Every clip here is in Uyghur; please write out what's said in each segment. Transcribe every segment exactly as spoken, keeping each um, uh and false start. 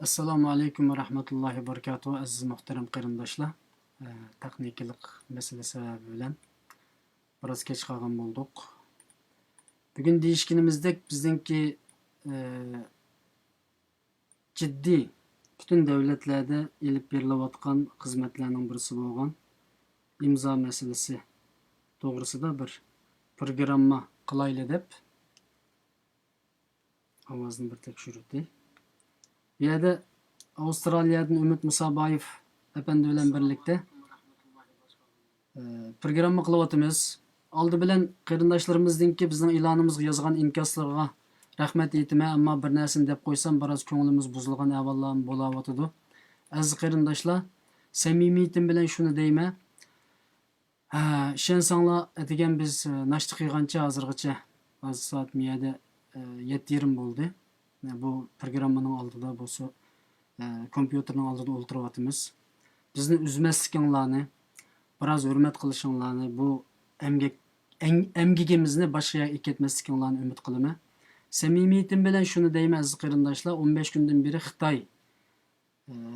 ئەسسالامۇ ئەلەيكۇم ۋە رەھمەتۇللاھى ۋە بەرىكاتۇھۇ، ئەزىز مۇھتەرەم قېرىنداشلار. ئە، تېخنىكىلىق مەسىلە سەۋەبى بىلەن بىراز كەچ قالغان بولدۇق. بۈگۈن دېيىشكىنىمىزدەك، بىزنىڭكى، ئە، جىددىي پۈتۈن دۆلەتلەردە ئېلىپ بېرىلىۋاتقان خىزمەتلەرنىڭ بىرسى بولغان ئىمزا مەسىلىسى توغرىسىدا بىر پروگرامما قىلايلى دەپ، ئاۋازنى بىر تەكشۈرۈۋېتەي. بۇ يەردە ئاۋسترالىيەدىن ئۈمىد مۇسابايېف ئەپەندى بىلەن بىرلىكتە، ئە، پروگرامما قىلىۋاتىمىز. ئالدى بىلەن قېرىنداشلىرىمىزنىڭكى بىزنىڭ ئېلانىمىزغا يازغان ئىنكاسلىرىغا رەھمەت ئېيتىمەن، ئەمما بىر نەرسىنى دەپ قويسام، بىراز كۆڭلىمىز بۇزۇلغان ئەھۋاللارمۇ بولاۋاتىدۇ. ئەزىز قېرىنداشلار، سەمىمىيىتىم بىلەن شۇنى دەيمەن، ھە، ئىشەنسەڭلار، ئەتىگەن بىز، ئە، ناشتا قىلغانچە ھازىرغىچە، ھازىر سائەت مۇ يەردە، ئە، يەتتە يېرىم بولدى. ئە، بۇ پروگراممىنىڭ ئالدىدا بولسا، ئە، كومپيۇتېرنىڭ ئالدىدا ئولتۇرۇۋاتىمىز. بىزنى ئۈزمەسلىكىڭلارنى، بىراز ھۆرمەت قىلىشىڭلارنى، بۇ ئەمگەك، ئەڭ-، ئەمگىكىمىزنى باشقا يەرگە ئەكەتمەسلىكىڭلارنى ئۈمىد قىلىمەن. سەمىمىيىتىم بىلەن شۇنى دەيمەن، ئەزىز قېرىنداشلار، ئون بەش كۈندىن بېرى خىتاي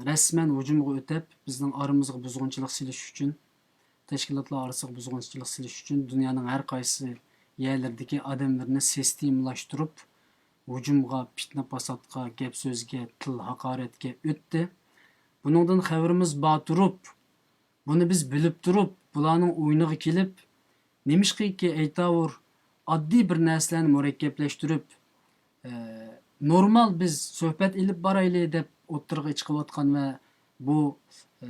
رەسمەن ھۇجۇمغا ئۆتۈپ، بىزنىڭ ئارىمىزغا بۇزغۇنچىلىق سېلىش ئۈچۈن، تەشكىلاتلار ئارىسىغا بۇزغۇنچىلىق سېلىش ئۈچۈن دۇنيانىڭ ھەر قايسى يەرلىرىدىكى ئادەملىرىنى سىستېمىلاشتۇرۇپ، ھۇجۇمغا، پىتنە-پاساتقا، گەپ-سۆزگە، تىل-ھاقارەتكە ئۆتتى. بۇنىڭدىن خەۋىرىمىز بار تۇرۇپ، بۇنى بىز بىلىپ تۇرۇپ، بۇلارنىڭ ئويۇنىغا كېلىپ، نېمىشقىكى ئەيتاۋۇر، ئاددىي بىر نەرسىلەرنى مۇرەككەپلەشتۈرۈپ، ئە، نورمال بىز سۆھبەت ئېلىپ بارايلى دەپ ئوتتۇرىغا چىقىۋاتقان ۋە بۇ، ئە،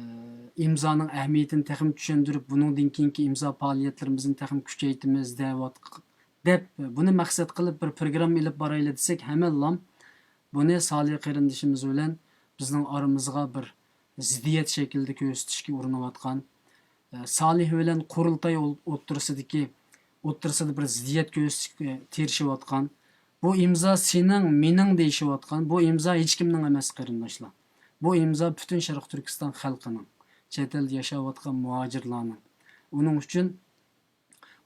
ئىمزانىڭ ئەھمىيىتىنى تېخىمۇ چۈشەندۈرۈپ، بۇنىڭدىن كېيىنكى ئىمزا پائالىيەتلىرىمىزنى تېخىمۇ كۈچەيتىمىز دەۋاتق-، دەپ، بۇنى مەقسەت قىلىپ بىر پروگرامما ئېلىپ بارايلى دېسەك، ھەممىلام بۇنى سالىھ قېرىندىشىمىز بىلەن بىزنىڭ ئارىمىزغا بىر زىددىيەت شەكلىدە كۆرسىتىشكە ئۇرۇنۇۋاتقان، ئە، سالىھ بىلەن قۇرۇلتاي ئول-، ئوتتۇرىسىدىكى، ئوتتۇرىسىدا بىر زىددىيەت كۆرسىتىشكە تىرىشىۋاتقان، بۇ ئىمزا سېنىڭ، مېنىڭ دېيىشىۋاتقان، بۇ ئىمزا ھېچكىمنىڭ ئەمەس، قېرىنداشلار. بۇ ئىمزا پۈتۈن شەرقىي تۈركىستان خەلقىنىڭ، چەت ئەلدە ياشاۋاتقان مۇھاجىرلارنىڭ. ئۇنىڭ ئۈچۈن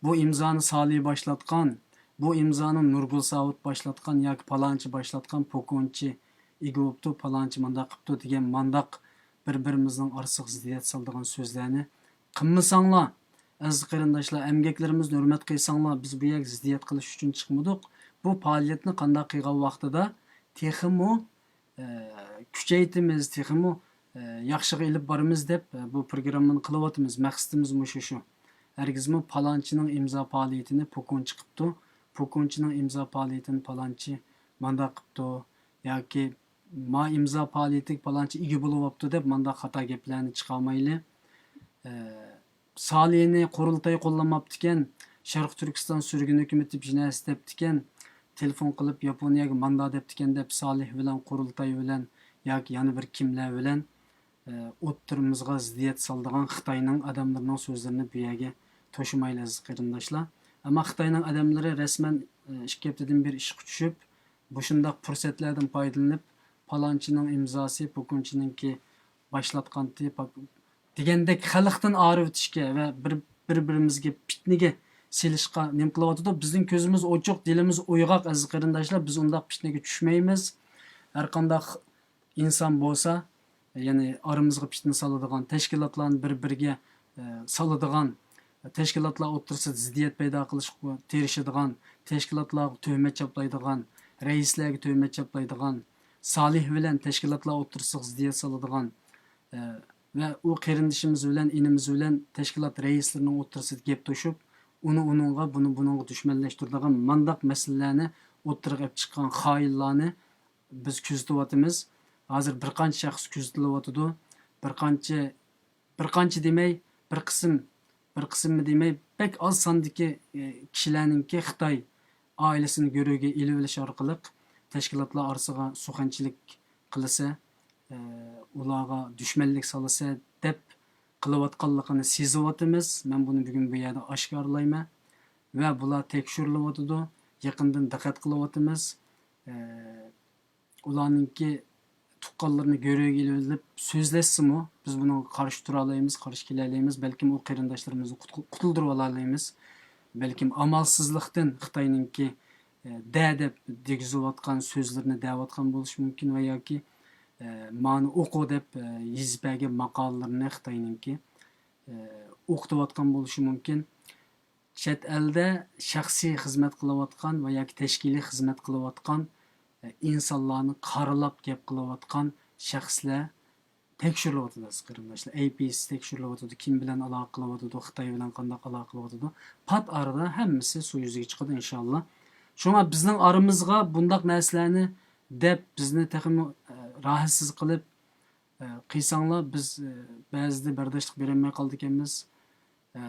بۇ ئىمزانى سالىھ باشلاتقان، بۇ ئىمزانى نۇرگۈل ساۋۇت باشلاتقان ياكى پالانچى باشلاتقان، پوكۇنچى ئىگە بوپتۇ، پالانچى مانداق قىپتۇ دېگەن مانداق بىر-بىرىمىزنىڭ ئارىسىغا زىددىيەت سالىدىغان سۆزلەرنى قىلمىساڭلار، ئەزىز قېرىنداشلار، ئەمگەكلىرىمىزنى ھۆرمەت قىلساڭلار، بىز بۇ يەرگە زىددىيەت قىلىش ئۈچۈن چىقمىدۇق. بۇ پائالىيەتنى قانداق قىلغان ۋاقتىدا تېخىمۇ ئە، كۈچەيتىمىز، تېخىمۇ، ئە، ياخشىغا ئېلىپ بارىمىز دەپ، ئە، بۇ پروگراممىنى قىلىۋاتىمىز. مەقسىتىمىز مۇشۇ شۇ. ھەرگىزمۇ پالانچىنىڭ ئىمزا پائالىيىتىنى پوكۇنچى قىپتۇ، پوكۇنچىنىڭ ئىمزا پائالىيىتىنى پالانچى مانداق قىپتۇ ياكى ما ئىمزا پائالىيىتىگە پالانچى ئىگە بولۇۋاپتۇ دەپ مانداق خاتا گەپلەرنى چىقارمايلى. ئە، سالىھنى قۇرۇلتاي قوللىماپتىكەن، شەرقىي تۈركىستان سۈرگۈن ھۆكۈمىتى بىر نەرسە دەپتىكەن، تېلېفون قىلىپ ياپونىيەگە ماندا دەپتىكەن دەپ سالىھ بىلەن قۇرۇلتاي بىلەن ياكى يەنە بىر كىملەر بىلەن، ئە، ئوتتۇرىمىزغا زىددىيەت سالىدىغان خىتاينىڭ ئادەملىرىنىڭ سۆزلىرىنى بۇ يەرگە توشۇمايلى ئەزىز قېرىنداشلار. ئەمما خىتاينىڭ ئادەملىرى رەسمەن، ئە، ئىككى ھەپتىدىن بېرى ئىشقا چۈشۈپ، مۇشۇنداق پۇرسەتلەردىن پايدىلىنىپ، پالانچىنىڭ ئىمزاسى، پوكۇنچىنىڭكى باشلاتقانتى، پاك-، دېگەندەك خەلقتىن ئايرىۋېتىشكە ۋە بىر، بىر-بىرىمىزگە پىتنىگە سېلىشقا نېمە قىلىۋاتىدۇ؟ بىزنىڭ كۆزىمىز ئوچۇق، دىلىمىز ئويغاق، ئەزىز قېرىنداشلار، بىز ئۇنداق پىتنىگە چۈشمەيمىز. ھەرقانداق ئىنسان بولسا، يەنى ئارىمىزغا پىتنە سالىدىغان، تەشكىلاتلارنى بىر-بىرىگە، ئە، سالىدىغان، تەشكىلاتلار ئوتتۇرىسىدا زىددىيەت پەيدا قىلىشقا تىرىشىدىغان، تەشكىلاتلارغا تۆھمەت چاپلايدىغان، رەئىسلەرگە تۆھمەت چاپلايدىغان، سالىھ بىلەن تەشكىلاتلار ئوتتۇرىسىغا زىددىيەت سالىدىغان، ئە، ۋە ئۇ قېرىندىشىمىز بىلەن، ئىنىمىز بىلەن تەشكىلات رەئىسلىرىنىڭ ئوتتۇرىسىدا گەپ توشۇپ، ئۇنى ئۇنىڭغا، بۇنى بۇنىڭغا دۈشمەنلەشتۈرىدىغان مانداق مەسىلىلەرنى ئوتتۇرىغا ئېلىپ چىققان خائىنلارنى بىز كۆزىتىۋاتىمىز. ھازىر بىر قانچە شەخس كۆزىتىلىۋاتىدۇ. بىر قانچە، بىر قانچە دېمەي، بىر قىسىم، بىر قىسىممۇ دېمەي، بەك ئاز ساندىكى، ئى، كىشىلەرنىڭكى خىتاي ئائىلىسىنى گۆرۈگە ئېلىۋېلىش ئارقىلىق تەشكىلاتلار ئارىسىغا سۇخەنچىلىك قىلىسە، ئى، ئۇلارغا دۈشمەنلىك سالىسە دەپ قىلىۋاتقانلىقىنى سېزىۋاتىمىز. مەن بۇنى بۈگۈن بۇ يەردە ئاشكارىلايمەن. ۋە بۇلار تەكشۈرۈلۈۋاتىدۇ. يېقىندىن دىققەت قىلىۋاتىمىز. ئى، ئۇلارنىڭكى تۇغقانلىرىنى گۆرۈگە ئېلىۋېلىپ سۆزلەشسىمۇ، بىز بۇنىڭغا قارشى تۇرالايمىز، قارشى كېلەلەيمىز. بەلكىم ئۇ قېرىنداشلىرىمىزنى قۇتقۇ-، قۇتۇلدۇرۇۋالالايمىز. بەلكىم ئامالسىزلىقتىن خىتاينىڭكى، ئە، دە دەپ دېگۈزۈۋاتقان سۆزلىرىنى دەۋاتقان بولۇشى مۇمكىن ۋە ياكى، مانى ئوقۇ دەپ، ئە، يېزىپ بەرگەن ماقالىلىرىنى خىتاينىڭكى، ئە، ئوقۇتۇۋاتقان بولۇشى مۇمكىن. چەت ئەلدە شەخسىي خىزمەت قىلىۋاتقان ۋە ياكى تەشكىلىي خىزمەت قىلىۋاتقان، ئە، ئىنسانلارنى قارىلاپ گەپ قىلىۋاتقان شەخسلەر تەكشۈرۈلۈۋاتىدۇ، ئەزىز قېرىنداشلار. ئەي پى ئېس تەكشۈرۈلۈۋاتىدۇ، كىم بىلەن ئالاقە قىلىۋاتىدۇ، خىتاي بىلەن قانداق ئالاقە قىلىۋاتىدۇ. پات ئارىدا ھەممىسى سۇ يۈزىگە چىقىدۇ، ئىنشاللا. شۇڭا بىزنىڭ ئارىمىزغا بۇنداق نەرسىلەرنى دەپ، بىزنى تېخىمۇ، ئە، راھەتسىز قىلىپ، ئە، قىلساڭلار، بىز، ئە، بەزىدە بەرداشلىق بېرەلمەي قالىدىكەنمىز. ئە،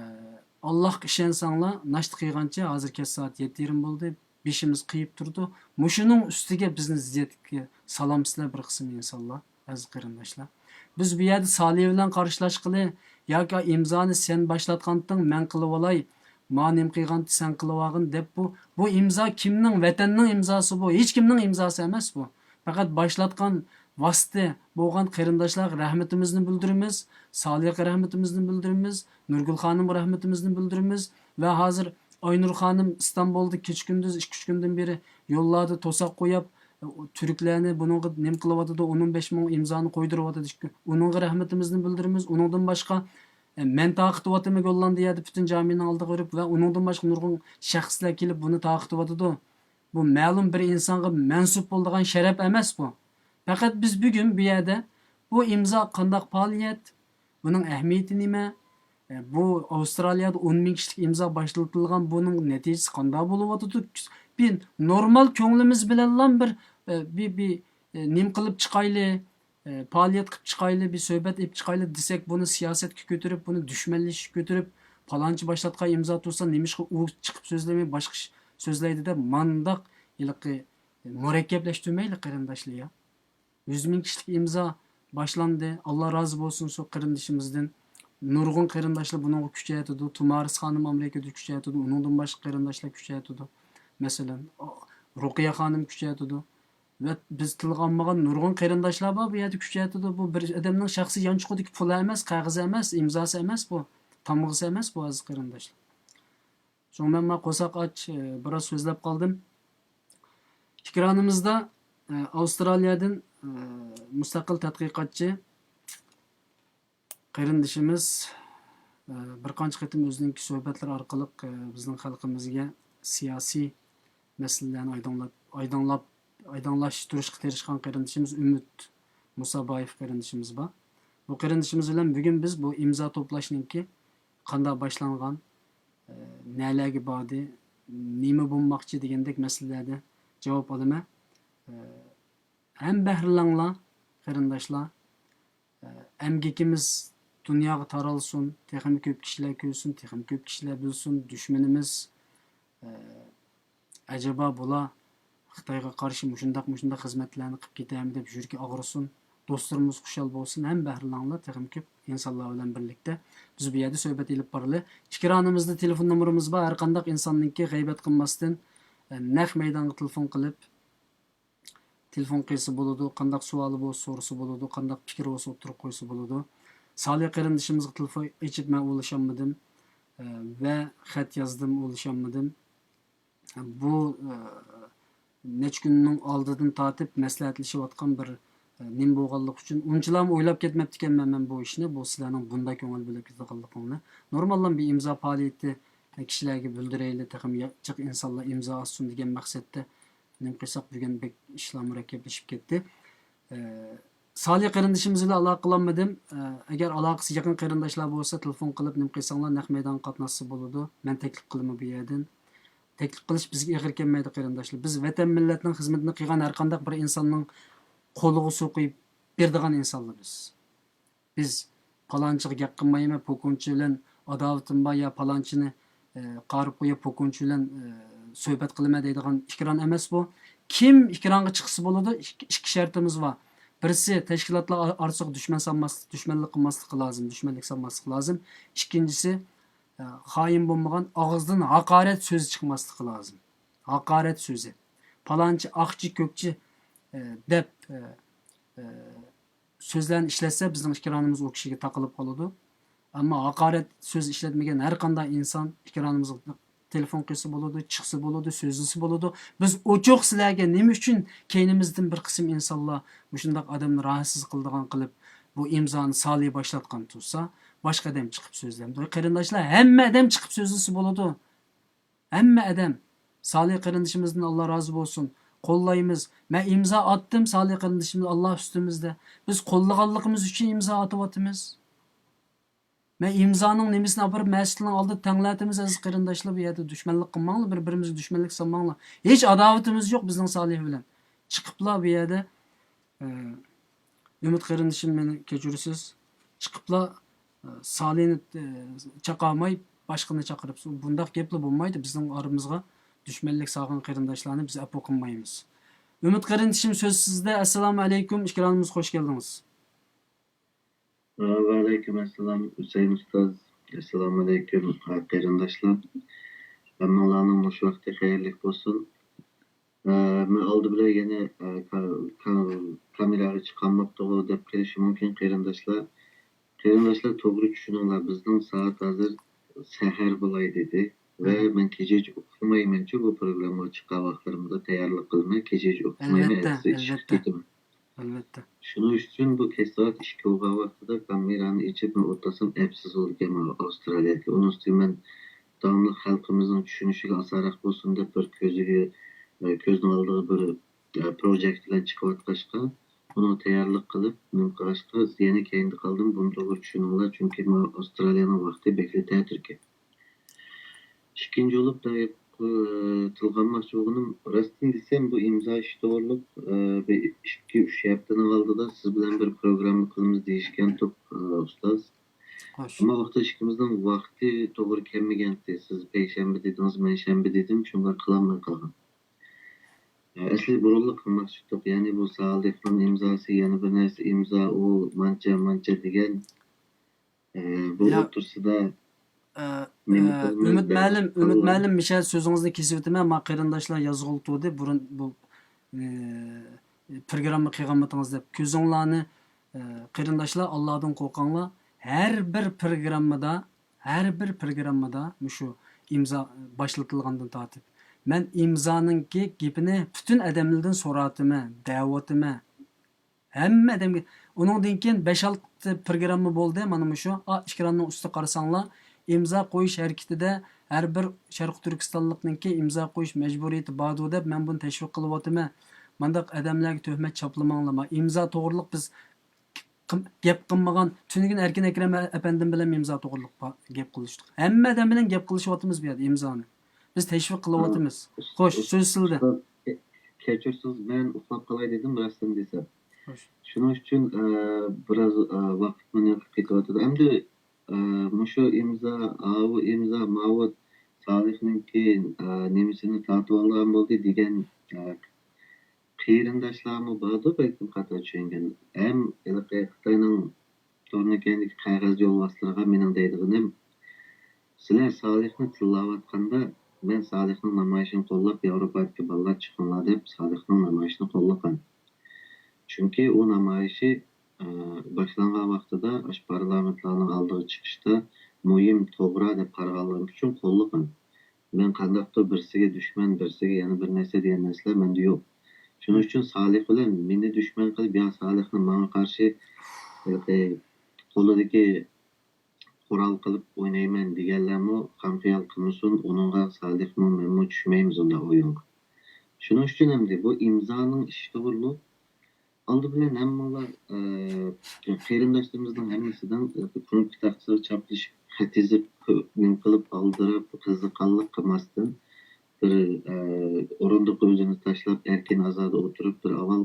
ئاللاھقا ئىشەنسەڭلار، ناشتا قىلغانچە ھازىر كەچ سائەت يەتتە يېرىم بولدى، بېشىمىز قېيىپ تۇرىدۇ. مۇشۇنىڭ ئۈستىگە بىزنى زىددىيەتكە سالامسىلەر بىر قىسىم ئىنسانلار، ئەزىز قېرىنداشلار. بىز بۇ يەردە سالىھ بىلەن قارشىلاشقىلى ياكى ئىمزانى سەن باشلاتقانتىڭ، مەن قىلىۋالاي، ما نېمە قىلغانتى سەن قىلىۋالغىن دەپ، بۇ، بۇ ئىمزا كىمنىڭ؟ ۋەتەننىڭ ئىمزاسى بۇ، ھېچكىمنىڭ ئىمزاسى ئەمەس بۇ. پەقەت باشلاتقان ۋاسىتە بولغان قېرىنداشلارغا رەھمىتىمىزنى بىلدۈرىمىز، سالىھقا رەھمىتىمىزنى بىلدۈرىمىز، نۇرگۈل خانىمغا رەھمىتىمىزنى بىلدۈرىمىز ۋە ھازىر ئاينۇر خانىم ئىستانبۇلدا كېچە-كۈندۈز ئىككى-ئۈچ كۈندىن بېرى يوللاردا توساق قويۇپ، تۈركلەرنى بۇنىڭغا نېمە قىلىۋاتىدۇ، ئون ئون بەش مىڭ ئىمزانى قويدۇرۇۋاتىدۇ. ئۇنىڭغا رەھمىتىمىزنى بىلدۈرىمىز. ئۇنىڭدىن باشقا، مەن تارقىتىۋاتىمەن گوللاندىيەدە پۈتۈن جامىنىڭ ئالدىغا بېرىپ ۋە ئۇنىڭدىن باشقا نۇرغۇن شەخسلەر كېلىپ بۇنى تارقىتىۋاتىدۇ. بۇ مەلۇم بىر ئىنسانغا مەنسۇپ بولىدىغان شەرەپ ئەمەس بۇ. پەقەت بىز بۈگۈن بۇ يەردە بۇ ئىمزا قانداق پائالىيەت، بۇنىڭ ئەھمىيىتى نېمە، ئە، بۇ ئاۋسترالىيەدە ئون مىڭ كىشىلىك ئىمزا باشلىتىلغان، بۇنىڭ نەتىجىسى قانداق بولۇۋاتىدۇ؟ بىر نورمال كۆڭلىمىز بىلەنلا بىر، ئە، بىر، بىر، ئە، نېمە قىلىپ چىقايلى، ئە، پائالىيەت قىلىپ چىقايلى، بىر سۆھبەت ئېلىپ چىقايلى دېسەك، بۇنى سىياسەتكە كۆتۈرۈپ، بۇنى دۈشمەنلىشىشكە كۆتۈرۈپ، پالانچى باشلاتقان ئىمزا تۇرسا، نېمىشقا ئۇ چىقىپ سۆزلىمەي، باشقا ئىش سۆزلەيدۇ دەپ، مانداق ھېلىقى مۇرەككەپلەشتۈرمەيلى، قېرىنداشلار، يا. يۈز مىڭ كىشىلىك ئىمزا باشلاندى. ئاللا رازى بولسۇن شۇ قېرىندىشىمىزدىن. نۇرغۇن قېرىنداشلار بۇنىڭغا كۈچەيتىدۇ. تۇمارىس خانىم ئامېرىكىدا كۈچەيتىدۇ. ئۇنىڭدىن باشقا قېرىنداشلار كۈچەيتىدۇ. مەسىلەن، رۇقىيە خانىم كۈچەيتىدۇ. ۋە بىز تىلغا ئالمىغان نۇرغۇن قېرىنداشلار بار بۇ يەردە كۈچەيتىدۇ. بۇ بىر ئادەمنىڭ شەخسىي يانچۇقىدىكى پۇلى ئەمەس، قەغىزى ئەمەس، ئىمزاسى ئەمەس بۇ، تامغىسى ئەمەس بۇ، ئەزىز قېرىنداشلار. شۇڭا مەن مانا قورساق ئاچ، ئە، بىراز سۆزلەپ قالدىم. ئېكرانىمىزدا، ئە، ئاۋسترالىيەدىن، ئە، مۇستەقىل تەتقىقاتچى قېرىندىشىمىز، ئە، بىر قانچە قېتىم ئۆزىنىڭكى سۆھبەتلىرى ئارقىلىق، ئە، بىزنىڭ خەلقىمىزگە سىياسىي مەسىلىلەرنى ئايدىڭلاپ، ئايدىڭلاپ، ئايدىڭلاشتۇرۇشقا تىرىشقان قېرىندىشىمىز ئۈمىد مۇسابايېف قېرىندىشىمىز بار. بۇ قېرىندىشىمىز بىلەن بۈگۈن بىز بۇ ئىمزا توپلاشنىڭكى قانداق باشلانغان، ئە، نەلەرگە باردى، نېمە بولماقچى دېگەندەك مەسىلىلەردە جاۋاب ئالىمەن. ئە، ھەمبەھىرلەڭلار، قېرىنداشلار، ئە، ئەمگىكىمىز دۇنياغا تارالسۇن، تېخىمۇ كۆپ كىشىلەر كۆرسۇن، تېخىمۇ كۆپ كىشىلەر بىلسۇن، دۈشمىنىمىز، ئە، ئەجەبا بۇلار خىتايغا قارشى مۇشۇنداق، مۇشۇنداق خىزمەتلەرنى قىلىپ كېتەرمۇ دەپ يۈرىكى ئاغرىسۇن، دوستلىرىمىز خۇشال بولسۇن، ھەمبەھىرلەڭلار تېخىمۇ كۆپ ئىنسانلار بىلەن بىرلىكتە بىز بۇ يەردە سۆھبەت ئېلىپ بارىلى. ئېكرانىمىزدا تېلېفون نومۇرىمىز بار، ھەر قانداق ئىنساننىڭكى غەيۋەت قىلماستىن، ئە، نەق مەيدانغا تېلېفون قىلىپ، تېلېفون قىلسا بولىدۇ، قانداق سوئالى بولسا سورىسا بولىدۇ، قانداق پىكرى بولسا ئوتتۇرىغا قويسا بولىدۇ. سالىھ قېرىندىشىمىزغا تېلېفون ئېچىپ مەن ئۇلىشالمىدىم، ئە، ۋە خەت يازدىم، ئۇلىشالمىدىم. بۇ، ئە، نەچچە كۈننىڭ ئالدىدىن تارتىپ مەسلىھەتلىشىۋاتقان بىر، ئە، نېمە بولغانلىقى ئۈچۈن ئۇنچىلامۇ ئويلاپ كەتمەپتىكەنمەن مەن بۇ ئىشنى، بۇ سىلەرنىڭ بۇنداق كۆڭۈل بۆلۈپ كېتىدىغانلىقىڭنى. نورماللا بىر ئىمزا پائالىيىتى، ئە، كىشىلەرگە بىلدۈرەيلى، تېخىمۇ جىق ئىنسانلار ئىمزا ئاتسۇن دېگەن مەقسەتتە نېمە قىلساق، بۈگۈن بەك ئىشلار مۇرەككەپلىشىپ كەتتى. ئە، سالىھ قېرىندىشىمىز بىلەن ئالاقە قىلالمىدىم. ئە، ئەگەر ئالاقىسى يېقىن قېرىنداشلار بولسا، تېلېفون قىلىپ نېمە قىلساڭلار، نەق مەيدانغا قاتناشسا بولىدۇ. مەن تەكلىپ قىلىمەن بۇ يەردىن. تەكلىپ قىلىش بىزگە ئېغىر كەلمەيدۇ، قېرىنداشلار. بىز ۋەتەن مىللەتنىڭ خىزمىتىنى قىلغان ھەر قانداق بىر ئىنساننىڭ قولىغا سۇ قۇيۇپ بېرىدىغان ئىنسانلار بىز. بىز پالانچىغا گەپ قىلمايمەن، پوكۇنچى بىلەن ئاداۋىتىم بار يا پالانچىنى، ئە، قارىپ قويۇپ، پوكۇنچى بىلەن، ئە، سۆھبەت قىلىمەن دەيدىغان ئېكران ئەمەس بۇ. كىم ئېكرانغا چىقسا بولىدۇ، ئىككى، ئىككى شەرتىمىز بار. بىرسى، تەشكىلاتلار ئار-، ئارىسىغا دۈشمەن سالماسلىق، دۈشمەنلىك قىلماسلىقى لازىم، دۈشمەنلىك سالماسلىقى لازىم. ئىككىنچىسى، ئە، خائىن بولمىغان، ئاغزىدىن ھاقارەت سۆزى چىقماسلىقى لازىم. ھاقارەت سۆزى. پالانچى، ئاقچى، كۆكچى، ئە، دەپ، ئە، ئە، سۆزلەرنى ئىشلەتسە، بىزنىڭ ئېكرانىمىز ئۇ كىشىگە تاقىلىپ قالىدۇ. ئەمما ھاقارەت سۆز ئىشلەتمىگەن ھەر قانداق ئىنسان ئېكرانىمىزغا تېلېفون قىلسا بولىدۇ، چىقسا بولىدۇ، سۆزلىسە بولىدۇ. بىز ئوچۇق سىلەرگە نېمە ئۈچۈن كەينىمىزدىن بىر قىسىم ئىنسانلار مۇشۇنداق ئادەمنى راھەتسىز قىلىدىغان قىلىپ، بۇ ئىمزانى سالى باشلاتقان تۇرسا، باشقا ئادەم چىقىپ سۆزلەمدۇ. قېرىنداشلار، ھەممە ئادەم چىقىپ سۆزلىسە بولىدۇ. ھەممە ئادەم. سالى قېرىندىشىمىزدىن ئاللا رازى بولسۇن. قوللايمىز. مەن ئىمزا ئاتتىم، سالى قېرىندىشىمىز ئاللا ئۈستىمىزدە. بىز قوللىغانلىقىمىز ئۈچۈن ئىمزا ئاتىۋاتىمىز. مەن ئىمزانىڭ نېمىسىنى ئاپىرىپ مەسچىتنىڭ ئالدىدا تەڭلەتىمىز، ئەزىز قېرىنداشلار، بۇ يەردە دۈشمەنلىك قىلماڭلار، بىر-بىرىمىزگە دۈشمەنلىك سالماڭلار. ھېچ ئاداۋىتىمىز يوق بىزنىڭ سالىھ بىلەن. چىقىپلا بۇ يەردە، ئە، ئۈمىد قېرىندىشىم، مېنى كەچۈرىسىز. چىقىپلا، ئە، سالىھنى، ئە، چاقالماي باشقىنى چاقىرىپ، بۇنداق گەپلا بولمايدۇ. بىزنىڭ ئارىمىزغا دۈشمەنلىك سالغان قېرىنداشلارنى بىز ئەپۇ قىلمايمىز. ئۈمىد قېرىندىشىم، سۆز سىزدە. ئەسسالامۇ ئەلەيكۇم، ئىكرامىمىز، خوش كەلدىڭىز. ۋەئەلەيكۇم ئەسسالام، ھۈسەيىن ئۇستاز. ئەسسالامۇ ئەلەيكۇم، قېرىنداشلار. ھەممىڭلارنىڭ مۇشۇ ۋاقتى خەيرلىك بولسۇن. ئە، مەن ئالدى بىلەن يەنە، ئە، كا-، كا-، كامېراغا چىقالماپتىغۇ دەپ قېلىشى مۇمكىن، قېرىنداشلار. قېرىنداشلار، توغرا چۈشىنىڭلار، بىزنىڭ سائەت ھازىر سەھەر بولاي دېدى. ۋە مەن كېچىچە ئۇخلىمايمەنچۇ، بۇ پروگراممىغا چىققان ۋاقىتلىرىمدا تەييارلىق قىلىمەن، كېچىچە ئۇخلىمايمەن، ئەتىسى ئىشقا كېتىمەن. ئەلۋەتتە. شۇنىڭ ئۈچۈن بۇ كەچ سائەت ئىككى بولغان ۋاقتىدا كامېرانى ئېچىپ مەن ئولتۇرسام ئەپسىز بولىدىكەن ماڭا ئاۋسترالىيەدىكى. ئۇنىڭ ئۈستىگە مەن داۋاملىق خەلقىمىزنىڭ چۈشىنىشىگە ئاسانراق بولسۇن دەپ بىر كۆزىگە، ئە، كۆزنىڭ ئالدىغا بىر، ئە، پروجېكت بىلەن چىقىۋاتقاچقا، ئۇنىڭ تەييارلىق قىلىپ، نېمە قىلغاچقا، يەنە كەينىدە قالدىم. بۇنى توغرا چۈشىنىڭلار، چۈنكى مانا ئاۋسترالىيەنىڭ ۋاقتى بەكلا تەتۈركەن. ئىككىنچى بولۇپ، تىلغا ئالماقچى بولغىنىم، راستىنى دېسەم، بۇ ئىمزا ئىشى توغرۇلۇق، ئە، بىر ئىككى، ئۈچ ھەپتىنىڭ ئالدىدا سىز بىلەن بىر پروگرامما قىلىمىز دېيىشكەنتۇق، ئە، ئۇستاز. خوش. ئەمما ۋاقىتتا ئىككىمىزنىڭ ۋاقتى توغرا كەلمىگەنتى. سىز پەيشەنبە دېدىڭىز، مەن شەنبە دېدىم، شۇڭا قىلالماي قالغان. ئە، ئەسلى بۇرۇنلا قىلماقچى ئىدۇق، يەنى بۇ سالىھنىڭ ئىمزاسى، يەنە بىر نەرسە ئىمزا، ئۇ مانچە، مانچە دېگەن، ئە، بۇ ياق. ئوتتۇرىسىدا ئە، نېمە ئە، قىلىمىز ئۈمىد دەپ مەلىم، ئۈمىد قالغان. مەلىم، مىشە سۆزىڭىزنى كېسىۋېتىمەن، ما قېرىنداشلار يازغىلى تۇردى، بۇرۇن بۇ، ئە، پروگرامما قىلغانمىدىڭىز دەپ. كۆزۈڭلارنى، ئە، قېرىنداشلار، ئاللادىن قورقۇڭلار. ھەر بىر پروگراممىدا، ھەر بىر پروگراممىدا مۇشۇ ئىمزا باشلىتىلغاندىن تارتىپ، مەن ئىمزانىڭكى گېپىنى پۈتۈن ئادەملەردىن سوراۋاتىمەن، دەۋاتىمەن. ھەممە ئادەمگە. ئۇنىڭدىن كېيىن بەش-ئالتە پروگرامما بولدى، مانا مۇشۇ. ئا، ئېكراننىڭ ئۈستىدە قارىساڭلار، ئىمزا قويۇش ھەرىكىتىدە ھەر بىر شەرقىي تۈركىستانلىقنىڭكى ئىمزا قويۇش مەجبۇرىيىتى باردۇ دەپ، مەن بۇنى تەشۋىق قىلىۋاتىمەن. مانداق ئادەملەرگە تۆھمەت چاپلىماڭلار. ما ئىمزا توغرۇلۇق بىز قىم-، گەپ قىلمىغان، تۈنۈگۈن ئەركىن ئەكرەم ئەپەندىم بىلەن ئىمزا توغرۇلۇق پا-، گەپ قىلىشتۇق. ھەممە ئادەم بىلەن گەپ قىلىشىۋاتىمىز بۇ يەردە ئىمزانى. بىز تەشۋىق قىلىۋاتىمىز. ئۇس-، خوش، ئۇس-، سۆز سىزدە. ئۇستاز، كە-، كەچۈرسىز، مەن ئۇخلاپ قالاي دېدىم، راستىنى دېسەم. خوش. شۇنىڭ ئۈچۈن، ئە، بىراز، ئە، ۋاقىتمۇ نېقىپ كېتىۋاتىدۇ. ئەمدى، ئە، مۇشۇ ئىمزا، ئاۋۇ ئىمزا، ماۋۇ سالىھنىڭكى، ئە، نېمىسىنى تارتىۋالغان بولدى دېگەن، ئە، قېرىنداشلارمۇ باردۇ، بەلكىم خاتا چۈشەنگەن. ھەم ھېلىقى خىتاينىڭ تورنىڭ كەينىدىكى قەغەز يولۋاسلىرىغا مېنىڭ دەيدىغىنىم، سىلەر سالىھنى تىللاۋاتقاندا، مەن سالىھنىڭ نامايىشىنى قوللاپ، ياۋروپادىكى بالىلار چىقىڭلار دەپ سالىھنىڭ نامايىشىنى قوللىغان. چۈنكى ئۇ نامايىشى، ئە، باشلانغان ۋاقتىدا ئاشۇ پارلامېنتلارنىڭ ئالدىغا چىقىشتا مۇھىم، توغرا دەپ قارىغانلىقىم ئۈچۈن قوللىغان. مەن قانداقتۇر بىرسىگە دۈشمەن، بىرسىگە يەنە بىر نەرسە دېگەن نەرسىلەر مەندە يوق. شۇنىڭ ئۈچۈن سالىھ بىلەن مېنى دۈشمەن قىلىپ، يا سالىھنى ماڭا قارشى، ھېلىقى قولىدىكى قورال قىلىپ ئوينايمەن دېگەنلەرمۇ خام خىيال قىلمىسۇن، ئۇنىڭغا سالىھمۇ مەنمۇ چۈشمەيمىز ئۇنداق ئويۇنغا. شۇنىڭ ئۈچۈن ئەمدى بۇ ئىمزانىڭ ئىشى توغرۇلۇق ئالدى بىلەن ھەممىڭلار، ئە، قېرىنداشلىرىمىزنىڭ ھەممىسىدىن، ئە، كۇنۇپكا تاختىسىغا چاپلىشىپ، خەت يېزىپ، نېمە قىلىپ، ئالدىراپ، قىزىقارلىق قىلماستىن، بىر، ئە، ئورۇندۇققا ئۆزىنى تاشلاپ، ئەركىن ئازادە ئولتۇرۇپ، بىر ئاۋۋال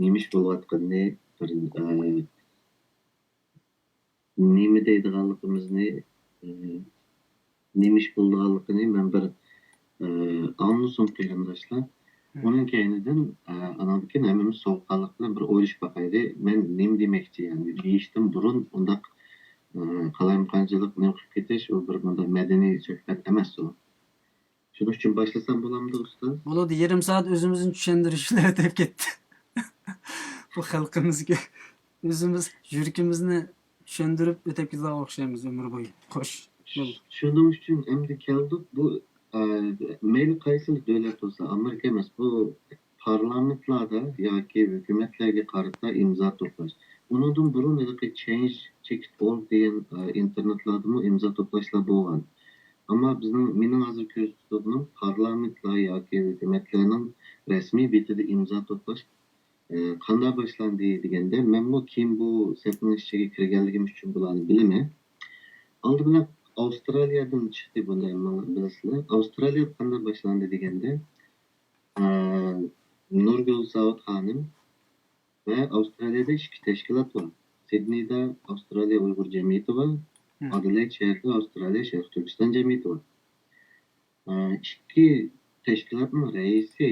نېمە ئىش بولۇۋاتقىنىنى، بىر، ئە، نېمە دەيدىغانلىقىمىزنى، ئى، نېمە ئىش بولىدىغانلىقىنى مەن بىر، ئى، ئاڭلىسۇن قېرىنداشلار. مم. ئۇنىڭ كەينىدىن، ئى، ئاناندىن كېيىن ھەممىمىز سوغۇققانلىق بىلەن بىر ئويلىشىپ باقايلى. مەن نېمە دېمەكچى، يەنى دېيىشتىن بۇرۇن ئۇنداق، ئى، قالايمىقانچىلىق نېمە قىلىپ كېتىش، ئۇ بىر مۇنداق مەدەنىي سۆھبەت ئەمەس ئۇ. شۇنىڭ ئۈچۈن باشلىسام بولامدۇ، ئۇستاز؟ بولىدۇ، يېرىم سائەت ئۆزىمىزنى چۈشەندۈرۈش بىلەن ئۆتۈپ كەتتى. بۇ خەلقىمىزگە ئۆزىمىز يۈرىكىمىزنى چۈشەندۈرۈپ ئۆتۈپ كېتىدىغان ئوخشايمىز ئۆمۈر بويى. خوش، بولدى. شۇنىڭ ئۈچۈن ئەمدى كەلدۇق. بۇ ئە، مەيلى قايسىلا دۆلەت بولسا، ئامېرىكا ئەمەس، بۇ پارلامېنتلاردا ياكى ھۆكۈمەتلەرگە قارىتا ئىمزا توپلاش. ئۇنىڭدىن بۇرۇن ھېلىقى چېنج چېكىت ئورگ دېگەن، ئە، ئىنتېرنېتلاردىمۇ ئىمزا توپلاشلار بولغان. ئەمما بىزنىڭ، مېنىڭ ھازىر كۆزىتىپ تۇرغىنىم پارلامېنتلار ياكى ھۆكۈمەتلەرنىڭ رەسمىي بېتىدە ئىمزا توپلاش، ئە، قانداق باشلاندى دېگەندە، مەنمۇ كېيىن بۇ سەپنىڭ ئىچىگە كىرگەنلىكىم ئۈچۈن بۇلارنى بىلىمەن. ئالدى بىلەن ئاۋسترالىيەدىن چىقتى، بۇنى ھەممىڭلار بىلىسىلەر. ئاۋسترالىيەدە قانداق باشلاندى دېگەندە، ئە، نۇرگۈل ساۋۇت خانىم ۋە ئاۋسترالىيەدە ئىككى تەشكىلات بار. سىدنېيدا ئاۋسترالىيە ئۇيغۇر جەمئىيىتى بار، مم. ئادېلېيد شەھىرىدە ئاۋسترالىيە شەرقىي تۈركىستان جەمئىيىتى بار. ئە، ئىككى تەشكىلاتنىڭ رەئىسى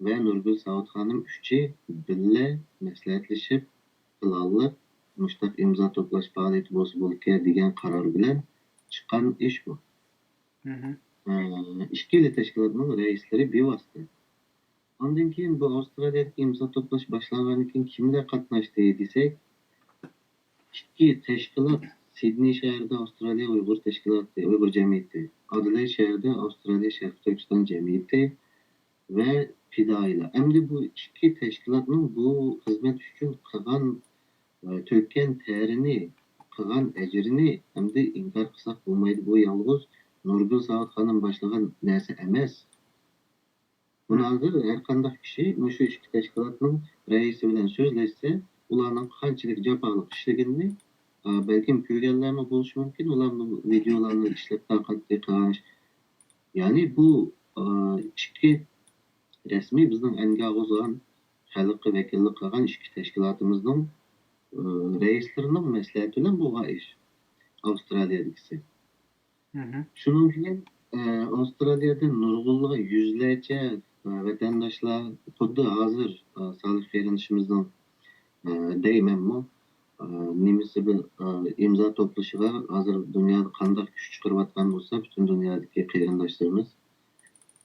ۋە نۇرگۈل ساۋۇت خانىم ئۈچى بىللە مەسلىھەتلىشىپ، پىلانلىق مۇشتاق ئىمزا توپلاش پائالىيىتى بولسا بولىدىكەن دېگەن قارار بىلەن چىققان ئىش بۇ. مم. ئە، ئىككىلا تەشكىلاتنىڭ رەئىسلىرى بىۋاسىتە. ئاندىن كېيىن بۇ ئاۋسترالىيەدىكى ئىمزا توپلاش باشلانغاندىن كېيىن كىملەر قاتناشتى دېسەك، ئىككى تەشكىلات، سىدنېي شەھىرىدە ئاۋسترالىيە ئۇيغۇر تەشكىلاتى، ئۇيغۇر جەمئىيىتى، ئادېلېيد شەھىرىدە ئاۋسترالىيە شەرقىي تۈركىستان جەمئىيىتى ۋە پىدائىيلار. ئەمدى بۇ ئىككى تەشكىلاتنىڭ بۇ خىزمەت ئۈچۈن قىلغان، ئە، تۆككەن تەرىنى، قىلغان ئەجرىنى ئەمدى ئىنكار قىلساق بولمايدۇ. بۇ يالغۇز نۇرگۈل ساۋۇت خانىم باشلىغان نەرسە ئەمەس. بۇنى ھازىر ھەر قانداق كىشى مۇشۇ ئىككى تەشكىلاتنىڭ رەئىسى بىلەن سۆزلەشسە، ئۇلارنىڭ قانچىلىك جاپالىق ئىشلىگىنىنى، ئا، بەلكىم كۆرگەنلەرمۇ بولۇشى مۇمكىن. ئۇلار بۇ ۋىدېئولارنى ئىشلەپ تارقاتتى، قاراش. يەنى بۇ، ئا، ئىككى رەسمىي بىزنىڭ ئەنگە ئالغان، خەلققە ۋەكىللىك قىلغان ئىككى تەشكىلاتىمىزنىڭ، ئا، رەئىسلىرىنىڭ مەسلىھەتى بىلەن بولغان ئىش. ئاۋسترالىيەدىكىسى. مم. شۇنىڭ بىلەن، ئە، ئاۋسترالىيەدە نۇرغۇنلىغان يۈزلەرچە، ئە، ۋەتەنداشلار، خۇددى ھازىر، ئە، سالىھ قېرىندىشىمىزنىڭ، ئە، دەيمەنمۇ، ئە، نېمىسى بىر، ئە، ئىمزا توپلىشىغا ھازىر دۇنيادا قانداق كۈچ چىقىرىۋاتقان بولسا، پۈتۈن دۇنيادىكى قېرىنداشلىرىمىز،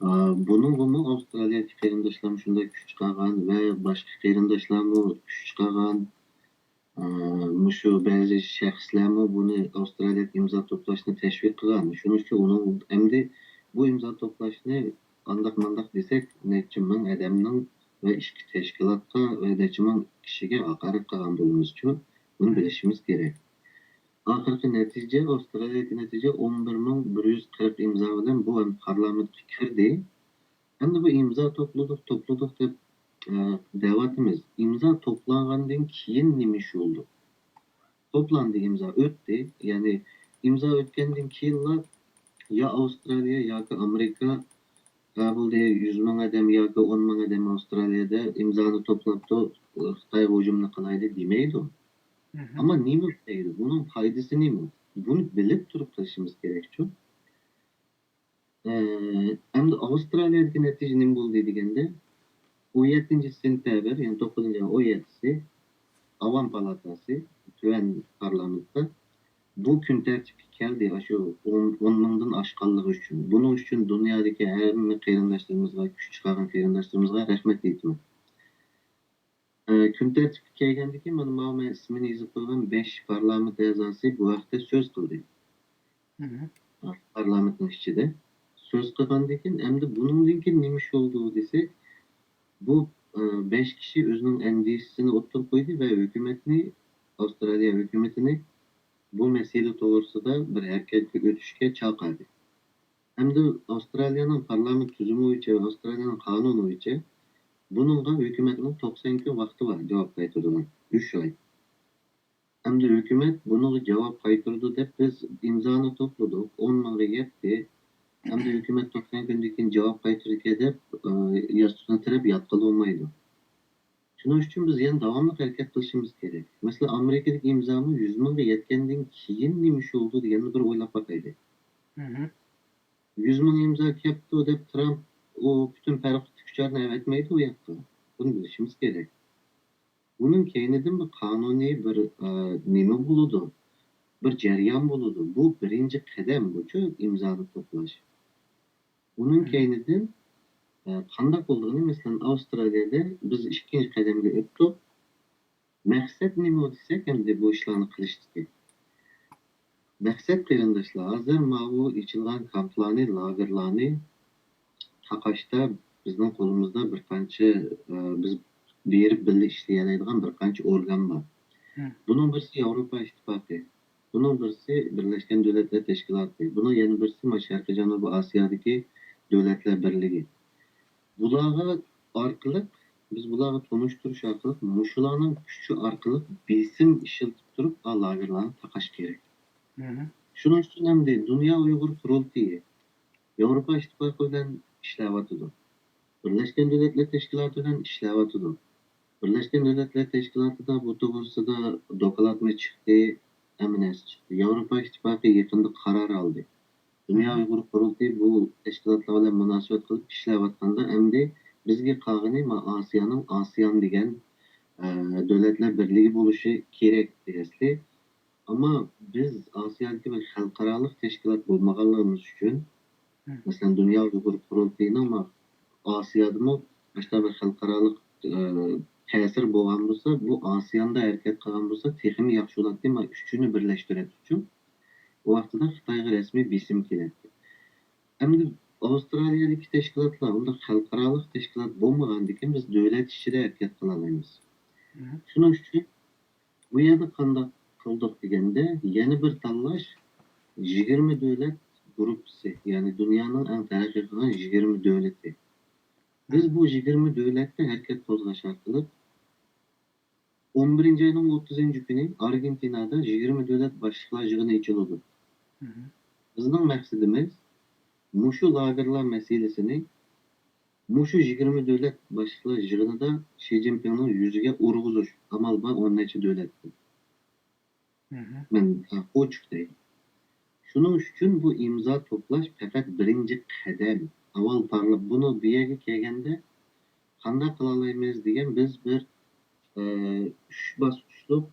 ئە، بۇنىڭغىمۇ ئاۋسترالىيەدىكى قېرىنداشلارمۇ شۇنداق كۈچ چىقارغان ۋە باشقا قېرىنداشلارمۇ كۈچ چىقارغان. ئە، مۇشۇ بەزى شەخسلەرمۇ بۇنى ئاۋسترالىيەدە ئىمزا توپلاشنى تەشۋىق قىلغان. شۇنىڭ ئۈچۈن ئۇنىڭ ئەمدى بۇ ئىمزا توپلاشنى ئانداق مانداق دېسەك، نەچچە مىڭ ئادەمنىڭ ۋە ئىككى تەشكىلاتقا ۋە نەچچە مىڭ كىشىگە ھاقارەت قىلغان بولىمىزچۇ؟ بۇنى بىلىشىمىز كېرەك. ئاخىرقى نەتىجە، ئاۋسترالىيەدىكى نەتىجە ئون بىر مىڭ بىر يۈز قىرىق ئىمزا بىلەن بۇ ئەمدى پارلامېنتقا كىردى. ئەمدى بۇ ئىمزا توپلىدۇق، توپلىدۇق دەپ، ئە، دەۋاتىمىز. ئىمزا توپلانغاندىن كېيىن نېمە ئىش بولدى؟ توپلاندى، ئىمزا ئۆتتى. يەنى ئىمزا ئۆتكەندىن كېيىنلا يا ئاۋسترالىيە ياكى ئامېرىكا، ھە، بولدى، يۈز مىڭ ئادەم ياكى ئون مىڭ ئادەم ئاۋسترالىيەدە ئىمزانى توپلاپتۇ، خىتايغا ھۇجۇمنى قىلايلى دېمەيدۇ. مم. ئەمما نېمە دەيدۇ؟ بۇنىڭ پايدىسى نېمە؟ بۇنى بىلىپ تۇرۇپ قىلىشىمىز كېرەكچۇ. ئە، ئەمدى ئاۋسترالىيەدىكى نەتىجە نېمە بولدى دېگەندە، ئون يەتتىنچى سېنتەبىر، يەنى توققۇزىنچى ئاينىڭ ئون يەتتىسى، ئاۋام پالاتاسى، تۆۋەن پارلامېنتتا بۇ كۈن تەرتىپكە كەلدى، ئاشۇ ئون، ئون مىڭدىن ئاشقانلىقى ئۈچۈن. بۇنىڭ ئۈچۈن دۇنيادىكى ھەممە قېرىنداشلىرىمىزغا، كۈچ چىقارغان قېرىنداشلىرىمىزغا رەھمەت ئېيتىمەن. ئە، كۈن تەرتىپكە كەلگەندىكىن، مانا، ماۋۇ مەن ئىسمىنى يېزىپ قويغان بەش پارلامېنت ئەزاسى بۇ ھەقتە سۆز قىلدى. مم. ئە، پارلامېنتنىڭ ئىچىدە سۆز قىلغاندىن كېيىن، ئەمدى بۇنىڭدىن كېيىن نېمە ئىش بولدى دېسەك، بۇ، ئە، بەش كىشى ئۆزىنىڭ ئەندىشىسىنى ئوتتۇرىغا قويدى ۋە ھۆكۈمەتنى، ئاۋسترالىيە ھۆكۈمىتىنى بۇ مەسىلە توغرىسىدا بىر ھەرىكەتكە ئۆتۈشكە چاقىردى. ئەمدى ئاۋسترالىيەنىڭ پارلامېنت تۈزۈمى بويىچە ۋە ئاۋسترالىيەنىڭ قانۇنى بويىچە بۇنىڭغا ھۆكۈمەتنىڭ توقسان كۈن ۋاقتى بار، جاۋاب قايتۇرىدىغان. ئۈچ ئاي. ئەمدى ھۆكۈمەت بۇنىڭغا جاۋاب قايتۇرىدۇ دەپ بىز ئىمزانى توپلىدۇق، ئون مىڭغا يەتتى. ئەمدى ھۆكۈمەت توقسان كۈندىن كېيىن جاۋاب قايتۇرىدىكەن دەپ، ئە، ياستۇقنى تىرەپ ياتقىلى بولمايدۇ. شۇنىڭ ئۈچۈن بىز يەنە داۋاملىق ھەرىكەت قىلىشىمىز كېرەك. مەسىلەن، ئامېرىكىدىكى ئىمزامۇ يۈز مىڭغا يەتكەندىن كېيىن نېمە ئىش بولدى دېگەننى بىر ئويلاپ باقايلى. مم. يۈز مىڭ ئىمزا كەپتۇ دەپ ترامپ ئۇ پۈتۈن پەرقلىق تىكىچارنى ئەۋەتمەيدۇ ئۇ ياققا. بۇنى بىلىشىمىز كېرەك. بۇنىڭ كەينىدىن بىر قانۇنىي بىر، ئە، نېمە بولىدۇ؟ بىر جەريان بولىدۇ. بۇ بىرىنچى قەدەم، بۇچۇ ئىمزانى توپلاش. ئۇنىڭ مم. كەينىدىن، ئە، قانداق بولىدىغىنى، مەسىلەن، ئاۋسترالىيەدە بىز ئىككىنچى قەدەمگە ئۆتتۇق. مەقسەت نېمە دېسەك، ئەمدى بۇ ئىشلارنى قىلىشتىكى. مەقسەت قېرىنداشلار، ھازىر ماۋۇ ئېچىلغان كامپلارنى، لاگېرلارنى تاقاشتا بىزنىڭ قولىمىزدا بىر قانچە، ئە، بىز بېرىپ بىللە ئىشلىيەلەيدىغان بىر قانچە ئورگان بار. بۇنىڭ بىرسى ياۋروپا ئىتتىپاقى، بۇنىڭ بىرسى بىرلەشكەن دۆلەتلەر تەشكىلاتى، بۇنىڭ يەنە بىرسى مۇ شەرقىي جەنۇبىي ئاسىيادىكى دۆلەتلەر بىرلىكى. بۇلارغا ئارقىلىق، بىز بۇلارغا تونۇشتۇرۇش ئارقىلىق، مۇشۇلارنىڭ كۈچى ئارقىلىق بېسىم ئىشلىتىپ تۇرۇپ، ئا، لاگېرلارنى تاقاش كېرەك. شۇنىڭ ئۈچۈن ئەمدى دۇنيا ئۇيغۇر قۇرۇلتىيى ياۋروپا ئىتتىپاقى بىلەن ئىشلەۋاتىدۇ. بىرلەشكەن دۆلەتلەر تەشكىلاتى بىلەن ئىشلەۋاتىدۇ. بىرلەشكەن دۆلەتلەر تەشكىلاتىدا بۇ توغرىسىدا دوكلاتمۇ چىقتى، ھەممە نەرسە چىقتى. ياۋروپا ئىتتىپاقى يېقىندا قارار ئالدى. دۇنيا ئۇيغۇر قۇرۇلتىيى بۇ تەشكىلاتلار بىلەن مۇناسىۋەت قىلىپ ئىشلەۋاتقاندا، ئەمدى بىزگە قالغىنى ما ئاسىيانىڭ ئاسىيان دېگەن، ئە، دۆلەتلەر بىرلىكى بولۇشى كېرەك دېگەنسلى. ئەمما بىز ئاسىيادىكى بىر خەلقئارالىق تەشكىلات بولمىغانلىقىمىز ئۈچۈن، مەسىلەن، دۇنيا ئۇيغۇر قۇرۇلتىيىنىڭ ما-، ئاسىيادىمۇ باشقا بىر خەلقئارالىق، ئە، تەسىر بولغان بولسا، بۇ ئاسىياندا ھەرىكەت قىلغان بولسا، تېخىمۇ ياخشى بولاتتى، ما ئۈچىنى بىرلەشتۈرەتتىچۇ. ئۇ ۋاقتىدا خىتايغا رەسمىي بېسىم كېلەتتى. ئەمدى ئاۋسترالىيەدىكى تەشكىلاتلار ئۇنداق خەلقئارالىق تەشكىلات بولمىغاندىكىن، بىز دۆلەت ئىچىدە ھەرىكەت قىلالايمىز. شۇنىڭ ئۈچۈن بۇ يەردە قانداق قىلدۇق دېگەندە، يەنە بىر تاللاش، يىگىرمە دۆلەت گۇرۇپپىسى، يەنى دۇنيانىڭ ئەڭ تەرەققىي قىلغان يىگىرمە دۆلىتى. بىز بۇ يىگىرمە دۆلەتتە ھەرىكەت قوزغاش ئارقىلىق، ئون بىرىنچى ئاينىڭ ئوتتۇزىنچى كۈنى ئارگېنتىنادا يىگىرمە دۆلەت باشلىقلار يىغىنى ئېچىلىدۇ. بىزنىڭ مەقسىتىمىز مۇشۇ لاگېرلار مەسىلىسىنى مۇشۇ يىگىرمە دۆلەت باشلىقلار يىغىنىدا شى جىنپىڭنىڭ يۈزىگە ئۇرغۇزۇش، ئامال بار ئون نەچچە دۆلەتتىن. مەن، ئە، ئوچۇق دەي. شۇنىڭ ئۈچۈن بۇ ئىمزا توپلاش پەقەت بىرىنچى قەدەم. ئاۋۋال پارلا-، بۇنى بۇ يەرگە كەلگەندە قانداق قىلالايمىز دېگەن بىز بىر، ئە، ئۈچ باسقۇچلۇق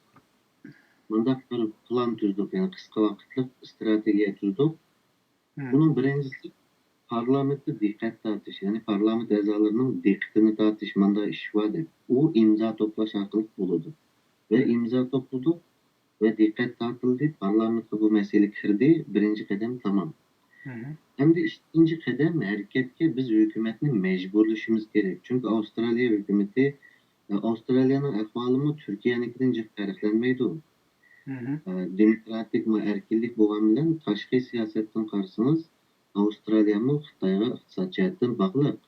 مۇنداق بىر پىلان تۈزدۇق، يەنى قىسقا ۋاقىتلىق ئىستراتېگىيە تۈزدۇق. بۇنىڭ بىرىنچىسى پارلامېنتتا دىققەت تارتىش، يەنى پارلامېنت ئەزالىرىنىڭ دىققىتىنى تارتىش، مۇنداق ئىش بار دەپ، ئۇ ئىمزا توپلاش ئارقىلىق بولىدۇ. ۋە ئىمزا توپلىدۇق ۋە دىققەت تارتىلدى، پارلامېنتقا بۇ مەسىلە كىردى، بىرىنچى قەدەم تامام. ئەمدى ئىككىنچى قەدەم ھەرىكەتكە بىز ھۆكۈمەتنى مەجبۇرلىشىمىز كېرەك. چۈنكى ئاۋسترالىيە ھۆكۈمىتى، ئاۋسترالىيەنىڭ ئەھۋالىمۇ تۈركىيەنىڭكىدىن جىق پەرقلەنمەيدۇ. ئە، دېموكراتىك ۋە ئەركىنلىك بولغان بىلەن تاشقى سىياسەتتىن قارىسىڭىز، ئاۋسترالىيەمۇ خىتايغا ئىقتىساد جەھەتتىن باغلىق.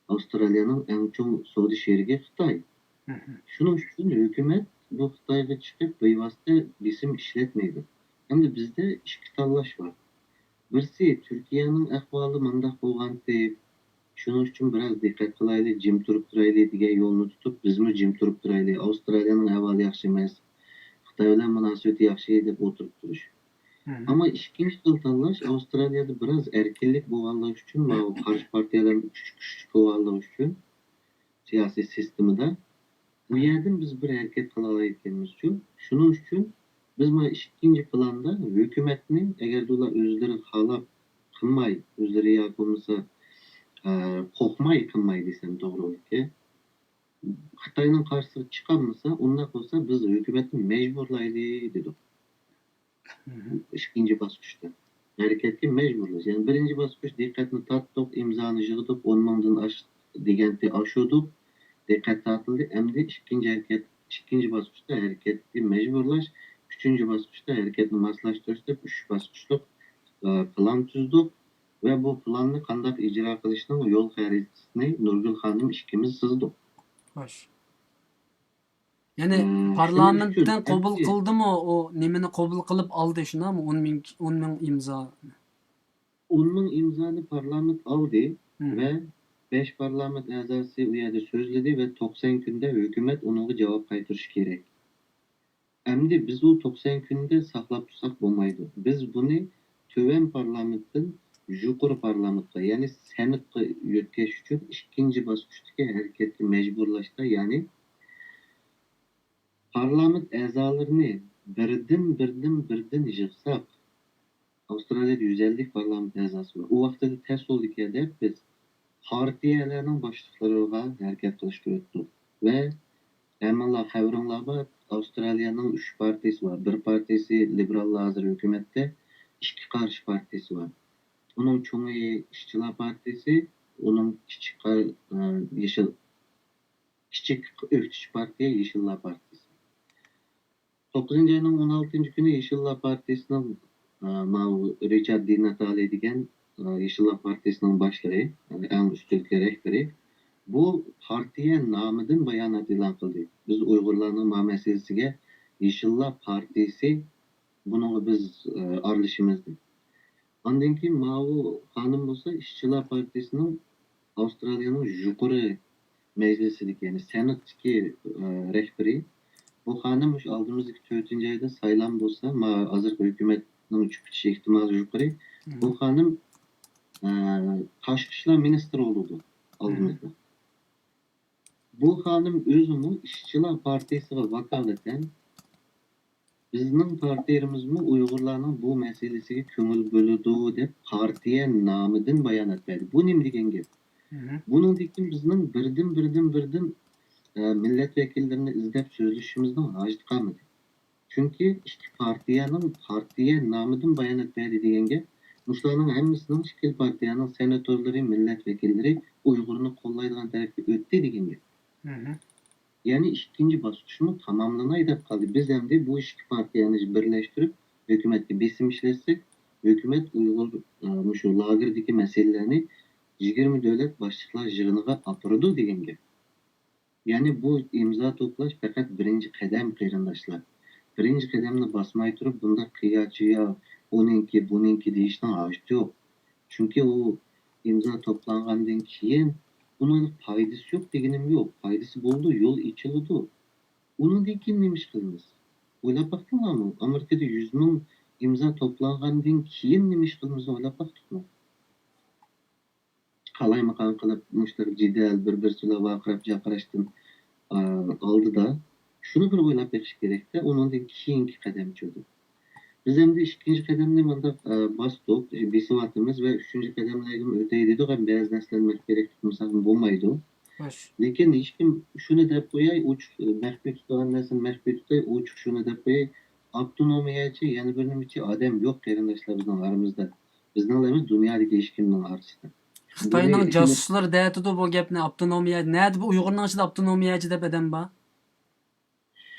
ئاۋسترالىيەنىڭ ئەڭ چوڭ سودا شېرىكى خىتاي. شۇنىڭ ئۈچۈن ھۆكۈمەت بۇ خىتايغا چىقىپ بىۋاسىتە بېسىم ئىشلەتمەيدۇ. ئەمدى بىزدە ئىككى تاللاش بار. بىرسى، تۈركىيەنىڭ ئەھۋالى مانداق بولغانتى، شۇنىڭ ئۈچۈن بىراز دىققەت قىلايلى، جىم تۇرۇپ تۇرايلى دېگەن يولنى تۇتۇپ، بىزمۇ جىم تۇرۇپ تۇرايلى، ئاۋسترالىيەنىڭ ئەھۋالى ياخشى ئەمەس، خىتاي بىلەن مۇناسىۋىتى ياخشى دەپ ئولتۇرۇپ تۇرۇش. ئەمما ئىككىنچى خىل تاللاش، ئاۋسترالىيەدە بىراز ئەركىنلىك بولغانلىقى ئۈچۈن، ماۋۇ قارشى پارتىيەلەرنىڭ كۈچى كۈچلۈك بولغانلىقى ئۈچۈن سىياسىي سىستېمىدا، بۇ يەردىن بىز بىر ھەرىكەت قىلالايدىكەنمىزچۇ. شۇنىڭ ئۈچۈن بىز مانا ئىككىنچى پىلاندا ھۆكۈمەتنى، ئەگەردە ئۇلار ئۆزلىرى خالاپ قىلماي، ئۆزلىرى ياكى بولمىسا، ئە، قورقماي قىلماي دېسەم توغرا بولىدىكەن. خىتاينىڭ قارشىسىغا چىقالمىسا، ئۇنداق بولسا بىز ھۆكۈمەتنى مەجبۇرلايلى دېدۇق. ئىككىنچى باسقۇچتا ھەرىكەتكە مەجبۇرلاش. يەنى بىرىنچى باسقۇچ دىققەتنى تارتتۇق، ئىمزانى يىغدۇق، ئون مىڭدىن ئاش دېگەنتى ئاشۇردۇق، دىققەت تارتىلدى. ئەمدى ئىككىنچى ھەرىكەت، ئىككىنچى باسقۇچتا ھەرىكەتكە مەجبۇرلاش، ئۈچىنچى باسقۇچتا ھەرىكەتنى ماسلاشتۇرۇش دەپ ئۈچ باسقۇچلۇق، ئە، پىلان تۈزدۇق ۋە بۇ پىلاننى قانداق ئىجرا قىلىشنىڭ يول خەرىتىسىنى نۇرگۈل خانىم ئىككىمىز سىزدۇق. خوش. يەنى ئە، شۇنىڭ ئۈچۈن پارلامېنتتىن قوبۇل قىلدىمۇ؟ ئۇ نېمىنى قوبۇل قىلىپ ئالدى، شۇنداقمۇ؟ ئون مىڭ، ئون مىڭ ئىمزا. ئون مىڭ ئىمزانى پارلامېنت ئالدى ۋە بەش پارلامېنت ئەزاسى ئۇ يەردە سۆزلىدى ۋە توقسان كۈندە ھۆكۈمەت ئۇنىڭغا جاۋاب قايتۇرۇشى كېرەك. ئەمدى بىز ئۇ توقسان كۈندە ساقلاپ تۇرساق بولمايدۇ. بىز بۇنى تۆۋەن پارلامېنتتىن يۇقىرى پارلامېنتقا، يەنى سېناتقا يۆتكەش ئۈچۈن ئىككىنچى باسقۇچتىكى ھەرىكەتكە مەجبۇرلاشتا، يەنى پارلامېنت ئەزالىرىنى بىردىن، بىردىن، بىردىن يىغساق، ئاۋسترالىيەدە يۈز ئەللىك پارلامېنت ئەزاسى بار. ئۇ ۋاقتىدا تەس بولىدىكەن دەپ بىز پارتىيەلەرنىڭ باشلىقلىرىغا ھەرىكەت قىلىشقا ئۆتتۇق. ۋە ھەممىڭلار خەۋىرىڭلار بار، ئاۋسترالىيەنىڭ ئۈچ پارتىيىسى بار. بىر پارتىيىسى لىبېراللار ھازىر ھۆكۈمەتتە، ئىككى قارشى پارتىيىسى بار. ئۇنىڭ چوڭى ئىشچىلار پارتىيىسى، ئۇنىڭ كىچىك قار-، ئە، يېشىل، كىچىك ئۆكتىچى پارتىيە يېشىللار پارتىيىسى. توققۇزىنچى ئاينىڭ ئون ئالتىنچى كۈنى يېشىللار پارتىيىسىنىڭ، ئە، ماۋۇ رىچارد دى ناتالى دېگەن، ئە، يېشىللار پارتىيىسىنىڭ باشلىقى، يەنى ئەڭ ئۈستۈنكى رەھبىرى، بۇ پارتىيە نامىدىن بايانات ئېلان قىلدى. بىز ئۇيغۇرلارنىڭ ما مەسىلىسىگە يېشىللار پارتىيىسى، بۇنىڭغا بىز، ئە، ئارىلىشىمىز دېدى. ئاندىن كېيىن ماۋۇ خانىم بولسا ئىشچىلار پارتىيىسىنىڭ ئاۋسترالىيەنىڭ يۇقىرى مەجلىسىدىكى، يەنى سېناتتىكى، ئە، رەھبىرى. بۇ خانىم مۇشۇ ئالدىمىزدىكى تۆتىنچى ئايدا سايلام بولسا، ما ھازىرقى ھۆكۈمەتنىڭ چۈشۈپ كېتىش ئېھتىمالى يۇقىرى. بۇ خانىم، ئە، تاشقى ئىشلار مىنىستىرى بولىدۇ ئالدىمىزدا. بۇ خانىم ئۆزىمۇ ئىشچىلار پارتىيىسىغا ۋاكالىتەن، بىزنىڭ پارتىيىمىزمۇ ئۇيغۇرلارنىڭ بۇ مەسىلىسىگە كۆڭۈل بۆلىدۇ دەپ پارتىيە نامىدىن بايانات بەردى. بۇ نېمە دېگەن گەپ؟ بۇنىڭدىن كېيىن بىزنىڭ بىردىن، بىردىن، بىردىن، ئە، مىللەت ۋەكىللىرىنى ئىزدەپ سۆزلىشىشىمىزنىڭ ھاجىتى قالمىدى. چۈنكى ئىككى پارتىيەنىڭ پارتىيە نامىدىن بايانات بەردى دېگەن گەپ، مۇشۇلارنىڭ ھەممىسىنىڭ ئىككىلا پارتىيەنىڭ سېناتورلىرى، مىللەت ۋەكىللىرى ئۇيغۇرنى قوللايدىغان تەرەپكە ئۆتتى دېگەن گەپ. يەنى ئىككىنچى باسقۇچمۇ تاماملىناي دەپ قالدى. بىز ئەمدى بۇ ئىككى پارتىيەنى بىرلەشتۈرۈپ، ھۆكۈمەتكە بېسىم ئىشلەتسەك، ھۆكۈمەت ئۇيغۇر، ئە، مۇشۇ لاگېردىكى مەسىلىلەرنى يىگىرمە دۆلەت باشلىقلار يىغىنىغا ئاپىرىدۇ دېگەن گەپ. يەنى بۇ ئىمزا توپلاش پەقەت بىرىنچى قەدەم، قېرىنداشلار. بىرىنچى قەدەمنى باسماي تۇرۇپ، بۇنداق قىياچىيا، ئۇنىڭكى، بۇنىڭكى دېيىشنىڭ ھاجىتى يوق. چۈنكى ئۇ ئىمزا توپلانغاندىن كېيىن ئۇنىڭ پايدىسى يوق دېگىنىم يوق. پايدىسى بولىدۇ، يول ئېچىلىدۇ. ئۇنىڭدىن كېيىن نېمە ئىش قىلىمىز؟ ئويلاپ باقتىڭلارمۇ؟ ئامېرىكىدا يۈز مىڭ ئىمزا توپلانغاندىن كېيىن نېمە ئىش قىلىمىز؟ ئويلاپ باقتۇقمۇ؟ قالايمىقان قىلىپ، مۇشۇنداق جېدەل، بىر-بىرسى بىلەن ۋارقىراپ-جارقىراشتىن، ئا، ئالدىدا شۇنى بىر ئويلاپ بېقىش كېرەكتە، ئۇنىڭدىن كېيىنكى قەدەمچۇ دەپ. بىز ئەمدى ئىككىنچى قەدەمنى مانداق، ئا، باستۇق، بېسىۋاتىمىز ۋە ئۈچىنچى قەدەملەرگىمۇ ئۆتەي دېدۇق، ھەم بەزى نەرسىلەرنى مەخپىي كېرەك تۇتمىساق بولمايدۇ. لېكىن ھېچكىم شۇنى دەپ قوياي، ئوچۇق، مەخپىي تۇتىدىغان نەرسىنى مەخپىي تۇتاي، ئوچۇق شۇنى دەپ قوياي، ئاپتونومىيەچى، يەنە بىر نېمىچى ئادەم يوق، قېرىنداشلار، بىزنىڭ ئارىمىزدا. بىزنىڭلا ئەمەس، دۇنيادىكى ھېچكىمنىڭ ئارىسىدا. خىتاينىڭ جاسۇسلىرى دەۋاتىدۇ بۇ گەپنى، ئاپتونومىيە. نەدە بۇ ئۇيغۇرنىڭ ئىچىدە ئاپتونومىيەچى دەپ ئادەم بار؟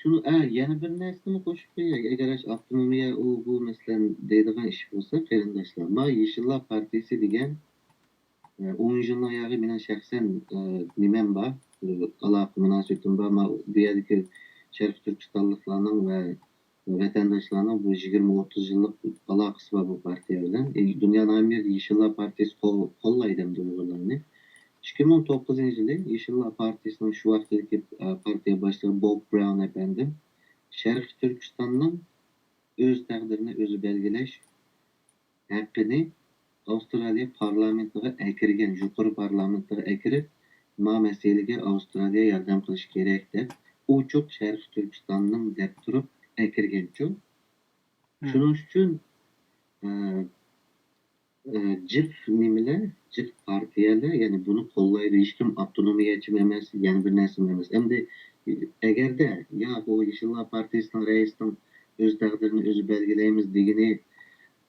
شۇ، ئە، يەنە بىر نەرسىنىمۇ قوشۇپ قوياي. ئەگەر ئاشۇ ئاپتونومىيە، ئۇ، بۇ مەسىلەن دەيدىغان ئىش بولسا، قېرىنداشلار، ما يېشىللار پارتىيىسى دېگەن، ئە، ئون يىلنىڭ ياغى مېنىڭ شەخسەن، ئە، نېمەم بار، ئالاقە مۇناسىۋىتىم بار. ما بۇ يەردىكى شەرقىي تۈركىستانلىقلارنىڭ ۋە ۋەتەنداشلارنىڭ بۇ يىگىرمە، ئوتتۇز يىللىق ئالاقىسى بار بۇ پارتىيە بىلەن. ئى، دۇنيانىڭ ھەممە يېرىدە يېشىللار پارتىيىسى قول-، قوللايدۇ ئەمدى ئۇيغۇرلارنى. ئىككى مىڭ توققۇزىنچى يىلى يېشىللار پارتىيىسىنىڭ شۇ ۋاقىتتىكى، ئە، پارتىيە باشلىقى بوب براۋن ئەپەندىم شەرقىي تۈركىستاننىڭ ئۆز تەقدىرىنى ئۆزى بەلگىلەش ھەققىنى ئاۋسترالىيە پارلامېنتىغا ئەكىرگەن، يۇقىرى پارلامېنتىغا ئەكىرىپ، ما مەسىلىگە ئاۋسترالىيە ياردەم قىلىشى كېرەك دەپ، ئوچۇق شەرقىي تۈركىستاننىڭ دەپ تۇرۇپ ئەكىرگەنچۇ. شۇنىڭ ئۈچۈن، ئە، ئە، جىق نېمىلەر، جىق پارتىيەلەر، يەنى بۇنى قوللايدۇ. ھېچكىم ئاپتونومىيەچىمۇ ئەمەس، يەنە بىر نەرسىمۇ ئەمەس. ئەمدى ئەگەردە، يا بۇ يېشىللار پارتىيىسىنىڭ رەئىسىنىڭ ئۆز تەقدىرىنى ئۆزى بەلگىلەيمىز دېگىنى،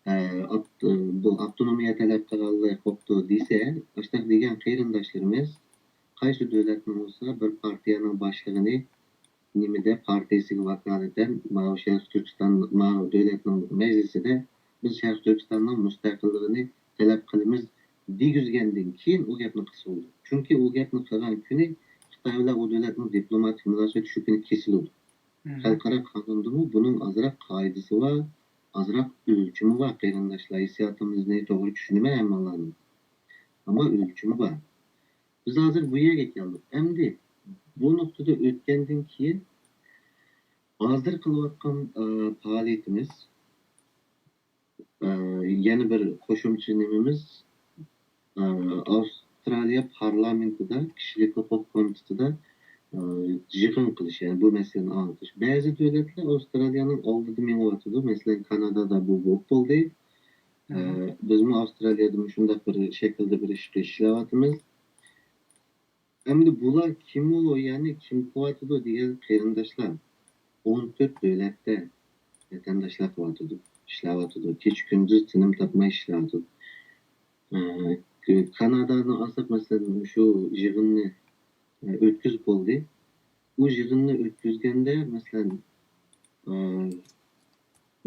ئە، ئاپ-، بۇ ئاپتونومىيە تەلەپ قىلغانلىق بوپتۇ دېسە، ئاشۇنداق دېگەن قېرىنداشلىرىمىز قايسى دۆلەتنىڭ بولسا بىر پارتىيەنىڭ باشلىقىنى نېمىدە پارتىيىسىغا ۋاكالىتەن ماۋۇ شەرقىي تۈركىستان، ماۋۇ دۆلەتنىڭ مەجلىسىدە بىز شەرقىي تۈركىستاننىڭ مۇستەقىللىقىنى تەلەپ قىلىمىز دېگۈزگەندىن كېيىن ئۇ گەپنى قىلسا بولىدۇ. چۈنكى ئۇ گەپنى قىلغان كۈنى خىتاي بىلەن ئۇ دۆلەتنىڭ دىپلوماتىك مۇناسىۋىتى شۇ كۈنى كېسىلىدۇ. خەلقئارا قانۇندىمۇ بۇنىڭ ئازراق قائىدىسى بار، ئازراق ئۆلچىمى بار، قېرىنداشلار. ھېسسىياتىمىزنى توغرا چۈشىنىمەن ھەممىڭلارنىڭ. ئەمما ئۆلچىمى بار. بىز ھازىر بۇ يەرگە كەلدۇق. ئەمدى بۇ نۇقتىدا ئۆتكەندىن كېيىن ھازىر قىلىۋاتقان، ئە، پائالىيىتىمىز، ئە، يەنە بىر قوشۇمچە نېمىمىز، ئە، ئاۋسترالىيە پارلامېنتىدا كىشىلىك ھوقۇق كومىتېتىدا، ئە، يىغىن قىلىش، يەنى بۇ مەسىلىنى ئاڭلىتىش. بەزى دۆلەتلەر ئاۋسترالىيەنىڭ ئالدىدا مېڭىۋاتىدۇ. مەسىلەن، كانادادا بۇ بولۇپ بولدى. ئە، بىزمۇ ئاۋسترالىيەدە مۇشۇنداق بىر شەكىلدە بىر ئىشقا ئىشلەۋاتىمىز. ئەمدى بۇلار كىمۇ، يەنى كىم قىلىۋاتىدۇ دېگەن قېرىنداشلار، ئون تۆت دۆلەتتە ۋەتەنداشلار قىلىۋاتىدۇ. ئىشلەۋاتىدۇ. كېچە-كۈندۈز تىنىم تاپماي ئىشلەۋاتىدۇ. ئە، كانادانى ئالساق، مەسىلەن، شۇ يىغىننى، ئە، ئۆتكۈزۈپ بولدى. ئۇ يىغىننى ئۆتكۈزگەندە، مەسىلەن، ئە،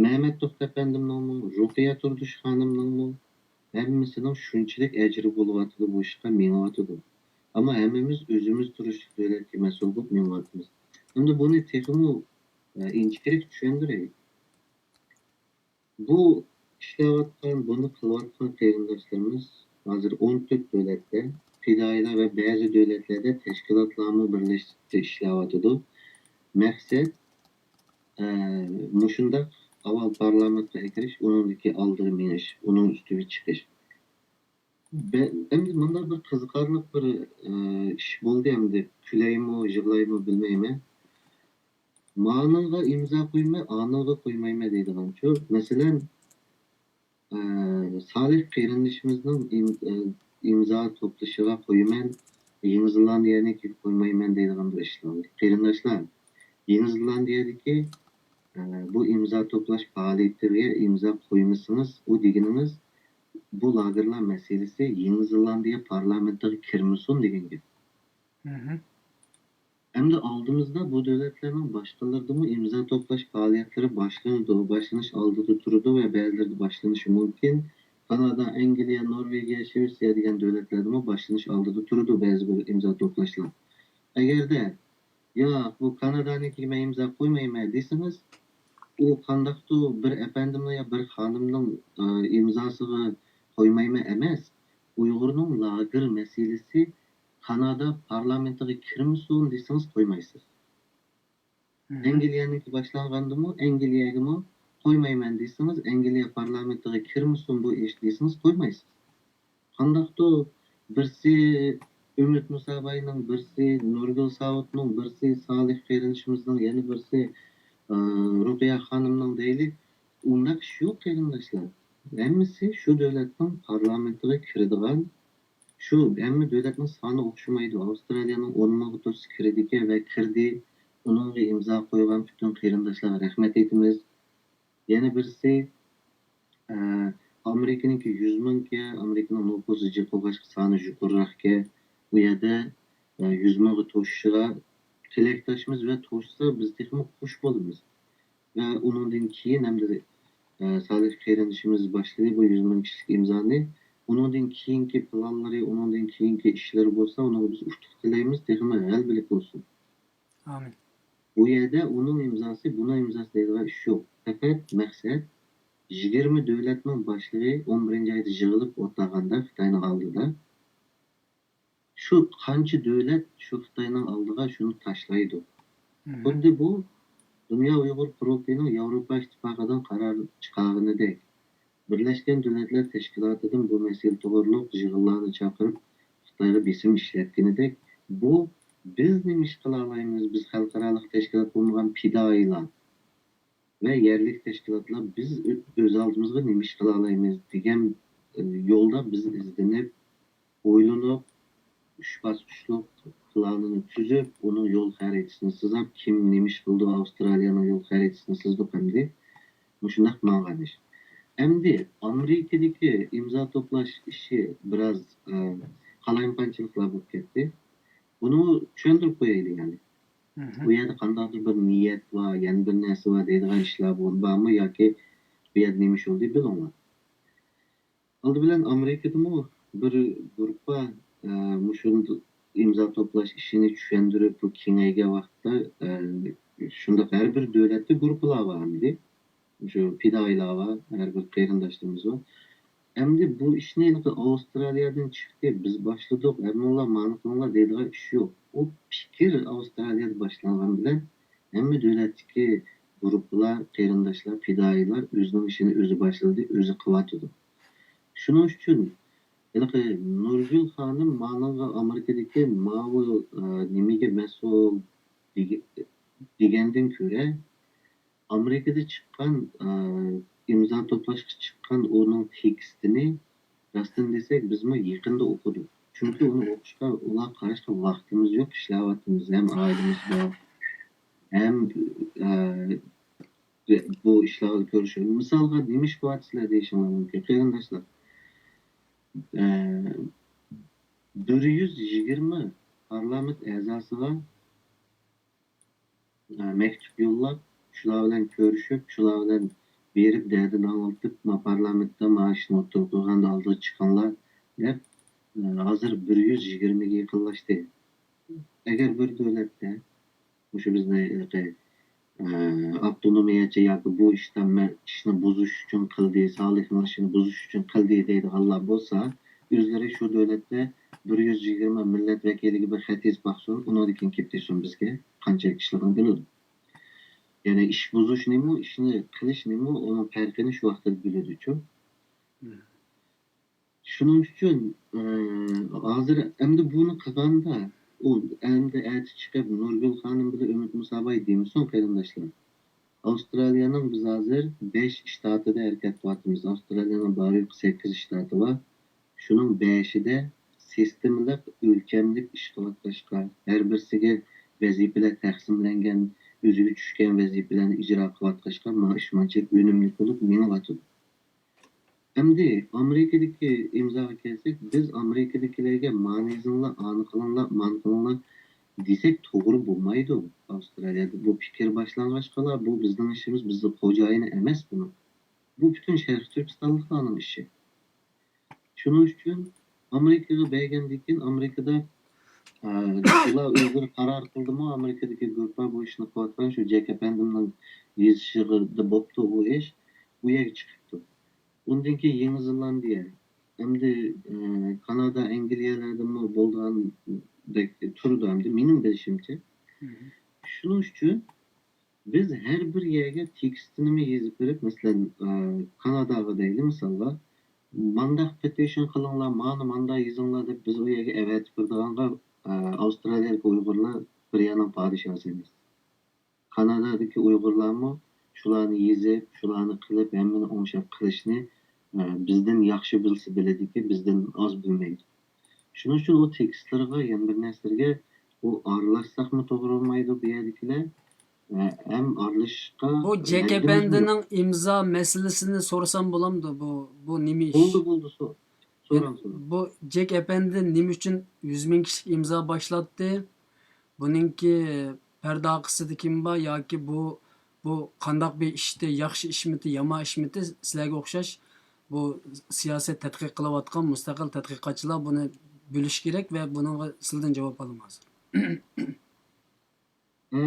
مەمەت توختى ئەپەندىمنىڭمۇ، رۇقىيە تۇردۇش خانىمنىڭمۇ ھەممىسىنىڭ شۇنچىلىك ئەجرى بولۇۋاتىدۇ، بۇ ئىشقا مېڭىۋاتىدۇ. ئەمما ھەممىمىز ئۆزىمىز تۇرۇشلۇق دۆلەتكە مەسئۇل بولۇپ مېڭىۋاتىمىز. ئەمدى بۇنى تېخىمۇ، ئە، ئىنچىكىرەك چۈشەندۈرەي. بۇ ئىشلەۋاتقان، بۇنى قىلىۋاتقان قېرىنداشلىرىمىز ھازىر ئون تۆت دۆلەتتە، پىدائىيلار ۋە بەزى دۆلەتلەردە تەشكىلاتلارمۇ بىرلەشتى ئىشلەۋاتىدۇ. مەقسەت، ئە، مۇشۇنداق ئاۋۋال پارلامېنتقا ئەكىرىش، ئۇنىڭدىكى ئالدىغا مېڭىش، ئۇنىڭ ئۈستىگە چىقىش. بە-، ئەمدى مۇنداق بىر قىزىقارلىق بىر، ئە، ئىش بولدى ئەمدى. كۈلەيمۇ، يىغلايمۇ بىلمەيمەن. مانىڭغا ئىمزا قويىمەن، ئانىڭغا قويمايمەن دەيدىغانچۇ. مەسىلەن، ئە، سالىھ قېرىندىشىمىزنىڭ ئىم-، ئە، ئىمزا توپلىشىغا قويىمەن، يېڭى زېلاندىيەنىڭكىگە قويمايمەن دەيدىغان بىر ئىشلار بار. قېرىنداشلار، يېڭى زېلاندىيەدىكى، ئە، بۇ ئىمزا توپلاش پائالىيىتىگە ئىمزا قويمىسىڭىز، ئۇ دېگىنىڭىز، بۇ لاگېرلار مەسىلىسى يېڭى زېلاندىيە پارلامېنتىغا كىرمىسۇن دېگەن گەپ. مھم. ئەمدى ئالدىمىزدا بۇ دۆلەتلەرنىڭ باشقىلىرىدىمۇ ئىمزا توپلاش پائالىيەتلىرى باشلىنىدۇ، باشلىنىش ئالدىدا تۇرىدۇ ۋە بەزىلىرىدە باشلىنىشى مۇمكىن. كانادا، ئەنگلىيە، نورۋېگىيە، شىۋېتسىيە دېگەن دۆلەتلەردىمۇ باشلىنىش ئالدىدا تۇرىدۇ بەزى بىر ئىمزا توپلاشلار. ئەگەردە، ياق، بۇ كانادانىڭكىگە مەن ئىمزا قويمايمەن دېسىڭىز، ئۇ قانداقتۇ بىر ئەپەندىمنىڭ يا بىر خانىمنىڭ، ئە، ئىمزاسىغا قويمايمەن ئەمەس، ئۇيغۇرنىڭ لاگېر مەسىلىسى كانادا پارلامېنتىغا كىرمىسۇن دېسىڭىز قويمايسىز. مھم. ئەنگلىيەنىڭكى باشلانغاندىمۇ، ئەنگلىيەگىمۇ قويمايمەن دېسىڭىز، ئەنگلىيە پارلامېنتىغا كىرمىسۇن بۇ ئىش دېسىڭىز قويمايسىز. قانداقتۇ بىرسى ئۈمىد مۇساباينىڭ، بىرسى نۇرگۈل ساۋۇتنىڭ، بىرسى سالىھ قېرىندىشىمىزنىڭ، يەنە بىرسى، ئە، رۇقىيە خانىمنىڭ دەيلى، ئۇنداق ئىش يوق قېرىنداشلار. ھەممىسى شۇ دۆلەتنىڭ پارلامېنتىغا كىرىدىغان، شۇ ھەممە دۆلەتنىڭ سانى ئوخشىمايدۇ. ئاۋسترالىيەنىڭ ئون مىڭغا توشسا كىرىدىكەن ۋە كىردى. ئۇنىڭغا ئىمزا قويغان پۈتۈن قېرىنداشلارغا رەھمەت ئېيتىمىز. يەنە بىرسى، ئە، ئامېرىكىنىڭكى يۈز مىڭكەن، ئامېرىكىنىڭ نوپۇسى جىق بولغاچقا سانى يۇقىرىراقكەن. ئۇ يەردە، ئە، يۈز مىڭغا توشۇشىغا تىلەكداشمىز ۋە توشسا بىز تېخىمۇ خۇش بولىمىز. ۋە ئۇنىڭدىن كېيىن ئەمدى، ئە، سالىھ قېرىندىشىمىز باشلىدى بۇ يۈز مىڭ كىشىلىك ئىمزانى. ئۇنىڭدىن كېيىنكى پىلانلىرى، ئۇنىڭدىن كېيىنكى ئىشلىرى بولسا، ئۇنىڭغا بىز ئۇتۇق تىلەيمىز، تېخىمۇ غەلىبىلىك بولسۇن. ئامىن. بۇ يەردە ئۇنىڭ ئىمزاسى، بۇنىڭ ئىمزاسى دەيدىغان ئىش يوق. پەقەت مەقسەت يىگىرمە دۆلەتنىڭ باشلىقى ئون بىرىنچى ئايدا يىغىلىپ ئولتۇرغاندا خىتاينىڭ ئالدىدا، شۇ قانچە دۆلەت شۇ خىتاينىڭ ئالدىغا شۇنى تاشلايدۇ. مھم. خۇددى بۇ دۇنيا ئۇيغۇر قۇرۇلتىيىنىڭ ياۋروپا ئىتتىپاقىدىن قارار چىقارغىنىدەك، بىرلەشكەن دۆلەتلەر تەشكىلاتىدىن بۇ مەسىلە توغرۇلۇق يىغىنلارنى چاقىرىپ، خىتايغا بېسىم ئىشلەتكىنىدەك، بۇ بىز نېمە ئىش قىلالايمىز، بىز خەلقئارالىق تەشكىلات بولمىغان پىدائىيلار ۋە يەرلىك تەشكىلاتلار بىز ئۆ-، ئۆز ئالدىمىزغا نېمە ئىش قىلالايمىز دېگەن، ئە، يولدا بىز ئىزدىنىپ، ئويلىنىپ، ئۈچ باسقۇچلۇق پىلانىنى تۈزۈپ، ئۇنىڭ يول خەرىتىسىنى سىزاپ، كىم نېمە ئىش قىلىدۇ، ئاۋسترالىيەنىڭ يول خەرىتىسىنى سىزدۇق ئەمدى. مۇشۇنداق ماڭغان ئىش. ئەمدى ئامېرىكىدىكى ئىمزا توپلاش ئىشى بىراز، ئە، قالايمىقانچىلىقلار بولۇپ كەتتى. بۇنى چۈشەندۈرۈپ قويايلى يەنى. مھم. بۇ يەردە قانداقتۇر بىر نىيەت بار، يەنە بىر نەرسە بار دەيدىغان ئىشلار بار-، بارمۇ ياكى بۇ يەردە نېمە ئىش بولدى بىلىڭلار. ئالدى بىلەن ئامېرىكىدىمۇ بىر گۇرۇپپا، ئە، مۇشۇ ئىمزا توپلاش ئىشىنى چۈشەندۈرۈپ، بۇ كېڭەيگەن ۋاقىتتا، ئە، شۇنداق ھەر بىر دۆلەتتە گۇرۇپپىلار بار ئەمدى. مۇشۇ پىدائىيلار بار، ھەر بىر قېرىنداشلىرىمىز بار. ئەمدى بۇ ئىشنى ھېلىقى ئاۋسترالىيەدىن چىقتى، بىز باشلىدۇق، ھەممىڭلار مانا قىلىڭلار دەيدىغان ئىش يوق. ئۇ پىكىر ئاۋسترالىيەدە باشلانغان بىلەن ھەممە دۆلەتتىكى گۇرۇپپىلار، قېرىنداشلار، پىدائىيلار ئۆزىنىڭ ئىشىنى ئۆزى باشلىدى، ئۆزى قىلىۋاتىدۇ. شۇنىڭ ئۈچۈن ھېلىقى نۇرگۈل خانىم مانىڭغا ئامېرىكىدىكى ماۋۇ، ئە، نېمىگە مەسئۇل دېگە-، دېگەندىن كۆرە، ئامېرىكىدا چىققان، ئە، ئىمزا توپلاشقا چىققان ئۇنىڭ تېكىستىنى راستىنى دېسەك، بىزمۇ يېقىندا ئوقۇدۇق. چۈنكى ئۇنى ئوقۇشقا، ئۇلارغا قاراشقا ۋاقتىمىز يوق، ئىشلەۋاتىمىز، ھەم ئائىلىمىز بار، ھەم، ئە، بۇ ئىشلارغا كۆرۈشۈپ، مىسالغا نېمە ئىش قىلىۋاتىسىلەر دېيىشىڭلار مۇمكىن، قېرىنداشلار. ئە، بىر يۈز يىگىرمە پارلامېنت ئەزاسىغا، ئە، مەكتۇپ يوللاپ، شۇلار بىلەن كۆرۈشۈپ، شۇلار بىلەن بېرىپ دەردىنى ئاڭلىتىپ، ما پارلامېنتتا ما ئىشنى ئوتتۇرىغا قويغاندا ئالدىغا چىقىڭلار دەپ، ئە، ھازىر بىر يۈز يىگىرمىگە يېقىنلاشتى. ئەگەر بىر دۆلەتتە مۇشۇ بىزنى ھېلىقى، ئە، ئاپتونومىيەچى ياكى بۇ ئىشتا مە-، ئىشنى بۇزۇش ئۈچۈن قىلدى، سالىھنىڭ ئىشىنى بۇزۇش ئۈچۈن قىلدى دەيدىغانلار بولسا، ئۆزلىرى شۇ دۆلەتتە بىر يۈز يىگىرمە مىللەت ۋەكىلىگە بىر خەت يېزىپ باقسۇن، ئۇنىڭدىن كېيىن كېلىپ دېسۇن بىزگە قانچىلىك ئىشلىرىنى بىلىدۇ. يەنى ئىش بۇزۇش نېمە، ئىشنى قىلىش نېمە، ئۇنىڭ پەرقىنى شۇ ۋاقىتتا بىلىدۇچۇ. شۇنىڭ ئۈچۈن، ئى، ھازىر ئەمدى بۇنى قىلغاندا، ئۇ ئەمدى ئەتە چىقىپ نۇرگۈل خانىم بىلەن ئۈمىد مۇساباي دېمىسۇن، قېرىنداشلار. ئاۋسترالىيەنىڭ بىز ھازىر بەش شتاتىدا ھەرىكەت قىلىۋاتىمىز. ئاۋسترالىيەنىڭ بارى يوقى سەككىز شتاتى بار. شۇنىڭ بەشىدە سىستېمىلىق، ئۆلچەملىك ئىش قىلىۋاتقاچقا، ھەر بىرسىگە ۋەزىپىلەر تەقسىملەنگەن، ئۆزىگە چۈشكەن ۋەزىپىلەرنى ئىجرا قىلىۋاتقاچقا، مانا شۇنچىلىك ئۈنۈملۈك بولۇپ مېڭىۋاتىدۇ. ئەمدى ئامېرىكىدىكى ئىمزاغا كەلسەك، بىز ئامېرىكىدىكىلەرگە مانى يېزىڭلار، ئانى قىلىڭلار، مانى قىلىڭلار دېسەك توغرا بولمايدۇ. ئاۋسترالىيەدە بۇ پىكىر باشلانغاچقىلا، بۇ بىزنىڭ ئىشىمىز، بىزنىڭ خوجايىنى ئەمەس بۇنىڭ. بۇ پۈتۈن شەرقىي تۈركىستانلىقلارنىڭ ئىشى. شۇنىڭ ئۈچۈن ئامېرىكىغا بەرگەندىن كېيىن ئامېرىكىدا، ئە، ئۇلار ئۆزلىرى قارار قىلدىمۇ، ئامېرىكىدىكى گۇرۇپپا بۇ ئىشنى قىلىۋاتقان شۇ جېك ئەپەندىمنىڭ يېزىشىغا بوپتۇ ئۇ ئىش. ئۇ يەرگە چىقىپتۇ. ئۇندىن كېيىن يېڭى زېلاندىيە. ئەمدى، ئە، كانادا، ئەنگلىيەلەردىمۇ بولىدىغاندەك تۇرىدۇ ئەمدى مېنىڭ بىلىشىمچە. شۇنىڭ ئۈچۈن بىز ھەر بىر يەرگە تېكىستىنىمۇ يېزىپ بېرىپ، مەسىلەن، ئە، كاناداغا دەيلى مىسالغا، مانداق پېتىشن قىلىڭلار، مانا مانداق يېزىڭلار دەپ بىز ئۇ يەرگە ئەۋەتىپ بېرىدىغانغا، ئە، ئاۋسترالىيەدىكى ئۇيغۇرلار بىر يەرنىڭ پادىشاھسى ئەمەس. كانادادىكى ئۇيغۇرلارمۇ شۇلارنى يېزىپ، شۇلارنى قىلىپ، ھەممىنى ئوڭشاپ قىلىشنى، ئە، بىزدىن ياخشى بىلسە بىلىدىكى، بىزدىن ئاز بىلمەيدۇ. شۇنىڭ ئۈچۈن ئۇ تېكىستلىرىغا، يەنە بىر نەرسىلەرگە ئۇ ئارىلاشساقمۇ توغرا بولمايدۇ بۇ يەردىكىلەر. ئە، ھەم ئارىلىشىشقا بۇ جېك ئەپەندىنىڭ ئىمزا مەسىلىسىنى سورىسام بولامدۇ؟ بۇ، بۇ نېمە ئىش؟ بولدى، بولدى، سور-، سوراڭ، سوراڭ. بۇ جېك ئەپەندى نېمە ئۈچۈن يۈز مىڭ كىشىلىك ئىمزا باشلاتتى؟ بۇنىڭكى پەردە ئارقىسىدا كىم بار ياكى بۇ، بۇ قانداق بىر ئىشتى، ياخشى ئىشمىتى، يامان ئىشمىتى، سىلەرگە ئوخشاش بۇ سىياسەت تەتقىق قىلىۋاتقان مۇستەقىل تەتقىقاتچىلار بۇنى بىلىشى كېرەك ۋە بۇنىڭغا سىلىدىن جاۋاب ئالىمەن ھازىر. ئە،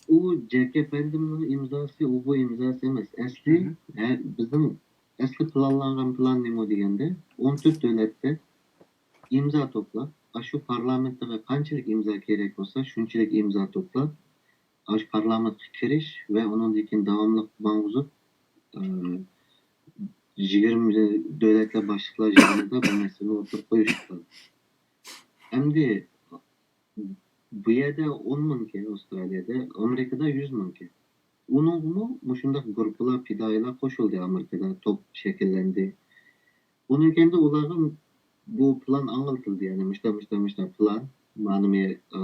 ئۇ جېك ئەپەندىمنىڭ ئىمزاسى، ئۇ بۇ ئىمزاسى ئەمەس. ئەسلى، ھە، بىزنىڭ ئەسلى پىلانلانغان پىلان نېمە دېگەندە، ئون تۆت دۆلەتتە ئىمزا توپلاپ، ئاشۇ پارلامېنتىغا قانچىلىك ئىمزا كېرەك بولسا، شۇنچىلىك ئىمزا توپلاپ، ئاشۇ پارلامېنتقا كىرىش ۋە ئۇنىڭدىن كېيىن داۋاملىق ماڭغۇزۇپ، ئە، يىگىرمە دۆلەتلەر باشلىقلار يىغىنىدا بۇ مەسىلىنى ئوتتۇرىغا قويۇشتى. ئەمدى بۇ يەردە ئون مىڭكەن، ئاۋسترالىيەدە، ئامېرىكىدا يۈز مىڭكەن. ئۇنىڭغىمۇ مۇشۇنداق گۇرۇپپىلار، پىدائىيلار قوشۇلدى، ئامېرىكىدا توپ شەكىللەندى. ئۇنىڭ كەينىدە ئۇلارغا بۇ پىلان ئاڭلىتىلدى، يەنى مۇشتا، مۇشتا، مۇشتا پىلان، مانا مېنى، ئا،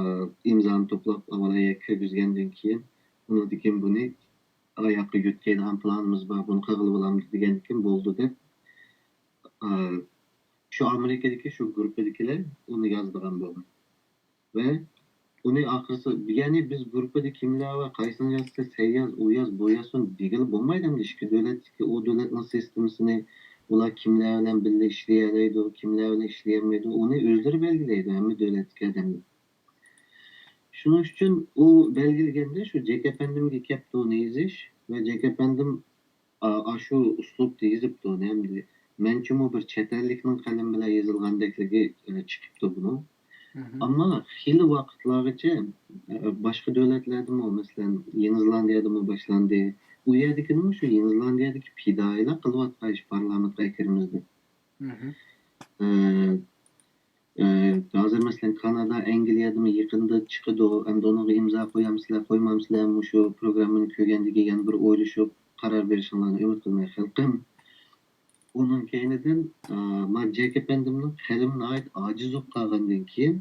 ئىمزانى توپلاپ، ئاۋۋال يەرگە كىرگۈزگەندىن كېيىن، ئۇنىڭدىن كېيىن بۇنى ئاياققا يۆتكەيدىغان پىلانىمىز بار، بۇنى قىلغىلى بولامدۇ دېگەندىن كېيىن بولدى دەپ، ئا، شۇ ئامېرىكىدىكى شۇ گۇرۇپپىدىكىلەر ئۇنى يازىدىغان بولغان. ۋە ئۇنى ئاخىرسى، يەنى بىز گۇرۇپپىدا كىملەر بار، قايسىنى يازسا، سەن ياز، ئۇ ياز، بۇ يازسۇن دېگىلى بولمايدۇ. ئەمدى ئىككى دۆلەتتىكى، ئۇ دۆلەتنىڭ سىستېمىسىنى، ئۇلار كىملەر بىلەن بىللە ئىشلىيەلەيدۇ، كىملەر بىلەن ئىشلىيەلمەيدۇ، ئۇنى ئۆزلىرى بەلگىلەيدۇ، ھەممە دۆلەتتىكى ئادەملەر. شۇنىڭ ئۈچۈن ئۇ بەلگىلىگەندە شۇ جېك ئەپەندىمگە كەپتۇ ئۇنى يېزىش ۋە جېك ئەپەندىم ئا-، ئاشۇ ئۇسلۇبتا يېزىپتۇ ئۇنى. ئەمدى مەنچىمۇ بىر چەت ئەللىكنىڭ قەلىمى بىلەن يېزىلغاندەكلىكى، ئە، چىقىپتۇ بۇنىڭ. ئەمما خېلى ۋاقىتلارغىچە، ئە، باشقا دۆلەتلەردىمۇ، مەسىلەن، يېڭى زېلاندىيەدىمۇ باشلاندى. ئۇ يەردىكىنىمۇ شۇ يېڭى زېلاندىيەدىكى پىدائىيلار قىلىۋاتقان ئىش پارلامېنتقا ئەكىرىمىزدە. ئە، ئە، ھازىر مەسىلەن، كانادا، ئەنگلىيەدىمۇ يېقىندا چىقىدۇ. ئەمدى ئۇنىڭغا ئىمزا قويامسىلەر، قويمامسىلەر، مۇشۇ پروگراممىنى كۆرگەندىن كېيىن يەنە بىر ئويلىشىپ قارار بېرىشىڭلارنى ئۈمىد قىلىمەن، خەلقىم. ئۇنىڭ كەينىدىن، ئە، ما جېك ئەپەندىمنىڭ قەلىمى ناھايىتى ئاجىز بولۇپ قالغاندىن كېيىن،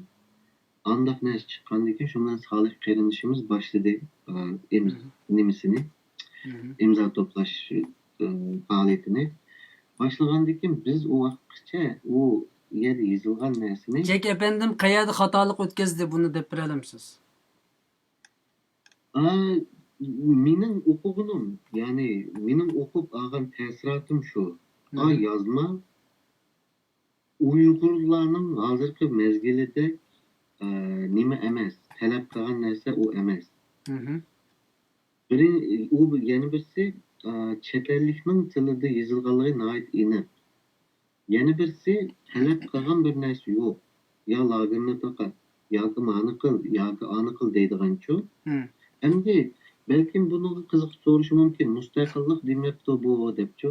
ئانداق نەرسە چىققاندىن كېيىن، شۇ بىلەن سالىھ قېرىندىشىمىز باشلىدى، ئە، ئىمز-، نېمىسىنى. ئىمزا توپلاش، ئى، پائالىيىتىنى باشلىغاندىن كېيىن، بىز ئۇ ۋاقىتقىچە ئۇ يەردە يېزىلغان نەرسىنى جەك ئەپەندىم قەيەردە خاتالىق ئۆتكەزدى، بۇنى دەپ بېرەلەمسىز؟ ئا، مېنىڭ ئوقۇغىنىم، يەنى مېنىڭ ئوقۇپ ئالغان تەسىراتىم شۇ. ئا، يازما ئۇيغۇرلارنىڭ ھازىرقى مەزگىلىدە، ئە، نېمە ئەمەس، تەلەپ قىلغان نەرسە ئۇ ئەمەس. بىرىن-، ئۇ بىر-، يەنە بىرسى، ئە، چەت ئەللىكنىڭ تىلىدا يېزىلغانلىقى ناھايىتى ئېنىق. يەنە بىرسى، تەلەپ قىلغان بىر نەرسە يوق. يا لاگېرنى تاقات، ياكى مانى قىل، ياكى ئانى قىل دەيدىغانچۇ. ئەمدى بەلكىم بۇنىڭغا قىزىقىپ سورىشى مۇمكىن، مۇستەقىللىق دېمەپتۇ بۇ دەپچۇ.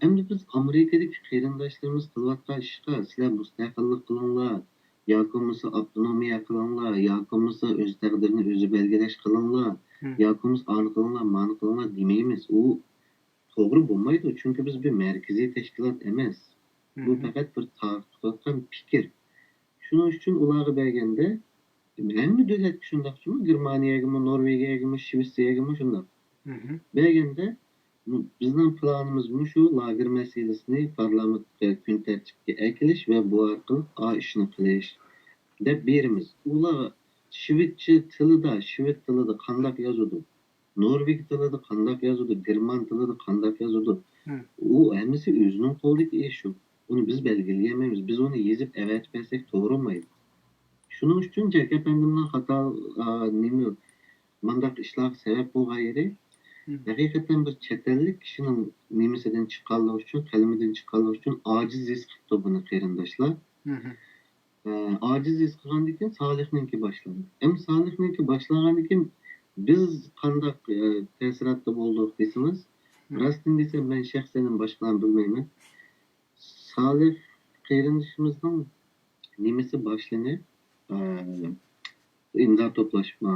ئەمدى بىز ئامېرىكىدىكى قېرىنداشلىرىمىز قىلىۋاتقان ئىشقا، سىلەر مۇستەقىللىق قىلىڭلار، ياكى بولمىسا ئاپتونومىيە قىلىڭلار، ياكى بولمىسا ئۆز تەقدىرىنى ئۆزى بەلگىلەش قىلىڭلار، ياكى بولمىسا ئانى قىلىڭلار، مانى قىلىڭلار دېمەيمىز. ئۇ توغرا بولمايدۇ، چۈنكى بىز بىر مەركىزىي تەشكىلات ئەمەس. بۇ پەقەت بىر تارقىتىۋاتقان پىكىر. شۇنىڭ ئۈچۈن ئۇلارغا بەرگەندە، ھەممە دۆلەتكە شۇنداق جۇمۇ، گېرمانىيەگىمۇ، نورۋېگىيەگىمۇ، شىۋېتسىيەگىمۇ شۇنداق. بەرگەندە، بۇ، بىزنىڭ پىلانىمىز مۇشۇ، لاگېر مەسىلىسىنى پارلامېنتقا كۈن تەرتىپكە ئەكېلىش ۋە بۇ ئارقىلىق ئا ئىشنى قىلىش دەپ بېرىمىز. ئۇلار شىۋېتچە تىلىدا، شىۋېت تىلىدا قانداق يازىدۇ؟ نورۋېگ تىلىدا قانداق يازىدۇ، گېرمان تىلىدا قانداق يازىدۇ؟ ئۇ ھەممىسى ئۆزىنىڭ قولىدىكى ئىش ئۇ. ئۇنى بىز بەلگىلىيەلمەيمىز. بىز ئۇنى يېزىپ ئەۋەتىپ بەرسەك توغرا بولمايدۇ. شۇنىڭ ئۈچۈن جەك ئەپەندىمنىڭ خاتا، ئا، نېمە، مانداق ئىشلارغا سەۋەب بولغان يېرى، ھەقىقەتەن بىر چەت ئەللىك كىشىنىڭ نېمىسىدىن چىققانلىقى ئۈچۈن، قەلىمىدىن چىققانلىقى ئۈچۈن ئاجىز ھېس قىپتۇ بۇنى قېرىنداشلار. ئە، ئاجىز ھېس قىلغاندىن كېيىن سالىھنىڭكى باشلاندى. ئەمما سالىھنىڭكى باشلانغاندىن كېيىن بىز قانداق، ئە، تەسىراتتا بولدۇق دېسىڭىز، راستىنى دېسەم، مەن شەخسەن باشقىلارنى بىلمەيمەن. سالىھ قېرىندىشىمىزنىڭ نېمىسى باشلىنى، ئە، ئىمزا توپلاش، ئە،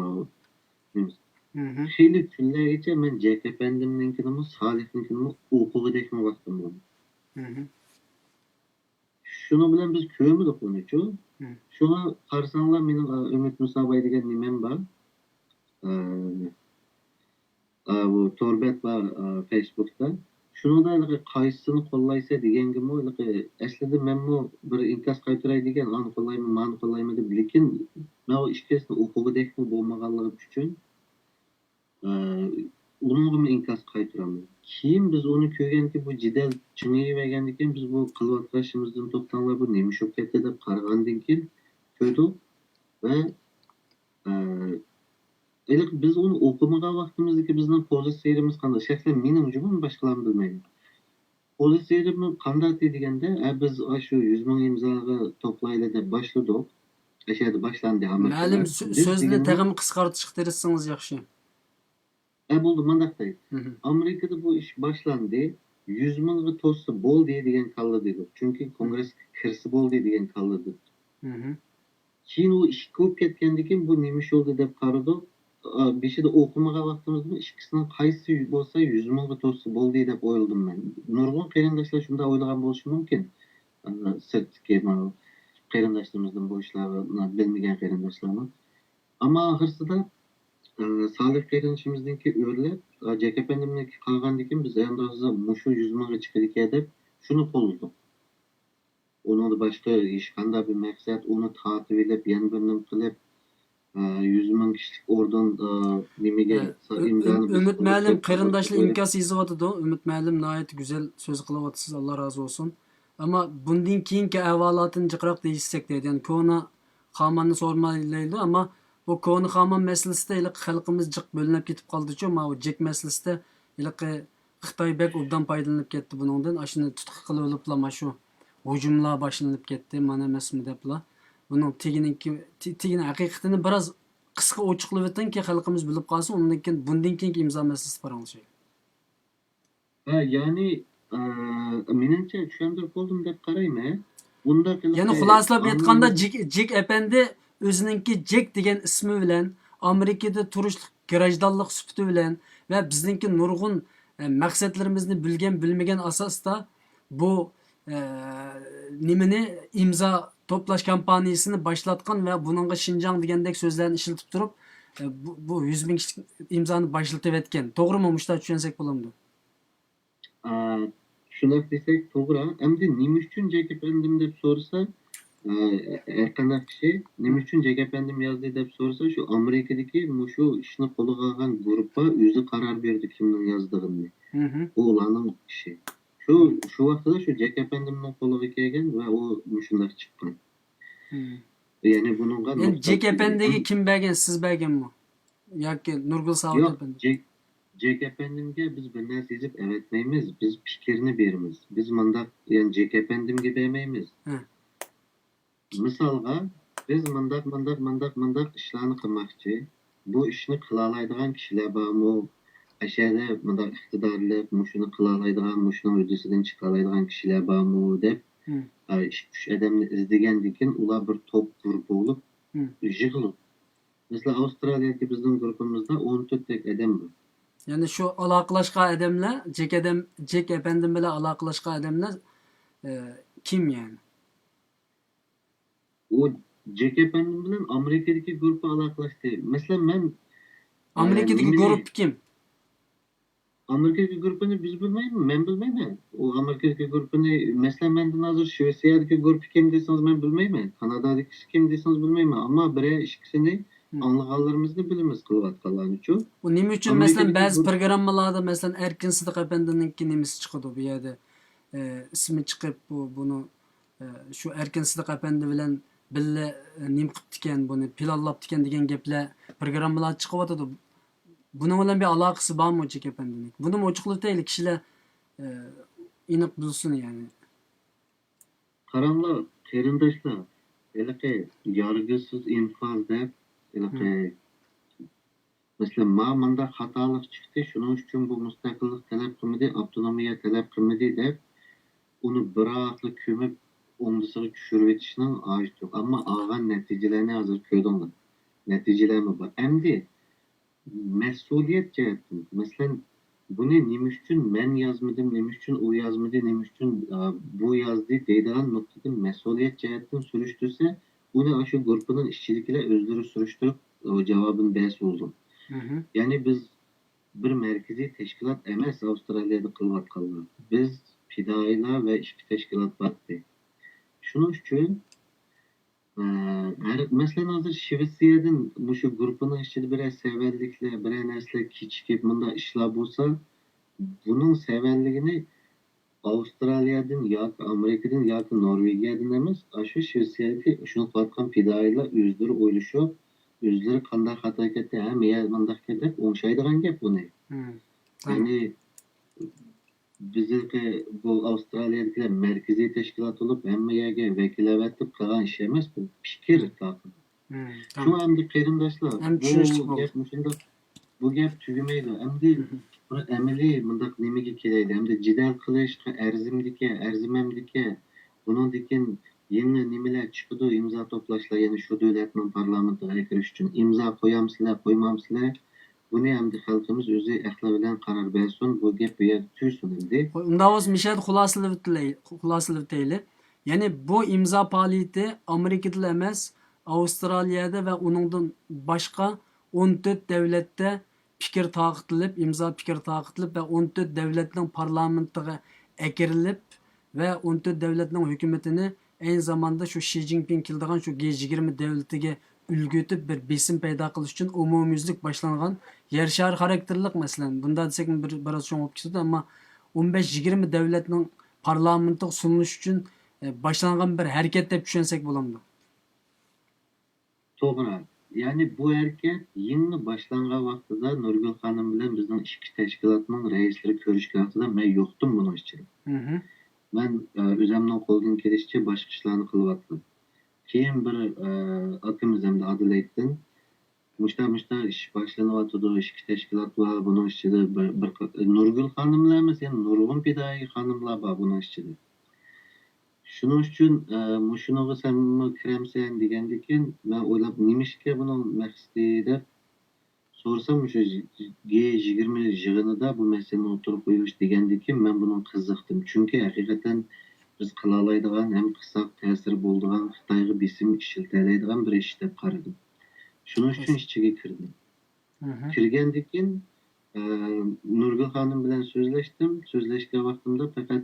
نېمىسى. خېلى كۈنلەرگىچە مەن جەك ئەپەندىمنىڭكىنىمۇ، سالىھنىڭكىنىمۇ ئوقۇغۇدەكمۇ ۋاقتىم بولدى. شۇنىڭ بىلەن بىز كۆرمىدۇق ئۇنىچۇ. شۇڭا قارىساڭلار، مېنىڭ، ئە، ئۈمىد مۇساباي دېگەن نېمەم بار. ئە، ئە، بۇ تور بەت بار، ئە، فېيسبۇكتا. شۇنىڭدا ھېلىقى قايسىسىنى قوللايسەن دېگەنگىمۇ، ھېلىقى ئەسلىدە مەنمۇ بىر ئىنكاس قايتۇراي دېگەن، ئانى قوللايمەن، مانى قوللايمەن دەپ. لېكىن مەن ئۇ ئىككىسىنى ئوقۇغۇدەكمۇ بولمىغانلىقىم ئۈچۈن، ئە، ئۇنىڭغىمۇ ئىنكاس قايتۇرالمىدىم. كېيىن بىز ئۇنى كۆرگەندىكىن، بۇ جېدەل چىڭىيىۋەرگەندىكىن، بىز بۇ قىلىۋاتقان ئىشىمىزدىن توختاڭلار، بۇ نېمە ئىش بولۇپ كەتتى دەپ قارىغاندىن كېيىن كۆردۇق ۋە، ئە، ھېلىقى بىز ئۇنى ئوقۇمىغان ۋاقتىمىزدىكى بىزنىڭ پوزىتسىيىمىز قانداق؟ شەخسەن مېنىڭ جۇمۇ، باشقىلارمۇ بىلمەيدۇ. پوزىتسىيىمىز قانداق دېگەندە، ئە، بىز ئاشۇ يۈز مىڭ ئىمزاغا توپلايلى دەپ باشلىدۇق. ئەشەدە باشلاندى ئامېرىكىدا. مەلۇم، سۆ-، بىز سۆزنى دېگىنىمىز تېخىمۇ قىسقارتىشقا تىرىشسىڭىز ياخشى. ئە، بولدى، مانداق دەيلى. ئامېرىكىدا بۇ ئىش باشلاندى، يۈز مىڭغا توسسا بولدى دېگەن كاللىدا ئىدۇق. چۈنكى كونگرېسكا كىرسە بولدى دېگەن كاللىدا ئىدۇق. كېيىن ئۇ ئىككى بولۇپ كەتكەندىن كېيىن بۇ نېمە ئىش بولدى دەپ قارىدۇق. ئا، بېشىدا ئوقۇمىغان ۋاقتىمىزدىمۇ ئىككىسىنىڭ قايسىسى بولسا يۈز مىڭغا توسسا بولدى دەپ ئويلىدىم مەن. نۇرغۇن قېرىنداشلار شۇنداق ئويلىغان بولۇشى مۇمكىن. ئا، سىرتتىكى مانا قېرىنداشلىرىمىزدىن بۇ ئىشلارغا بىلمىگەن قېرىنداشلارمۇ. ئەمما ئاخىرسىدا، ئە، سالىھ قېرىندىشىمىزنىڭكى ئۆرلەپ، ئە، جەك ئەپەندىمنىڭكى قالغاندىن كېيىن بىز ئەندازە مۇشۇ يۈز مىڭغا چىقىدىكەن دەپ شۇنى قوللىدۇق. ئۇنىڭدا باشقا ھېچقانداق بىر مەقسەت، ئۇنى تارتىۋېلىپ، يەنە بىر نېمە قىلىپ، ئە، يۈز مىڭ كىشىلىك ئوردۇن، ئە، نېمىگە ئە، ئىمزانى ئۈ-، ئۈمىد مۇئەللىم، قېرىنداشلار ئىنكاس يېزىۋاتىدۇ. ئۈمىد مۇئەللىم، ناھايىتى گۈزەل سۆز قىلىۋاتىسىز، ئاللا رازى بولسۇن. ئەمما بۇندىن كېيىنكى ئەھۋالاتىنى جىقراق دېيىشسەك دەيدۇ. يەنى كونا خاماننى سورىمايلى، ئەمما بۇ كونا خامان مەسىلىسىدە ھېلىقى خەلقىمىز جىق بۆلۈنۈپ كېتىپ قالدىچۇ. ماۋۇ جەك مەسىلىسىدە ھېلىقى خىتاي بەك ئوبدان پايدىلىنىپ كەتتى بۇنىڭدىن. ئاشۇنى تۇتقا قىلىۋېلىپلا مانا شۇ ھۇجۇملار باشلىنىپ كەتتى، مانا ئەمەسمۇ دەپلا. بۇنىڭ تېگىنىڭكى، تې-، تېگىنى ھەقىقىتىنى بىراز قىسقا ئوچۇقلىۋېتىڭكى، خەلقىمىز بىلىپ قالسۇن، ئۇندىن كېيىن، بۇندىن كېيىنكى ئىمزا مەسىلىسى پاراڭلىشايلى. ھە، يەنى، ئە، مېنىڭچە چۈشەندۈرۈپ بولدۇم دەپ قارايمەن. بۇنداق قىلىپ، يەنى خۇلاسىلاپ ئاممىۋى ئېيتقاندا، جېك، جېك ئەپەندى ئۆزىنىڭكى جېك دېگەن ئىسمى بىلەن ئامېرىكىدا تۇرۇشلۇق گراژدانلىق سۈپىتى بىلەن ۋە بىزنىڭكى نۇرغۇن، ئە، مەقسەتلىرىمىزنى بىلگەن، بىلمىگەن ئاساستا بۇ، ئە، نېمىنى، ئىمزا توپلاش كامپانىيىسىنى باشلاتقان ۋە بۇنىڭغا شىنجاڭ دېگەندەك سۆزلەرنى ئىشلىتىپ تۇرۇپ، ئە، بۇ، بۇ يۈز مىڭ كىشىلىك ئىمزانى باشلىتىۋەتكەن. توغرىمۇ؟ مۇشۇنداق چۈشەنسەك بولامدۇ؟ ئا، شۇنداق دېسەك توغرا. ئەمدى نېمە ئۈچۈن جەك ئەپەندىم دەپ سورىسا، ئا، ھەر قانداق كىشى نېمە ئۈچۈن جەك ئەپەندىم يازدى دەپ سورىسا، شۇ ئامېرىكىدىكى مۇشۇ ئىشنى قولىغا ئالغان گۇرۇپپا ئۆزى قارار بېرىدۇ كىمنىڭ يازىدىغىنىنى. مھم. ئۇ ئۇلارنىڭ ئىشى. شۇ، شۇ ۋاقتىدا شۇ جەك ئەپەندىمنىڭ قولىغا كەلگەن ۋە ئۇ مۇشۇنداق چىققان. مم. يەنى بۇنىڭغا يەنى جەك ئەپەندىگە كىم بەرگەن؟ سىز بەرگەنمۇ؟ ياكى نۇرگۈل ساۋۇت يوق، ئەپەندى؟ جەك، جەك ئەپەندىمگە بىز بىر نەرسە يېزىپ ئەۋەتمەيمىز. بىز پىكىرنى بېرىمىز. بىز مۇنداق، يەنى جەك ئەپەندىمگە بەرمەيمىز. ھە. مىسالغا، بىز مۇنداق، مۇنداق، مۇنداق، مۇنداق ئىشلارنى قىلماقچى. بۇ ئىشنى قىلالايدىغان كىشىلەر بارمۇ؟ ئەشەدە مۇنداق ئىقتىدارلىق، مۇشۇنى قىلالايدىغان، مۇشۇنىڭ ھۆددىسىدىن چىقالايدىغان كىشىلەر بارمۇ دەپ، مم. ئىككى ئۈچ ئادەمنى ئىزدىگەندىن كېيىن ئۇلار بىر توپ گۇرۇپپا بولۇپ مم. يىغىلىدۇ. مەسىلەن، ئاۋسترالىيەدىكى بىزنىڭ گۇرۇپپىمىزدا ئون تۆتتەك ئادەم بار. يەنى شۇ ئالاقىلاشقان ئادەملەر، جەك ئادەم، جەك ئەپەندىم بىلەن ئالاقىلاشقان ئادەملەر، ئە، كىم يەنى؟ ئۇ جەك ئەپەندىم بىلەن ئامېرىكىدىكى گۇرۇپپا ئالاقىلاشتى. مەسىلەن، مەن، ئە، ئامېرىكىدىكى نېمىنى گۇرۇپپا كىم؟ ئامېرىكىدىكى گۇرۇپپىنى بىز بىلمەيمىز، مەن بىلمەيمەن. ئۇ ئامېرىكىدىكى گۇرۇپپىنى، مەسىلەن، مەندىن ھازىر شىۋېتسىيەدىكى گۇرۇپپا كىم دېسىڭىز، مەن بىلمەيمەن. كانادادىكىسى كىم دېسىڭىز، بىلمەيمەن. ئەمما بىرەر ئىككىسىنى مم. ئاڭلىغانلىرىمىزنى بىلىمىز قىلىۋاتقانلارنىچۇ. ئۇ نېمە ئۈچۈن، مەسىلەن، بەزى پروگراممىلاردا، مەسىلەن، ئەركىن سىدىق ئەپەندىنىڭكى نېمىسى چىقىدۇ بۇ يەردە، ئە، ئىسمى چىقىپ، بۇ، بۇنىڭ، ئە، شۇ ئەركىن سىدىق ئەپەندى بىلەن بىللە، ئە، نېمە قىپتىكەن، بۇنى پىلانلاپتىكەن دېگەن گەپلەر پروگراممىلاردا چىقىۋاتىدۇ. بۇنىڭ بىلەن بىر ئالاقىسى بارمۇ جەك ئەپەندىنىڭ؟ بۇنىمۇ ئوچۇقلىتايلى، كىشىلەر، ئە، ئېنىق بىلسۇن، يەنى. قاراڭلار، قېرىنداشلار، ھېلىقى يارغىسىز ئىنفاز دەپ، ھېلىقى، مەسىلەن، ما مانداق خاتالىق چىقتى، شۇنىڭ ئۈچۈن بۇ مۇستەقىللىق تەلەپ قىلمىدى، ئاپتونومىيە تەلەپ قىلمىدى دەپ، ئۇنى بىراقلا كۆمۈپ، ئوڭدىسىغا چۈشۈرۈۋېتىشنىڭ ھاجىتى يوق. ئەمما ئالغان نەتىجىلەرنى ھازىر كۆردۈڭلار. نەتىجىلەرمۇ بار. ئەمدى مەسئۇلىيەت جەھەتتىن، مەسىلەن، بۇنى نېمە ئۈچۈن مەن يازمىدىم، نېمە ئۈچۈن ئۇ يازمىدى، نېمە ئۈچۈن، ئا، بۇ يازدى دەيدىغان نۇقتىدىن مەسئۇلىيەت جەھەتتىن سۈرۈشتۈرسە، ئۇنى ئاشۇ گۇرۇپپىنىڭ ئىچىدىكىلەر ئۆزلىرى سۈرۈشتۈرۈپ، ئۇ جاۋابىنى بەرسە بولىدۇ. مھم. يەنى بىز بىر مەركىزىي تەشكىلات ئەمەس ئاۋسترالىيەدە قىلىۋاتقانلار. بىز پىدائىيلار ۋە ئىككى تەشكىلات بار ئىدى. شۇنىڭ ئۈچۈن، ئە، ھەر، مەسىلەن، ھازىر شىۋېتسىيەدىن مۇشۇ گۇرۇپپىنىڭ ئىچىدە بىرەر سەۋەنلىكلەر، بىرەر نەرسىلەر كېچىكىپ، مۇنداق ئىشلار بولسا، بۇنىڭ سەۋەنلىكىنى ئاۋسترالىيەدىن ياكى ئامېرىكىدىن ياكى نورۋېگىيەدىن ئەمەس، ئاشۇ شىۋېتسىيەدىكى شۇنى قىلىۋاتقان پىدائىيلار ئۆزلىرى ئويلىشىپ، ئۆزلىرى قانداق خاتا كەتتى، ھە، مەيە مۇنداق كەتتى دەپ ئوڭشايدىغان گەپ بۇنى. مم. يەنى بىزنىڭكى بۇ ئاۋسترالىيەدىكىلەر مەركىزىي تەشكىلات بولۇپ، ھەممە يەرگە ۋەكىل ئەۋەتىپ قىلغان ئىش ئەمەس، بۇ پىكىر تاقىمى. مم. شۇڭا ئەمدى قېرىنداشلار، ئەمدى بۇ چۈشىنىشلىك بولدى. گەپ مۇشۇنداق، بۇ گەپ تۈگىمەيدۇ. ئەمدى مم. بىر ئەمەلىي مۇنداق نېمىگە كېلەيلى. ئەمدى جېدەل قىلىشقا ئەرزىمدىكى، ئەرزىمەمدىكى، بۇنىڭدىن كېيىن يېڭى نېمىلەر چىقىدۇ، ئىمزا توپلاشلار، يەنى شۇ دۆلەتنىڭ پارلامېنتىغا كىرىش ئۈچۈن ئىمزا قويامسىلەر، قويمامسىلەر؟ بۇنى ئەمدى خەلقىمىز ئۆزى ئەقلى بىلەن قارار بەرسۇن، بۇ گەپ بۇ يەردە تۈگىسۇن ئەمدى. ئۇنداق بولسا، مىشەدە خۇلاسىلىۋېتەيلى. خۇلاسىلىۋېتەيلى. يەنى بۇ ئىمزا پائالىيىتى ئامېرىكىدىلا ئەمەس، ئاۋسترالىيەدە ۋە ئۇنىڭدىن باشقا ئون تۆت دۆلەتتە پىكىر تارقىتىلىپ، ئىمزا پىكىر تارقىتىلىپ ۋە ئون تۆت دۆلەتنىڭ پارلامېنتىغا ئەكىرىلىپ ۋە ئون تۆت دۆلەتنىڭ ھۆكۈمىتىنى ئەينى زاماندا شۇ شى جىنپىڭ كېلىدىغان شۇ گې يىگىرمە دۆلىتىگە ئۈلگە ئېتىپ، بىر بېسىم پەيدا قىلىش ئۈچۈن ئومۇميۈزلۈك باشلانغان يەر شارى خاراكتېرلىك، مەسىلەن، بۇنداق دېسەك بىر، بىراز چوڭ بولۇپ كېتىدۇ، ئەمما ئون بەش يىگىرمە دۆلەتنىڭ پارلامېنتىغا سۇنۇلۇش ئۈچۈن، ئە، باشلانغان بىر ھەرىكەت دەپ چۈشەنسەك بولامدۇ؟ توغرا. يەنى بۇ ھەرىكەت يېڭى باشلانغان ۋاقتىدا نۇرگۈل خانىم بىلەن بىزنىڭ ئىككى تەشكىلاتنىڭ رەئىسلىرى كۆرۈشكەن ۋاقتىدا مەن يوقتۇم بۇنىڭ ئىچىدە. مھم. مەن، ئە، ئۆزەمنىڭ قولىدىن كېلىشىچە باشقا ئىشلارنى قىلىۋاتىمەن. كېيىن بىر، ئە، ئاكىمىز ئەمدى ئادېلېيدتىن مۇشتا، مۇشتا ئىش باشلىنىۋاتىدۇ، ئىككى تەشكىلات بار، بۇنىڭ ئىچىدە بىر، بىر قا-، نۇرگۈل خانىملا ئەمەس، يەنە نۇرغۇن پىدائىي خانىملار بار بۇنىڭ ئىچىدە. شۇنىڭ ئۈچۈن، ئە، مۇشۇنىڭغا سەنمۇ كىرەمسەن دېگەندىكىن، مەن ئويلاپ، نېمىشقا بۇنىڭ مەقسىتى دەپ سورىسام، مۇشۇ گې يىگىرمە يىغىنىدا بۇ مەسىلىنى ئوتتۇرىغا قويۇش دېگەندىكىن، مەن بۇنىڭغا قىزىقتىم. چۈنكى ھەقىقەتەن بىز قىلالايدىغان ھەم قىلساق تەسىرى بولىدىغان، خىتايغا بېسىم ئىشلىتەلەيدىغان بىر ئىش دەپ قارىدىم. شۇنىڭ ئۈچۈن ئىچىگە كىردىم. مھم. كىرگەندىن كېيىن، ئە، نۇرگۈل خانىم بىلەن سۆزلەشتىم. سۆزلەشكەن ۋاقتىمدا پەقەت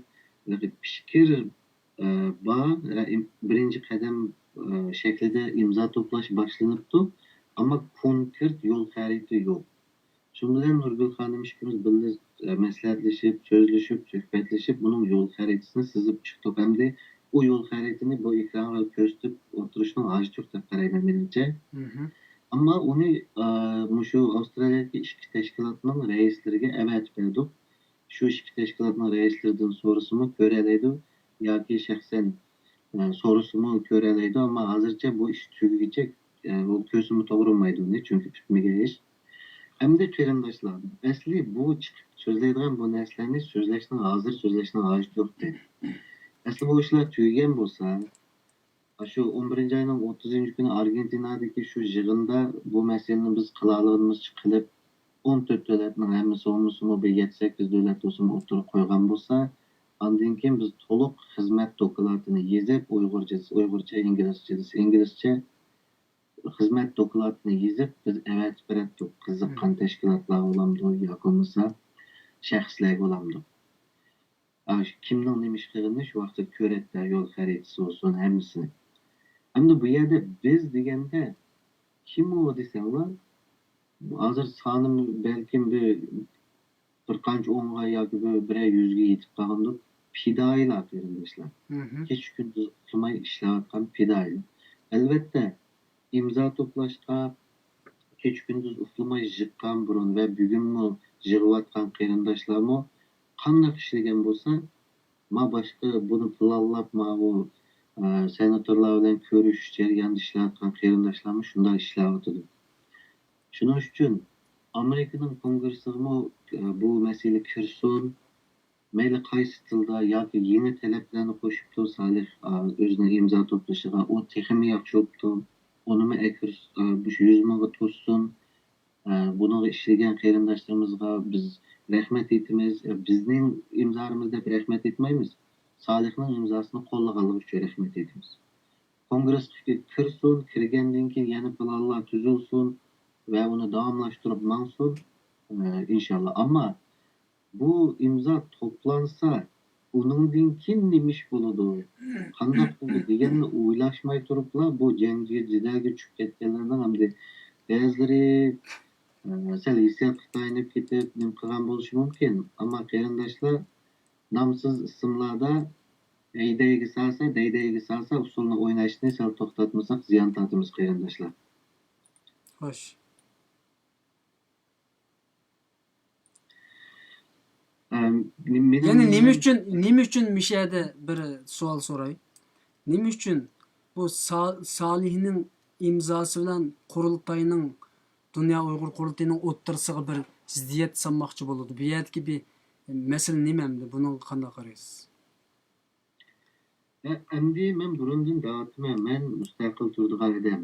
پىكىر، ئە، بار، ئە، ئىم-، بىرىنچى قەدەم، ئە، شەكلىدە ئىمزا توپلاش باشلىنىپتۇ، ئەمما كونكرېت يول خەرىتە يوق. شۇنىڭ بىلەن نۇرگۈل خانىم ئىككىمىز بىللە، ئە، مەسلىھەتلىشىپ، سۆزلىشىپ، سۆھبەتلىشىپ، بۇنىڭ يول خەرىتىسىنى سىزىپ چىقتۇق. ئەمدى ئۇ يول خەرىتىنى بۇ ئېكرانغا كۆرسىتىپ ئولتۇرۇشنىڭ ھاجىتى يوق دەپ قارايمەن مېنىڭچە. مھم. ئەمما ئۇنى، ئە، مۇشۇ ئاۋسترالىيەدىكى ئىككى تەشكىلاتنىڭ رەئىسلىرىگە ئەۋەتىپ بەردۇق. شۇ ئىككى تەشكىلاتنىڭ رەئىسلىرىدىن سورىسىمۇ كۆرەلەيدۇ ياكى شەخسەن، ئە، سورىسىمۇ كۆرەلەيدۇ، ئەمما ھازىرچە بۇ ئىش تۈگىگىچە، ئە، ئۇ كۆرسىمۇ توغرا بولمايدۇ ئۇنى، چۈنكى پۈتمىگەن ئىش. ئەمدى قېرىنداشلار، ئەسلى بۇ چىقىپ سۆزلەيدىغان بۇ نەرسىلەرنى سۆزلەشنىڭ، ھازىر سۆزلەشنىڭ ھاجىتى يوق دەيدۇ. ئەسلى بۇ ئىشلار تۈگىگەن بولسا، شۇ ئون بىرىنچى ئاينىڭ ئوتتۇزىنچى كۈنى ئارگېنتىنادىكى شۇ يىغىندا بۇ مەسىلىنى بىز قىلالىغىنىمىزچە قىلىپ، ئون تۆت دۆلەتنىڭ ھەممىسى بولمىسىمۇ، بىر يەتتە، سەككىز دۆلەت بولسىمۇ ئوتتۇرىغا قويغان بولسا، ئاندىن كېيىن بىز تولۇق خىزمەت دوكلاتىنى يېزىپ، ئۇيغۇرچە، ئۇيغۇرچە، ئىنگلىزچە دېسە، ئىنگلىزچە خىزمەت دوكلاتىنى يېزىپ، بىز ئەۋەتىپ بېرەتتۇق. قىزىققان تەشكىلاتلارغا بولامدۇ ياكى بولمىسا شەخسلەرگە بولامدۇ؟ ئا، كىمنىڭ نېمە ئىش قىلغىنىنى شۇ ۋاقىتتا كۆرەتتى، يول خەرىتىسى بولسۇن، ھەممىسىنى. ئەمدى بۇ يەردە بىز دېگەندە كىم ئۇ دېسەڭلار، ھازىر سانى بەلكىم بىر، بىر قانچە ئونغا ياكى بىر، بىرەر يۈزگە يېتىپ قالغاندۇ. پىدائىيلار، قېرىنداشلار. مھم. كېچە-كۈندۈز ئۇخلىماي ئىشلەۋاتقان پىدائىيلار. ئەلۋەتتە، ئىمزا توپلاشقا كېچە-كۈندۈز ئۇخلىماي يىغقان بۇرۇن ۋە بۈگۈنمۇ يىغىۋاتقان قېرىنداشلارمۇ قانداق ئىشلىگەن بولسا، ما باشقا بۇنى پىلانلاپ، ماۋۇ، ئە، سېناتورلار بىلەن كۆرۈشۈش جەريانىدا ئىشلەۋاتقان قېرىنداشلارمۇ شۇنداق ئىشلەۋاتىدۇ. شۇنىڭ ئۈچۈن ئامېرىكىنىڭ كونگرېسسىغىمۇ، ئە، بۇ مەسىلە كىرسۇن، مەيلى قايسى تىلدا ياكى يېڭى تەلەپلەرنى قوشۇپتۇ سالىھ، ئا، ئۆزىنىڭ ئىمزا توپلىشىغا، ئۇ تېخىمۇ ياخشى بوپتۇ. ئۇنىمۇ ئەكىرس-، ئا، مۇشۇ يۈز مىڭغا توشسۇن. ئا، بۇنىڭغا ئىشلىگەن قېرىنداشلىرىمىزغا بىز رەھمەت ئېيتىمىز. ئا، بىزنىڭ ئىمزالىرىمىز دەپ رەھمەت ئېيتمايمىز. سالىھنىڭ ئىمزاسىنى قوللىغانلىقى ئۈچۈن رەھمەت ئېيتىمىز. كونگرېسقا كىرسۇن، كىرگەندىن كېيىن يەنە پىلانلار تۈزۈلسۇن ۋە ئۇنى داۋاملاشتۇرۇپ ماڭسۇن، ئە، ئىنشاللا. ئەمما بۇ ئىمزا توپلانسا، ئۇنىڭدىن كېيىن نېمە ئىش بولىدۇ، قانداق بولىدۇ دېگەننى ئويلاشماي تۇرۇپلا بۇ جەڭگە، جېدەلگە چۈشۈپ كەتكەنلەرنىڭ ئەمدى بەزىلىرى، ئە، سەل ھېسسىياتقا تايىنىپ كېتىپ نېمە قىلغان بولۇشى مۇمكىن. ئەمما قېرىنداشلار، نامسىز ئىسىملاردا ھەيدەيگە سالسا، دەيدەيگە سالسا ئۇسسۇلنى ئويناشنى سەل توختاتمىساق زىيان تارتىمىز، قېرىنداشلار. خوش. ئەم، مېنىڭ يەنى نېمە ئۈچۈن، نېمە ئۈچۈن مىشەدە بىر سوئال سوراي؟ نېمە ئۈچۈن بۇ سا-، سالىھنىڭ ئىمزاسى بىلەن قۇرۇلتاينىڭ، دۇنيا ئۇيغۇر قۇرۇلتىيىنىڭ ئوتتۇرىسىغا بىر زىددىيەت سالماقچى بولىدۇ؟ بۇ يەردىكى بىر مەسىلە نېمە ئەمدى؟ بۇنىڭغا قانداق قارايسىز؟ ھە، ئەمدى مەن بۇرۇندىن دەۋاتىمەن، مەن مۇستەقىل تۇرىدىغان ئادەم.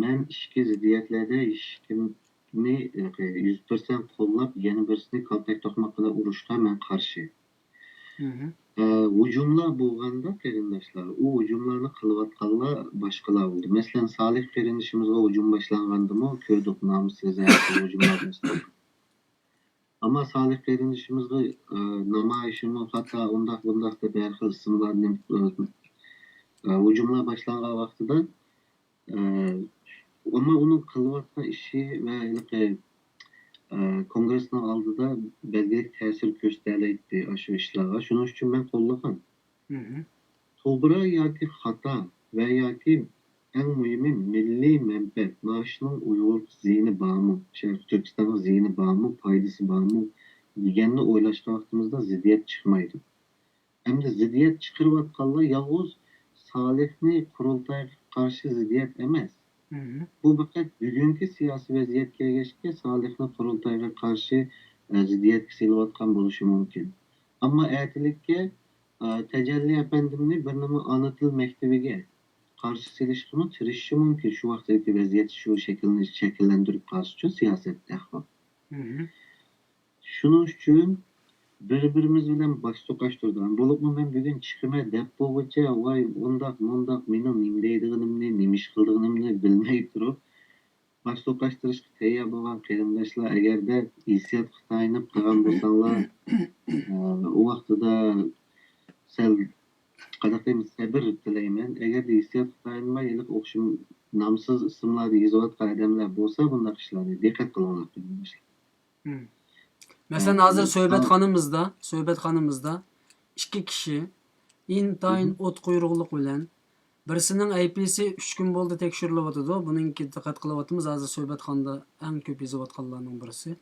مەن ئىچكى زىددىيەتلەردە ھېچكىمنى، يۈز پىرسەنت قوللاپ، يەنە بىرسىنى كالتەك توقماق بىلەن ئۇرۇشقا مەن قارشى. مھم. ئە، ھۇجۇملار بولغاندا، قېرىنداشلار، ئۇ ھۇجۇملارنى قىلىۋاتقانلار باشقىلار بولدى. مەسىلەن، سالىھ قېرىندىشىمىزغا ھۇجۇم باشلانغاندىمۇ كۆردۇق، نامۇسسىز ھەر خىل ھۇجۇملار باشلانغان. ئەمما سالىھ قېرىندىشىمىزغا، ئە، نامايىشىمۇ خاتا، ئۇنداق، بۇنداق دەپ ھەر خىل ئىسىملارنى، ئە، ئە، ھۇجۇملار باشلانغان ۋاقتىدا، ئە، ئەمما ئۇنىڭ قىلىۋاتقان ئىشى ۋە ھېلىقى، ئە، كونگرېسنىڭ ئالدىدا بەلگىلىك تەسىر كۆرسىتەلەيتتى ئاشۇ ئىشلارغا. شۇنىڭ ئۈچۈن مەن قوللىغان. مھم. توغرا ياكى خاتا ۋە ياكى ئەڭ مۇھىمى مىللىي مەنپەئەت، مانا شۇنىڭ ئۇيغۇرغا زىيىنى بارمۇ، شەرقىي تۈركىستانغا زىيىنى بارمۇ، پايدىسى بارمۇ دېگەننى ئويلاشقان ۋاقتىمىزدا زىددىيەت چىقمايدۇ. ئەمدى زىددىيەت چىقىرىۋاتقانلار يالغۇز سالىھنى قۇرۇلتايغا قارشى زىددىيەت ئەمەس. مھم. بۇ پەقەت بۈگۈنكى سىياسىي ۋەزىيەت كەلگەچكە سالىھنى قۇرۇلتايغا قارشى، ئە، زىددىيەتكە سېلىۋاتقان بولۇشى مۇمكىن. ئەمما ئەتىلىككە، ئە، تەجەللى ئەپەندىمنى بىر نېمە ئانا تىل مەكتىۋىگە قارشى سېلىشقىمۇ تىرىشىشى مۇمكىن. شۇ ۋاقىتتىكى ۋەزىيەت شۇ شەكىلنى شەكىللەندۈرۈپ قالسىچۇ سىياسەت ئەھۋال. مھم. شۇنىڭ ئۈچۈن بىر-بىرىمىز بىلەن باش چوقاشتۇرىدىغان، بولۇپمۇ مەن بۈگۈن چىقىمەن دەپ بولغۇچە، ۋاي، ئۇنداق، مۇنداق، مېنىڭ نېمە دەيدىغىنىمنى، نېمە ئىش قىلىدىغىنىمنى بىلمەي تۇرۇپ، باش سوقاشتۇرۇشقا تەييار بولغان قېرىنداشلار، ئەگەردە ھېسسىياتقا تايىنىپ قىلغان بولساڭلار، ئە، ئۇ ۋاقتىدا سەل، قانداق دەيمىز، سەبىر تىلەيمەن. ئەگەردە ھېسسىياتقا تايىنماي، ھېلىقى ئوخشىمىغان نامسىز ئىسىملاردا يېزىۋاتقان ئادەملەر بولسا، بۇنداق ئىشلارنى دىققەت قىلىڭلار، قېرىنداشلار. مم. مەسىلەن، ھازىر سۆھبەتخانىمىزدا، سۆھبەتخانىمىزدا ئىككى كىشى ئىنتايىن ئوت قۇيرۇقلۇق بىلەن، بىرسىنىڭ ئەيپىسى ئۈچ كۈن بولدى تەكشۈرۈلۈۋاتىدۇ. بۇنىڭكى دىققەت قىلىۋاتىمىز، ھازىر سۆھبەتخانىدا ئەڭ كۆپ يېزىۋاتقانلارنىڭ بىرسى.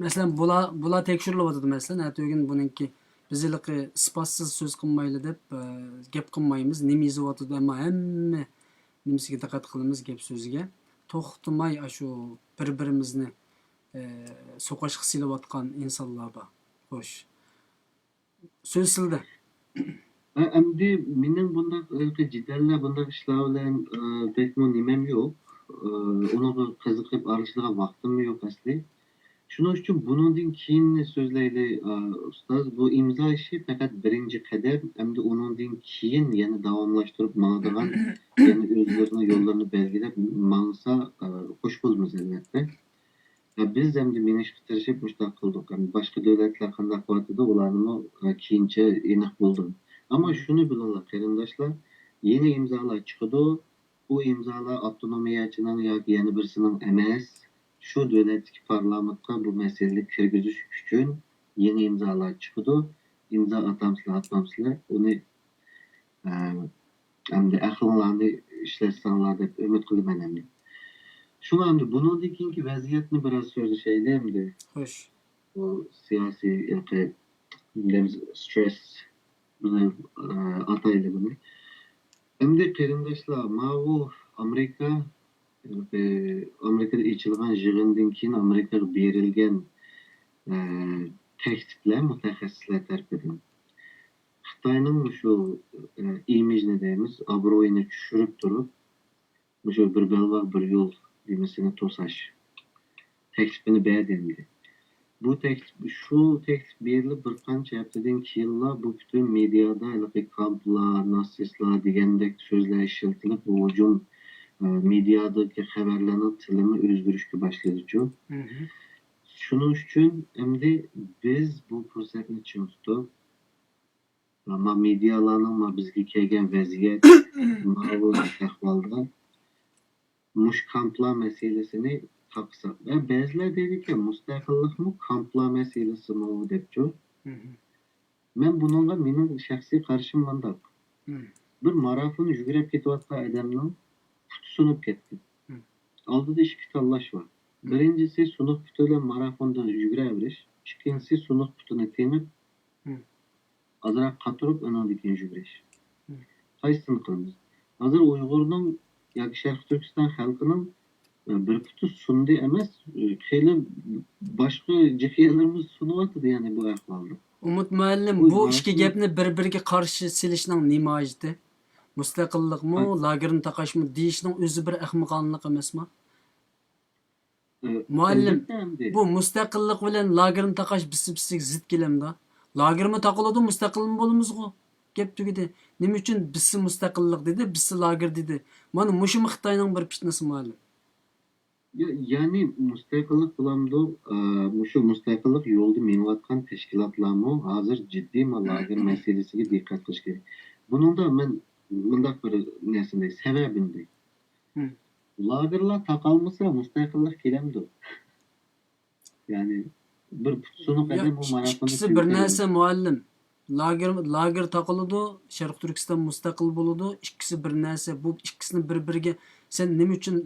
مەسىلەن، بۇلار، بۇلار تەكشۈرۈلۈۋاتىدۇ. مەسىلەن، ئەتىگۈن بۇنىڭكى، بىز ھېلىقى ئىسپاتسىز سۆز قىلمايلى دەپ، ئە، گەپ قىلمايمىز. نېمە يېزىۋاتىدۇ، ئەمما ھەممە نېمىسىگە دىققەت قىلىمىز، گەپ سۆزىگە. توختىماي ئاشۇ بىر-بىرىمىزنى، ئە، سوقاشقا سېلىۋاتقان ئىنسانلار بار. خوش. سۆز سىزدە. ئە، ئەمدى مېنىڭ بۇنداق، ئە، جېدەللەر، بۇنداق ئىشلار بىلەن، ئە، بەكمۇ نېمەم يوق. ئە، ئۇنىڭغا قىزىقىپ ئارىلىشىدىغان ۋاقتىممۇ يوق ئەسلى. شۇنىڭ ئۈچۈن بۇنىڭدىن كېيىننى سۆزلەيلى، ئە، ئۇستاز. بۇ ئىمزا ئىشى پەقەت بىرىنچى قەدەم. ئەمدى ئۇنىڭدىن كېيىن يەنە داۋاملاشتۇرۇپ ماڭىدىغان، يەنە ئۆزلىرىنىڭ يوللىرىنى بەلگىلەپ ماڭسا، ئە، خوش بولىمىز، ئەلۋەتتە. ۋە بىز ئەمدى مېڭىشقا تىرىشىپ مۇشۇنداق قىلدۇق. ئەمدى باشقا دۆلەتلەر قانداق قىلىۋاتىدۇ، ئۇلارنىمۇ، ئە، كېيىنچە ئېنىق بولدۇم. ئەمما شۇنى بىلىڭلار، قېرىنداشلار، يېڭى ئىمزالار چىقىدۇ. بۇ ئىمزالار ئاپتونومىيەچىنىڭ ياكى يەنە بىرسىنىڭ ئەمەس، شۇ دۆلەتتىكى پارلامېنتقا بۇ مەسىلىنى كىرگۈزۈش ئۈچۈن يېڭى ئىمزالار چىقىدۇ. ئىمزا ئاتامسىلەر، ئاتمامسىلەر، ئۇنى، ئە، ئەمدى ئەقلىڭلارنى ئىشلەتسەڭلار دەپ ئۈمىد قىلىمەن ئەمدى. شۇڭا ئەمدى بۇنىڭدىن كېيىنكى ۋەزىيەتنى بىراز سۆزلىشەيلى ئەمدى. خوش. بۇ سىياسىي ھېلىقى سترېس بىلەن، ئە، ئاتايلى بۇنى. ئەمدى قېرىنداشلار، ماۋۇ ئامېرىكا، ھېلىقى ئامېرىكىدا ئېچىلغان يىغىندىن كېيىن ئامېرىكىغا بېرىلگەن، ئە، تەكلىپلەر مۇتەخەسسىسلەر تەرىپىدىن خىتاينىڭ مۇشۇ، ئە، ئىمىجىنى دەيمىز، ئابرۇيىنى چۈشۈرۈپ تۇرۇپ، مۇشۇ بىر بەلباغ بىر يول نېمىسىنى توساش تەكلىپىنى بەردى ئەمدى. بۇ تەكلىپ، شۇ تەكلىپ بېرىلىپ بىر قانچە ھەپتىدىن كېيىنلا بۇ پۈتۈن مېدىيادا ھېلىقى كامپلار، ناتسىستلار دېگەندەك سۆزلەر ئىشلىتىلىپ، بۇ ھۇجۇم، ئە، مېدىيادىكى خەۋەرلەرنىڭ تىلىمۇ ئۆزگىرىشكە باشلىدىچۇ. شۇنىڭ ئۈچۈن ئەمدى بىز بۇ پۇرسەتنى چىڭ تۇتۇپ، ما مېدىيالارنىڭ ما بىزگە كەلگەن ۋەزىيەت، ماۋۇ ئەھۋالدا مۇشۇ كامپلار مەسىلىسىنى تاقىساق. ۋە بەزىلەر دەيدىكەن، مۇستەقىللىقمۇ كامپلار مەسىلىسىمۇ دەپچۇ. مەن بۇنىڭغا، مېنىڭ شەخسىي قارىشىم مۇنداق. بىر مارافون يۈگۈرۈپ كېتىۋاتقان ئادەمنىڭ پۇتى سۇنۇپ كەتكەن. ئالدىدا ئىككى تاللاش بار. بىرىنچىسى سۇنۇق پۇتى بىلەن مارافوندا يۈگۈرەۋېرىش، ئىككىنچىسى سۇنۇق پۇتىنى تېڭىپ، ئازراق قاتۇرۇپ ئۇنىڭدىن كېيىن يۈگۈرۈش. قايسىسىنى قىلىمىز؟ ھازىر ئۇيغۇرنىڭ ياكى شەرقىي تۈركىستان خەلقىنىڭ، ئە، بىر پۇتى سۇندى ئەمەس، ئە، خېلى باشقا جىقيەلىرىمىز سۇنۇۋاتىدۇ، يەنى بۇ ئەھۋالدا. ئۇمۇت مۇئەللىم، بۇ بۇ ئىككى گەپنى بىر-بىرىگە قارشى سېلىشنىڭ نېمە ھاجىتى؟ مۇستەقىللىقمۇ، لاگېرنى تاقاشمۇ دېيىشنىڭ ئۆزى بىر ئەخمىقانىلىق ئەمەسمۇ؟ ئە، مۇئەللىم، ئەلۋەتتە ئەمدى. بۇ مۇستەقىللىق بىلەن لاگېرنى تاقاش بىسسە-بىسسىگە زىت كېلەمدۇ؟ لاگېرمۇ تاقىلىدۇ، مۇستەقىلمۇ بولىمىزغۇ. گەپ تۈگىدى. نېمە ئۈچۈن بىسسە مۇستەقىللىق دېدى، بىسسە لاگېر دېدى؟ مانا مۇشۇمۇ خىتاينىڭ بىر پىتنىسى مۇئەللىم. يا-، يەنى مۇستەقىللىق بولامدۇ؟ ئە، مۇشۇ مۇستەقىللىق يولىدا مېڭىۋاتقان تەشكىلاتلارمۇ ھازىر جىددىي ما لاگېر مەسىلىسىگە دىققەت قىلىش كېرەك. بۇنىڭدا مەن مۇنداق بىر نەرسىنى دەي، سەۋەبىنى دەي. لاگېرلار تاقالمىسا مۇستەقىللىق كېلەمدۇ؟ يەنى بىر پۇت سۇنۇق ئادەم بۇ مارافوندا ئىككىسى بىر نەرسە مۇئەللىم. لاگېر، لاگېر تاقىلىدۇ، شەرقىي تۈركىستان مۇستەقىل بولىدۇ. ئىككىسى بىر نەرسە. بۇ ئىككىسىنى بىر-بىرىگە، سەن نېمە ئۈچۈن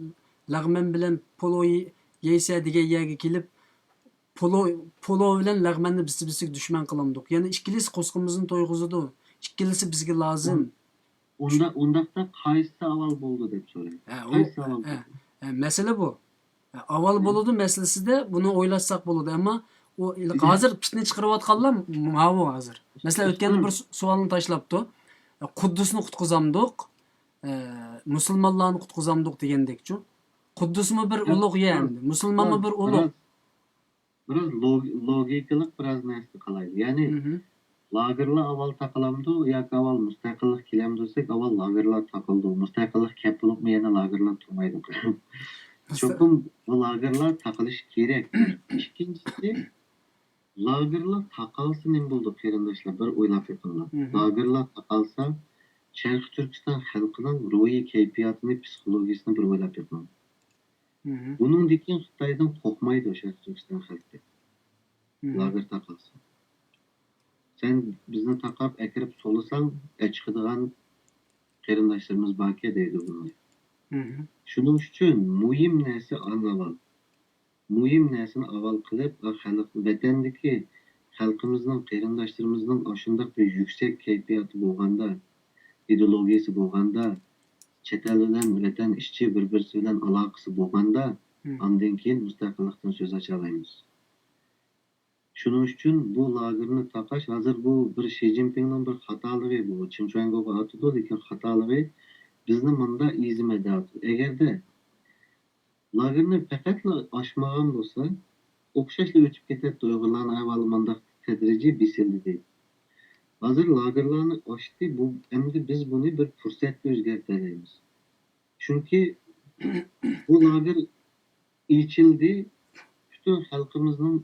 لەغمەن بىلەن پولو يەيسەن دېگەن يەرگە كېلىپ، پولو، پولو بىلەن لەغمەننى بىسسە-بىسسىگە دۈشمەن قىلامدۇق. يەنى ئىككىلىسى قورسىقىمىزنى تويغۇزىدۇ. ئىككىلىسى بىزگە لازىم. ئۇندا، ئۇنداقتا قايسىسى ئاۋۋال بولىدۇ دەپ سورايمەن. ھە، ئۇ، قايسىسى ئاۋۋال ھە، بولىدۇ؟ ھە، مەسىلە بۇ. ھە، ئاۋۋال بولىدۇ مەسىلىسىدە بۇنى ئويلاشساق بولىدۇ. ئەمما ئۇ ھازىر پىتنە چىقىرىۋاتقانلار ماۋۇ ھازىر. مەسىلەن، ئۆتكەندە بىر سوئالنى تاشلاپتۇ. قۇددۇسنى قۇتقۇزامدۇق، ئە، مۇسۇلمانلارنى قۇتقۇزامدۇق دېگەندەكچۇ. قۇددۇسمۇ بىر ئۇلۇغ يەر ئەمدى. مۇسۇلمانمۇ بىر ئۇلۇغ. بىراز لوگ-، لوگىكىلىق بىراز نەرسە قىلايلى. يەنى، لاگېرلار ئاۋۋال تاقىلامدۇ ياكى ئاۋۋال مۇستەقىللىق كېلەمدۇ دېسەك، ئاۋۋال لاگېرلار تاقىلىدۇ. مۇستەقىللىق كەپ بولۇپمۇ يەنە لاگېرلار تۇرمايدۇ. چوقۇم بۇ لاگېرلار تاقىلىشى كېرەك. ئىككىنچىسى، لاگېرلار تاقالسا نېمە بولىدۇ، قېرىنداشلار؟ بىر ئويلاپ بېقىڭلار. مھم. لاگېرلار تاقالسا، شەرقىي تۈركىستان خەلقىنىڭ روھىي كەيپىياتىنى، پسىخولوگىيىسىنى بىر ئويلاپ بېقىڭ. مھم. بۇنىڭدىن كېيىن خىتايدىن قورقمايدۇ شەرقىي تۈركىستان خەلقى. مھم. لاگېر تاقالسا. سەن بىزنى تاقاپ ئەكىرىپ سولىساڭ، ئەچىقىدىغان قېرىنداشلىرىمىز باركەن دەيدۇ بۇنى. مھم. شۇنىڭ ئۈچۈن مۇھىم نەرسە ئاڭلىۋال. مۇھىم نەرسىنى ئاۋۋال قىلىپ، خەلق، ۋەتەندىكى خەلقىمىزنىڭ، قېرىنداشلىرىمىزنىڭ ئاشۇنداق بىر يۈكسەك كەيپىياتى بولغاندا، ئىدېئولوگىيەسى بولغاندا، چەت ئەل بىلەن ۋەتەن ئىچى بىر-بىرسى بىلەن ئالاقىسى بولغاندا، مم. ئاندىن كېيىن مۇستەقىللىقتىن سۆز ئاچالايمىز. شۇنىڭ ئۈچۈن بۇ لاگېرنى تاقاش، ھازىر بۇ بىر شى جىنپىڭنىڭ بىر خاتالىقى، بۇ چىڭ چۈەنگوغا ئاتىدۇ، لېكىن خاتالىقى بىزنى مۇندا ئىزدىمەيدۇ. ئەگەردە لاگېرنى پەقەتلا ئاچمىغان بولسا، ئوخشاشلا ئۆتۈپ كېتەتتى. ئۇيغۇرلارنىڭ ئەھۋالى مانداق تەدرىجىي بېسىلدى. ھازىر لاگېرلارنى ئاچتى، بۇ، ئەمدى بىز بۇنى بىر پۇرسەتكە ئۆزگەرتەلەيمىز. چۈنكى بۇ لاگېر ئېچىلدى، پۈتۈن خەلقىمىزنىڭ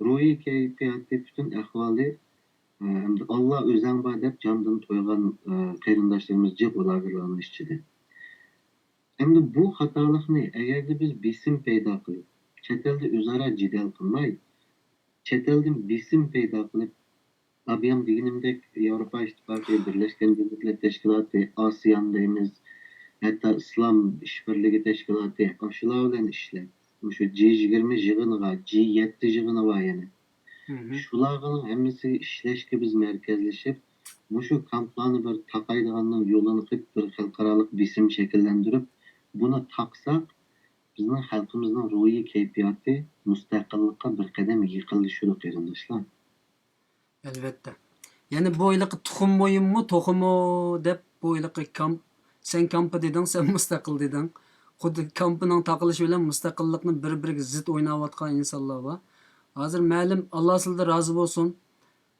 روھىي كەيپىياتى، پۈتۈن ئەھۋالى، ئە، ئەمدى «ئاللا ئۆزەڭ بار» دەپ جاندىن تويغان، ئە، قېرىنداشلىرىمىز جىق ئۇ لاگېرلارنىڭ ئىچىدە. ئەمدى بۇ خاتالىقنى ئەگەردە بىز بېسىم پەيدا قىلىپ، چەت ئەلدە ئۆزئارا جېدەل قىلماي، چەت ئەلدىن بېسىم پەيدا قىلىپ، ئابىيام دېگىنىمدەك ياۋروپا ئىتتىپاقى، بىرلەشكەن دۆلەتلەر تەشكىلاتى، ئاسىيان دەيمىز، ھەتتا ئىسلام ئىشبىرلىكى تەشكىلاتى، ئاشۇلار بىلەن ئىشلەپ، مۇشۇ جى يىگىرمە يىغىنىغا، جى يەتتە يىغىنى بار يەنە. مھم. شۇلارنىڭ ھەممىسىگە ئىشلەشكە بىز مەركەزلىشىپ، مۇشۇ كامپلارنى بىر تاقايدىغاننىڭ يولىنى قىلىپ، بىر خەلقئارالىق بېسىم شەكىللەندۈرۈپ، بۇنى تاقساق، بىزنىڭ خەلقىمىزنىڭ روھىي كەيپىياتى مۇستەقىللىققا بىر قەدەم يېقىنلىشىدۇ، قېرىنداشلار. ئەلۋەتتە. يەنى بۇ ھېلىقى تۇخۇم مويۇنمۇ، توخۇمۇ دەپ بۇ ھېلىقى كامپ، سەن كامپا دېدىڭ، سەن مۇستەقىل دېدىڭ. خۇددى كامپىنىڭ تاقىلىشى بىلەن مۇستەقىللىقنى بىر-بىرىگە زىت ئويناۋاتقان ئىنسانلار بار. ھازىر مەلۇم، ئاللا سىلىدىن رازى بولسۇن.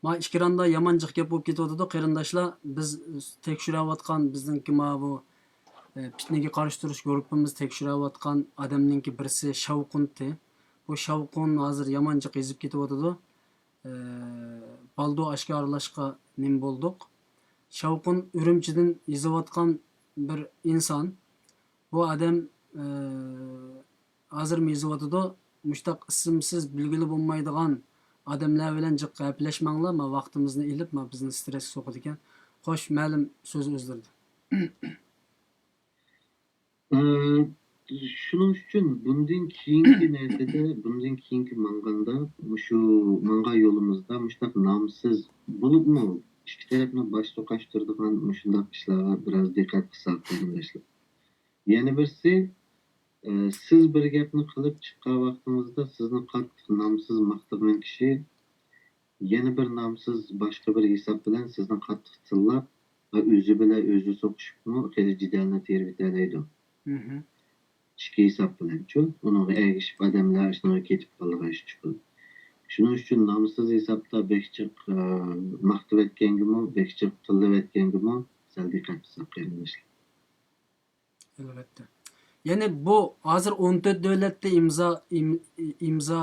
ما ئېكراندا يامان جىق گەپ بولۇپ كېتىۋاتىدۇ، قېرىنداشلار. بىز تەكشۈرۈۋاتقان، بىزنىڭكى ماۋۇ، ئە، پىتنىگە قارشى تۇرۇش گۇرۇپپىمىز تەكشۈرۈۋاتقان ئادەمنىڭكى بىرسى شاۋقۇنتى. بۇ شاۋقۇن ھازىر يامان جىق يېزىپ كېتىۋاتىدۇ. ئە، بالدۇر ئاشكارىلاشقا نېمە بولدۇق. شاۋقۇن ئۈرۈمچىدىن يېزىۋاتقان بىر ئىنسان. بۇ ئادەم، ئە، ھازىرمۇ يېزىۋاتىدۇ، مۇشتاق ئىسىمسىز، بىلگىلى بولمايدىغان ئادەملەر بىلەن جىق گەپلەشمەڭلار، ما ۋاقتىمىزنى ئېلىپ، ما بىزنى سترېسكە سوقىدىكەن. خوش، مەلۇم، سۆز ئۆزلىرىدە. ئە، شۇنىڭ ئۈچۈن بۇندىن كېيىنكى نەرسىدە، بۇندىن كېيىنكى ماڭغاندا، مۇشۇ ماڭغان يولىمىزدا مۇشۇنداق نامسىز بولۇپمۇ ئىككى تەرەپنى باش چوقاشتۇرىدىغان مۇشۇنداق ئىشلارغا بىراز دىققەت قىلساق، قېرىنداشلار. يەنە بىرسى، ئە، سىز بىر گەپنى قىلىپ چىققان ۋاقتىڭىزدا سىزنى قاتتىق نامسىز ماختىغان كىشى يەنە بىر نامسىز باشقا بىر ھېساب بىلەن سىزنى قاتتىق تىللاپ ۋە ئۆزى بىلەن ئۆزى سوقۇشۇپمۇ خېلى جېدەلنى تېرىۋېتەلەيدۇ. مھم. ئىككى ھېساب بىلەنچۇ، ئۇنىڭغا ئەگىشىپ ئادەملەر شۇنىڭغا كېتىپ قالىدىغان ئىش چىقىدۇ. شۇنىڭ ئۈچۈن نامسىز ھېسابتا بەك جىق، ئە، ماختىۋەتكەنگىمۇ، بەك جىق تىللىۋەتكەنگىمۇ سەل دىققەت قىلساق، قېرىنداشلار. ئەلۋەتتە. يەنى بۇ ھازىر ئون تۆت دۆلەتتە ئىمزا، ئىم-، ئىمزا،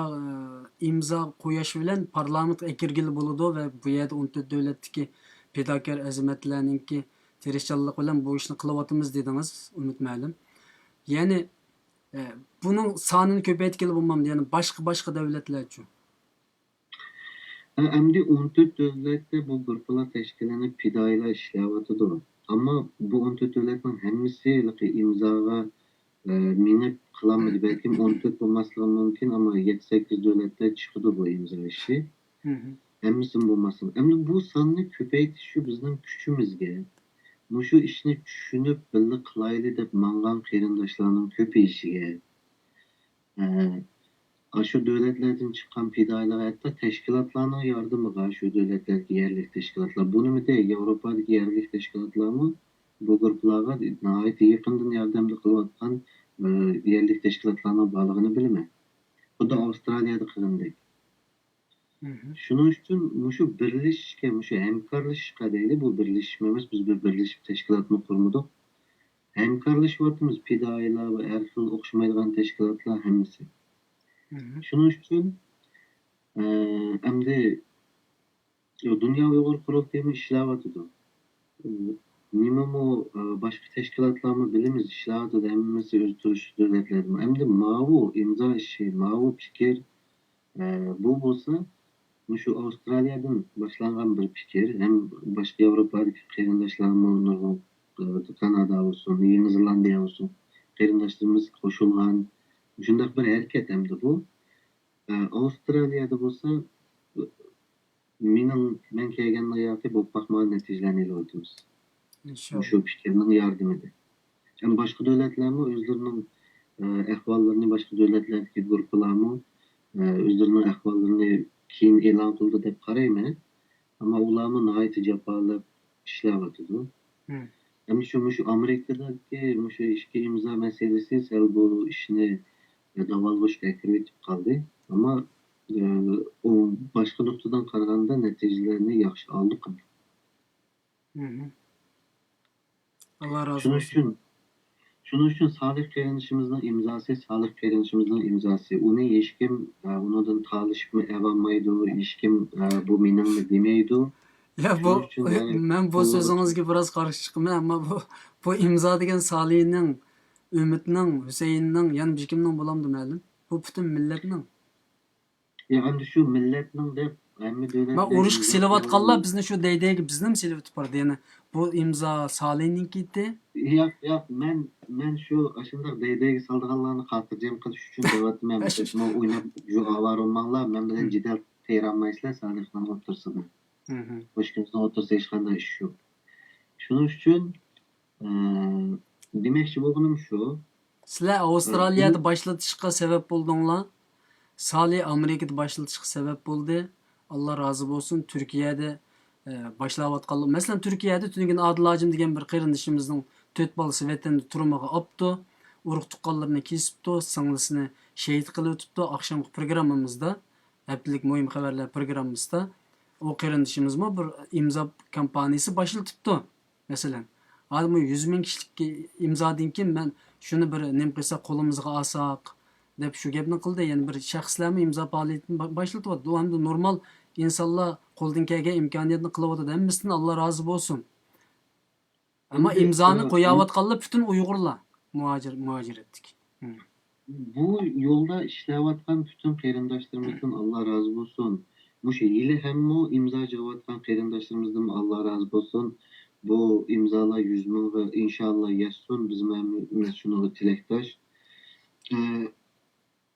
ئىمزا قويۇش بىلەن پارلامېنتقا ئەكىرگىلى بولىدۇ ۋە بۇ يەردە ئون تۆت دۆلەتتىكى پىداكار ئەزىمەتلەرنىڭكى تىرىشچانلىقى بىلەن بۇ ئىشنى قىلىۋاتىمىز دېدىڭىز، ئۈمىد مۇئەللىم. يەنى، ئە، بۇنىڭ سانىنى كۆپەيتكىلى بولمامدۇ؟ يەنى باشقا، باشقا دۆلەتلەرچۇ؟ ھە، ئەمدى ئون تۆت دۆلەتتە بۇ گۇرۇپپىلار تەشكىللىنىپ، پىدائىيلار ئىشلەۋاتىدۇ. ئەمما بۇ ئون تۆت دۆلەتنىڭ ھەممىسى ھېلىقى ئىمزاغا، ئە، مېڭىپ قىلالمىدى. بەلكىم ئون تۆت بولماسلىقى مۇمكىن، ئەمما يەتتە، سەككىز دۆلەتتە چىقىدۇ بۇ ئىمزا ئىشى. مھم. ھەممىسىمۇ بولماسلىقى. ئەمدى بۇ ساننى كۆپەيتىش شۇ بىزنىڭ كۈچىمىزگە، مۇشۇ ئىشنى چۈشىنىپ، بىللە قىلايلى دەپ ماڭغان قېرىنداشلارنىڭ كۆپىيىشىگە، ئە، ئاشۇ دۆلەتلەردىن چىققان پىدائىيلار، ھەتتا تەشكىلاتلارنىڭ ياردىمىغا، شۇ دۆلەتلەردىكى يەرلىك تەشكىلاتلار، بۇنىمۇ دەي، ياۋروپادىكى يەرلىك تەشكىلاتلارمۇ بۇ گۇرۇپپىلارغا ناھايىتى يېقىندىن ياردەمدە قىلىۋاتقان، ئە، يەرلىك تەشكىلاتلارنىڭ بارلىقىنى بىلىمەن. خۇددى ئاۋسترالىيەدە قىلغىنىدەك. شۇنىڭ ئۈچۈن مۇشۇ بىرلىشىشكە، مۇشۇ ھەمكارلىشىشقا دەيلى، بۇ بىرلىشىشمۇ ئەمەس، بىز بىر بىرلىشىپ تەشكىلاتمۇ قۇرمىدۇق. ھەمكارلىشىۋاتىمىز، پىدائىيلار ۋە ھەر خىل ئوخشىمايدىغان تەشكىلاتلار ھەممىسى. شۇنىڭ ئۈچۈن، ئە، ئەمدى دۇنيا ئۇيغۇر قۇرۇلتىيىمۇ ئىشلەۋاتىدۇ. نېمىمۇ، ئە، باشقا تەشكىلاتلارمۇ بىلىمىز، ئىشلەۋاتىدۇ، ھەممىسى ئۆزى تۇرۇشلۇق دۆلەتلەردىمۇ. ئەمدى ماۋۇ ئىمزا ئىشى، ماۋۇ پىكىر، ئە، بۇ بولسا مۇشۇ ئاۋسترالىيەدىن باشلانغان بىر پىكىر، ھەم باشقا ياۋروپادىكى قېرىنداشلارمۇ نۇرغۇن، ئە، كانادا بولسۇن، يېڭى زېلاندىيە بولسۇن، قېرىنداشلىرىمىز قوشۇلغان مۇشۇنداق بىر ھەرىكەت ئەمدى بۇ. ئە، ئاۋسترالىيەدە بولسا، مېنىڭ، مەن كەلگەندىن ياقى بولۇپ باقمىغان نەتىجىلەرنى ئېلىۋاتىمىز. مۇشۇ پىكىرنىڭ ياردىمىدە. ھەم باشقا دۆلەتلەرمۇ ئۆزلىرىنىڭ، ئە، ئەھۋاللىرىنى، باشقا دۆلەتلەردىكى گۇرۇپپىلارمۇ، ئە، ئۆزلىرىنىڭ ئەھۋاللىرىنى كېيىن ئېلان قىلىدۇ دەپ قارايمەن. ئەمما ئۇلارمۇ ناھايىتى جاپالىق ئىشلەۋاتىدۇ. ئەمدى شۇ، مۇشۇ ئامېرىكىدىكى مۇشۇ ئىككى ئىمزا مەسىلىسى سەل بۇ ئىشنى داۋالغۇشقا ئەكىرىۋېتىپ قالدى. ئەمما، ئە، ئۇ باشقا نۇقتىدىن قارىغاندا نەتىجىلەرنى ياخشى ئالدۇق. ئاللا رازى بولسۇن. شۇنىڭ ئۈچۈن، شۇنىڭ ئۈچۈن سالىھ قېرىندىشىمىزنىڭ ئىمزاسى، سالىھ قېرىندىشىمىزنىڭ ئىمزاسى. ئۇنى ھېچكىم، ئە، ئۇنىڭدىن تالىشىپمۇ ئەۋالمايدۇ، ھېچكىم، ئە، بۇ مېنىڭمۇ دېمەيدۇ. يا، بۇ، شۇنىڭ ئۈچۈن، يەنى، مەن بۇ سۆزىڭىزگە بىراز قارشى چىقىمەن، ئەمما بۇ، بۇ ئىمزا دېگەن سالىھنىڭ، ئۈمىدنىڭ، ھۈسەيىننىڭ، يەنە بىر كىمنىڭ بولامدۇ مەلۇم؟ بۇ پۈتۈن مىللەتنىڭ. يا، ئەمدى شۇ مىللەتنىڭ دەپ ھەممە دۆلەتلەر مەن ئۇرۇشقا سېلىۋاتقانلار بىزنى شۇ دەيدەيگە بىزنىمۇ سېلىۋېتىپ بارىدۇ. يەنى بۇ ئىمزا سالىھنىڭكى ئىدى. ياق، ياق، مەن، مەن شۇ ئاشۇنداق دەيدەيگە سالىدىغانلارنى خاتىرجەم قىلىش ئۈچۈن دەۋاتىمەن. ئاشۇ بىزمۇ ئويناپ، شۇ ئاۋارە بولماڭلار، مەن بىلەن جېدەل تېرىيالمايسىلەر سالىھنىڭ ئوتتۇرىسىدا. مم. ئىككىمىزنىڭ ئوتتۇرىسىدا ھېچقانداق ئىش يوق. شۇنىڭ ئۈچۈن، ئە، دېمەكچى بولغىنىم شۇ. سىلەر ئاۋسترالىيەدە باشلىتىشقا سەۋەب بولدۇڭلار. سالى ئامېرىكىدا باشلىتىشقا سەۋەب بولدى. ئاللا رازى بولسۇن. تۈركىيەدە، ئە، باشلاۋاتقانلار. مەسىلەن، تۈركىيەدە تۈنۈگۈن ئادىل ھاجىم دېگەن بىر قېرىندىشىمىزنىڭ تۆت بالىسى ۋەتەندە تۈرمىگە ئاپتۇ. ئۇرۇق تۇغقانلىرىنى كېسىپتۇ. سىڭلىسىنى شېھىت قىلىۋېتىپتۇ. ئاخشامقى پروگراممىمىزدا، ھەپتىلىك مۇھىم خەۋەرلەر پروگراممىسىدا ئۇ قېرىندىشىمىزمۇ بىر ئىمزا كامپانىيىسى باشلىتىپتۇ. مەسىلەن، ھازىر بۇ يۈز مىڭ كىشىلىك ئىمزادىن كېيىن مەن شۇنى بىر نېمە قىلساق قولىمىزغا ئالساق دەپ شۇ گەپنى قىلدى. يەنە بىر شەخسلەرمۇ ئىمزا پائالىيىتىنى با-، باشلىتىۋاتىدۇ. ئۇ ئەمدى نورمال ئىنسانلار قولىدىن كەلگەن ئىمكانىيەتنى قىلىۋاتىدۇ. ھەممىسىدىن ئاللا رازى بولسۇن. ئەمما ئىمزانى قوياۋاتقانلار پۈتۈن ئۇيغۇرلار، مۇھاجىر، مۇھاجىرەتتىكى. بۇ يولدا ئىشلەۋاتقان پۈتۈن قېرىنداشلىرىمىزدىن ئاللا رازى بولسۇن. مۇشۇ ھېلىھەممۇ ئىمزا يىغىۋاتقان قېرىنداشلىرىمىزدىنمۇ ئاللا رازى بولسۇن. بۇ ئىمزالار يۈز مىڭغا ئىنشاللا يەتسۇن. بىزمۇ ھەممىمىز شۇنىڭغا تىلەكداش. ئە،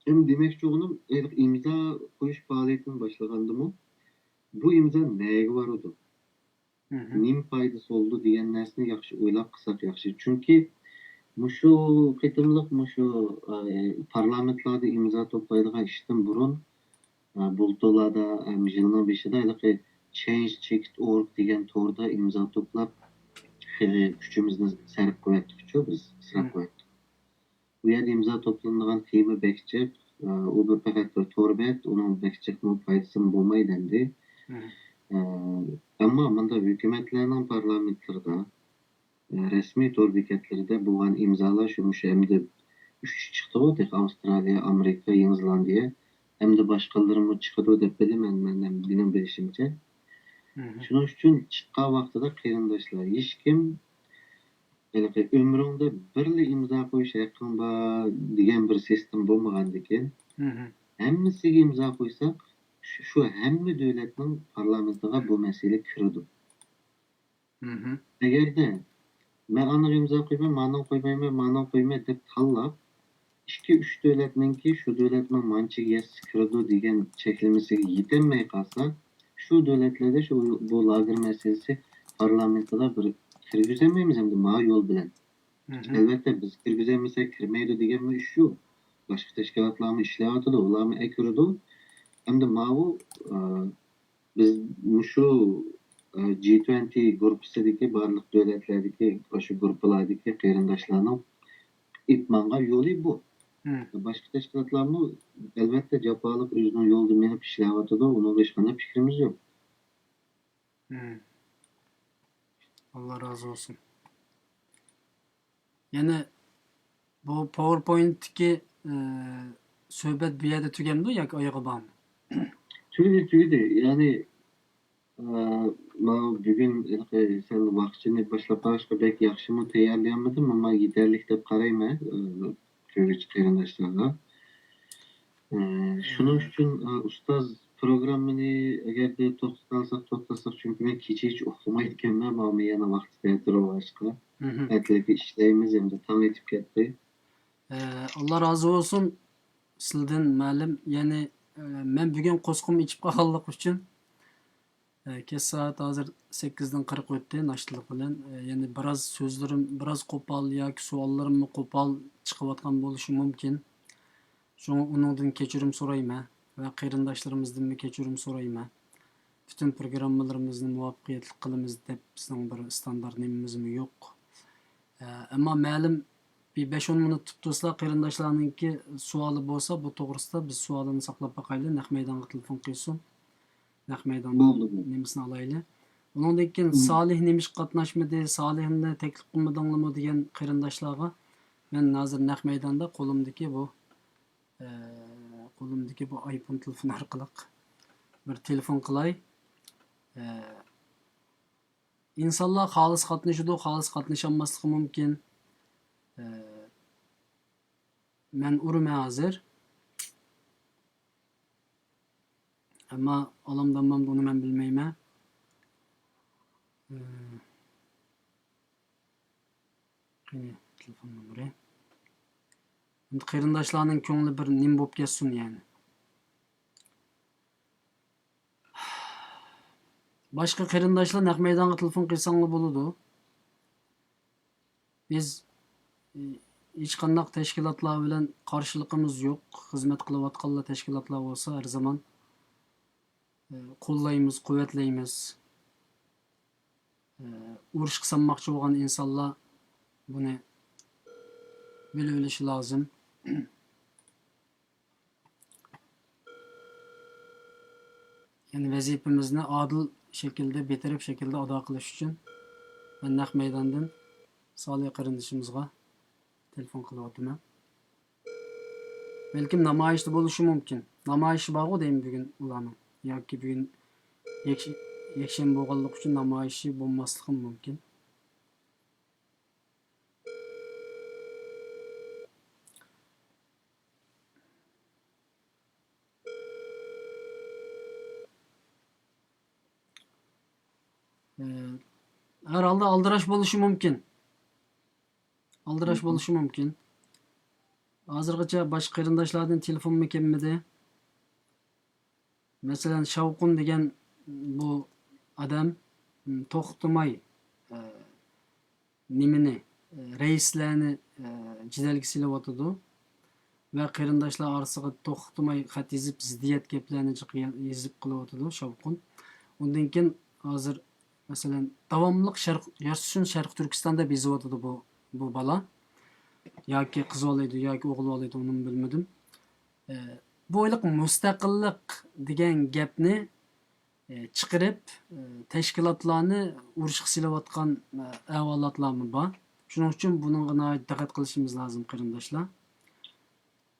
ئەمدى دېمەكچى بولغىنىم، ھېلىقى ئىمزا قويۇش پائالىيىتىنى باشلىغاندىمۇ، بۇ ئىمزا نەگە بارىدۇ؟ نېمە پايدىسى بولىدۇ دېگەن نەرسىنى ياخشى ئويلاپ قىلساق ياخشى. چۈنكى مۇشۇ قېتىملىق مۇشۇ، ئە، پارلامېنتلاردا ئىمزا توپلايدىغان ئىشتىن بۇرۇن، ئە، بۇلتۇرلاردا، ئە، يىلنىڭ بېشىدا ھېلىقى چېنج چېكىت ئورگ دېگەن توردا ئىمزا توپلاپ، خېلى كۈچىمىزنى سەرپ قىلىۋەتتۇقچۇ بىز، ئىسراپ قىلىۋەتتۇق. ئۇ يەردە ئىمزا توپلىنىدىغان تېما بەك جىق. ئۇ بىر پەقەت بىر تور بەت، ئۇنىڭ بەك جىقمۇ پايدىسىمۇ بولمايدۇ ئەمدى. ئەمما مۇنداق ھۆكۈمەتلەرنىڭ پارلامېنتلىرىدا، رەسمىي تور بېكەتلىرىدە بولغان ئىمزالار شۇ مۇشۇ ئەمدى ئۈچ چىقتىغۇ، تېخى ئاۋسترالىيە، ئامېرىكا، يېڭى زېلاندىيە، ئەمدى باشقىلىرىمۇ چىقىدۇ دەپ بىلىمەن، مەن، مېنىڭ بىلىشىمچە. شۇنىڭ ئۈچۈن چىققان ۋاقتىدا قېرىنداشلار، ھېچكىم ھېلىقى ئۆمرۈڭدە بىرلا ئىمزا قويۇش ھەققىڭ بار دېگەن بىر سىستېما بولمىغاندىكىن، ھەممىسىگە ئىمزا قويساق، شۇ، شۇ ھەممە دۆلەتنىڭ پارلامېنتىغا بۇ مەسىلە كىرىدۇ. ئەگەردە مەن ئانىغا ئىمزا قويىمەن، مانىڭغا قويمايمەن، مانىڭغا قويىمەن دەپ تاللاپ، ئىككى، ئۈچ دۆلەتنىڭكى شۇ دۆلەتنىڭ مانچىگە يەتسە كىرىدۇ دېگەن چەكلىمىسىگە يېتەلمەي قالسا، شۇ دۆلەتلەردە شۇ، بۇ لاگېر مەسىلىسى پارلامېنتىغا بىر كىرگۈزەلمەيمىز ئەمدى ما يول بىلەن. ئەلۋەتتە، بىز كىرگۈزەلمىسەك كىرمەيدۇ دېگەنمۇ ئىش يوق. باشقا تەشكىلاتلارمۇ ئىشلەۋاتىدۇ، ئۇلارمۇ ئەكىرىدۇ. ئەمدى ماۋۇ، ئە، بىز مۇشۇ، ئە، جى توئەنتى گۇرۇپپىسىدىكى بارلىق دۆلەتلەردىكى، ئاشۇ گۇرۇپپىلاردىكى قېرىنداشلارنىڭ ئېلىپ ماڭغان يولى بۇ. مم. باشقا تەشكىلاتلارمۇ ئەلۋەتتە جاپالىق ئۆزىنىڭ يولىدا مېڭىپ ئىشلەۋاتىدۇ، ئۇنىڭغا ھېچقانداق پىكرىمىز يوق. مم. ئاللا رازى بولسۇن. يەنە بۇ پاۋېرپوينتتىكى، ئە، سۆھبەت بۇ يەردە تۈگەمدۇ ياكى ئايىغى بارمۇ؟ تۈگىدى، تۈگىدى. يەنى، ئە، ماۋۇ بۈگۈن ھېلىقى سەل ۋاقچىنى باشلاپ قاراشقا بەك ياخشىمۇ تەييارلىيالمىدىم، ئەمما يېتەرلىك دەپ قارايمەن، ئە، كۆرگۈچى قېرىنداشلارغا. ئە، شۇنىڭ ئۈچۈن، ئە، ئۇستاز پروگراممىنى ئەگەردە توختىتالىساق، توختاتساق، چۈنكى مەن كېچە ھېچ ئۇخلىمايدىكەنمەن، ماۋۇ يەنە ۋاقتى تەتۈر بولغاچقا. مهم. ئەتىگە ئىشلەيمىز، ئەمدى تاڭ ئېتىپ كەتتى. ئە، ئاللا رازى بولسۇن سىلدىن، مەلىم. يەنى، ئە، مەن بۈگۈن قورسىقىم ئېچىپ قالغانلىقى ئۈچۈن، ئە، كەچ سائەت ھازىر سەككىزدىن قىرىق ئۆتتى، ناشتىلىق بىلەن. ئە، يەنى بىراز سۆزلىرىم بىراز قوپال ياكى سوئاللىرىممۇ قوپال چىقىۋاتقان بولۇشى مۇمكىن. شۇڭا ئۇنىڭدىن كەچۈرۈم سورايمەن ۋە قېرىنداشلىرىمىزدىنمۇ كەچۈرۈم سورايمەن. پۈتۈن پروگراممىلىرىمىزنى مۇۋەپپەقىيەتلىك قىلىمىز دەپ بىزنىڭ بىر ئىستاندارت نېمىمىزمۇ يوق. ئە، ئەمما مەلىم بىر بەش-ئون مىنۇت تۇتۇپ تۇرسىلا، قېرىنداشلارنىڭكى سوئالى بولسا، بۇ توغرىسىدا بىز سوئالىنى ساقلاپ باقايلى. نەق مەيدانغا تېلېفون قىلسۇن. نەق مەيداندا بولدى، بولدى. نېمىسىنى ئالايلى. ئۇنىڭدىن كېيىن مم. سالىھ نېمىشقا قاتناشمىدى، سالىھنى تەكلىپ قىلمىدىڭلىمۇ دېگەن قېرىنداشلارغا مەن ھازىر نەق مەيداندا قولۇمدىكى بۇ، ئە، قولۇمدىكى بۇ ئايفون تېلېفون ئارقىلىق بىر تېلېفون قىلاي. ئە، ئىنسانلار خالىس قاتنىشىدۇ، خالىس قاتنىشالماسلىقى مۇمكىن. ئە، مەن ئۇرىمەن ھازىر. ئەمما ئالامدۇ ئالمامدۇ ئۇنى مەن بىلمەيمەن. ئە، قېنى تېلېفون نومۇرى. ئەمدى قېرىنداشلارنىڭ كۆڭلى بىر نېمە بولۇپ كەتسۇن يەنى. باشقا قېرىنداشلار نەق مەيدانغا تېلېفون قىلساڭلار بولىدۇ. بىز، ئى، ھېچقانداق تەشكىلاتلار بىلەن قارشىلىقىمىز يوق. خىزمەت قىلىۋاتقانلا تەشكىلاتلار بولسا ھەر زامان، ئى، قوللايمىز، قۇۋۋەتلەيمىز. ئى، ئۇرۇشقا سالماقچى بولغان ئىنسانلار بۇنى بىلىۋېلىشى لازىم. يەنى ۋەزىپىمىزنى ئادىل شەكىلدە، بىتەرەپ شەكىلدە ئادا قىلىش ئۈچۈن مەن نەق مەيداندىن سالىھ قېرىندىشىمىزغا تېلېفون قىلىۋاتىمەن. بەلكىم نامايىشتا بولۇشى مۇمكىن. نامايىشى بارغۇ دەيمەن بۈگۈن ئۇلارنىڭ. ياكى بۈگۈن يەكشە-، يەكشەنبە بولغانلىقى ئۈچۈن نامايىشى بولماسلىقىمۇ مۇمكىن. ئى، ھەر ھالدا ئالدىراش بولۇشى مۇمكىن. ئالدىراش بولۇشى مۇمكىن. ھازىرغىچە باشقا قېرىنداشلاردىن تېلېفونمۇ كەلمىدى. مەسىلەن، شاۋقۇن دېگەن بۇ ئادەم، م، توختىماي، ئە، نېمىنى، ئە، رەئىسلەرنى، ئە، جېدەلگە سېلىۋاتىدۇ. ۋە قېرىنداشلار ئارىسىغا توختىماي خەت يېزىپ، زىددىيەت گەپلەرنى جىق يېزىپ قىلىۋاتىدۇ شاۋقۇن. ئۇندىن كېيىن ھازىر، مەسىلەن، داۋاملىق شەرق، يارىشىشىن شەرقىي تۈركىستان دەپ يېزىۋاتىدۇ بۇ، بۇ بالا. ياكى قىز بالا ئىدى، ياكى ئوغۇل بالا ئىدى، ئۇنىمۇ بىلمىدىم. ئە، بۇ ھېلىقى مۇستەقىللىق دېگەن گەپنى، ئە، چىقىرىپ، ئە، تەشكىلاتلارنى ئۇرۇشقا سېلىۋاتقان، ئە، ئەھۋالاتلارمۇ بار. شۇنىڭ ئۈچۈن بۇنىڭغا ناھايىتى دىققەت قىلىشىمىز لازىم، قېرىنداشلار.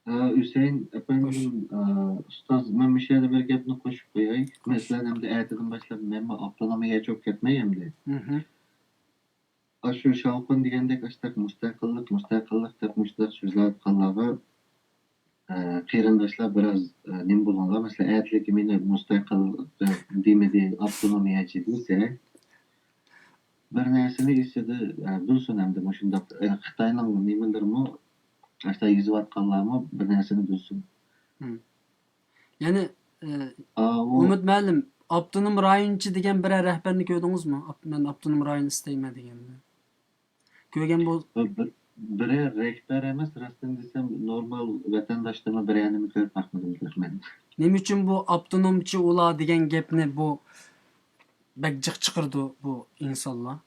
ئە، ھۈسەيىن ئەپەندىم، ئە، ئۇستاز، مەن مۇشۇ يەردە بىر گەپنى قوشۇپ قوياي. مەسىلەن، ئەمدى ئەتىدىن باشلاپ مەنمۇ ئاپتونومىيەچى بولۇپ كەتمەي ئەمدى. ئاشۇ شاۋقۇن دېگەندەك ئاشتاق مۇستەقىللىق، مۇستەقىللىق دەپ مۇشۇنداق سۆزلەۋاتقانلارغا، ئە، قېرىنداشلار بىراز، ئە، نېمە بولۇڭلار، مەسىلەن، ئەتىلىكى مېنى مۇستەقىللىق دېمىدى، ئاپتونومىيەچى دېسە، بىر نەرسىنى ئېسىدە، ئە، بىلسۇن ئەمدى مۇشۇنداق، ئە، خىتاينىڭ نېمىلىرىمۇ، ئاشۇنداق يېزىۋاتقانلارمۇ بىر نەرسىنى بىلسۇن. يەنى، ئە، ئا، ئۇ ئۈمىد مۇئەللىم، ئاپتونوم رايونچى دېگەن بىرەر رەھبەرنى كۆردىڭىزمۇ؟ ئاپ-، مەن ئاپتونوم رايون ئىستەيمەن دېگەننى. كۆرگەن بول- بىر، بىر، بىرەر رەھبەر ئەمەس، راستىنى دېسەم، نورمال ۋەتەنداشتىنمۇ بىرەرنىمۇ كۆرۈپ باقمىدىم مەن. نېمە ئۈچۈن بۇ ئاپتونومچى ئۇلار دېگەن گەپنى بۇ بەك جىق چىقىرىدۇ بۇ ئىنسانلار؟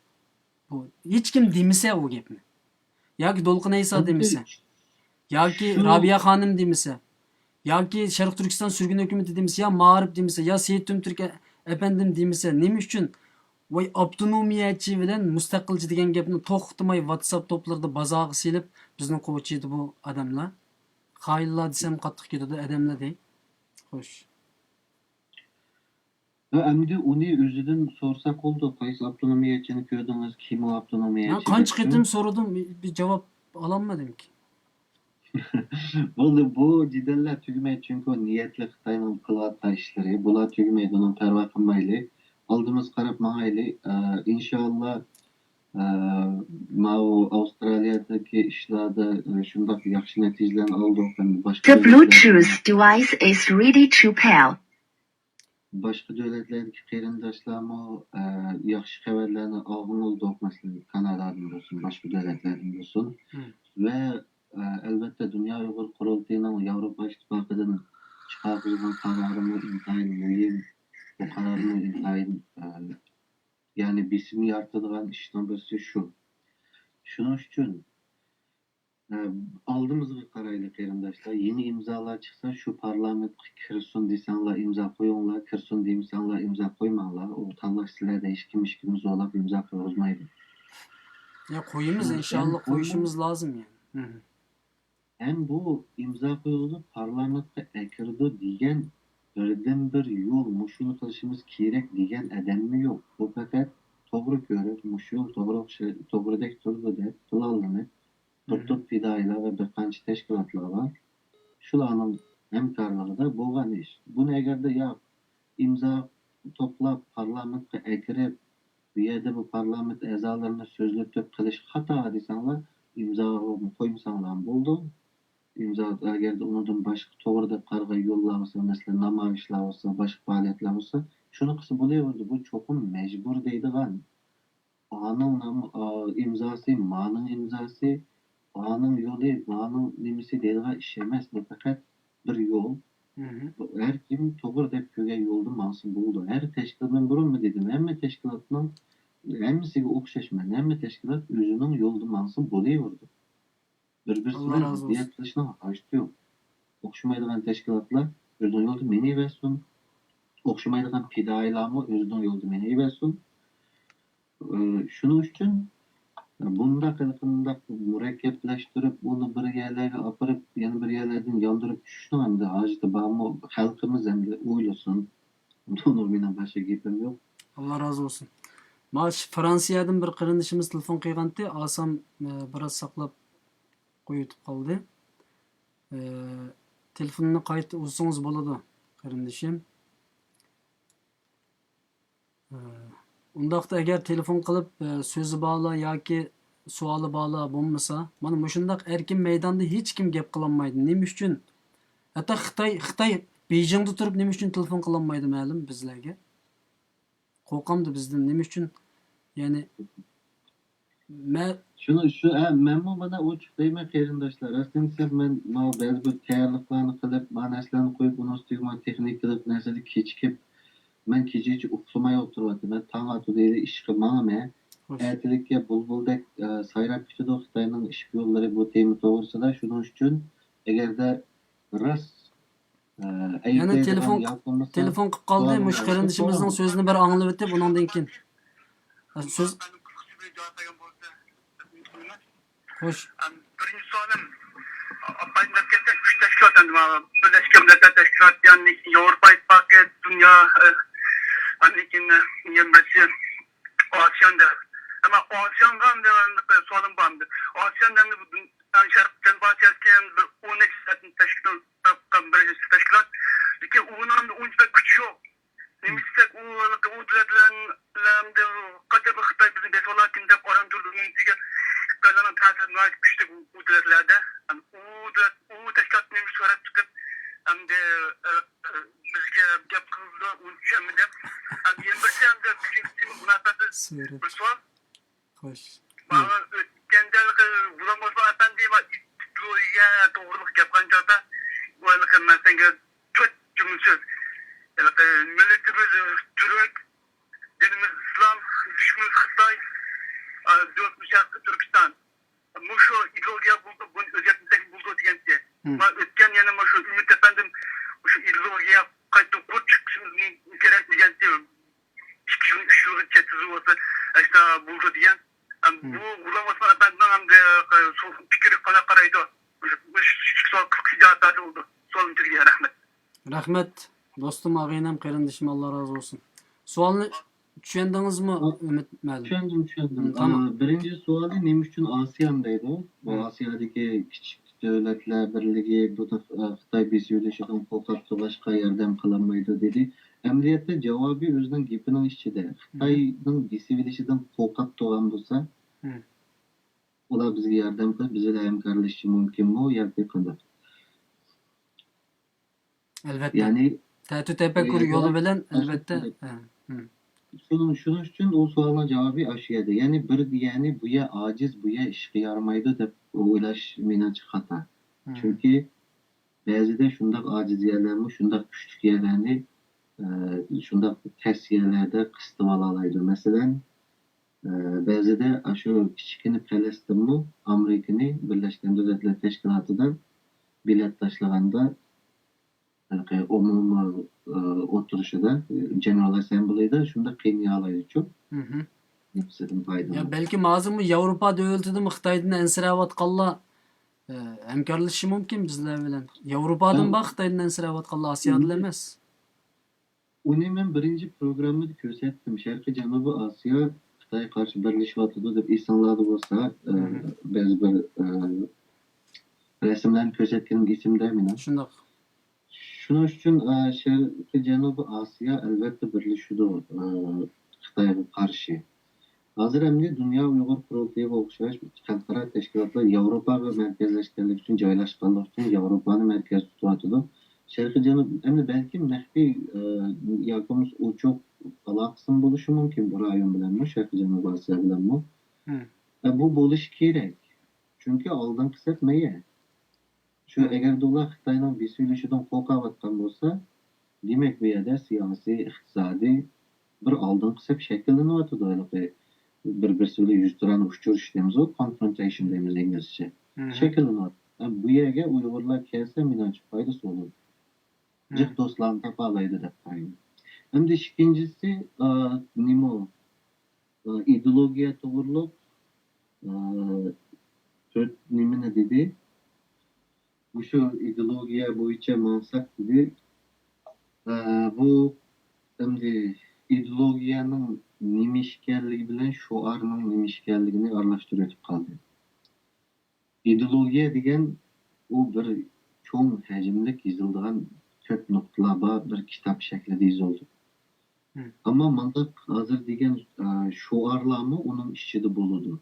بۇ ھېچكىم دېمىسە ئۇ گەپنى. ياكى دولقۇن ئەيسا دېمىسە. ياكى رابىيە خانىم دېمىسە، ياكى شەرقىي تۈركىستان سۈرگۈن ھۆكۈمىتى دېمىسە، يا مائارىپ دېمىسە، يا سېيىت تۈمتۈرك ئەپەندىم دېمىسە، نېمە ئۈچۈن ۋاي ئاپتونومىيەچى بىلەن مۇستەقىلچى دېگەن گەپنى توختىماي ۋاتساپ توپلىرىدا بازارغا سېلىپ، بىزنى قوچىيدۇ بۇ ئادەملەر. خائىنلار دېسەم قاتتىق كېتىدۇ، ئادەملەر دەي. خوش. ھە، ئەمدى ئۇنى ئۆزىدىن سورىساق بولىدۇ. قايسى ئاپتونومىيەچىنى كۆردىڭىز؟ كىم ئۇ ئاپتونومىيەچى؟ مەن قانچە قېتىم سورىدىم، بىر جاۋاب ئالالمىدىمكى. بولدى، بۇ جېدەللەر تۈگىمەيدۇ، چۈنكى ئۇ نىيەتلىك خىتاينىڭ قىلىۋاتقان ئىشلىرى. بۇلار تۈگىمەيدۇ، ئۇنىڭ پەرۋا قىلمايلى. ئالدىمىزغا قاراپ ماڭايلى. ئە، ئىنشاللا، ئە، ماۋۇ ئاۋسترالىيەدىكى ئىشلاردا، ئە، شۇنداق ياخشى نەتىجىلەرنى ئالدۇق. ئەمدى باشقا The دۆلەتلەردىن Bluetooth device is ready to pair. باشقا دۆلەتلەردىكى قېرىنداشلارمۇ، ئە، ياخشى خەۋەرلەرنى ئالغىلى بولىدۇ، مەسىلەن، كانادادىن بولسۇن، باشقا دۆلەتلەردىن بولسۇن. مم. ۋە، ئە، ئەلۋەتتە، دۇنيا ئۇيغۇر قۇرۇلتىيىنىڭ ياۋروپا ئىتتىپاقىدىن چىقارغۇزغان قارارىمۇ ئىنتايىن مۇھىم. بۇ قارارمۇ ئىنتايىن، ئە، يەنى بېسىم يارىتىدىغان ئىشنىڭ بىرسى شۇ. شۇنىڭ ئۈچۈن ئالدىمىزغا قارايلى، قېرىنداشلار. يېڭى ئىمزالار چىقسا، شۇ پارلامېنتقا كىرسۇن دېسەڭلار، ئىمزا قويۇڭلار، كىرسۇن دېمىسەڭلار، ئىمزا قويماڭلار. ئۇ تاللاش سىلەردە، ھېچكىم ھېچكىمنى زورلاپ ئىمزا قىلغۇزمايدۇ. يا، قويىمىز، شۇنىڭ ئىنشاللا، ئۈچۈن قويۇشىمىز لازىم، يەنى. ھەم بۇ ئىمزا قويغۇزۇپ پارلامېنتقا ئەكىرىدۇ دېگەن بىردىنبىر يول، مۇشۇنى قىلىشىمىز كېرەك دېگەن ئادەممۇ يوق. بۇ پەقەت توغرا كۆرۈپ، مۇشۇ يول توغرا ئوخشاي-، توغرىدەك تۇرىدۇ دەپ پىلانلىنىپ، بىر توپ پىدائىيلار ۋە بىر قانچە تەشكىلاتلار بار. شۇلارنىڭ ھەمكارلىقىدا بولغان ئىش. بۇنى ئەگەردە ياق، ئىمزا توپلاپ، پارلامېنتقا ئەكىرىپ، بۇ يەردە بۇ پارلامېنت ئەزالىرىنى سۆزلىتىپ قىلىش خاتا دېسەڭلار، ئىمزا قويمىساڭلارمۇ بولىدۇ. ئىمزا، ئەگەردە ئۇنىڭدىن باشقا توغرا دەپ قارىغان يوللار بولسا، مەسىلەن، نامايىشلار بولسا، باشقا پائالىيەتلەر بولسا، شۇنى قىلسا بولۇۋېرىدۇ. بۇ چوقۇم مەجبۇر دەيدىغان. ئانىڭ نام-، ئا، ئىمزاسى، مانىڭ ئىمزاسى، ئانىڭ يولى، مانىڭ نېمىسى دەيدىغان ئىش ئەمەس. بۇ پەقەت بىر يول. مھم. بۇ ھەر كىم توغرا دەپ كۆرگەن يولدا ماڭسا بولىدۇ. ھەر تەشكىلات، مەن بۇرۇنمۇ دېدىم، ھەممە تەشكىلاتنىڭ، ھەممىسىگە ئوخشاشمەن. ھەممە تەشكىلات ئۆزىنىڭ يولىدا ماڭسا بولۇۋېرىدۇ. بىر-بىرسى بىلەن زىددىيەت قىلىشنىڭ ھاجىتى يوق. ئوخشىمايدىغان تەشكىلاتلار ئۆزىنىڭ يولىدا مېڭىۋەرسۇن. ئوخشىمايدىغان پىدائىيلارمۇ ئۆزىنىڭ يولىدا مېڭىۋەرسۇن. ئى، شۇنىڭ ئۈچۈن بۇنداق ھېلىقىنداق مۇرەككەپلەشتۈرۈپ، ئۇنى بىر يەرلەرگە ئاپىرىپ، يەنە بىر يەرلەردىن ياندۇرۇپ چۈشۈشنىڭ ئەمدى ھاجىتى بارمۇ؟ خەلقىمىز ئەمدى ئويلىسۇن. بۇنىڭ مېنىڭ باشقا گېپىم يوق. ئاللا رازى بولسۇن. مانا شۇ فرانسىيەدىن بىر قېرىندىشىمىز تېلېفون قىلغانتى، ئالسام، ئى، بىراز ساقلاپ قويۇۋېتىپ قالدى. ئى، تېلېفوننى قايتا ئۇزسىڭىز بولىدۇ، قېرىندىشىم. ئى، ئۇنداقتا ئەگەر تېلېفون قىلىپ، ئى، سۆزى بارلار ياكى سوئالى بارلار بولمىسا، مانا مۇشۇنداق ئەركىن مەيداندا ھېچكىم گەپ قىلالمايدۇ. نېمە ئۈچۈن؟ ھەتتا خىتاي، خىتاي بېيجىڭدا تۇرۇپ نېمە ئۈچۈن تېلېفون قىلالمايدۇ مەلۇم بىزلەرگە؟ قورقامدۇ بىزدىن؟ نېمە ئۈچۈن؟ يەنى، مە- شۇنى، شۇ، ھە، مەنمۇ مانا ئوچۇق دەيمەن، قېرىنداشلار. راستىنى دېسەم، مەن ماۋۇ بەزى بىر تەييارلىقلارنى قىلىپ، مانا نەرسىلەرنى قويۇپ، ئۇنىڭ ئۈستىگە مانا تېخنىكىلىق نەرسىلەرنى كېچىكىپ، مەن كېچىچە ئۇخلىماي ئولتۇرۇۋاتىمەن. تاڭ ئاتىدۇ، ھېلى ئىشقا ماڭىمەن. خوش. ئەتىلىككە بۇلبۇلدەك، ئە، سايراپ كېتىدۇ خىتاينىڭ ئىشىك يوللىرى بۇ تېما توغرىسىدا. شۇنىڭ ئۈچۈن، ئەگەردە راست ئە، يەنە ئەيىبلەيدىغان تېلېفون، ياكى بولمىسا تېلېفون قىلىپ قالدى. سوئالىڭىزنى مۇشۇ قېرىندىشىمىزنىڭ سوراڭ. سۆزىنى بىر ئاڭلىۋېتىپ، ئۇنىڭدىن كېيىن. ئە، سۆز. خوش. بىرىنچى سوئالىم، ئاپايىم دەپ كەتسە، ئۈچ تەشكىلات، ئەمدى مانا بىرلەشكەن مىللەتلەر تەشكىلاتى، يەنى ياۋروپا ئىتتىپاقى، دۇنيا، ئە، ئاندىن كېيىن، ئە، يەنە بىرسى ئاسىيان دەپ. ئەمما ئاسىيانغا ئەمدى سوئالىم بار ئەمدى. ئاسىيان ئەمدى بۇ ئەڭ شەرقىي جەنۇبىي ئاسىيادىكى بىر ئون نەچچە دۆلەتنى تەشكىل قىلىپ بىر تەشكىلات. لېكىن ئۇنىڭ ئۇنچە بەك كۈچى يوق. نېمە دېسەك، ئۇ، ئۇ دۆلەتلەر، قاچان بىر خىتاي بىزنى بېسىۋالاركىن دەپ ئاران تۇرىدۇ. ئۇنىڭ ئۈستىگە خىتايلارنىڭ تەسىرى ناھايىتى كۈچلۈك ئۇ، ئۇ دۆلەتلەردە. يەنى ئۇ دۆلەت، ئۇ تەشكىلات نېمە سۈرەت چىقىپ، ئەمدى، ئە، ئە، بىزگە گەپ قىلىدۇ، ئۇنى چۈشەنمىدىم. ئەمدى يەنە بىرسى، ئەمدى بىرىنچىسى مۇناسىۋەتلىك سۈرەت. بىر سوئال. خوش. مانا ئۆتكەندە ھېلىقى غۇلام ئوسمان ئەپەندى ئىدېئولوگىيە توغرىلىق گەپ قىلغان چاغدا، ئۇ ھېلىقى مەن سەنگە تۆت جۈملە سۆز. ھېلىقى مىللىتىمىز تۈرك، دىنىمىز ئىسلام، دۈشمىنىمىز خىتاي، ئا، دۆلىتىمىز شەرقىي تۈركىستان. مۇشۇ ئىدېئولوگىيە بولسا بۇنى ئۆزگەرتمىسەك بولىدۇ دېگەن يەنە مۇشۇ ئۈمىد ئەپەندىم مۇشۇ ئىدېئولوگىيە قايتا قۇرۇپ چىقىشىمىز كېرەك دېگەنتى. ئىككى يىل، ئۈچ يىلغىچە تۈزۈپ ئالسا، ئاشۇنداق بولىدۇ دېگەن. ھەم بۇ غۇلام ئوسمان ئەپەندىنىڭ ھەمدە پىكرى قانداق قارايدۇ؟ مۇشۇ، مۇشۇ سوئال قىسقىچە جاۋاب بەرسە بولىدۇ. سوئالنى تۈگىگەن. رەھمەت. رەھمەت، دوستۇم، ئاغىنەم، قېرىندىشىم، ئاللا رازى بولسۇن. سوئالنى چۈشەندىڭىزمۇ، ئا، ئۈمىد مەلۇم؟ چۈشەندىم، چۈشەندىم. ھىم، تامام. ئا، بىرىنچى سوئالى نېمە ئۈچۈن ئاسىيان دەيدۇ؟ بۇ ھىم. ئاسىيادىكى كىچىك دۆلەتلەر بىرلىكى، بۇ، ئا، خىتاي بېسىۋېلىشىدىن قورقۇپ تۇرغاچقا ياردەم قىلالمايدۇ دېدى. ئەمەلىيەتتە جاۋابى ئۆزىنىڭ گېپىنىڭ ئىچىدە. ھىم. خىتاينىڭ بېسىۋېلىشىدىن قورقۇپ تۇرغان بولسا، ھىم. ئۇلار بىزگە ياردەم قىلىپ، بىز بىلەن ھەمكارلىشىشى مۇمكىنمۇ ياكى قانداق؟ ئەلۋەتتە. يەنى، تەتۈ تەپەككۇر ئە، يولى بىلەن، ئە، ئەلۋەتتە. ئە، ھىم. شۇنىڭ، شۇنىڭ ئۈچۈن ئۇ سوئالنىڭ جاۋابى ئاشۇ يەردە. يەنى بىر، يەنى بۇ يەر ئاجىز، بۇ يەر ئىشقا يارىمايدۇ دەپ ئويلاش مېنىڭچە خاتا. ھىم. چۈنكى بەزىدە شۇنداق ئاجىز يەرلەرمۇ شۇنداق كۈچلۈك يەرلەرنى، ئە، شۇنداق تەس يەرلەردە قىستىۋالالايدۇ. مەسىلەن، ئە، بەزىدە ئاشۇ كىچىككىنە پەلەستىنمۇ ئامېرىكىنى بىرلەشكەن دۆلەتلەر تەشكىلاتىدا بېلەت تاشلىغاندا، ھېلىقى ئومۇمىي، ئە، ئولتۇرۇشىدا، جېنېرال ئەسسەمبلىدا شۇنداق قىينىيالايدۇچۇ. مھم. نېمىسىدىن پايدىلىنىپ. يا بەلكىم ھازىرمۇ ياۋروپا دۆلىتىدىمۇ خىتايدىن ئەنسىرەۋاتقانلار، ئە، ھەمكارلىشىشى مۇمكىن بىزلەر بىلەن. ياۋروپادىن بار خىتايدىن ئەنسىرەۋاتقانلار، ئاسىيادىن ئەمدى ئەمەس. ئۇنى مەن بىرىنچى پروگراممىدا كۆرسەتتىم. شەرقىي جەنۇبىي ئاسىيا خىتايغا قارشى بىرلىشىۋاتىدۇ دەپ ئېسىڭلاردا بولسا، ئە، مھم. بەزى بىر، ئە، رەسىملەرنى كۆرسەتكىنىم ئېسىمدە مېنىڭ. شۇنداق. شۇنىڭ ئۈچۈن، ئە، شەرقىي جەنۇبىي ئاسىيا ئەلۋەتتە بىرلىشىدۇ، ئە، خىتايغا قارشى. ھازىر ئەمدى دۇنيا ئۇيغۇر قۇرۇلتىيىغا ئوخشاش خەلقئارا تەشكىلاتلار ياۋروپاغا مەركەزلەشكەنلىكى ئۈچۈن، جايلاشقانلىقى ئۈچۈن ياۋروپانى مەركەز تۇتۇۋاتىدۇ. شەرقىي جەنۇب، ئەمدى بەلكىم مەخپىي، ئە، ياكى بولمىسا ئوچۇق ئالاقىسىمۇ بولۇشى مۇمكىن بۇ رايون بىلەنمۇ، شەرقىي جەنۇبىي ئاسىيا بىلەنمۇ. مم. ئە، بۇ بولۇشى كېرەك. چۈنكى ئالدىنقى سەپ مەيە. شۇ، مم. ئەگەردە ئۇلار خىتاينىڭ بېسىۋېلىشىدىن قورقۇۋاتقان بولسا، دېمەك، بۇ يەردە سىياسىي، ئىقتىسادىي بىر ئالدىنقى سەپ شەكىللىنىۋاتىدۇ. ھېلىقى بىر-بىرسى بىلەن يۈزتۇرانە ئۇچرىشىش دەيمىزغۇ، كونفرونتېيشن دەيمىز ئىنگلىزچە. مم. شەكىللىنىۋاتىدۇ. ئە، بۇ يەرگە ئۇيغۇرلار كەلسە، مېنىڭچە پايدىسى بولىدۇ. جىق مم. دوستلارنى تاپالايدۇ دەپ قارايمەن. ئەمدى ئىككىنچىسى، ئا، نېمە ئۇ؟ ئا، ئىدېئولوگىيە توغرۇلۇق، ئا، تۆت نېمىنى دېدى؟ مۇشۇ ئىدېئولوگىيە بويىچە ماڭساق دېدى. ئا، بۇ ئەمدى ئىدېئولوگىيەنىڭ نېمە ئىكەنلىكى بىلەن شوئارنىڭ نېمە ئىكەنلىكىنى ئارىلاشتۇرۇۋېتىپ قالدى. ئىدېئولوگىيە دېگەن ئۇ بىر چوڭ ھەجىملىك يېزىلىدىغان كۆپ نۇقتىلار بار بىر كىتاب شەكلىدە يېزىلىدۇ. مم. ئەمما مانداق ھازىر دېگەن، ئە، شوئارلارمۇ ئۇنىڭ ئىچىدە بولىدۇ.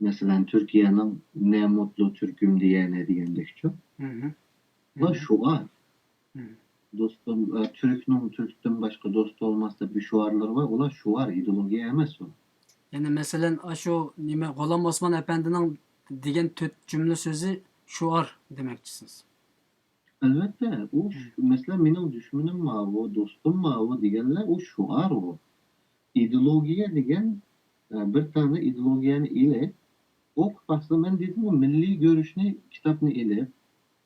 مەسىلەن، تۈركىيەنىڭ «Ne mutlu Türk'üm diyene» دېگەندەكچۇ. مم. بۇ مم. شوئار. مم. دوستۇم، ئە، تۈركنىڭ تۈركتىن باشقا دوستى بولماس دەپ بىر شوئارلىرى بار. ئۇلار شوئار، ئىدېئولوگىيە ئەمەس ئۇ. يەنى مەسىلەن، ئاشۇ نېمە، غۇلام ئوسمان ئەپەندىنىڭ دېگەن تۆت جۈملە سۆزى شوئار دېمەكچىسىز. ئەلۋەتتە، ئۇ ش-، مم. مەسىلەن، مېنىڭ دۈشمىنىم ماۋۇ، دوستۇم ماۋۇ دېگەنلەر ئۇ شوئار ئۇ. ئىدېئولوگىيە دېگەن، ئە، بىر دانە ئىدېئولوگىيەنى ئېلىپ، ئوقۇپ باقسا، مەن دېدىمغۇ، مىللىي گۈرۈشنى، كىتابنى ئېلىپ،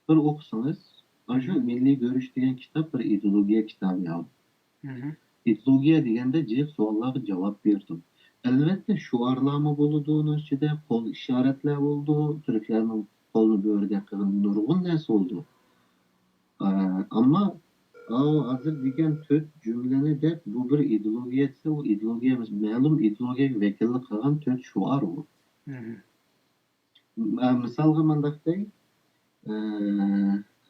بىر ئوقۇسىڭىز، ئاشۇ مم. مىللىي گۈرۈش دېگەن كىتاب بىر ئىدېئولوگىيە كىتابى يا. مم. ئىدېئولوگىيە دېگەندە جىق سوئاللارغا جاۋاب بېرىدۇ. ئەلۋەتتە، شوئارلارمۇ بولىدۇ ئۇنىڭ ئىچىدە، قول ئىشارەتلەر بولىدۇ، تۈركلەرنىڭ قولىنى بۆرىدەك قىلغان نۇرغۇن نەرسە بولىدۇ. ئە، ئەمما، ئاۋۇ ھازىر دېگەن تۆت جۈملىنى دەپ، بۇ بىر ئىدېئولوگىيە دېسە، ئۇ ئىدېئولوگىيە ئەمەس، مەلۇم ئىدېئولوگىيەگە ۋەكىللىك قىلغان تۆت شوئار ئۇ. مم. ئە، مىسالغا مۇنداق دەي، ئە،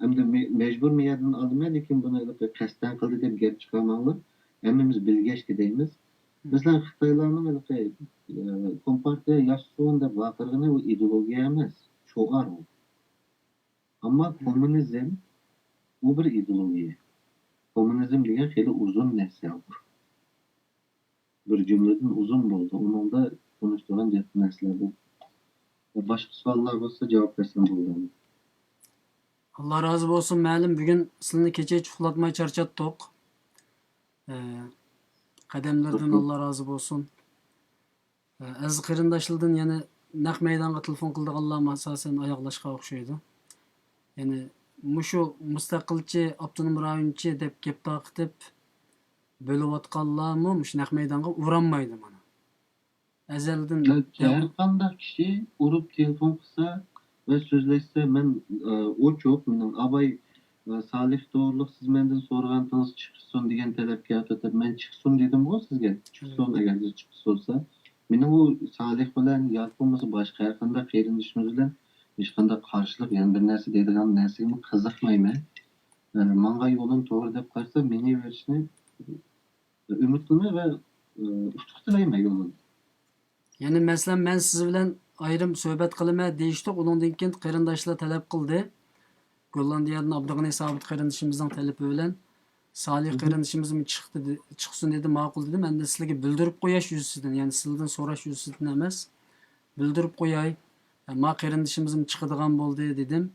ئەمدى مە-، مەجبۇر مەيەردىن ئالىمەن، لېكىن بۇنى قەستەن قىلدى دەپ گەپ چىقارماڭلار. ھەممىمىز بىلگەچكە دەيمىز. مم. مەسىلەن، خىتايلارنىڭ ھېلىقى، ئە، كومپارتىيە ياشىسۇن دەپ ۋارقىرىغىنى ئۇ ئىدېئولوگىيە ئەمەس، شوئار ئۇ. ئەمما مم. كوممۇنىزم ئۇ بىر ئىدېئولوگىيە. كوممۇنىزم دېگەن خېلى ئۇزۇن نەرسە ئۇ. بىر جۈملىدىن ئۇزۇن بولىدۇ. ئۇنىڭدا تونۇشتۇرغان جىق نەرسىلەر بار. باشقا سوئاللار بولسا جاۋاب بەرسەم بولىدۇ. ئاللا رازى بولسۇن، مەلۇم، بۈگۈن سىلىنى كېچىچە ئۇخلاتماي چارچاتتۇق. ئە، قەدەملىرىدىن ئاللا رازى بولسۇن. ئە، ئەزىز قېرىنداشلاردىن يەنە نەق مەيدانغا تېلېفون قىلىدىغانلارمۇ ئاساسەن ئاياغلاشقا ئوخشايدۇ. يەنى مۇشۇ مۇستەقىلچى، ئاپتونوم رايونچى دەپ گەپ تارقىتىپ بۆلۈۋاتقانلارمۇ مۇشۇ نەق مەيدانغا ئۇرالمايدۇ مانا. ئەزەلدىن ھەر قانداق كىشى ئۇرۇپ تېلېفون قىلسا ۋە سۆزلەشسە، مەن، ئە، ئوچۇق، مېنىڭ ئاباي، ئە، سالىھ توغرۇلۇق سىز مەندىن سورىغانتىڭىز چىقسۇن دېگەن تەلەپكە ئەۋەتىپ، مەن چىقسۇن دېدىمغۇ سىزگە. چىقسۇن، ئەگەر سىز چىقسا بولسا. مېنىڭ ئۇ سالىھ بىلەن ياكى بولمىسا باشقا ھەر قانداق قېرىندىشىمىز بىلەن ھېچقانداق قارشىلىق، يەنە بىر نەرسە دەيدىغان نەرسىگىمۇ قىزىقمايمەن. ئە، ماڭغان يولۇم توغرا دەپ قارىسا، مېڭىۋېرىشنى ئۈمىد قىلىمەن ۋە، ئە، ئۇتۇق تىلەيمەن يولىدا. يەنى مەسىلەن، مەن سىز بىلەن ئايرىم سۆھبەت قىلىمەن دېيىشتۇق، ئۇنىڭدىن كېيىن قېرىنداشلار تەلەپ قىلدى. گوللاندىيەدىن ئابدۇغېنى سابىت قېرىندىشىمىزنىڭ تەلىپى بىلەن سالىھ قېرىندىشىمىزمۇ چىقتى دې-، چىقسۇن دېدى، ماقۇل دېدىم. ئەمدى سىلەرگە بىلدۈرۈپ قويۇش يۈزىسىدىن، يەنى سىلەردىن سوراش يۈزىسىدىن ئەمەس، بىلدۈرۈپ قوياي. ما قېرىندىشىمىزمۇ چىقىدىغان بولدى دېدىم.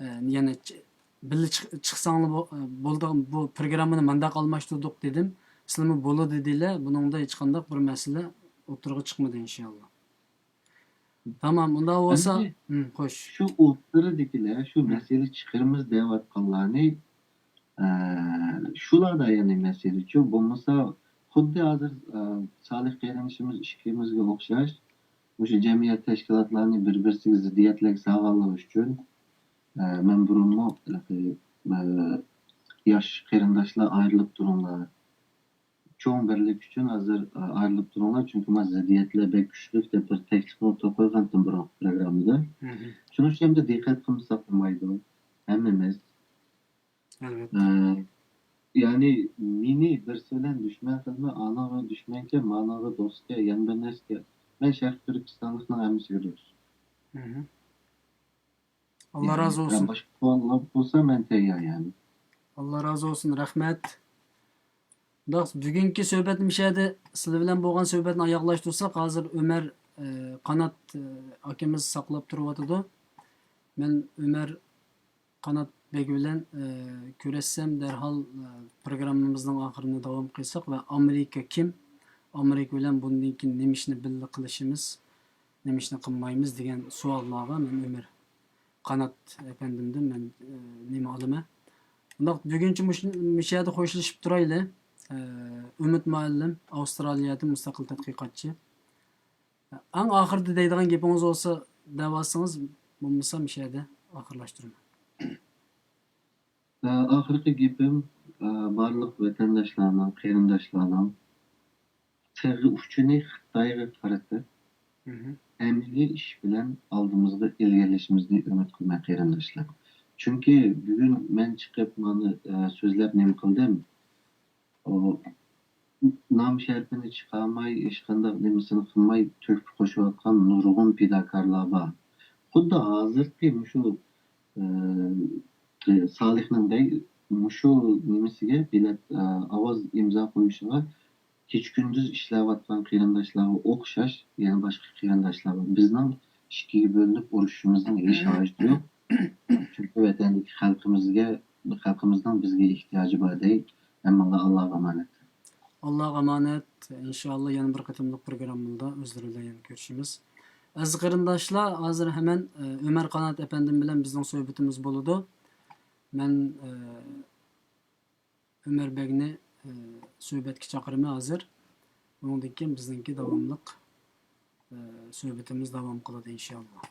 ئە، يەنە چ-، بىللە چىق-، چىقساڭلار بو-، بولىدىغان بۇ پروگراممىنى مانداق ئالماشتۇردۇق دېدىم. سىلەرمۇ بولىدۇ دېدىلەر. بۇنىڭدا ھېچقانداق بىر مەسىلە ئوتتۇرىغا چىقمىدى، ئىنشاللا. تامام، ئۇنداق بولسا، ئەمدى ھىم، خوش. شۇ ئوتتۇرىدىكىلەر شۇ مەسىلە چىقىرىمىز دەۋاتقانلارنى، ئە، شۇلاردا يەنە مەسىلىچۇ، بولمىسا خۇددى ھازىر، ئە، سالىھ قېرىندىشىمىز ئىككىمىزگە ئوخشاش مۇشۇ جەمئىيەت تەشكىلاتلارنى بىر-بىرسىگە زىددىيەتلەرگە سالغانلىقى ئۈچۈن، ئە، مەن بۇرۇنمۇ، ئە، ياش قېرىنداشلار ئايرىلىپ تۇرۇڭلار، چوڭ بىرلىك ئۈچۈن ھازىر، ئە، ئايرىلىپ تۇرۇڭلار، چۈنكى مانا زىددىيەتلەر بەك كۈچلۈك دەپ بىر تەكلىپنى ئوتتۇرىغا قويغانتىم بۇرۇنقى پروگراممىدا. مھم. شۇنىڭ ئۈچۈن ئەمدى دىققەت قىلمىساق بولمايدۇ ھەممىمىز. ئەلۋەتتە. ئە، يەنى مېنى بىرسى بىلەن دۈشمەن قىلما، ئاناڭغا دۈشمەنكەن، ماناڭغا دوستكەن، يەنە بىر نەرسىكەن. مەن شەرقىي تۈركىستانلىقنىڭ ھەممىسىگە دوست. مھم. ئاللا يەنى، رازى بولسۇن. باشقا قوغلىنىپ بولسا مەن تەييار يەنى. ئاللا رازى بولسۇن، رەھمەت. دوست، بۈگۈنكى سۆھبەتنى مۇشۇ يەردە سىلەر بىلەن بولغان سۆھبەتنى ئاياغلاشتۇرساق، ھازىر ئۆمەر، ئە، قانات، ئە، ئاكىمىز ساقلاپ تۇرۇۋاتىدۇ. مەن ئۆمەر قانات بەگ بىلەن، ئە، كۆرۈشسەم، دەرھال، ئە، پروگراممىمىزنىڭ ئاخىرىنى داۋام قىلساق ۋە ئامېرىكا كىم؟ ئامېرىكا بىلەن بۇندىن كېيىن نېمە ئىشنى بىللە قىلىشىمىز، نېمە ئىشنى قىلمايمىز دېگەن سوئاللارغا مەن ئۆمەر قانات ئەپەندىمدىن مەن، ئە، نېمە ئالىمەن. ئۇنداق بۈگۈنچە مۇش-، مۇشۇ يەردە خوشلىشىپ تۇرايلى. ئە، ئۈمىد مۇئەللىم، ئاۋسترالىيەدىن مۇستەقىل تەتقىقاتچى. ئەڭ ئاخىرىدا دەيدىغان گېپىڭىز بولسا دەۋالسىڭىز، بولمىسا مۇشۇ يەردە ئاخىرلاشتۇرىمەن. ئە، ئاخىرقى گېپىم، ئە، بارلىق ۋەتەنداشلارنىڭ، قېرىنداشلارنىڭ تىغ ئۇچىنى خىتايغا قارىتىپ، مھم. ئەمەلىي ئىش بىلەن ئالدىمىزغا ئىلگىرىلىشىمىزنى ئۈمىد قىلىمەن، قېرىنداشلار. چۈنكى بۈگۈن مەن چىقىپ مانا، ئە، سۆزلەپ نېمە قىلدىم؟ ئۇ نام شەرىپىنى چىقارماي، ھېچقانداق نېمىسىنى قىلماي تۆھپە قوشۇۋاتقان نۇرغۇن پىداكارلار بار. خۇددى ھازىرقى مۇشۇ، ئى، سالىھنىڭدەك مۇشۇ نېمىسىگە بېلەت، ئى، ئاۋاز ئىمزا قويۇشىغا كېچە-كۈندۈز ئىشلەۋاتقان قېرىنداشلارغا ئوخشاش يەنە باشقا قېرىنداشلار بار. بىزنىڭ ئىككىگە بۆلۈنۈپ ئۇرۇشۇشىمىزنىڭ ھېچ ھاجىتى يوق. چۈنكى ۋەتەندىكى خەلقىمىزگە، خەلقىمىزنىڭ بىزگە ئېھتىياجى بار دەي. ھەممىڭلار ئاللاغا ئامانەت. ئاللاغا ئامانەت. ئىنشائاللا يەنە بىر قېتىملىق پروگراممىدا ئۆزلىرى بىلەن يەنە كۆرۈشىمىز. ئەزىز قېرىنداشلار، ھازىر ھەمەن، ئە، ئۆمەر قانات ئەپەندىم بىلەن بىزنىڭ سۆھبىتىمىز بولىدۇ. مەن، ئە، ئۆمەر بەگنى، ئە، سۆھبەتكە چاقىرىمەن ھازىر. ئۇنىڭدىن كېيىن بىزنىڭكى داۋاملىق، ئە، سۆھبىتىمىز داۋام قىلىدۇ ئىنشائاللا.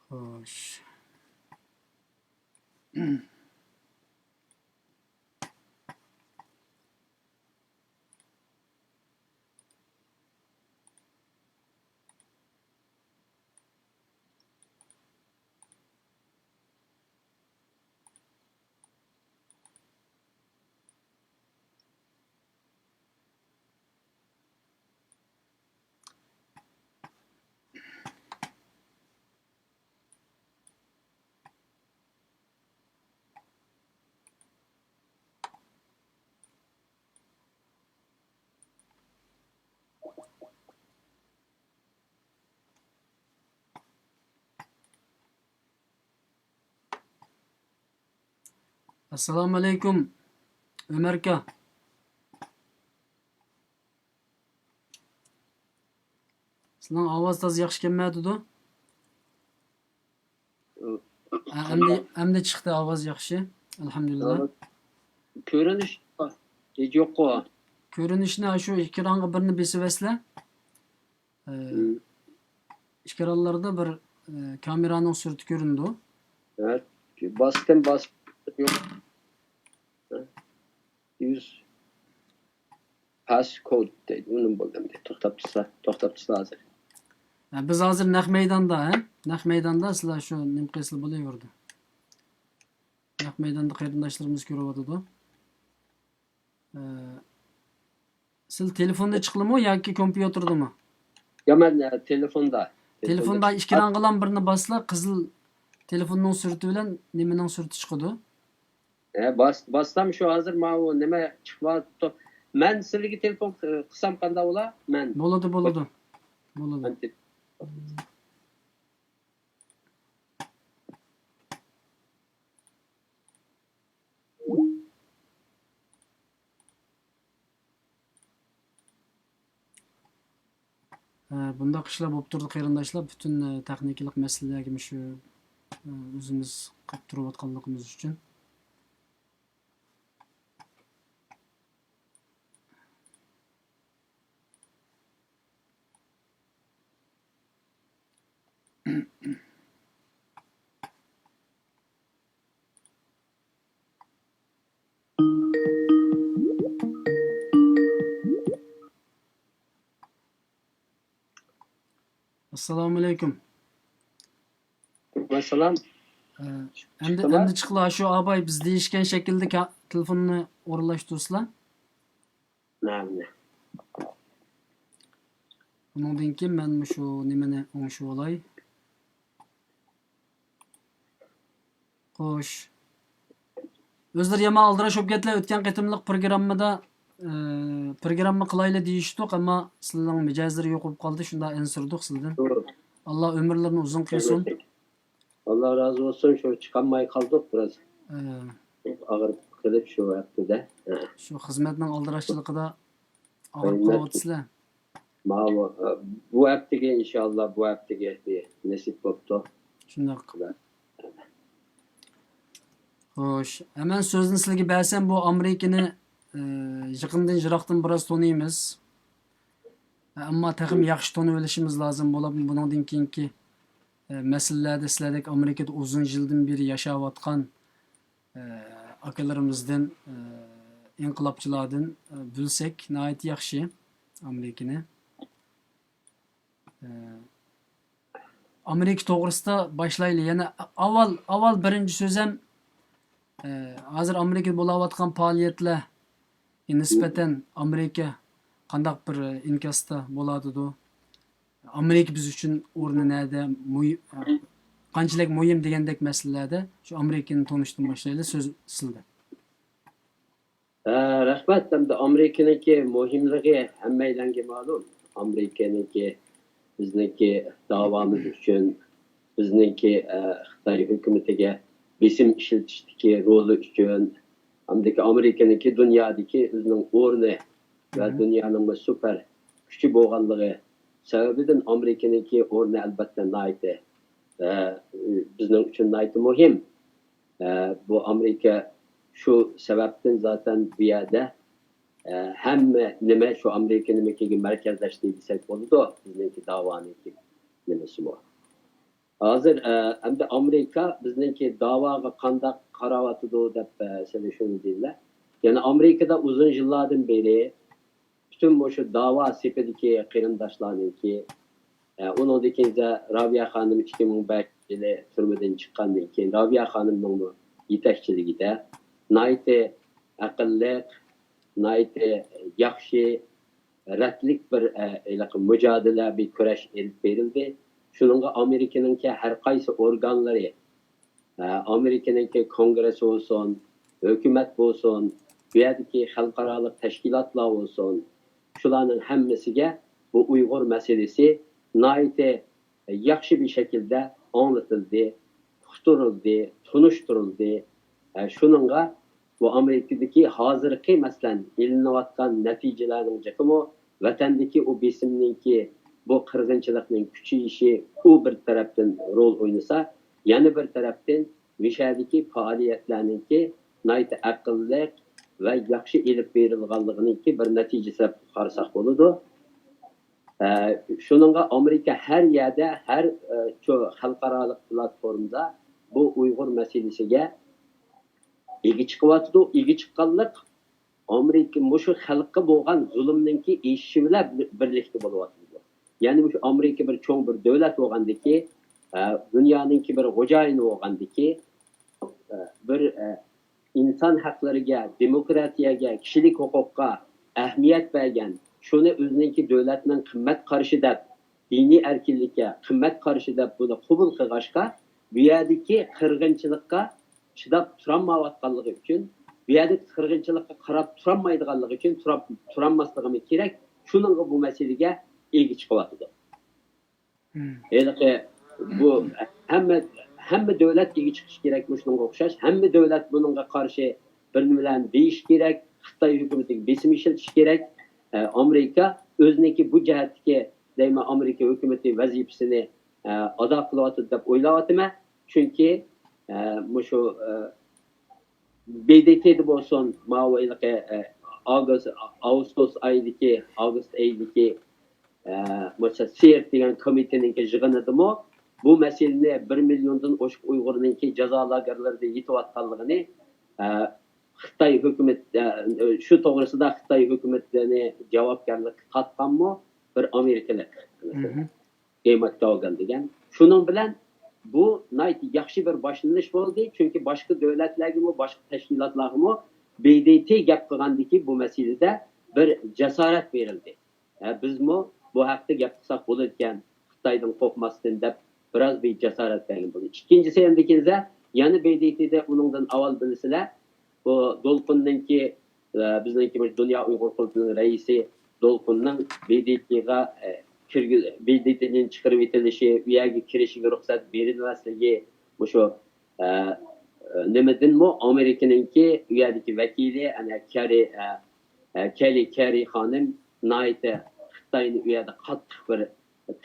خوش. ئەسسالامۇئەلەيكۇم، ئۆمەر ئاكا. سىلىنىڭ ئاۋاز تازا ياخشى كەلمەيۋاتىدۇ. ھە، ئەمدى، ئەمدى چىقتى، ئاۋاز ياخشى. ئەلھەمدۇلىللا. كۆرۈنۈش ھېچ يوققۇ. كۆرۈنۈشنى شۇ ئېكرانغا بىرنى بېسىۋەتسىلە. ئە، ئېكرانلاردا بىر، ئە، كامېرانىڭ سۈرىتى كۆرۈنىدۇ. ھە، باستىم، باستىم. يوق. يۈز پاس كود دەيدۇ. ئۇنىمۇ بولدى ئەمدى. توختاپ تۇرسا، توختاپ تۇرسا ھازىر. ھە، بىز ھازىر نەق مەيداندا، ھە؟ نەق مەيداندا سىلەر شۇ نېمە قىلسىلا بولۇۋېرىدۇ. نەق مەيداندا قېرىنداشلىرىمىز كۆرۈۋاتىدۇ. ئە، سىز تېلېفوندا چىقىلىمۇ ياكى كومپيۇتېردىمۇ؟ يا، مەن، ئە، تېلېفوندا. تېلېفوندا تېلېفوندا ئىككى چىققان. رەڭگىلان بىرنى باسسىلا، قىزىل تېلېفوننىڭ سۈرىتى بىلەن نېمىنىڭ سۈرىتى چىقىدۇ. ئە، باس-، باسسام شۇ ھازىر ماۋۇ نېمە چىقىۋاتىدۇ. مەن سىلىگە تېلېفون قىلسام قانداق بولا؟ مەن. بولىدۇ، بولىدۇ. بولىدۇ. مەن تېل- ھە، بۇنداق ئىشلار بولۇپ تۇرىدۇ، قېرىنداشلار. پۈتۈن، ئە، تېخنىكىلىق مەسىلىلەرگە مۇشۇ، ئە، ئۆزىمىز قىلىپ تۇرۇۋاتقانلىقىمىز ئۈچۈن. ئەسسالامۇئەلەيكۇم. ۋەسسالام. ئە، ئەمدى، چىقتىما؟ ئەمدى چىقلا، شۇ ئاباي بىز دېيىشكەن شەكىلدە كا-، تېلېفوننى ئورۇنلاشتۇرسىلا. مەن. ئۇنىڭدىن كېيىن مەن مۇشۇ نېمىنى ئوڭشىۋالاي. خوش. ئۆزلىرى يامان ئالدىراش بولۇپ كەتتىلە. ئۆتكەن قېتىملىق پروگراممىدا، ئى، پروگرامما قىلايلى دېيىشتۇق، ئەمما سىلەرنىڭ مىجەزلىرى يوق بولۇپ قالدى، شۇنداق ئەنسىرىدۇق سىلەردىن. توغرا. ئاللا ئۆمۈرلىرىنى ئۇزۇن قىلسۇن. ئاللا رازى بولسۇن، شۇ چىقالماي قالدۇق بىراز. ئى. ئاغرىپ قېلىپ شۇ ھەپتىدە. ھە. شۇ خىزمەتنىڭ ئالدىراشچىلىقىدا ئاغرىپ قېلىۋاتىسىلەر. ماۋۇ، ئە، بۇ ھەپتىگە ئىنشاللا، بۇ ھەپتىگە نېسىپ بوپتۇ. شۇنداق. خوش. ھە، مەن سۆزنى سىلەرگە بەرسەم، بۇ ئامېرىكىنى، ئە، يېقىندىن يىراقتىن بىراز تونۇيمىز. ئەمما تېخىمۇ ياخشى تونۇۋېلىشىمىز لازىم بولۇپ، بۇنىڭدىن كېيىنكى، ئە، مەسىلىلەردە سىلەردەك ئامېرىكىدا ئۇزۇن يىلدىن بېرى ياشاۋاتقان، ئە، ئاكىلىرىمىزدىن، ئە، ئىنقىلابچىلاردىن، ئە، بىلسەك ناھايىتى ياخشى ئامېرىكىنى. ئە، ئامېرىكا توغرىسىدا باشلايلى. يەنە ئاۋۋال، ئاۋۋال بىرىنچى سۆزەم، ئە، ھازىر ئامېرىكىدا بولاۋاتقان پائالىيەتلەرگە نىسبەتەن ئامېرىكا قانداق بىر ئىنكاستا بولاتىدۇ؟ ئامېرىكا بىز ئۈچۈن ئورنى نەدە؟ مۇھىم، قانچىلىك مۇھىم دېگەندەك مەسىلىلەردە شۇ ئامېرىكىنى تونۇشتىن باشلايلى، سۆز سىزدە. ھە، رەھمەت. ئەمدى ئامېرىكىنىڭكى مۇھىملىقى ھەممەيلەنگە مەلۇم. ئامېرىكىنىڭكى بىزنىڭكى داۋامىز ئۈچۈن، بىزنىڭكى، ئە، خىتاي ھۆكۈمىتىگە بېسىم ئىشلىتىشتىكى رولى ئۈچۈن، ئامېرىكا، ئامېرىكىنىڭكى دۇنيادىكى ئۆزىنىڭ ئورنى ۋە دۇنيانىڭ بىر سۇپەر كۈچى بولغانلىقى سەۋەبىدىن ئامېرىكىنىڭكى ئورنى ئەلۋەتتە ناھايىتى، ئە، بىزنىڭ ئۈچۈن ناھايىتى مۇھىم. ئە، بۇ ئامېرىكا شۇ سەۋەبتىن زاتەن بۇ يەردە، ئە، ھەممە نېمە شۇ ئامېرىكىنىڭكىگە مەركەزلەشتى دېسەك بولىدۇ، بىزنىڭكى داۋانىڭكى نېمىسىمۇ. ھازىر، ئە، ئەمدى ئامېرىكا بىزنىڭكى داۋاغا قانداق قاراۋاتىدۇ دەپ، ئە، سىلى شۇنى دېدىلە. يەنى ئامېرىكىدا ئۇزۇن يىللاردىن بېرى پۈتۈن مۇشۇ داۋا سېپىدىكى قېرىنداشلارنىڭكى، ئە، ئۇنىڭدىن كېيىن رابىيە خانىم ئىككى مىڭ بەش يىلى تۈرمىدىن چىققاندىن كېيىن، رابىيە خانىمنىڭمۇ يېتەكچىلىكىدە ناھايىتى ئەقىللىق، ناھايىتى ياخشى، رەتلىك بىر، ئە، ھېلىقى مۇجادىلە، بىر كۈرەش ئېلىپ بېرىلدى. شۇنىڭغا ئامېرىكىنىڭكى ھەر قايسى ئورگانلىرى، ئامېرىكىنىڭكى كونگرېسى بولسۇن، ھۆكۈمەت بولسۇن، بۇ يەردىكى خەلقئارالىق تەشكىلاتلار بولسۇن، شۇلارنىڭ ھەممىسىگە بۇ ئۇيغۇر مەسىلىسى ناھايىتى ياخشى بىر شەكىلدە ئاڭلىتىلدى، ئۇقتۇرۇلدى، تونۇشتۇرۇلدى. شۇنىڭغا بۇ ئامېرىكىدىكى ھازىرقى، مەسىلەن، ئېلىنىۋاتقان نەتىجىلەرنىڭ جېقىمۇ ۋەتەندىكى ئۇ بېسىمنىڭكى، بۇ قىرغىنچىلىقنىڭ كۈچىيىشى ئۇ بىر تەرەپتىن رول ئوينىسا، يەنە بىر تەرەپتىن مۇشەدىكى پائالىيەتلەرنىڭكى ناھايىتى ئەقىللىق ۋە ياخشى ئېلىپ بېرىلغانلىقىنىڭكى بىر نەتىجىسى دەپ قارىساق بولىدۇ. ئە، شۇنىڭغا ئامېرىكا ھەر يەردە، ھەر، ئە، شۇ خەلقئارالىق پلاتفورمىدا بۇ ئۇيغۇر مەسىلىسىگە ئىگە چىقىۋاتىدۇ. ئىگە چىققانلىق ئامېرىكا مۇشۇ خەلققە بولغان زۇلۇمنىڭكى ئېشىشى بىلەن بىرلىكتە بولۇۋاتىدۇ. يەنى مۇشۇ ئامېرىكا بىر چوڭ بىر دۆلەت بولغاندىكى، ئە، دۇنيانىڭكى بىر خوجايىنى بولغاندىكى، ئە، بىر، ئە، ئىنسان ھەقلىرىگە، دېموكراتىيەگە، كىشىلىك ھوقۇققا ئەھمىيەت بەرگەن، شۇنى ئۆزىنىڭكى دۆلەتنىڭ قىممەت قارىشى دەپ، دىنىي ئەركىنلىككە قىممەت قارىشى دەپ بۇنى قوبۇل قىلغاچقا، بۇ يەردىكى قىرغىنچىلىققا چىداپ تۇرالمايۋاتقانلىقى ئۈچۈن، بۇ يەردىكى قىرغىنچىلىققا قاراپ تۇرالمايدىغانلىقى ئۈچۈن تۇرا-، تۇرالماسلىقىمۇ كېرەك. شۇنىڭغا بۇ مەسىلىگە ئىگە چىقىۋاتىدۇ. ھېلىقى بۇ ھەممە، ھەممە دۆلەت ئىگە چىقىشى كېرەك، مۇشۇنىڭغا ئوخشاش. ھەممە دۆلەت بۇنىڭغا قارشى بىر نېمىلەرنى دېيىشى كېرەك، خىتاي ھۆكۈمىتىگە بېسىم ئىشلىتىشى كېرەك. ئە، ئامېرىكا ئۆزىنىڭكى بۇ جەھەتتىكى، دەيمەن، ئامېرىكا ھۆكۈمىتى ۋەزىپىسىنى، ئە، ئادا قىلىۋاتىدۇ دەپ ئويلاۋاتىمەن. چۈنكى، ئە، مۇشۇ، ئە، ب د ت دە بولسۇن، ماۋۇ ھېلىقى، ئە، ئاگۇست، ئاۋۇستۇس ئايىدىكى، ئاگۇست ئېيىدىكى، ئە، مۇشۇ سىرت دېگەن كومىتېتنىڭكى يىغىنىدىمۇ بۇ مەسىلىنى بىر مىليوندىن ئوشۇق ئۇيغۇرنىڭكى جازا لاگېرلىرىدا يېتىۋاتقانلىقىنى، ئە، خىتاي ھۆكۈمەت، ئە، شۇ توغرىسىدا خىتاي ھۆكۈمىتىنى جاۋابكارلىققا تارتقانمۇ بىر ئامېرىكىلىق. دېمەك، داۋگان دېگەن. شۇنىڭ بىلەن بۇ ناھايىتى ياخشى بىر باشلىنىش بولدى. چۈنكى باشقا دۆلەتلەرگىمۇ، باشقا تەشكىلاتلارغىمۇ ب د ت گەپ قىلغاندىكى بۇ مەسىلىدە بىر جاسارەت بېرىلدى. ھە، بىزمۇ بۇ ھەقتە گەپ قىلساق بولىدىكەن، خىتايدىن قورقماستىن دەپ بىراز بىر جاسارەت بەرگەن بولدى. ئىككىنچىسى، ئەمدى كېلسە، يەنە ب د ت دە ئۇنىڭدىن ئاۋۋال بىلىسىلەر، بۇ دولقۇننىڭكى، ئە، بىزنىڭكى بىر دۇنيا ئۇيغۇر قۇرۇلتىيىنىڭ رەئىسى دولقۇننىڭ ب د ت غا، ئە، كىرگۈ-، ب د ت نىڭ چىقىرىۋېتىلىشى، ئۇ يەرگە كىرىشىگە رۇخسەت بېرىلمەسلىكى، مۇشۇ، ئە، ئە، نېمىدىنمۇ ئامېرىكىنىڭكى ئۇ يەردىكى ۋەكىلى، ئەنە، كەررى، ئە، ئە، كەلى كەررى خانىم ناھايىتى خىتاينى ئۇ يەردە قاتتىق بىر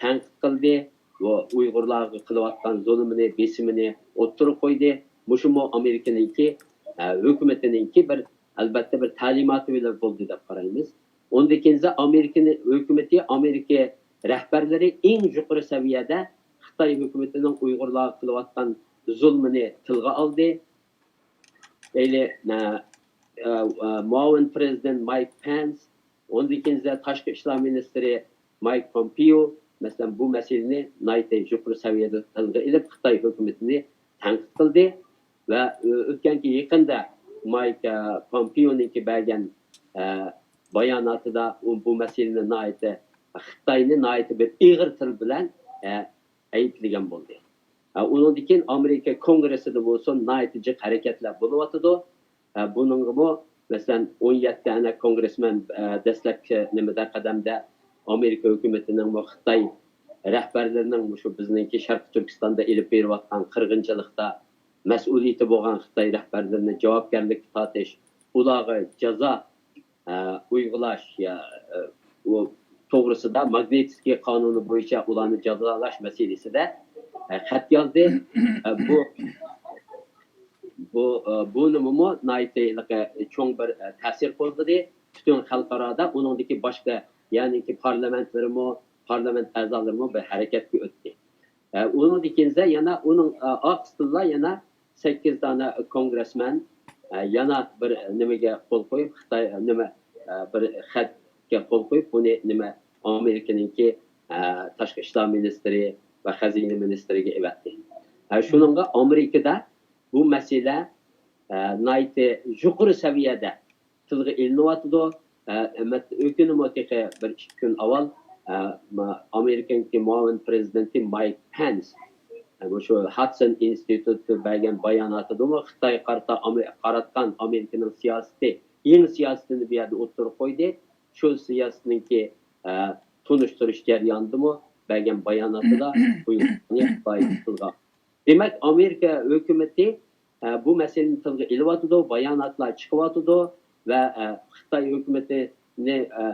تەنقىد قىلدى. بۇ ئۇيغۇرلارغا قىلىۋاتقان زۇلۇمىنى، بېسىمىنى ئوتتۇرىغا قويدى. مۇشۇمۇ ئامېرىكىنىڭكى، ئە، ھۆكۈمىتىنىڭكى بىر، ئەلبەتتە، بىر تەلىماتى بىلەن بولدى دەپ قارايمىز. ئۇندىن كېيىن ئامېرىكىنى، ھۆكۈمىتى ئامېرىكا رەھبەرلىرى ئەڭ يۇقىرى سەۋىيەدە خىتاي ھۆكۈمىتىنىڭ ئۇيغۇرلارغا قىلىۋاتقان زۇلمىنى تىلغا ئالدى. ئەيلى، ئە، ئە، ئە، مۇئاۋىن پىرېزىدېنت مايك پېنس، ئۇندىن كېيىن تاشقى ئىشلار مىنىستىرى مايك پومپېيو، مەسىلەن، بۇ مەسىلىنى ناھايىتى يۇقىرى سەۋىيەدە تىلغا ئېلىپ، خىتاي ھۆكۈمىتىنى تەنقىد قىلدى. ۋە، ئۆ-، ئۆتكەنكى يېقىندا مايك، ئە، پومپېيونىڭكى بەرگەن، ئە، باياناتىدا ئۇ بۇ مەسىلىنى ناھايىتى خىتاينى ناھايىتى بىر ئېغىر تىل بىلەن، ئە، ئەيىبلىگەن بولدى. ئە، ئۇنىڭدىن كېيىن ئامېرىكا كونگرېسسىدا بولسۇن ناھايىتى جىق ھەرىكەتلەر بولۇۋاتىدۇ. ئە، بۇنىڭغىمۇ، مەسىلەن، ئون يەتتە دانە كونگرېسمېن، ئە، دەسلەپكى نېمىدە، قەدەمدە ئامېرىكا ھۆكۈمىتىنىڭمۇ خىتاي رەھبەرلىرىنىڭ مۇشۇ بىزنىڭكى شەرقىي تۈركىستاندا ئېلىپ بېرىۋاتقان قىرغىنچىلىقتا مەسئۇلىيىتى بولغان خىتاي رەھبەرلىرىنى جاۋابكارلىققا تارتىش، ئۇلارغا جازا، ئە، ئۇيغۇلاش، يا، ئە، ئۇ توغرىسىدا ماگنىتسكىي قانۇنى بويىچە ئۇلارنى جازالاش مەسىلىسىدە، ئە، خەت يازدى. ئە، بۇ، بۇ، ئە، بۇ نېمىمۇ ناھايىتى ھېلىقى چوڭ بىر، ئە، تەسىر قوزغىدى. پۈتۈن خەلقئارادا ئۇنىڭدىكى باشقا، يەنىكى پارلامېنتلىرىمۇ، پارلامېنت ئەزالىرىمۇ بىر ھەرىكەتكە ئۆتتى. ئە، ئۇنىڭدىن كېيىن يەنە ئۇنىڭ، ئە، ئارقىسىدىنلا يەنە سەككىز دانە كونگرېسمېن، ئە، يەنە بىر نېمىگە قول قويۇپ، خىتاي، نېمە، ئە، بىر خەتكە قول قويۇپ، بۇنى نېمە، ئامېرىكىنىڭكى، ئە، تاشقى ئىشلار مىنىستىرى ۋە خەزىنە مىنىستىرىگە ئەۋەتتى. ئە، شۇنىڭغا ئامېرىكىدا بۇ مەسىلە، ئە، ناھايىتى يۇقىرى سەۋىيەدە تىلغا ئېلىنىۋاتىدۇ. ئە، ئەمەت ئۆكۈنىمۇ تېخى بىر ئىككى كۈن ئاۋۋال، ئە، ما-، ئامېرىكىنىڭكى مۇئاۋىن پىرېزىدېنتى مايك پېنس، ئە، مۇشۇ ھادسون ئىنستىتۇتى بەرگەن باياناتىدىمۇ خىتايغا قارىتا ئامې-، قاراتقان ئامېرىكىنىڭ سىياسىتى، يېڭى سىياسىتىنى بۇ يەردە ئوتتۇرىغا قويدى. شۇ سىياسىتنىڭكى، ئە، تونۇشتۇرۇش جەريانىدىمۇ بەرگەن باياناتىدا بۇ خىتاي تىلغا دېمەك، ئامېرىكا ھۆكۈمىتى، ئە، بۇ مەسىلىنى تىلغا ئېلىۋاتىدۇ، باياناتلار چىقىۋاتىدۇ ۋە، ئە، خىتاي ھۆكۈمىتىنى، ئە،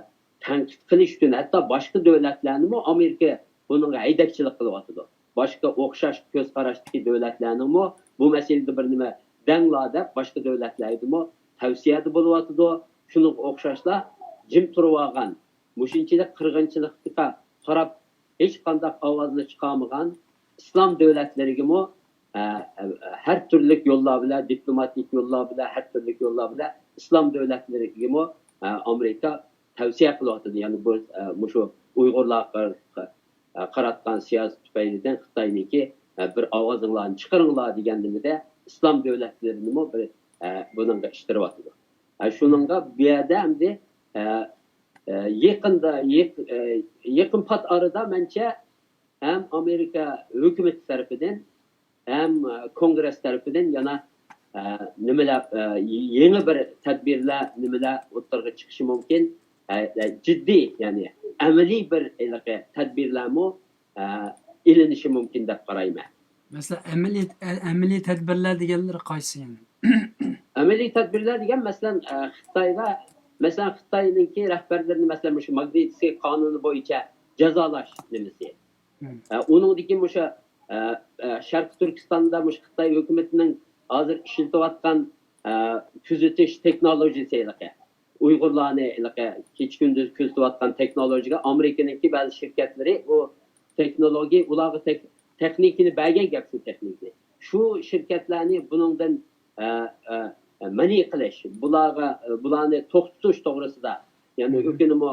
تەنقىد قىلىش ئۈچۈن ھەتتا باشقا دۆلەتلەرنىمۇ ئامېرىكا بۇنىڭغا ھەيدەكچىلىك قىلىۋاتىدۇ. باشقا ئوخشاش كۆز قاراشتىكى دۆلەتلەرنىڭمۇ بۇ مەسىلىدە بىر نېمە دەڭلار دەپ، باشقا دۆلەتلەرگىمۇ تەۋسىيەدە بولۇۋاتىدۇ. شۇنىڭغا ئوخشاشلا جىم تۇرۇۋالغان، مۇشۇنچىلىك قىرغىنچىلىققا قاراپ ھېچقانداق ئاۋازنى چىقارمىغان ئىسلام دۆلەتلىرىگىمۇ، ئە، ئە، ھەر تۈرلۈك يوللار بىلەن، دىپلوماتىك يوللار بىلەن، ھەر تۈرلۈك يوللار بىلەن ئىسلام دۆلەتلىرىگىمۇ، ئە، ئامېرىكا تەۋسىيە قىلىۋاتىدۇ. يەنى بۇ، ئە، مۇشۇ ئۇيغۇرلارغا، ئە، قاراتقان سىياسەت تۈپەيلىدىن خىتاينىڭكى، ئە، بىر ئاۋازىڭلارنى چىقىرىڭلار دېگەن نېمىدە ئىسلام دۆلەتلىرىنىمۇ بىر، ئە، بۇنىڭغا ئىتتىرىۋاتىدۇ. ئە، شۇنىڭغا بۇ يەردە ئەمدى، ئە، ئە، يېقىندا، يېق-، ئە، يېقىن پات ئارىدا مەنچە ھەم ئامېرىكا ھۆكۈمىتى تەرىپىدىن، ھەم، ئە، كونگرېس تەرىپىدىن يەنە، ئە، نېمىلەر، ئە، يېڭى بىر تەدبىرلەر، نېمىلەر ئوتتۇرىغا چىقىشى مۇمكىن. ئە، ئە، جىددىي، يەنى ئەمەلىي بىر ھېلىقى تەدبىرلەرمۇ، ئە، ئېلىنىشى مۇمكىن دەپ قارايمەن. مەسىلەن، ئەمەلىي، ئە-، ئەمەلىي تەدبىرلەر دېگەنلىرى قايسى يەنى؟ ئەمەلىي تەدبىرلەر دېگەن، مەسىلەن، ئە، خىتايدا، مەسىلەن، خىتاينىڭكى رەھبەرلىرىنى، مەسىلەن، مۇشۇ ماگنىتسكىي قانۇنى بويىچە جازالاش نېمىسى. مم. ئە، ئۇنىڭدىكى مۇشۇ، ئە، ئە، شەرقىي تۈركىستاندا مۇشۇ خىتاي ھۆكۈمىتىنىڭ ھازىر ئىشلىتىۋاتقان، ئە، كۆزىتىش تېخنولوگىيىسى ھېلىقى. ئۇيغۇرلارنى ھېلىقى كېچە-كۈندۈز كۆزىتىۋاتقان تېخنولوگىيىگە ئامېرىكىنىڭكى بەزى شىركەتلىرى بۇ تېخنولوگىيە ئۇلارغا تېخ-، تېخنىكىنى بەرگەن گەپ شۇ تېخنىكىنى. شۇ شىركەتلەرنى بۇنىڭدىن، ئە، ئە، مەنئى قىلىش، بۇلارغا، بۇلارنى توختىتىش توغرىسىدا. يەنى مم. ئۆكۈنىمۇ،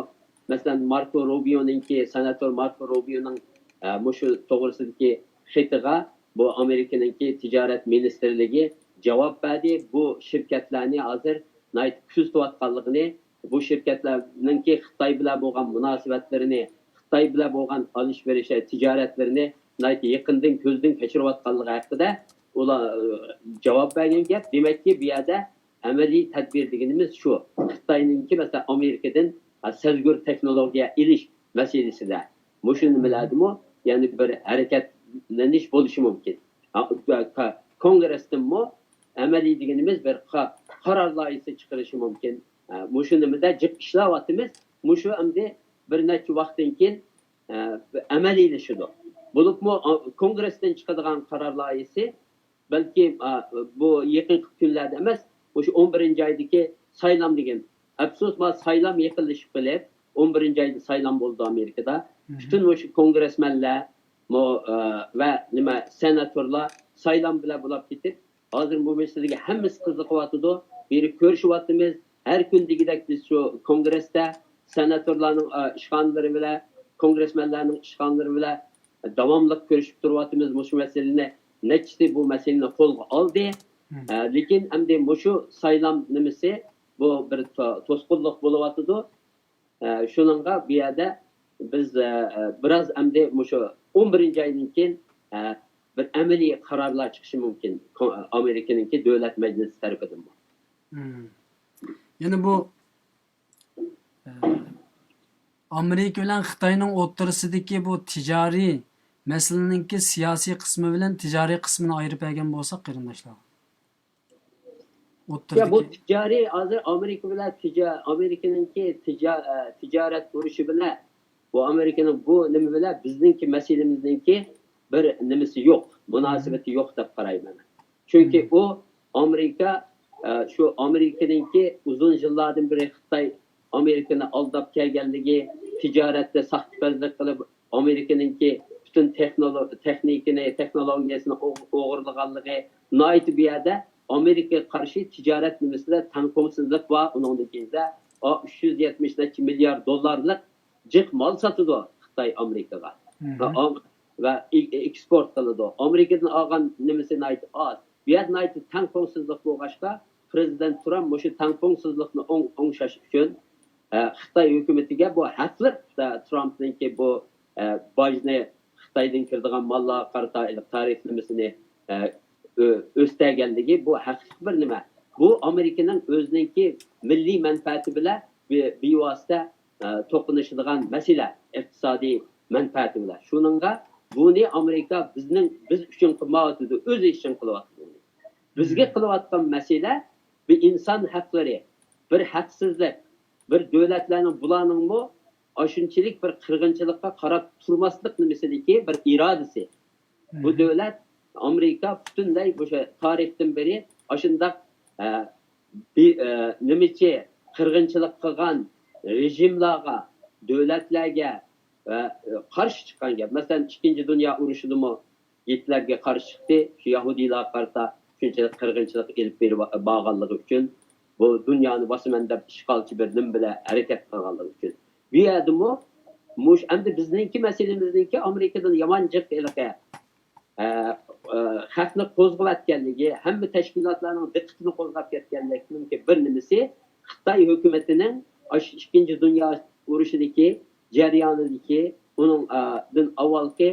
مەسىلەن، ماركو روبىيونىڭكى، سېناتور ماركو روبىيونىڭ، ئە، مۇشۇ توغرىسىدىكى خېتىغا بۇ ئامېرىكىنىڭكى تىجارەت مىنىستىرلىكى جاۋاب بەردى. بۇ شىركەتلەرنى ھازىر ناھايىتى كۆزىتىۋاتقانلىقىنى، بۇ شىركەتلەرنىڭكى خىتاي بىلەن بولغان مۇناسىۋەتلىرىنى، خىتاي بىلەن بولغان ئالىش بېرىش تىجارەتلىرىنى ناھايىتى يېقىندىن كۆزدىن كەچۈرۈۋاتقانلىقى ھەققىدە ئۇلار، ئى، جاۋاب بەرگەن گەپ. دېمەككى، بۇ يەردە ئەمەلىي تەدبىر دېگىنىمىز شۇ. خىتاينىڭكى، مەسىلەن، ئامېرىكىدىن، ئا، سەزگۈر تېخنولوگىيە ئېلىش مەسىلىسىدە مۇشۇ نېمىلەردىمۇ يەنە بىر ھەرىكەتلىنىش بولۇشى مۇمكىن. ئا، كونگرېستىنمۇ ئەمەلىي دېگىنىمىز بىر قا-، قارار لايىھىسى چىقىرىشى مۇمكىن. ئە، مۇشۇ نېمىدە جىق ئىشلەۋاتىمىز. مۇشۇ ئەمدى بىر نەچچە ۋاقىتتىن كېيىن، ئە، ئەمەلىيلىشىدۇ. بولۇپمۇ، ئا، كونگرېستىن چىقىدىغان قارار لايىھىسى بەلكى، ئا، بۇ يېقىنقى كۈنلەردە ئەمەس، مۇشۇ ئون بىرىنچى ئايدىكى سايلام دېگەن. ئەپسۇس، ما سايلام يېقىنلىشىپ قېلىپ، ئون بىرىنچى ئايدا سايلام بولىدۇ ئامېرىكىدا. مم. پۈتۈن مۇشۇ كونگرېسمەنلەر، مۇ-، ئە، ۋە نېمە، سېناتورلار سايلام بىلەن بولاپ كېتىپ، ھازىر بۇ مەسىلىگە ھەممىسى قىزىقىۋاتىدۇ. بېرىپ كۆرۈشۈۋاتىمىز. ھەر كۈن دېگۈدەك بىز شۇ كونگرېستا سېناتورلارنىڭ، ئە، ئىشخانىلىرى بىلەن، كونگرېسمەنلەرنىڭ ئىشخانىلىرى بىلەن داۋاملىق كۆرۈشۈپ تۇرۇۋاتىمىز مۇشۇ مەسىلىنى. نەچچىسى بۇ مەسىلىنى قولغا ئالدى. مم. ئە، لېكىن ئەمدى مۇشۇ سايلام نېمىسى، بۇ بىر تو-، توسقۇنلۇق بولۇۋاتىدۇ. ئە، شۇنىڭغا بۇ يەردە بىز، ئە، ئە، بىراز ئەمدى مۇشۇ ئون بىرىنچى ئايدىن كېيىن، ئە، بىر ئەمەلىي قارارلار چىقىشى مۇمكىن، كو-، ئامېرىكىنىڭكى دۆلەت مەجلىسى تەرىپىدىنمۇ. مم. يەنە بۇ، ئە، ئامېرىكا بىلەن خىتاينىڭ ئوتتۇرىسىدىكى بۇ تىجارىي مەسىلىنىڭكى سىياسىي قىسمى بىلەن تىجارىي قىسمىنى ئايرىپ بەرگەن بولساق، قېرىنداشلار. يا، بۇ ئوتتۇرىدىكى تىجارىي، ھازىر ئامېرىكا بىلەن تىجا-، ئامېرىكىنىڭكى تىجا-، ئە، تىجارەت ئۇرۇشى بىلەن، بۇ ئامېرىكىنىڭ بۇ نېمە بىلەن بىزنىڭكى مەسىلىمىزنىڭكى بىر نېمىسى يوق، مۇناسىۋىتى يوق دەپ قارايمەن. چۈنكى ئۇ ئامېرىكا، ئە، شۇ ئامېرىكىنىڭكى ئۇزۇن يىللاردىن بېرى خىتاي ئامېرىكىنى ئالداپ كەلگەنلىكى، تىجارەتتە ساختىپەزلىك قىلىپ، ئامېرىكىنىڭكى پۈتۈن تېخنولو-، تېخنىكىنى، تېخنولوگىيەسىنى ئوغ-، ئوغرىلىغانلىقى، ناھايىتى بۇ يەردە ئامېرىكىغا قارشى تىجارەت نېمىسىدە تەڭپۇڭسىزلىق بار. ئۇنىڭدىن كېيىن ئۇ ئۈچ يۈز يەتمىش نەچچە مىليارد دوللارلىق جىق مال ساتىدۇ خىتاي ئامېرىكىغا. مم. ۋە ئام-، ۋە ئې-، ئېكسپورت قىلىدۇ. ئامېرىكىدىن ئالغان نېمىسى ناھايىتى ئاز. بۇ يەردە ناھايىتى تەڭپۇڭسىزلىق بولغاچقا، پىرېزىدېنت ترامپ مۇشۇ تەڭپۇڭسىزلىقنى ئوڭ-، ئوڭشاش ئۈچۈن، ئە، خىتاي ھۆكۈمىتىگە بۇ ھەقلىق، ئە، ترامپنىڭكى بۇ، ئە، باجنى، خىتايدىن كىرىدىغان ماللارغا قارىتا تارىفلىمىسىنى، ئە، ئۆ-، ئۆستەرگەنلىكى بۇ ھەقلىق بىر نېمە. بۇ ئامېرىكىنىڭ ئۆزىنىڭكى مىللىي مەنپەئەتى بىلەن بى-، بىۋاسىتە، ئە، توقۇنۇشىدىغان مەسىلە، ئىقتىسادىي مەنپەئەتى بىلەن. شۇنىڭغا بۇنى ئامېرىكا بىزنىڭ، بىز ئۈچۈن قىلمايۋاتىدۇ، ئۆزى ئۈچۈن قىلىۋاتىدۇ. بىزگە قىلىۋاتقان مەسىلە بىر ئىنسان ھەقلىرى، بىر ھەقسىزلىك، بىر دۆلەتلەرنىڭ بۇلارنىڭمۇ ئاشۇنچىلىك بىر قىرغىنچىلىققا قاراپ تۇرماسلىق نېمىسىدىكى بىر ئىرادىسى. بۇ دۆلەت ئامېرىكا پۈتۈنلەي مۇشۇ تارىختىن بېرى ئاشۇنداق، ئە، بى-، ئە، نېمىچى قىرغىنچىلىق قىلغان رېژىملارغا، دۆلەتلەرگە، ئە، قارشى چىققان گەپ. مەسىلەن، ئىككىنچى دۇنيا ئۇرۇشىدىمۇ گىتلەرگە قارشى چىقتى. شۇ يەھۇدىيلارغا قارىتا شۇنچىلىك قىرغىنچىلىق ئېلىپ بېرىپ بارغانلىقى ئۈچۈن، بۇ دۇنيانى باسىمەن دەپ ئىشغالچى بىر نېمە بىلەن ھەرىكەت قىلغانلىقى ئۈچۈن. بۇ يەردىمۇ مۇش-، ئەمدى بىزنىڭكى مەسىلىمىزنىڭكى ئامېرىكىدىن يامان جىق ھېلىقى، ئە، ئە، خەقنى قوزغىۋەتكەنلىكى، ھەممە تەشكىلاتلارنىڭ دىققىتىنى قوزغاپ كەتكەنلىكىنىڭكى بىر نېمىسى خىتاي ھۆكۈمىتىنىڭ ئاشۇ ئىككىنچى دۇنيا ئۇرۇشىدىكى جەريانىدىكى ئۇنىڭ، ئە، دىن ئاۋۋالقى،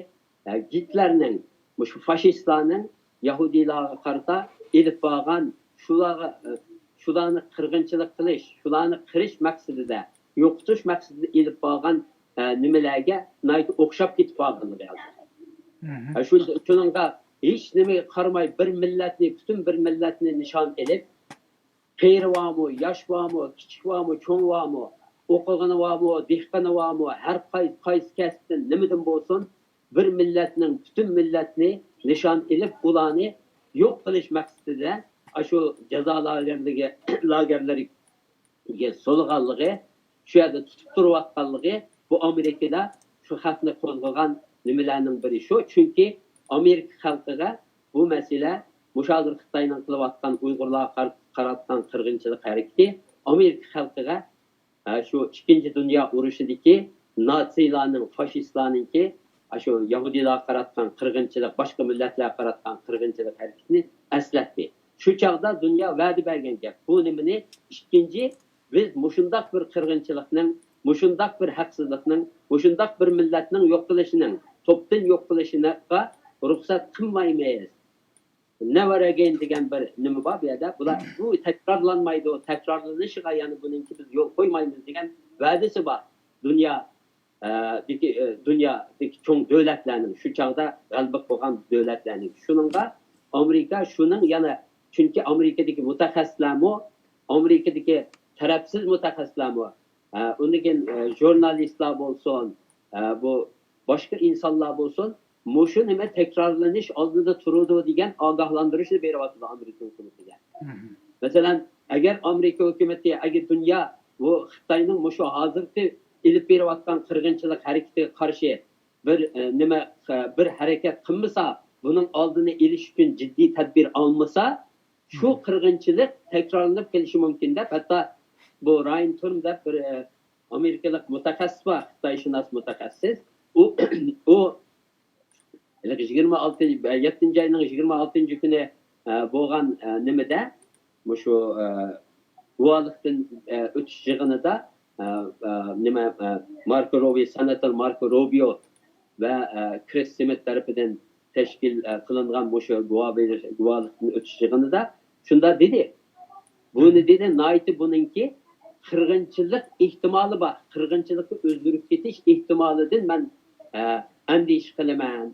ئە، گىتلەرنىڭ، مۇشۇ فاشىستلارنىڭ يەھۇدىيلارغا قارىتا ئېلىپ بارغان شۇلارغا، ئە، شۇلارنى قىرغىنچىلىق قىلىش، شۇلارنى قىرىش مەقسىتىدە، يوقىتىش مەقسىتىدە ئېلىپ بارغان، ئە، نېمىلەرگە ناھايىتى ئوخشاپ كېتىپ بارغانلىقى ھازىر. ئە، شۇ، شۇنىڭغا ھېچ نېمىگە قارىماي بىر مىللەتنى، پۈتۈن بىر مىللەتنى نىشان ئېلىپ، قېرى بارمۇ، ياش بارمۇ، كىچىك بارمۇ، چوڭ بارمۇ، ئوقۇغىنى بارمۇ، دېھقىنى بارمۇ، ھەر قاي-، قايسى كەسىپتىن، نېمىدىن بولسۇن، بىر مىللەتنىڭ، پۈتۈن مىللەتنى نىشان ئېلىپ، ئۇلارنى يوق قىلىش مەقسىتىدە ئاشۇ جازا لاگېرلىرىگە، لاگېرلىرىگە سولىغانلىقى، شۇ يەردە تۇتۇپ تۇرۇۋاتقانلىقى، بۇ ئامېرىكىدا شۇ خەقنى قوزغىغان نېمىلەرنىڭ بىرى شۇ. چۈنكى ئامېرىكا خەلقىگە بۇ مەسىلە، مۇشۇ ھازىر خىتاينىڭ قىلىۋاتقان ئۇيغۇرلارغا قار-، قاراتقان قىرغىنچىلىق ھەرىكىتى ئامېرىكا خەلقىگە، ئە، شۇ ئىككىنچى دۇنيا ئۇرۇشىدىكى ناتسىيلارنىڭ، فاشىستلارنىڭكى، ئە، شۇ يەھۇدىيلارغا قاراتقان قىرغىنچىلىق، باشقا مىللەتلەرگە قاراتقان قىرغىنچىلىق ھەرىكىتىنى ئەسلەتتى. شۇ چاغدا دۇنيا ۋەدە بەرگەن گەپ. بۇ نېمىنى ئىككىنچى، بىز مۇشۇنداق بىر قىرغىنچىلىقنىڭ، مۇشۇنداق بىر ھەقسىزلىقنىڭ، مۇشۇنداق بىر مىللەتنىڭ يوق قىلىشىنىڭ، توپتىن يوق قىلىشىغا رۇخسەت قىلمايمىز. Never again دېگەن بىر نېمە بار بۇ يەردە. بۇلار، بۇ تەكرارلانمايدۇ، تەكرارلىنىشىغا يەنە بۇنىڭكى بىز يول قويمايمىز دېگەن ۋەدىسى بار. دۇنيا، ئە، دىكى، ئە، دۇنيادىكى چوڭ دۆلەتلەرنىڭ، شۇ چاغدا غەلىبە قىلغان دۆلەتلەرنىڭ. شۇنىڭغا ئامېرىكا شۇنىڭ يەنە، چۈنكى ئامېرىكىدىكى مۇتەخەسسىسلەرمۇ، ئامېرىكىدىكى تەرەپسىز مۇتەخەسسىسلەرمۇ، ئە، ئۇندىن كېيىن، ئە، ژۇرنالىستلار بولسۇن، ئە، بۇ باشقا ئىنسانلار بولسۇن، مۇشۇ نېمە تەكرارلىنىش ئالدىدا تۇرىدۇ دېگەن ئاگاھلاندۇرۇشنى بېرىۋاتىدۇ ئامېرىكا ھۆكۈمىتىگە. مەسىلەن، ئەگەر ئامېرىكا ھۆكۈمىتى، ئەگەر دۇنيا بۇ خىتاينىڭ مۇشۇ ھازىرقى ئېلىپ بېرىۋاتقان قىرغىنچىلىق ھەرىكىتىگە قارشى بىر، ئە، نېمە، ئە، بىر ھەرىكەت قىلمىسا، بۇنىڭ ئالدىنى ئېلىش ئۈچۈن جىددىي تەدبىر ئالمىسا، شۇ قىرغىنچىلىق تەكرارلىنىپ قېلىشى مۇمكىن دەپ، ھەتتا بۇ رايان تۇرم دەپ بىر، ئە، ئامېرىكىلىق مۇتەخەسسىس بار، خىتايشۇناس مۇتەخەسسىس. ئۇ، ئۇ ھېلىقى يىگىرمە ئالتىنچى، يەتتىنچى ئاينىڭ يىگىرمە ئالتىنچى كۈنى، ئە، بولغان، ئە، نېمىدە، مۇشۇ، ئە، گۇۋاھلىقتىن، ئە، ئۆتۈش يىغىنىدا، ئە، ئە، نېمە، ئە، ماركو روبىيو، سېناتور ماركو روبىيو ۋە، ئە، كرىس سمىت تەرىپىدىن تەشكىل، ئە، قىلىنغان مۇشۇ گۇۋاھ بېرىش، گۇۋاھلىقتىن ئۆتۈش يىغىنىدا شۇنداق دېدى. بۇنى دېدى، ناھايىتى بۇنىڭكى قىرغىنچىلىق ئېھتىمالى بار. قىرغىنچىلىققا ئۆزگىرىپ كېتىش ئېھتىمالىدىن مەن، ئە، ئەندىشە قىلىمەن،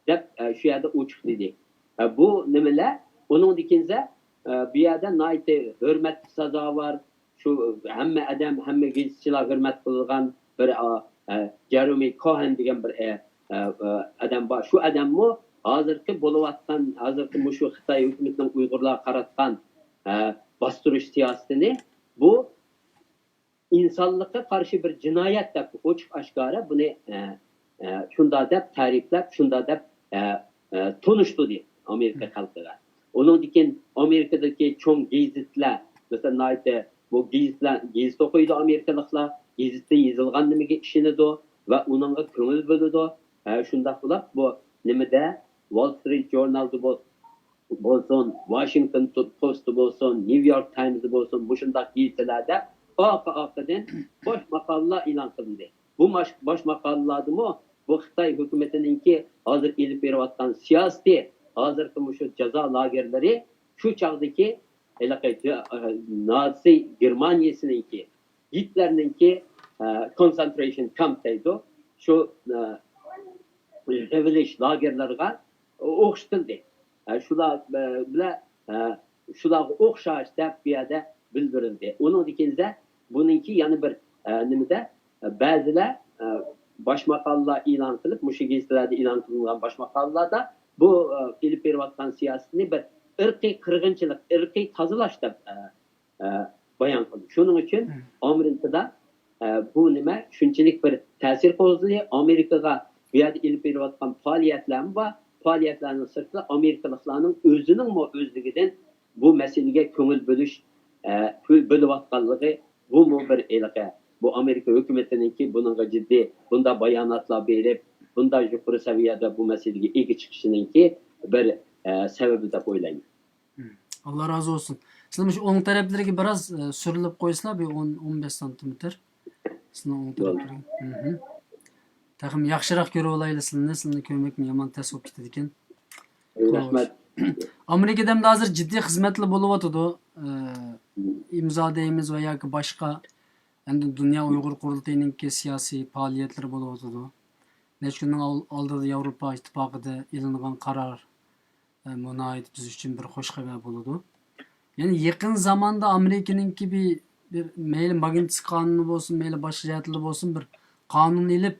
دەپ، ئە، شۇ يەردە ئوچۇق دېدى. ئە، بۇ نېمىلەر؟ ئۇنىڭدىن كېيىن، ئە، بۇ يەردە ناھايىتى ھۆرمەتكە سازاۋەر، شۇ ھەممە ئادەم، ھەممە گېزىتچىلار ھۆرمەت قىلىدىغان بىر، ئە، ئە، جېرېمى كوھېن دېگەن بىر، ئە، ئە، ئە، ئادەم بار. شۇ ئادەممۇ ھازىرقى بولۇۋاتقان، ھازىرقى مۇشۇ خىتاي ھۆكۈمىتىنىڭ ئۇيغۇرلارغا قاراتقان، ئە، باستۇرۇش سىياسىتىنى بۇ ئىنسانلىققا قارشى بىر جىنايەت دەپ ئوچۇق ئاشكارا بۇنى، ئە، ئە، شۇنداق دەپ تەرىپلەپ، شۇنداق دەپ، ئە، ئە، تونۇشتۇردى ئامېرىكا خەلقىگە. ئۇنىڭدىن كېيىن ئامېرىكىدىكى چوڭ گېزىتلەر، مەسىلەن، ناھايىتى بۇ گېزىتلەر، گېزىت ئوقۇيدۇ ئامېرىكىلىقلار، گېزىتتە يېزىلغان نېمىگە ئىشىنىدۇ ۋە ئۇنىڭغا كۆڭۈل بۆلىدۇ. ئە، شۇنداق بولۇپ، بۇ نېمىدە، ۋال سترىت ژۇرنالدا بول-، بولسۇن، ۋاشىنگتون پوستى بولسۇن، نيۇ يورك تايمز بولسۇن، مۇشۇنداق گېزىتلەردە ئارقا-ئارقىدىن باش ماقالىلەر ئېلان قىلىندى. بۇ ماش-، باش ماقالىلاردىمۇ بۇ خىتاي ھۆكۈمىتىنىڭكى ھازىر ئېلىپ بېرىۋاتقان سىياسىتى، ھازىرقى مۇشۇ جازا لاگېرلىرى، شۇ چاغدىكى ھېلىقى جا-، نازى گېرمانىيىسىنىڭكى، گىتلېرنىڭكى، ئە، كونسېنترېيشن كامپ دەيدۇ. شۇ، ئە، يىغىۋېلىش لاگېرلىرىغا ئوخشىتىلدى. ئە، شۇلار، ئە، بىلەن، ئە، شۇلارغا ئوخشاش دەپ بۇ يەردە بىلدۈرۈلدى. ئۇنىڭدىن كېيىن بۇنىڭكى يەنە بىر، ئە، نېمىدە، ئە، بەزىلەر، ئە، باش ماقالىلار ئېلان قىلىپ، مۇشۇ گېزىتلەردە ئېلان قىلىنغان باش ماقالىلاردا بۇ ئېلىپ بېرىۋاتقان سىياسىتىنى بىر ئىرقىي قىرغىنچىلىق، ئىرقىي تازىلاش دەپ بايان قىلدى. شۇنىڭ ئۈچۈن ئامېرىكىدا بۇ نېمە شۇنچىلىك بىر تەسىر قوزغىدى؟ ئامېرىكىغا بۇ يەردە ئېلىپ بېرىۋاتقان پائالىيەتلەرمۇ بار. پائالىيەتلەرنىڭ سىرتىدا ئامېرىكىلىقلارنىڭ ئۆزىنىڭمۇ ئۆزلۈكىدىن بۇ مەسىلىگە كۆڭۈل بۆلۈش، بۆلۈۋاتقانلىقى، بۇمۇ بىر ھېلىقى، بۇ ئامېرىكا ھۆكۈمىتىنىڭكى بۇنىڭغا جىددىي بۇنداق باياناتلار بېرىپ، بۇنداق يۇقىرى سەۋىيەدە بۇ مەسىلىگە ئىگە چىقىشىنىڭكى بىر سەۋەبى دەپ ئويلايمەن. ئاللا رازى بولسۇن. سىلەر مۇشۇ ئوڭ تەرەپلىرىگە بىراز سۈرۈلۈپ قويسىلا، بىر ئون، ئون بەش سانتىمېتىر. سىلەرنىڭ ئوڭ تەرەپلىرىگە. تېخىمۇ ياخشىراق كۆرۈۋالايلى سىلىنى. سىلىنى كۆرمەكمۇ يامان تەس بولۇپ كېتىدىكەن. رەھمەت. ئامېرىكىدا ئەمدى ھازىر جىددىي خىزمەتلەر بولۇۋاتىدۇ. ئىمزا دەيمىز ۋە ياكى باشقا، ئەمدى دۇنيا ئۇيغۇر قۇرۇلتىيىنىڭكى سىياسىي پائالىيەتلىرى بولۇۋاتىدۇ. نەچچە كۈننىڭ ئالدىدا ياۋروپا ئىتتىپاقىدا ئېلىنغان قارار، بۇ ناھايىتى بىز ئۈچۈن بىر خۇش خەۋەر بولىدۇ. يەنى يېقىن زاماندا ئامېرىكىنىڭكى بىر، بىر مەيلى ماگنىتسكىي قانۇنى بولسۇن، مەيلى باشقا جەھەتلەردە بولسۇن، بىر قانۇن ئېلىپ،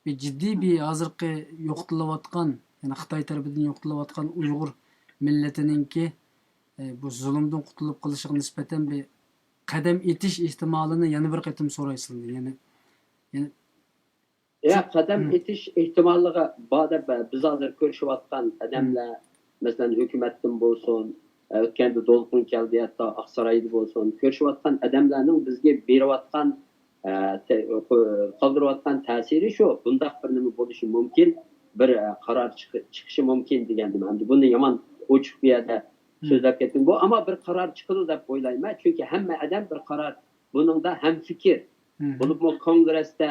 بىر جىددىي بىر ھازىرقى يوقىتىلىۋاتقان، يەنى خىتاي تەرىپىدىن يوقىتىلىۋاتقان ئۇيغۇر مىللىتىنىڭكى بۇ زۇلۇمدىن قۇتۇلۇپ قېلىشىغا نىسبەتەن بىر قەدەم ئېتىش ئېھتىمالىنى يەنە بىر قېتىم سورايسىز. يەنى، يەنى يا قەدەم ئېتىش ئېھتىماللىقى بار دەپ، بىز ھازىر كۆرۈشۈۋاتقان ئادەملەر، مەسىلەن، ھۆكۈمەتتىن بولسۇن، ئۆتكەندە دولقۇن كەلدى، ھەتتا ئاقسارايدا بولسۇن، كۆرۈشۈۋاتقان ئادەملەرنىڭ بىزگە بېرىۋاتقان، قالدۇرۇۋاتقان تەسىرى شۇ، بۇنداق بىر نېمە بولۇشى مۇمكىن، بىر قارار چىقىشى مۇمكىن دېگەن نېمە. ئەمدى بۇنى يامان ئوچۇق بۇ يەردە سۆزلەپ كەتتىم. بۇ، ئەمما بىر قارار چىقىدۇ دەپ ئويلايمەن، چۈنكى ھەممە ئادەم بىر قارار بۇنىڭدا ھەمفىكىر. بولۇپمۇ كونگرېستا،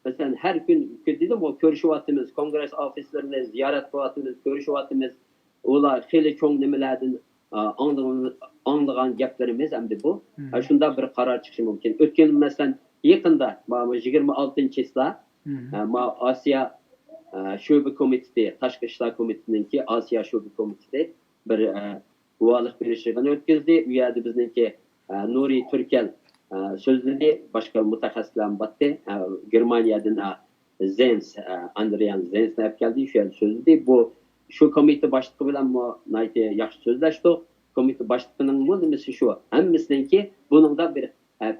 مەسىلەن، ھەر كۈن دېدىمغۇ، كۆرۈشۈۋاتىمىز، كونگرېس ئوفىسلىرىنى زىيارەت قىلىۋاتىمىز، كۆرۈشۈۋاتىمىز. ئۇلار خېلى چوڭ نېمىلەردىن ئاڭلىغان گەپلىرىمىز ئەمدى بۇ. شۇنداق بىر قارار چىقىشى مۇمكىن. ئۆتكەن، مەسىلەن، يېقىندا، يىگىرمە ئالتىنچى چىسلا، ئاسىيا شۆبە كومىتېتى، تاشقى ئىشلار كومىتېتىنىڭكى ئاسىيا شۆبە كومىتېتى بىر گۇۋاھلىق بېرىش يىغىنى ئۆتكۈزدى. ئۇ يەردە بىزنىڭكى نۇرى تۈركەل سۆزلىدى، باشقا مۇتەخەسسىسلەرمۇ باتتى. گېرمانىيەدىن زېنس، ئاندرىيان زېنسنى ئەپ كەلدى، شۇ يەردە سۆزلىدى. بۇ، شۇ كومىتېت باشلىقى بىلەنمۇ ناھايىتى ياخشى سۆزلەشتۇق. كومىتېت باشلىقىنىڭمۇ نېمىسى شۇ، ھەممىسىنىڭكى بۇنىڭدا بىر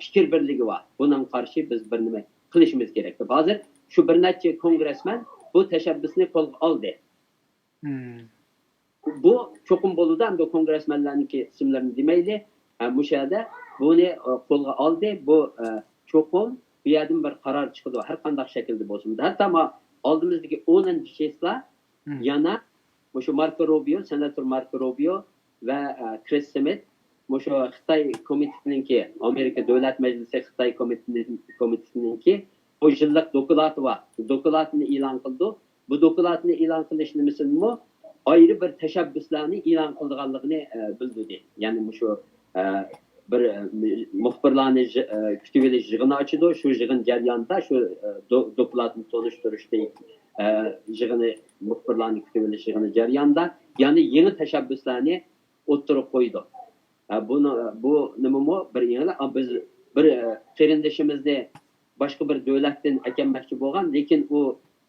پىكىر بىرلىكى بار. بۇنىڭغا قارشى بىز بىر نېمە قىلىشىمىز كېرەك دەپ. ھازىر شۇ بىر نەچچە كونگرېسمەن بۇ تەشەببۇسنى قولغا ئالدى. بۇ چوقۇم بولىدۇ، ئەمدى كونگرېسمەنلەرنىڭكى ئىسىملىرىنى دېمەيلى. مۇشۇ يەردە بۇنى قولغا ئالدى. بۇ چوقۇم بۇ يەردىن بىر قارار چىقىدۇ، ھەر قانداق شەكىلدە بولسۇن. ھەتتا ما ئالدىمىزدىكى ئونىنچى چىسلا يەنە مۇشۇ ماركو روبىيو، سېناتور ماركو روبىيو ۋە كرىس سمىت مۇشۇ خىتاي كومىتېتىنىڭكى، ئامېرىكا دۆلەت مەجلىسى خىتاي كومىتېتىنىڭكى بۇ يىللىق دوكلاتى بار. دوكلاتىنى ئېلان قىلىدۇ. بۇ دوكلاتنى ئېلان قىلىش نېمىسىدىنمۇ ئايرى بىر تەشەببۇسلارنى ئېلان قىلىدىغانلىقىنى بىلدۈردى. يەنى مۇشۇ بىر مۇخبىرلارنى كۈتۈۋېلىش يىغىنى ئاچىدۇ. شۇ يىغىن جەريانىدا شۇ دوكلاتنى تونۇشتۇرۇشتىن يىغىنى، مۇخبىرلارنى كۈتۈۋېلىش يىغىنى جەريانىدا يەنە يېڭى تەشەببۇسلارنى ئوتتۇرىغا قويىدۇ. بۇ نېمىمۇ بىر يېڭىلىق. بىز بىر قېرىندىشىمىزنى باشقا بىر دۆلەتتىن ئەكەلمەكچى بولغان، لېكىن ئۇ،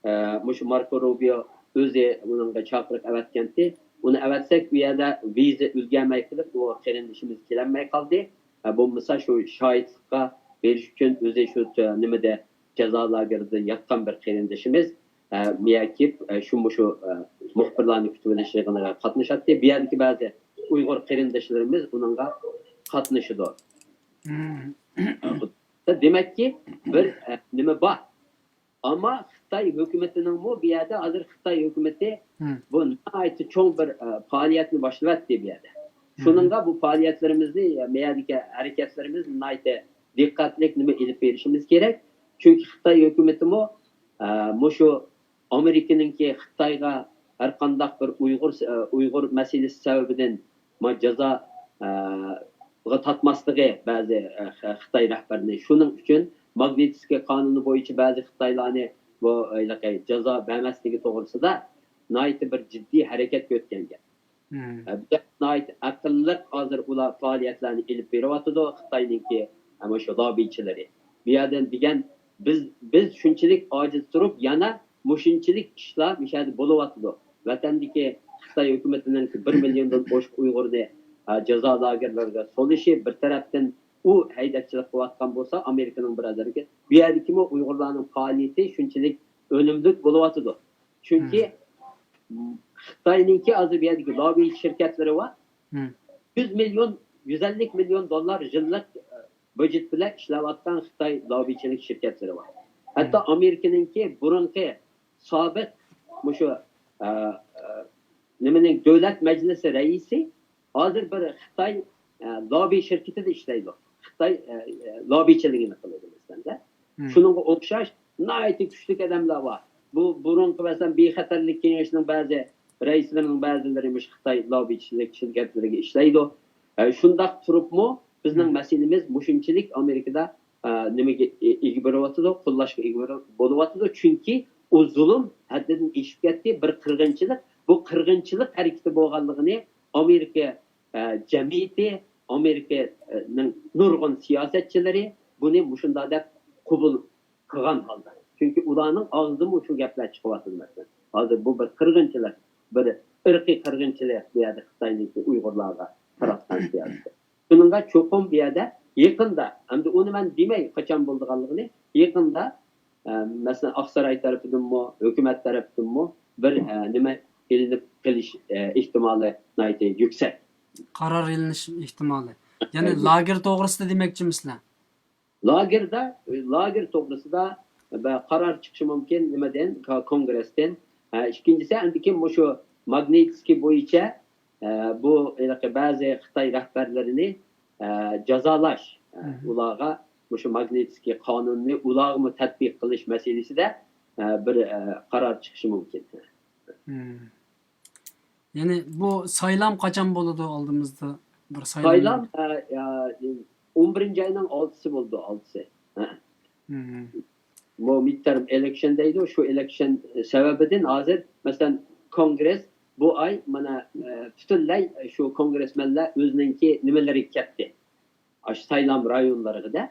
ئە، مۇشۇ ماركو روبىيو ئۆزى ئۇنىڭغا چاقىرىق ئەۋەتكەنتى. ئۇنى ئەۋەتسەك، ئۇ يەردە ۋىزا ئۈلگەرمەي قېلىپ، ئۇ قېرىندىشىمىز كېلەلمەي قالدى. ئە، بولمىسا شۇ شاھىتلىققا بېرىش ئۈچۈن ئۆزى شۇ تۆ-، نېمىدە، جازا لاگېرىدا ياتقان بىر قېرىندىشىمىز، ئە، مىيەكىپ، ئە، شۇ مۇشۇ، ئە، مۇخبىرلارنى كۈتۈۋېلىش يىغىنىغا قاتنىشاتتى. بۇ يەردىكى بەزى ئۇيغۇر قېرىنداشلىرىمىز ئۇنىڭغا قاتنىشىدۇ. دېمەككى، بىر، ئە، نېمە بار. ئەمما خىتاي ھۆكۈمىتىنىڭمۇ بۇ يەردە ھازىر خىتاي ھۆكۈمىتى بۇ ناھايىتى چوڭ بىر، ئە، پائالىيەتنى باشلىۋەتتى بۇ يەردە. شۇنىڭغا بۇ پائالىيەتلىرىمىزنى، ئە، بۇ يەردىكى ھەرىكەتلىرىمىز ناھايىتى دىققەتلىك نېمە ئېلىپ بېرىشىمىز كېرەك. چۈنكى خىتاي ھۆكۈمىتىمۇ، ئە، مۇشۇ ئامېرىكىنىڭكى خىتايغا ھەر قانداق بىر ئۇيغۇر، ئۇيغۇر مەسىلىسى سەۋەبىدىن ما جازا، ئە، غا تارتماسلىقى بەزى، ئە، خ-، خىتاي رەھبىرىنى. شۇنىڭ ئۈچۈن ماگنىتسكىي قانۇنى بويىچە بەزى خىتايلارنى بۇ، ھېلىقى جازا بەرمەسلىكى توغرىسىدا ناھايىتى بىر جىددىي ھەرىكەتكە ئۆتكەنگەن. ئە، بۇ ناھايىتى ئەقىللىق ھازىر ئۇلار پائالىيەتلەرنى ئېلىپ بېرىۋاتىدۇ، خىتاينىڭكى، ئە، مۇشۇ لاببىچىلىرى. بۇ يەردىن دېگەن بىز، بىز شۇنچىلىك ئاجىز تۇرۇپ، يەنە مۇشۇنچىلىك ئىشلار مۇشۇ يەردە بولۇۋاتىدۇ. ۋەتەندىكى خىتاي ھۆكۈمىتىنىڭ بىر مىليوندىن ئوشۇق ئۇيغۇرنى، ئە، جازا لاگېرلىرىغا سولىشى، بىر تەرەپتىن ئۇ ھەيدەكچىلىك قىلىۋاتقان بولسا، ئامېرىكىنىڭ بىر ھەرىكەت، بۇ يەردىكىمۇ ئۇيغۇرلارنىڭ پائالىيىتى شۇنچىلىك ئۈنۈملۈك بولۇۋاتىدۇ. چۈنكى خىتاينىڭكى ھازىر بۇ يەردىكى لاببى شىركەتلىرى بار. يۈز مىليون، يۈز ئەللىك مىليون دوللار يىللىق، ئە، بۇجېت بىلەن ئىشلەۋاتقان خىتاي لاببىچىلىك شىركەتلىرى بار. ھەتتا ئامېرىكىنىڭكى بۇرۇنقى سابىق مۇشۇ، ئە، ئە، نېمىنىڭ دۆلەت مەجلىسى رەئىسى ھازىر بىر خىتاي، ئە، لاببى شىركىتىدە ئىشلەيدۇ. خىتاي، ئە، ئە، لاببىچىلىكىنى قىلىدۇ مەسىلەندە. شۇنىڭغا ئوخشاش ناھايىتى كۈچلۈك ئادەملەر بار. بۇ بۇرۇنقى مەسىلەن بىخەتەرلىك كېڭىشىنىڭ بەزى رەئىسلىرىنىڭ بەزىلىرى مۇشۇ خىتاي لاببىچىلىك شىركەتلىرىگە ئىشلەيدۇ. ئە، شۇنداق تۇرۇپمۇ بىزنىڭ مەسىلىمىز مۇشۇنچىلىك ئامېرىكىدا، ئە، نېمىگە ئىگە بېرىۋاتىدۇ، قوللاشقا ئىگە بېرىپ بولۇۋاتىدۇ. چۈنكى ئۇ زۇلۇم ھەددىدىن ئېشىپ كەتتى. بىر قىرغىنچىلىق، بۇ قىرغىنچىلىق ھەرىكىتى بولغانلىقىنى ئامېرىكا، ئە، جەمئىيىتى، ئامېرىكىنىڭ نۇرغۇن سىياسەتچىلىرى بۇنى مۇشۇنداق دەپ قوبۇل قىلغان ھالدا. چۈنكى ئۇلارنىڭ ئاغزىدىنمۇ شۇ گەپلەر چىقىۋاتىدۇ مەسىلەن. ھازىر بۇ بىر قىرغىنچىلىق، بىر ئىرقىي قىرغىنچىلىق بۇ يەردە خىتاينىڭكى ئۇيغۇرلارغا تاراتقان سىياسىتى. شۇنىڭغا چوقۇم بۇ يەردە يېقىندا، ئەمدى ئۇنى مەن دېمەي قاچان بولىدىغانلىقىنى، يېقىندا، ئە، مەسىلەن، ئاقساراي تەرىپىدىنمۇ، ھۆكۈمەت تەرىپىدىنمۇ بىر، ئە، نېمە ئېلىنىپ قېلىش، ئە، ئېھتىمالى ناھايىتى يۈكسەك. قارار ئېلىنىش ئېھتىمالى. يەنى لاگېر توغرىسىدا دېمەكچىمىسىلەر؟ لاگېردا، لاگېر توغرىسىدا بە-، قارار چىقىشى مۇمكىن، نېمىدىن؟ كا-، كونگرېستىن. ھە، ئىككىنچىسى، ئەندىكىن مۇشۇ ماگنىتسكىي بويىچە، ئە، بۇ ھېلىقى بەزى خىتاي رەھبەرلىرىنى، ئە، جازالاش، ئە، ئۇلارغا مۇشۇ ماگنىتسكىي قانۇننى ئۇلارغىمۇ تەتبىق قىلىش مەسىلىسىدە، ئە، بىر، ئە، قارار چىقىشى مۇمكىن. يەنى بۇ سايلام قاچان بولىدۇ ئالدىمىزدا؟ بىر سايلام. سايلام، ئە، ئە، ئون بىرىنچى ئاينىڭ ئالتىسى بولىدۇ، ئالتىسى. ھە. بۇ مىدتېرم ئېلېكشن دەيدۇ، شۇ ئېلېكشن سەۋەبىدىن ھازىر، مەسىلەن، كونگرېس بۇ ئاي مانا، ئە، پۈتۈنلەي شۇ كونگرېسمەنلەر ئۆزىنىڭكى نېمىلىرىگە كەتتى. ئاشۇ سايلام رايونلىرىغىدە،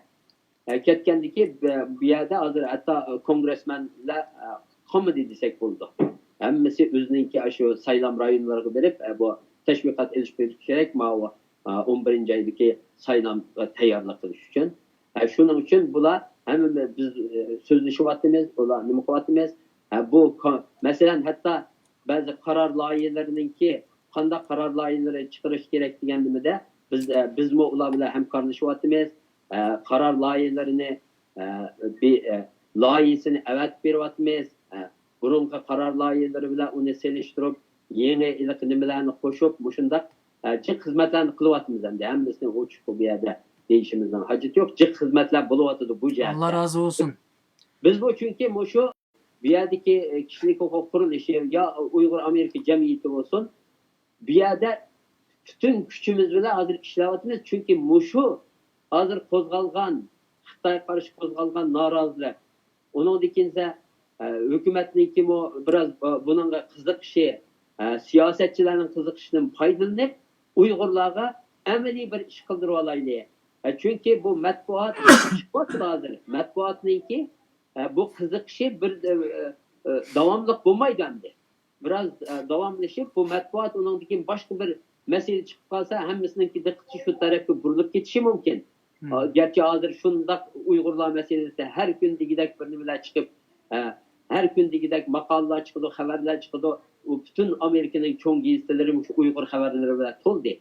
ئە، كەتكەندىكى بە-، بۇ يەردە ھازىر ھەتتا، ئە، كونگرېسمەنلەر، ئە، قالمىدى دېسەك بولىدۇ. ھەممىسى ئۆزىنىڭكى ئاشۇ سايلام رايونلىرىغا بېرىپ، ئە، بۇ تەشۋىقات ئېلىپ بېرىش كېرەك، ماۋۇ، ئە، ئون بىرىنچى ئايدىكى سايلامغا تەييارلىق قىلىش ئۈچۈن. ئە، شۇنىڭ ئۈچۈن بۇلار ھەممە بىز، ئە، سۆزلىشىۋاتىمىز، بۇلار نېمە قىلىۋاتىمىز. ئە، بۇ كو-، مەسىلەن، ھەتتا بەزى قارار لايىھەلىرىنىڭكى قانداق قارار لايىھەلىرى چىقىرىش كېرەك دېگەن نېمىدە بىز، ئە، بىزمۇ ئۇلار بىلەن ھەمكارلىشىۋاتىمىز. ئە، قارار لايىھەلىرىنى، ئە، بى-، ئە، لايىھىسىنى ئەۋەتىپ بېرىۋاتىمىز. ئە، بۇرۇنقى قارار لايىھەلىرى بىلەن ئۇنى سېلىشتۇرۇپ، يېڭى ھېلىقى نېمىلەرنى قوشۇپ، مۇشۇنداق، ئە، جىق خىزمەتلەرنى قىلىۋاتىمىز ئەمدى. ھەممىسىنى ئوچۇق بۇ يەردە دېيىشىمىزنىڭ ھاجىتى يوق. جىق خىزمەتلەر بولۇۋاتىدۇ بۇ جەھەتتە. ئاللا رازى بولسۇن. بىزمۇ چۈنكى مۇشۇ بۇ يەردىكى، ئە، كىشىلىك ھوقۇق قۇرۇلۇشى يا ئۇيغۇر ئامېرىكا جەمئىيىتى بولسۇن، بۇ يەردە پۈتۈن كۈچىمىز بىلەن ھازىر ئىشلەۋاتىمىز. چۈنكى مۇشۇ ھازىر قوزغالغان، خىتايغا قارشى قوزغالغان نارازىلىق، ئۇنىڭدىن كېيىن، ئە، ھۆكۈمەتنىڭكىمۇ بىراز، ئە، بۇنىڭغا قىزىقىشى، ئە، سىياسەتچىلەرنىڭ قىزىقىشىدىن پايدىلىنىپ، ئۇيغۇرلارغا ئەمەلىي بىر ئىش قىلدۇرۇۋالايلى. ئە، چۈنكى بۇ مەتبۇئات ئىشقا ھازىر. مەتبۇئاتنىڭكى، ئە، بۇ قىزىقىشى بىر، ئە، ئە، داۋاملىق بولمايدۇ ئەمدى. بىراز، ئە، داۋاملىشىپ، بۇ مەتبۇئات ئۇنىڭدىن كېيىن باشقا بىر مەسىلە چىقىپ قالسا، ھەممىسىنىڭكى دىققىتى شۇ تەرەپكە بۇرۇلۇپ كېتىشى مۇمكىن. ئا، گەرچە ھازىر شۇنداق ئۇيغۇرلار مەسىلىسىدە ھەر كۈن دېگۈدەك بىر نېمىلەر چىقىپ، ئە، ھەر كۈن دېگۈدەك ماقالىلەر چىقىدۇ، خەۋەرلەر چىقىدۇ، ئۇ پۈتۈن ئامېرىكىنىڭ چوڭ گېزىتلىرى مۇشۇ ئۇيغۇر خەۋەرلىرى بىلەن تولدى.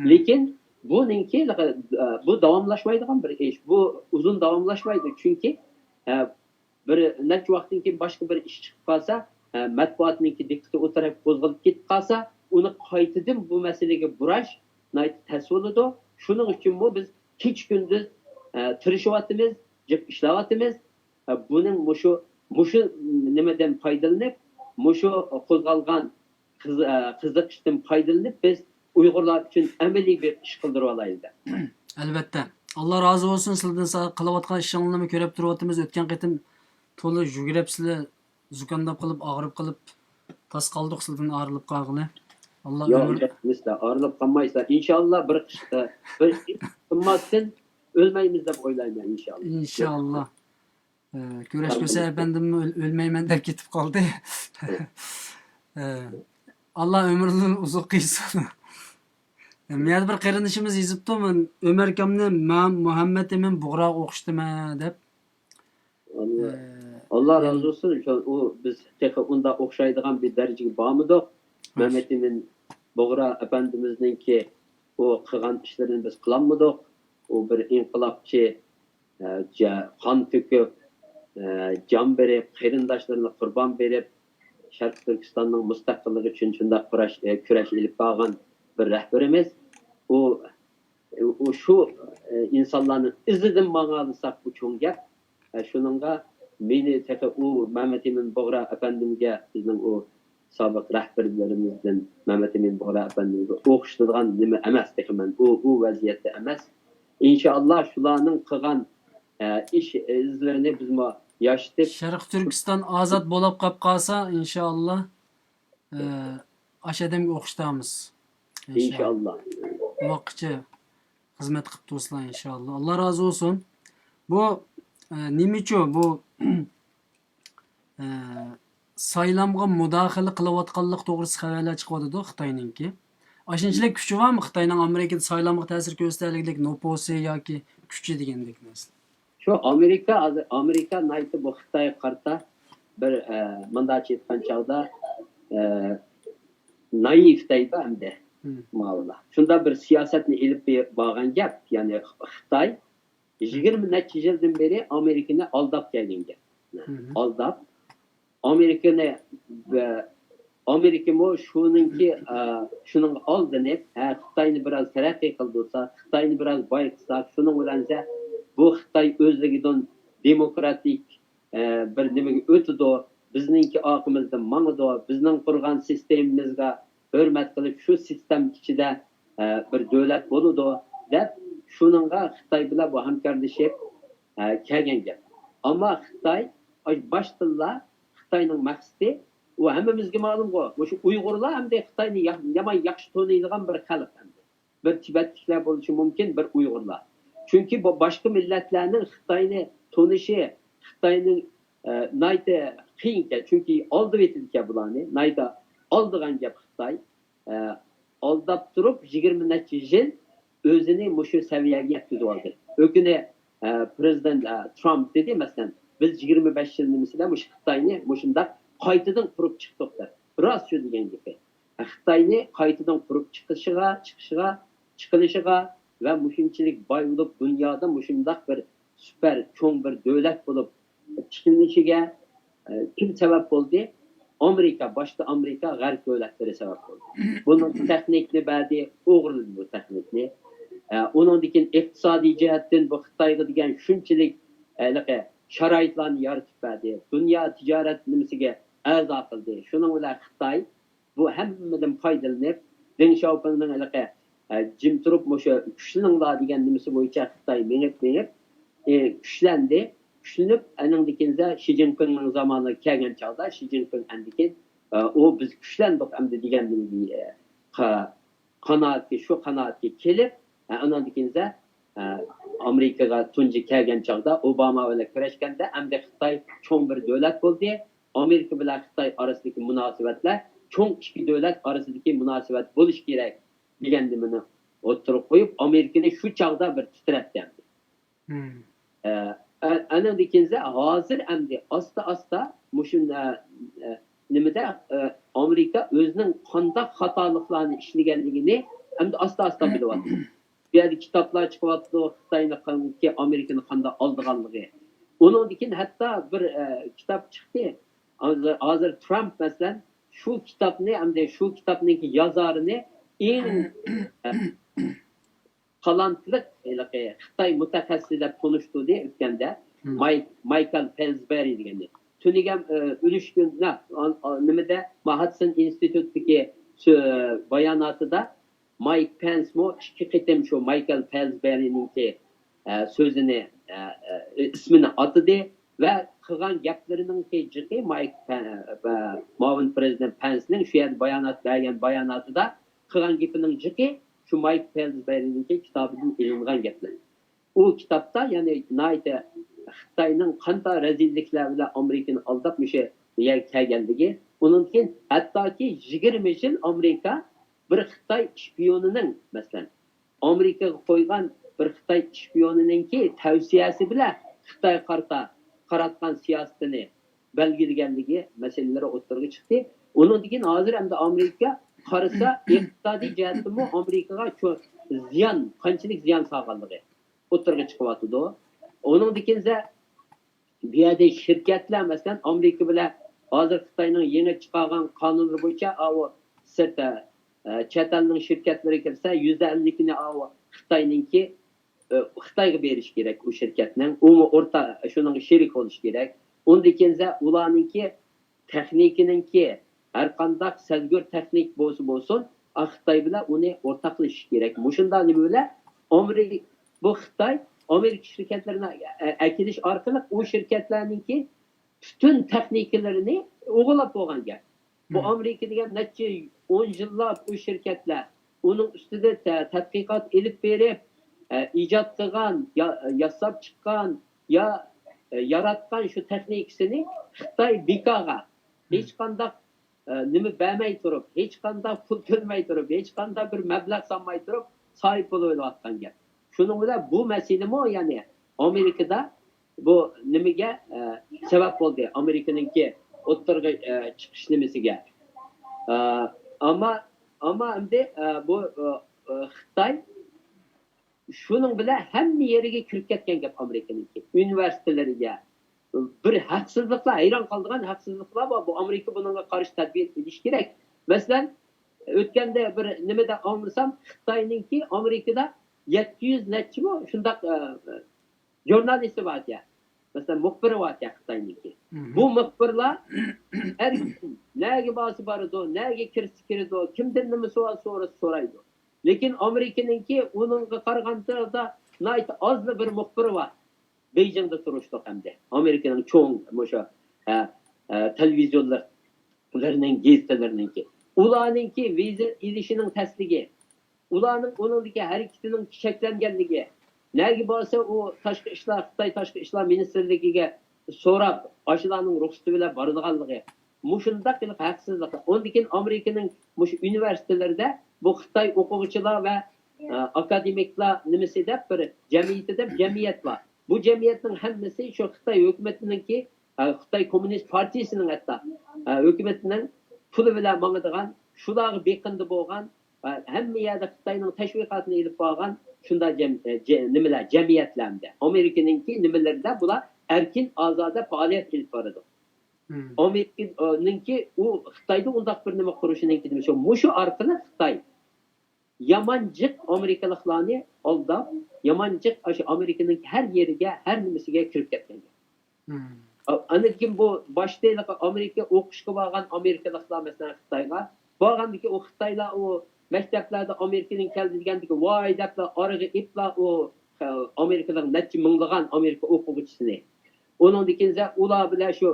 لېكىن بۇنىڭكى، ئە، بۇ داۋاملاشمايدىغان بىر ئىش. بۇ ئۇزۇن داۋاملاشمايدۇ. چۈنكى، ئە، بىر نەچچە ۋاقىتتىن كېيىن باشقا بىر ئىش چىقىپ قالسا، ئە، مەتبۇئاتنىڭكى دىققىتى ئۇ تەرەپكە قوزغىلىپ كېتىپ قالسا، ئۇنى قايتىدىن بۇ مەسىلىگە بۇراش ناھايىتى تەس بولىدۇ. شۇنىڭ ئۈچۈنمۇ بىز كېچە-كۈندۈز، ئە، تىرىشىۋاتىمىز، جىق ئىشلەۋاتىمىز. ئە، بۇنىڭ مۇشۇ، مۇشۇ نېمىدىن پايدىلىنىپ، مۇشۇ قوزغالغان قىز-، ئە، قىزىقىشتىن پايدىلىنىپ، بىز ئۇيغۇرلار ئۈچۈن ئەمەلىي بىر ئىش قىلدۇرۇۋالايلى دەپ. ئەلۋەتتە. ئاللا رازى بولسۇن سىلىدىن، سىلەر قىلىۋاتقان ئىشىڭلارنى كۆرۈپ تۇرۇۋاتىمىز. ئۆتكەن قېتىم تولا يۈگۈرۈپسىلەر، زۇكامداپ قېلىپ، ئاغرىپ قېلىپ، تاس قالدۇق سىلىدىن ئايرىلىپ قالغىلى. ئاللا ياق، ئۆمۈر ئايرىلمىسىلەر، ئايرىلىپ قالمايسىلەر. ئىنشاللا بىر، ئە، بىر ئىش قىلماستىن ئۆلمەيمىز دەپ ئويلايمەن، ئىنشاللا. ئىنشاللا. ئە، كۆرۈشكۈسى ئەپەندىممۇ ئۆل-، ئۆلمەيمەن دەپ كېتىپ قالدى. ئە، ئاللا ئۆمرىنى ئۇزۇن قىلسۇن. مۇيەردە بىر قېرىندىشىمىز يېزىپتۇ، مەن ئۆمەركامنى مەن مۇھەممەد ئىمىن بۇغراغا ئوخشىتىمەن دەپ. ئاللا، ئاللا رازى بولسۇن. شۇ، ئۇ، بىز تېخى ئۇنداق ئوخشايدىغان بىر دەرىجىگە بارمىدۇق. مەمەت ئىمىن بۇغرا ئەپەندىمىزنىڭكى ئۇ قىلغان ئىشلىرىنى بىز قىلالمىدۇق. ئۇ بىر ئىنقىلابچى، ئە، جا-، قان تۆكۈپ، ئە، جان بېرىپ، قېرىنداشلىرىنى قۇربان بېرىپ، شەرقىي تۈركىستاننىڭ مۇستەقىللىقى ئۈچۈن شۇنداق كۈرەش، ئە، كۈرەش ئېلىپ بارغان بىر رەھبىرىمىز. ئۇ، ئۇ شۇ، ئە، ئىنسانلارنىڭ ئىزىدىن ماڭالىساق، بۇ چوڭ گەپ. ئە، شۇنىڭغا مېنى تېخى ئۇ مەمەت ئىمىن بۇغرا ئەپەندىمگە، بىزنىڭ ئۇ سابىق رەھبەرلىرىمىزدىن مەمەت ئىمىن بۇغرا ئەپەندىمگە ئوخشىتىدىغان نېمە ئەمەس تېخى مەن. ئۇ، ئۇ ۋەزىيەتتە ئەمەس. ئىنشائاللا، شۇلارنىڭ قىلغان، ئە، ئىش ئىزلىرىنى بىزمۇ ياشىتىپ، شەرقىي تۈركىستان ئازاد بولۇپ قاپ قالسا، ئىنشائاللا، ئە، ئاشۇ ئادەمگە ئوخشىتامىز. ئىنشائاللا. ئىنشائاللا. ئۇ ۋاققىچە خىزمەت قىلىپ تۇرسىلەر، ئىنشائاللا. ئاللا رازى بولسۇن. بۇ، ئە، نېمىچۇ بۇ، ئە، سايلامغا مۇداخىلە قىلىۋاتقانلىق توغرىسىدا خەۋەرلەر چىقىۋاتىدۇ خىتاينىڭكى. ئاشۇنچىلىك كۈچى بارمۇ خىتاينىڭ ئامېرىكىدا سايلامغا تەسىر كۆرسىتەلىگىدەك نوپۇسى ياكى كۈچى دېگەندەك نەرسە؟ شۇ ئامېرىكا، ھازىر ئامېرىكا ناھايىتى بۇ خىتايغا قارىتا بىر، ئە، مۇنداقچە ئېيتقان چاغدا، ئە، نايىف دەيدۇ ئەمدى. مم. ماۋۇلار. شۇنداق بىر سىياسەتنى ئېلىپ بارغان گەپ. يەنى خىتاي يىگىرمە نەچچە يىلدىن بېرى ئامېرىكىنى ئالداپ كەلگەن گەپ. مم. ئالداپ. ئامېرىكىنى، ئامېرىكىمۇ شۇنىڭكى، ئە، شۇنىڭغا ئالدىنىپ، ھە، خىتاينى بىراز تەرەققىي قىلدۇرسا، خىتاينى بىراز بايقىساق، شۇنىڭ بىلەن بۇ خىتاي ئۆزلۈكىدىن دېموكراتىك، ئە، بىر نېمىگە ئۆتىدۇ، بىزنىڭكى ئارقىمىزدىن ماڭىدۇ، بىزنىڭ قۇرغان سىستېمىمىزغا ھۆرمەت قىلىپ، شۇ سىستېما ئىچىدە، ئە، بىر دۆلەت بولىدۇ، دەپ شۇنىڭغا خىتاي بىلەن بۇ ھەمكارلىشىپ، ئە، كەلگەن گەپ. ئەمما خىتاي، ئاي، باشتىنلا خىتاينىڭ مەقسىتى، ئۇ ھەممىمىزگە مەلۇمغۇ، مۇشۇ ئۇيغۇرلار ئەمدى خىتاينى يا-، يامان ياخشى تونۇيدىغان بىر خەلق ئەمدى. بىر تىبەتلىكلەر بولۇشى مۇمكىن، بىر ئۇيغۇرلار. چۈنكى بۇ باشقا مىللەتلەرنىڭ خىتاينى تونۇشى، خىتاينىڭ، ئە، ناھايىتى قىيىنكەن. چۈنكى ئالدىۋېتىدىكەن بۇلارنى. ناھايىتى ئالدىغان گەپ خىتاي. ئە، ئالداپ تۇرۇپ يىگىرمە نەچچە يىل ئۆزىنى مۇشۇ سەۋىيەگە يەتكۈزۈۋالدى. ئۆكۈنە، ئە، پىرېزىدېنت، ئە، ترامپ دېدى، مەسىلەن، بىز يىگىرمە بەش يىل نېمىسىدە مۇشۇ خىتاينى مۇشۇنداق قايتىدىن قۇرۇپ چىقتۇق دەپ. راست شۇ دېگەن گېپى. خىتاينى قايتىدىن قۇرۇپ چىقىشىغا، چىقىشىغا، چىقىلىشىغا ۋە مۇشۇنچىلىك باي بولۇپ، دۇنيادا مۇشۇنداق بىر سۈپەر چوڭ بىر دۆلەت بولۇپ تىكلىنىشىگە، ئە، كىم سەۋەب بولدى؟ ئامېرىكا، باشتا ئامېرىكا، غەرب دۆلەتلىرى سەۋەب بولدى. بۇنىڭ تېخنىكنى بەردى، ئوغرىلىدى بۇ تېخنىكنى. ئە، ئۇنىڭدىن كېيىن ئىقتىسادىي جەھەتتىن بۇ خىتايغا دېگەن شۇنچىلىك، ھېلىقى شارائىتلارنى يارىتىپ بەردى. دۇنيا تىجارەت نېمىسىگە ئەزا قىلدى. شۇنىڭ بىلەن خىتاي بۇ ھەممىدىن پايدىلىنىپ، دېڭ شياۋپىڭنىڭ ھېلىقى، ئە، جىم تۇرۇپ مۇشۇ كۈچلىنىڭلار دېگەن نېمىسى بويىچە خىتاي مېڭىپ، مېڭىپ، ئى، كۈچلەندى. كۈچلىنىپ، ئەنىڭدىن كېيىن شى جىنپىڭنىڭ زامانىغا كەلگەن چاغدا، شى جىنپىڭ ئەندىكىن، ئە، ئۇ بىز كۈچلەندۇق ئەمدى دېگەن نېمىگە، ئە، قا-، قانائەتكە، شۇ قانائەتكە كېلىپ، ئە، ئۇنىڭدىن كېيىن، ئە، ئامېرىكىغا تۇنجى كەلگەن چاغدا ئوباما بىلەن كۆرۈشكەندە، ئەمدى خىتاي چوڭ بىر دۆلەت بولدى. ئامېرىكا بىلەن خىتاي ئارىسىدىكى مۇناسىۋەتلەر چوڭ ئىككى دۆلەت ئارىسىدىكى مۇناسىۋەت بولۇشى كېرەك دېگەن نېمىنى ئوتتۇرىغا قويۇپ، ئامېرىكىنى شۇ چاغدا بىر تىترەتتى ئەمدى. مم. ئە، ئە، ئەنىڭدىن كېيىن ھازىر ئەمدى ئاستا-ئاستا مۇشۇ، ئە، ئە، نېمىدە، ئە، ئامېرىكا ئۆزىنىڭ قانداق خاتالىقلارنى ئىشلىگەنلىكىنى ئەمدى ئاستا-ئاستا بىلىۋاتىدۇ. بۇ يەردە كىتابلار چىقىۋاتىدۇ، خىتاينى قا-، ئامېرىكىنى قانداق ئالدىغانلىقى. ئۇنىڭدىن كېيىن ھەتتا بىر، ئە، كىتاب چىقتى. ھازىر، ھازىر ترامپ، مەسىلەن، شۇ كىتابنى، ئەمدى شۇ كىتابنىڭكى يازارىنى ئەڭ، ئە، تالانتلىق ھېلىقى خىتاي مۇتەخەسسىسى دەپ تونۇشتۇردى ئۆتكەندە. مم. مايك-، مايكل پېلزبېرى دېگەننى. تۈنۈگەن، ئە، ئۈلۈشكۈن، نە-، ئان-، ئا-، نېمىدە، مانھاتسن ئىنستىتۇتتىكى سۆ-، باياناتىدا مايك پېنسمۇ ئىككى قېتىم شۇ مايكل پېلزبېرىنىڭكى، ئە، سۆزىنى، ئە، ئە، ئىسمىنى ئاتىدى ۋە قىلغان گەپلىرىنىڭكى جىقى مايك پە-، ئە، مۇئاۋىن پىرېزىدېنت پېنسنىڭ شۇ يەردە بايانات بەرگەن باياناتىدا قىلغان گېپىنىڭ جىقى شۇ مايك پېلزبېرىنىڭكى كىتابىدىن ئېلىنغان گەپلەر. ئۇ كىتابتا، يەنى ناھايىتى خىتاينىڭ قانداق رەزىللىكلەر بىلەن ئامېرىكىنى ئالداپ مۇشۇ يەرگە كەلگەنلىكى، ئۇنىڭدىن كېيىن ھەتتاكى يىگىرمە يىل ئامېرىكا بىر خىتاي شپىيونىنىڭ، مەسىلەن، ئامېرىكىغا قويغان بىر خىتاي شپىيونىنىڭكى تەۋسىيەسى بىلەن خىتايغا قارىتا قاراتقان سىياسىتىنى بەلگىلىگەنلىكى مەسىلىلىرى ئوتتۇرىغا چىقتى. ئۇنىڭدىن كېيىن ھازىر ئەمدى ئامېرىكا قارىسا، ئىقتىسادىي جەھەتتىنمۇ ئامېرىكىغا چوڭ زىيان، قانچىلىك زىيان سالغانلىقى ئوتتۇرىغا چىقىۋاتىدۇ. ئۇنىڭدىن كېيىن بۇ يەردە شىركەتلەر، مەسىلەن، ئامېرىكا بىلەن ھازىر خىتاينىڭ يېڭى چىقارغان قانۇنلىرى بويىچە، ئاۋۇ سىرت، ئە، چەت ئەلنىڭ شىركەتلىرى كىرسە، يۈزدە ئەللىكىنى ئاۋۇ خىتاينىڭكى، ئە، خىتايغا بېرىش كېرەك ئۇ شىركەتنىڭ. ئۇمۇ ئورتا، شۇنىڭغا شېرىك بولۇش كېرەك. ئۇندىن كېيىن ئۇلارنىڭكى تېخنىكىنىڭكى، ھەر قانداق سەزگۈر تېخنىك بولسا بولسۇن، خىتاي بىلەن ئۇنى ئورتاقلىشىش كېرەك. مۇشۇنداق نېمە بىلەن ئامېرىكا، بۇ خىتاي ئامېرىكا شىركەتلىرىنى ئە-، ئەكېلىش ئارقىلىق ئۇ شىركەتلەرنىڭكى پۈتۈن تېخنىكىلىرىنى ئوغرىلاپ بولغان گەپ. بۇ ئامېرىكا دېگەن نەچچە ئون يىللاپ ئۇ شىركەتلەر ئۇنىڭ ئۈستىدە تە-، تەتقىقات ئېلىپ بېرىپ، ئە، ئىجاد قىلغان، يا-، ياساپ چىققان، يا-، ئە، ياراتقان شۇ تېخنىكىسىنى خىتاي بىكارغا، ھېچقانداق، ئە، نېمە بەرمەي تۇرۇپ، ھېچقانداق پۇل تۆلىمەي تۇرۇپ، ھېچقانداق بىر مەبلەغ سالماي تۇرۇپ ساھىب بولۇۋېلىۋاتقان گەپ. شۇنىڭ بىلەن بۇ مەسىلىمۇ، يەنى ئامېرىكىدا بۇ نېمىگە، ئە، سەۋەب بولدى، ئامېرىكىنىڭكى ئوتتۇرىغا، ئە، چىقىش نېمىسىگە. ئە، ئەمما، ئەمما ئەمدى، ئە، بۇ، ئە، ئە، خىتاي شۇنىڭ بىلەن ھەممە يېرىگە كىرىپ كەتكەن گەپ ئامېرىكىنىڭكى. ئۇنىۋېرسىتېتلىرىگە بىر ھەقسىزلىقلار، ھەيران قالىدىغان ھەقسىزلىقلار بار. بۇ ئامېرىكا بۇنىڭغا قارشى تەدبىر ئېلىشى كېرەك. مەسىلەن، ئۆتكەندە بىر نېمىدە ئاڭلىسام، خىتاينىڭكى ئامېرىكىدا يەتتە يۈز نەچچىمۇ شۇنداق، ئە، ژۇرنالىستى باركەن. مەسىلەن، مۇخبىرى باركەن خىتاينىڭكى. بۇ مۇخبىرلار ئەركىن، نەگە بارسا بارىدۇ، نەگە كىرسە كىرىدۇ، كىمدىن نېمە سوئال سورىسا سورايدۇ. لېكىن ئامېرىكىنىڭكى ئۇنىڭغا قارىغاندا ناھايىتى ئازلا بىر مۇخبىرى بار. بېيجىڭدا تۇرۇشلۇق ئەمدى. ئامېرىكىنىڭ چوڭ مۇشۇ، ھە، ھە، تېلېۋىزىيونلىرىنىڭ، گېزىتلىرىنىڭكى. ئۇلارنىڭكى ۋىزا ئېلىشىنىڭ تەسلىكى. ئۇلارنىڭ ئۇنىڭدىكى ھەرىكىتىنىڭ چەكلەنگەنلىكى. نەگە بارسا ئۇ تاشقى ئىشلار، خىتاي تاشقى ئىشلار مىنىستىرلىكىگە سوراپ، ئاشۇلارنىڭ رۇخسىتى بىلەن بارىدىغانلىقى. مۇشۇنداق قىلىپ ھەقسىزلىقى. ئۇندىن كېيىن ئامېرىكىنىڭ مۇشۇ ئۇنىۋېرسىتېتلىرىدا بۇ خىتاي ئوقۇغۇچىلار ۋە، ئە، ئاكادېمىكلار نېمىسى دەپ بىر جەمئىيىتى دەپ جەمئىيەت بار. بۇ جەمئىيەتنىڭ ھەممىسى شۇ خىتاي ھۆكۈمىتىنىڭكى، ئە، خىتاي كوممۇنىست پارتىيىسىنىڭ ھەتتا، ئە، ھۆكۈمىتىنىڭ پۇلى بىلەن ماڭىدىغان، شۇلارغا بېقىندى بولغان، ئە، ھەممە يەردە خىتاينىڭ تەشۋىقاتىنى ئېلىپ بارغان شۇنداق جەم-، ئە، جە-، نېمىلەر، جەمئىيەتلەردە. ئامېرىكىنىڭكى نېمىلىرىدە بۇلار ئەركىن، ئازادە پائالىيەت ئېلىپ بارىدۇ. ئامېرىكىنىڭكى ئۇ خىتايدا ئۇنداق بىر نېمە قۇرۇشىنىڭكى نېمىسى، مۇشۇ ئارقىلىق خىتاي يامان جىق ئامېرىكىلىقلارنى ئالداپ، يامان جىق ئاشۇ ئامېرىكىنىڭ ھەر يېرىگە، ھەر نېمىسىگە كىرىپ كەتكەن. ئاندىن كېيىن بۇ باشتا ھېلىقى ئامېرىكا ئوقۇشقا بارغان ئامېرىكىلىقلار، مەسىلەن، خىتايغا بارغاندىكىن، ئۇ خىتايلار ئۇ مەكتەپلەردە ئامېرىكىدىن كەلدى دېگەندىكىن، ۋاي دەپلا ئارىغا ئېپلا ئۇ، ئە، ئامېرىكىلىق نەچچە مىڭلىغان ئامېرىكا ئوقۇغۇچىسىنى. ئۇنىڭدىن كېيىن ئۇلار بىلەن شۇ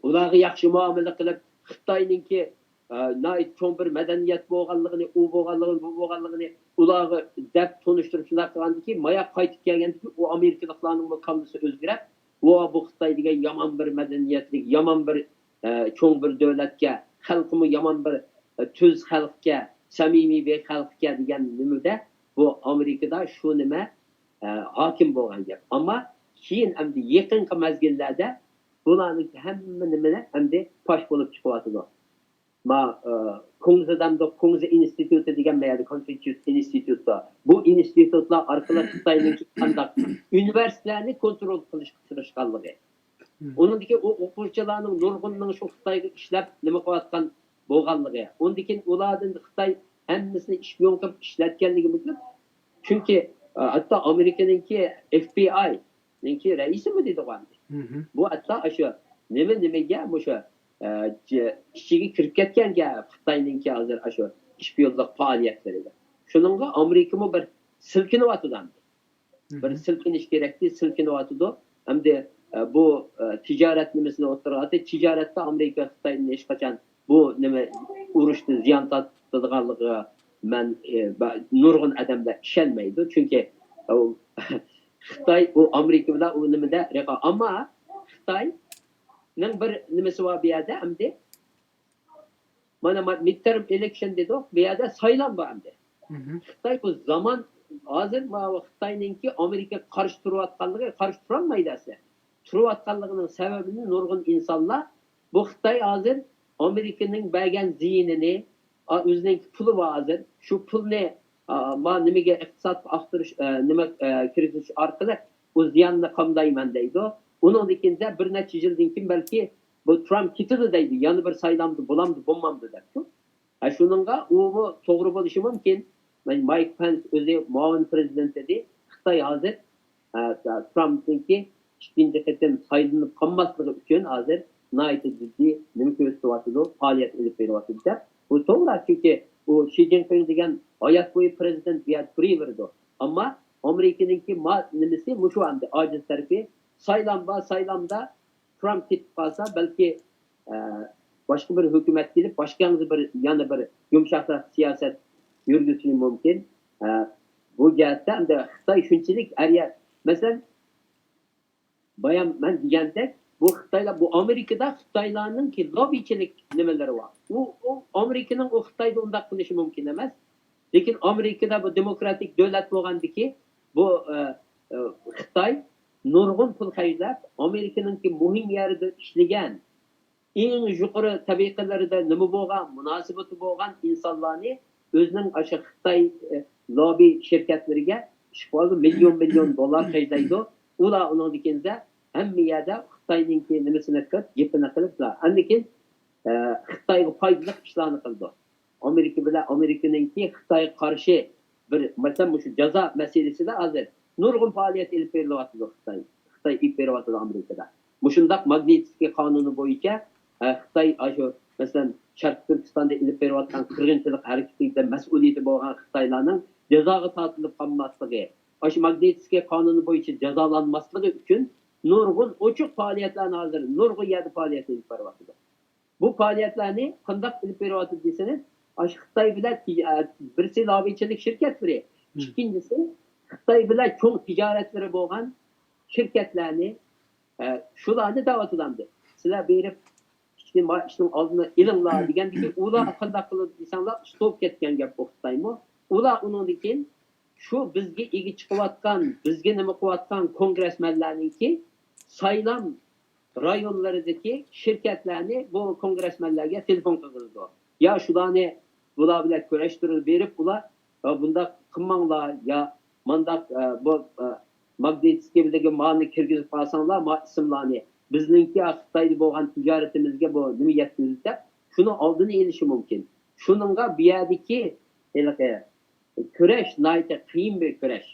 ئۇلارغا ياخشى مۇئامىلە قىلىپ، خىتاينىڭكى، ئە، ناھايىتى چوڭ بىر مەدەنىيەت بولغانلىقىنى، ئۇ بولغانلىقىنى، بۇ بولغانلىقىنى ئۇلارغا دەپ تونۇشتۇرۇپ شۇنداق قىلغاندىكىن، ماياق قايتىپ كەلگەندىكىن، ئۇ ئامېرىكىلىقلارنىڭمۇ كاللىسى ئۆزگىرىپ، ۋا، بۇ خىتاي دېگەن يامان بىر مەدەنىيەتلىك، يامان بىر، ئە، چوڭ بىر دۆلەتكە، خەلقىمۇ يامان بىر، ئە، تۈز خەلقكە، سەمىمىي بىر خەلقكە دېگەن نېمىدە، بۇ ئامېرىكىدا شۇ نېمە، ئە، ھاكىم بولغان گەپ. ئەمما كېيىن ئەمدى يېقىنقى مەزگىللەردە بۇلارنىڭ ھەممە نېمىلەر ئەمدى پاش بولۇپ چىقىۋاتىدۇ. ما، ئە، كۇڭزى دەمدۇق، كۇڭزى ئىنستىتۇتى دېگەن ما يەردە كونفۇچيۇس ئىنستىتۇتى بار. بۇ ئىنستىتۇتلار ئارقىلىق خىتاينىڭ قانداق ئۇنىۋېرسىتېتلارنى كونترول قىلىشقا تىرىشقانلىقى. ئۇنىڭدىكى ئۇ ئوقۇغۇچىلارنىڭ نۇرغۇنىنىڭ شۇ خىتايغا ئىشلەپ نېمە قىلىۋاتقان بولغانلىقى. ئۇندىن كېيىن ئۇلاردىن خىتاي ھەممىسىنى ئىشپىيون قىلىپ ئىشلەتكەنلىكى مۇنداق. چۈنكى، ئە، ھەتتا ئامېرىكىنىڭكى ئېف بى ئاي نىڭكى رەئىسىمۇ دېدىغۇ ئەمدى. بۇ ھەتتا ئاشۇ نېمە نېمىگە مۇشۇ، ئە، جە-، ئىچىگە كىرىپ كەتكەن گەپ خىتاينىڭكى ھازىر ئاشۇ ئىشپىيونلۇق پائالىيەتلىرىگە. شۇنىڭغا ئامېرىكىمۇ بىر سىلكىنىۋاتىدۇ ئەمدى. بىر سىلكىنىش كېرەكتى، سىلكىنىۋاتىدۇ. ئەمدى، ئە، بۇ، ئە، تىجارەت نېمىسىنى ئوتتۇرىغا ئاتتى. تىجارەتتە ئامېرىكا خىتايدىن ھېچقاچان بۇ نېمە ئۇرۇشتىن زىيان تارتىدىغانلىقىغا مەن، ئە، بە-، نۇرغۇن ئادەملەر ئىشەنمەيدۇ. چۈنكى ئۇ خىتاي ئۇ ئامېرىكا بىلەن ئۇ نېمىدە رەقا-، ئەمما خىتاينىڭ بىر نېمىسى بار بۇ يەردە ئەمدى مانا ما-، مىدتېرم ئېلېكشن دېدۇق، بۇ يەردە سايلام بار ئەمدى. خىتاي بۇ زامان ھازىر ما-، خىتاينىڭكى ئامېرىكىغا قارشى تۇرۇۋاتقانلىقى، قارشى تۇرالمايدۇ ئەسلى. تۇرۇۋاتقانلىقىنىڭ سەۋەبىنى نۇرغۇن ئىنسانلار، بۇ خىتاي ھازىر ئامېرىكىنىڭ بەرگەن زىيىنىنى، ئا، ئۆزىنىڭكى پۇلى بار ھازىر، شۇ پۇلنى، ئا، ما نېمىگە، ئىقتىسادقا ئاختۇرۇش، ئا، نېمە، ئا، كىرگۈزۈش ئارقىلىق ئۇ زىياننى قامدايمەن دەيدۇ. ئۇنىڭدىن كېيىن بىر نەچچە يىلدىن كېيىن بەلكى بۇ ترامپ كېتىدۇ دەيدۇ، يەنە بىر سايلامدا بولامدۇ، بولمامدۇ دەپتۇ. ھە، شۇنىڭغا ئۇمۇ توغرا بولۇشى مۇمكىن. مايك پەنس ئۆزى مۇئاۋىن پرېزىدېنت دېدى، خىتاي ھازىر، ھە، ترامپنىڭكى ئىككىنچى قېتىم سايلىنىپ قالماسلىقى ئۈچۈن ھازىر ناھايىتى جىددىي نېمە كۆرسىتىۋاتىدۇ، پائالىيەت ئېلىپ بېرىۋاتىدۇ دەپ. بۇ توغرا، چۈنكى ئۇ شى جىنپىڭ دېگەن ھايات بويى پرېزىدېنت بۇ يەردە تۇرۇۋېرىدۇ. ئەمما ئامېرىكىنىڭكى ما-، نېمىسى مۇشۇ ئەمدى ئاجىز تەرىپى، سايلام بار، سايلامدا ترامپ كېتىپ قالسا، بەلكى، ئە، باشقا بىر ھۆكۈمەت كېلىپ، باشقا ياڭزا بىر، يەنە بىر يۇمشاقراق سىياسەت يۈرگۈزۈشى مۇمكىن. ئە، بۇ جەھەتتە ئەمدى خىتاي شۇنچىلىك ھەر يەر، مەسىلەن، بايام مەن دېگەندەك، بۇ خىتايلار، بۇ ئامېرىكىدا خىتايلارنىڭكى لوببىچىلىك نېمىلىرى بار. ئۇ، ئۇ ئامېرىكىنىڭ ئۇ خىتايدا ئۇنداق قىلىشى مۇمكىن ئەمەس. لېكىن ئامېرىكىدا بۇ دېموكراتىك دۆلەت بولغاندىكى بۇ، ئە، ئە، خىتاي نۇرغۇن پۇل خەجلەپ، ئامېرىكىنىڭكى مۇھىم يەردە ئىشلىگەن، ئەڭ يۇقىرى تەبىقىلىرىدە نېمە بولغان، مۇناسىۋىتى بولغان ئىنسانلارنى ئۆزىنىڭ ئاشۇ خىتاي، ئە، لوببى شىركەتلىرىگە ئىشقا مىليون، مىليون دوللار خەجلەيدۇ. ئۇلار ئۇنىڭدىن كېيىن ھەممە يەردە خىتاينىڭكى نېمىسىنى قىلىپ، گېپىنى قىلىپ، ئاندىن كېيىن، ئە، خىتايغا پايدىلىق ئىشلارنى قىلىدۇ. ئامېرىكا بىلەن، ئامېرىكىنىڭكى خىتايغا قارشى بىر، مەسىلەن، مۇشۇ جازا مەسىلىسىدە ھازىر نۇرغۇن پائالىيەت ئېلىپ بېرىلىۋاتىدۇ خىتاي. خىتاي ئېلىپ بېرىۋاتىدۇ ئامېرىكىدا. مۇشۇنداق ماگنىتسكىي قانۇنى بويىچە، ئە، خىتاي ئاشۇ، مەسىلەن، شەرقىي تۈركىستاندا ئېلىپ بېرىۋاتقان قىرغىنچىلىق ھەرىكىتىدە مەسئۇلىيىتى بولغان خىتايلارنىڭ جازاغا تارتىلىپ قالماسلىقى، ئاشۇ ماگنىتسكىي قانۇنى بويىچە جازالانماسلىقى ئۈچۈن نۇرغۇن ئوچۇق پائالىيەتلەرنى ھازىر نۇرغۇن يەردە پائالىيەت ئېلىپ بېرىۋاتىدۇ. بۇ پائالىيەتلەرنى قانداق ئېلىپ بېرىۋاتىدۇ دېسىڭىز، ئاشۇ خىتاي بىلەن تىج-، ئە، بىرسى لاببىچىلىك شىركەتلىرى، ئىككىنچىسى خىتاي بىلەن چوڭ تىجارەتلىرى بولغان شىركەتلەرنى، ئە، شۇلارنى دەۋاتىدۇ ئەمدى. سىلەر بېرىپ ئىشنى، ما-، ئىشنىڭ ئالدىنى ئېلىڭلار دېگەندىكىن، ئۇلار قانداق قىلىدۇ دېسەڭلار، ئۇستاپ كەتكەن گەپ بۇ خىتايمۇ. ئۇلار ئۇنىڭدىن كېيىن شۇ بىزگە ئىگە چىقىۋاتقان، بىزگە نېمە قىلىۋاتقان كونگرېسمېنلەرنىڭكى سايلام رايونلىرىدىكى شىركەتلەرنى بۇ كونگرېسمېنلەرگە تېلېفون قىلغۇزىدۇ. يا شۇلارنى، بۇلار بىلەن كۆرۈشتۈرۈپ بېرىپ، ئۇلار، يا بۇنداق قىلماڭلار، يا مانداق، ئە، بۇ، ئە، ماگنىتسكىيدىكى مانى كىرگۈزۈپ قالساڭلار، ما ئىسىملارنى، بىزنىڭكى خىتايدا بولغان تىجارىتىمىزگە بۇ نېمە يەتكۈزدى دەپ، شۇنىڭ ئالدىنى ئېلىشى مۇمكىن. شۇنىڭغا بۇ يەردىكى ھېلىقى كۈرەش ناھايىتى قىيىن بىر كۈرەش.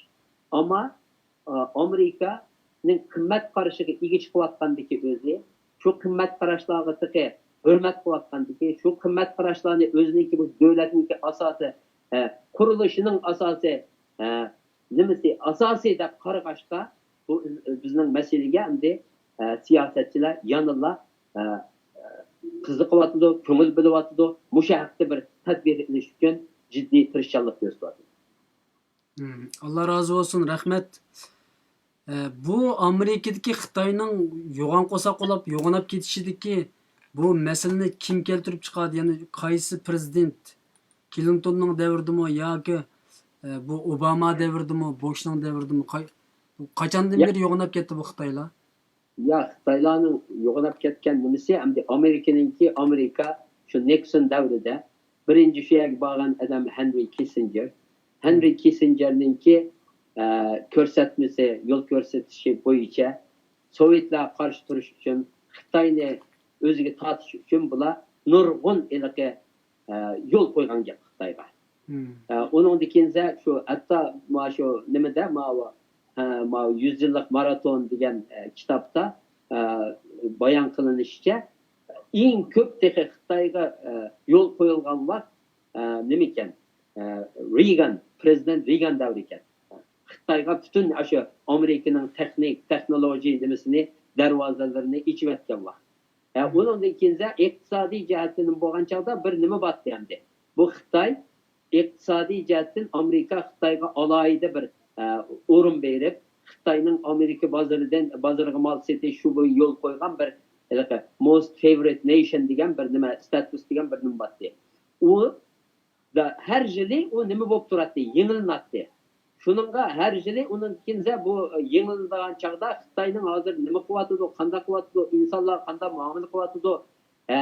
ئەمما، ئا، ئامېرىكانىڭ قىممەت قارىشىغا ئىگە چىقىۋاتقاندىكى ئۆزى، شۇ قىممەت قاراشلارغا تېخى ھۆرمەت قىلىۋاتقاندىكى، شۇ قىممەت قاراشلارنى ئۆزىنىڭكى بۇ دۆلەتنىڭكى ئاساسى، ئە، قۇرۇلۇشىنىڭ ئاساسى، ئە، نېمىسى، ئاساسى دەپ قارىغاچقا، بۇ بىزنىڭ مەسىلىگە ئەمدى، ئە، سىياسەتچىلەر يەنىلا، ئە، قىزىقىۋاتىدۇ، كۆڭۈل بۆلۈۋاتىدۇ. مۇشۇ ھەقتە بىر تەدبىر ئېلىش ئۈچۈن جىددىي تىرىشچانلىق كۆرسىتىۋاتىدۇ. ئاللا رازى بولسۇن، رەھمەت. ئە، بۇ ئامېرىكىدىكى خىتاينىڭ يوغان قورساق بولۇپ يوغىناپ كېتىشىدىكى بۇ مەسىلىنى كىم كەلتۈرۈپ چىقاردى؟ يەنى قايسى پرېزىدېنت؟ كلىنتوننىڭ دەۋرىدىمۇ ياكى، ئە، بۇ ئوباما دەۋرىدىمۇ، بوشنىڭ دەۋرىدىمۇ؟ قاي-، قاچاندىن بېرى يوغىناپ كەتتى بۇ خىتايلار؟ يا، خىتايلارنىڭ يوغىناپ كەتكەن نېمىسى، ئەمدى ئامېرىكىنىڭكى، ئامېرىكا شۇ نىكسون دەۋرىدە بىرىنچى شۇ يەرگە بارغان ئادەم ھېنرى كىسسىنجېر. ھېنرى كىسسىنجېرنىڭكى، ئە، كۆرسەتمىسى، يول كۆرسىتىشى بويىچە سوۋېتلارغا قارشى تۇرۇش ئۈچۈن، خىتاينى ئۆزىگە تارتىش ئۈچۈن بۇلار نۇرغۇن ھېلىقى، ئە، يول قويغان گەپ خىتايغا. ئە، ئۇنىڭدىن كېيىن شۇ ھەتتا ما شۇ نېمىدە، ماۋۇ، ئە، ماۋۇ يۈز يىللىق ماراتون دېگەن، ئە، كىتابتا، ئە، بايان قىلىنىشىچە، ئەڭ كۆپ تېخى خىتايغا، ئە، يول قويۇلغان ۋاقىت، ئە، نېمىكەن؟ ئە، رېيگان، پرېزىدېنت رېيگان دەۋرى ئىكەن. خىتايغا پۈتۈن ئاشۇ ئامېرىكىنىڭ تېخنىك، تېخنولوگىيە نېمىسىنى، دەرۋازىلىرىنى ئېچىۋەتكەن ۋاقىت. ھە، ئۇنىڭدىن كېيىن ئىقتىسادىي جەھەتتىن بولغان چاغدا بىر نېمە بارتتى ئەمدى. بۇ خىتاي ئىقتىسادىي جەھەتتىن ئامېرىكا خىتايغا ئالاھىدە بىر، ئە، ئورۇن بېرىپ، خىتاينىڭ ئامېرىكا بازىرىدىن، بازىرىغا مال سېتىش شۇ بويى يول قويغان بىر، ھېلىقى most favored nation دېگەن بىر نېمە، ستاتۇس دېگەن بىر نېمە بارتتى. ئۇ ھەر يىلى ئۇ نېمە بولۇپ تۇراتتى، يېڭىلىناتتى. شۇنىڭغا ھەر يىلى ئۇنىڭ كېيىنسە بۇ يېڭىلىنىدىغان چاغدا خىتاينىڭ ھازىر نېمە قىلىۋاتىدۇ، قانداق قىلىۋاتىدۇ، ئىنسانلارغا قانداق مۇئامىلە قىلىۋاتىدۇ، ئە،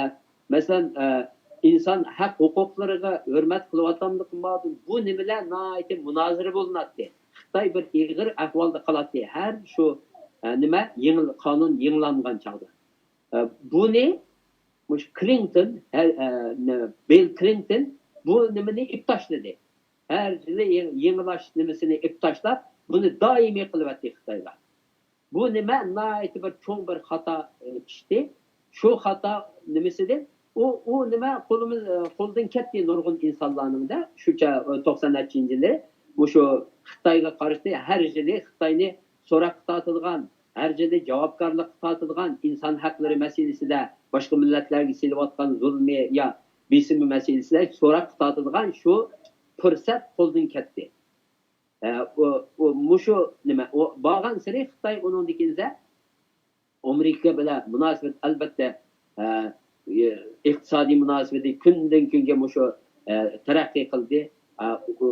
مەسىلەن، ئە، ئىنسان ھەق ھوقۇقلىرىغا ھۆرمەت قىلىۋاتامدۇ، قىلماۋاتامدۇ، بۇ نېمىلەر ناھايىتى مۇنازىرە بولۇناتتى. خىتاي بىر ئېغىر ئەھۋالدا قالاتتى، ھەر شۇ، ئە، نېمە، يېڭىل-، قانۇن يېڭىلانغان چاغدا. ئە، بۇنى مۇشۇ كلىنتون، ھە، ئە، نېمە، بىل كلىنتون بۇ نېمىنى ئېلىپ تاشلىدى. ھەر يىلى يېڭ-، يېڭىلاش نېمىسىنى ئېلىپ تاشلاپ، بۇنى دائىمىي قىلىۋەتتى خىتايلار. بۇ نېمە ناھايىتى بىر چوڭ بىر خاتا، ئى، ئىشتى. شۇ خاتا نېمىسىدىن ئۇ، ئۇ نېمە قولىمىز، ئى، قولدىن كەتتى نۇرغۇن ئىنسانلارنىڭ-دە. شۇ چا-، ئى، توقسان نەچچىنچى يىلى مۇشۇ خىتايغا قارشى ھەر يىلى خىتاينى سوراققا تارتىدىغان، ھەر يىلى جاۋابكارلىققا تارتىدىغان، ئىنسان ھەقلىرى مەسىلىسىدە، باشقا مىللەتلەرگە سېلىۋاتقان زۇلمى يا بېسىمى مەسىلىسىدە سوراققا تارتىدىغان شۇ پۇرسەت قولدىن كەتتى. ئە، ئۇ، ئۇ، مۇشۇ نېمە، ئۇ بارغانسېرى خىتاي ئۇنىڭدىن كېيىن ئامېرىكا بىلەن مۇناسىۋەت، ئەلۋەتتە، ئە، ئىقتىسادىي مۇناسىۋىتى كۈندىن كۈنگە مۇشۇ، ئە، تەرەققىي قىلدى. ئە، ئۇ،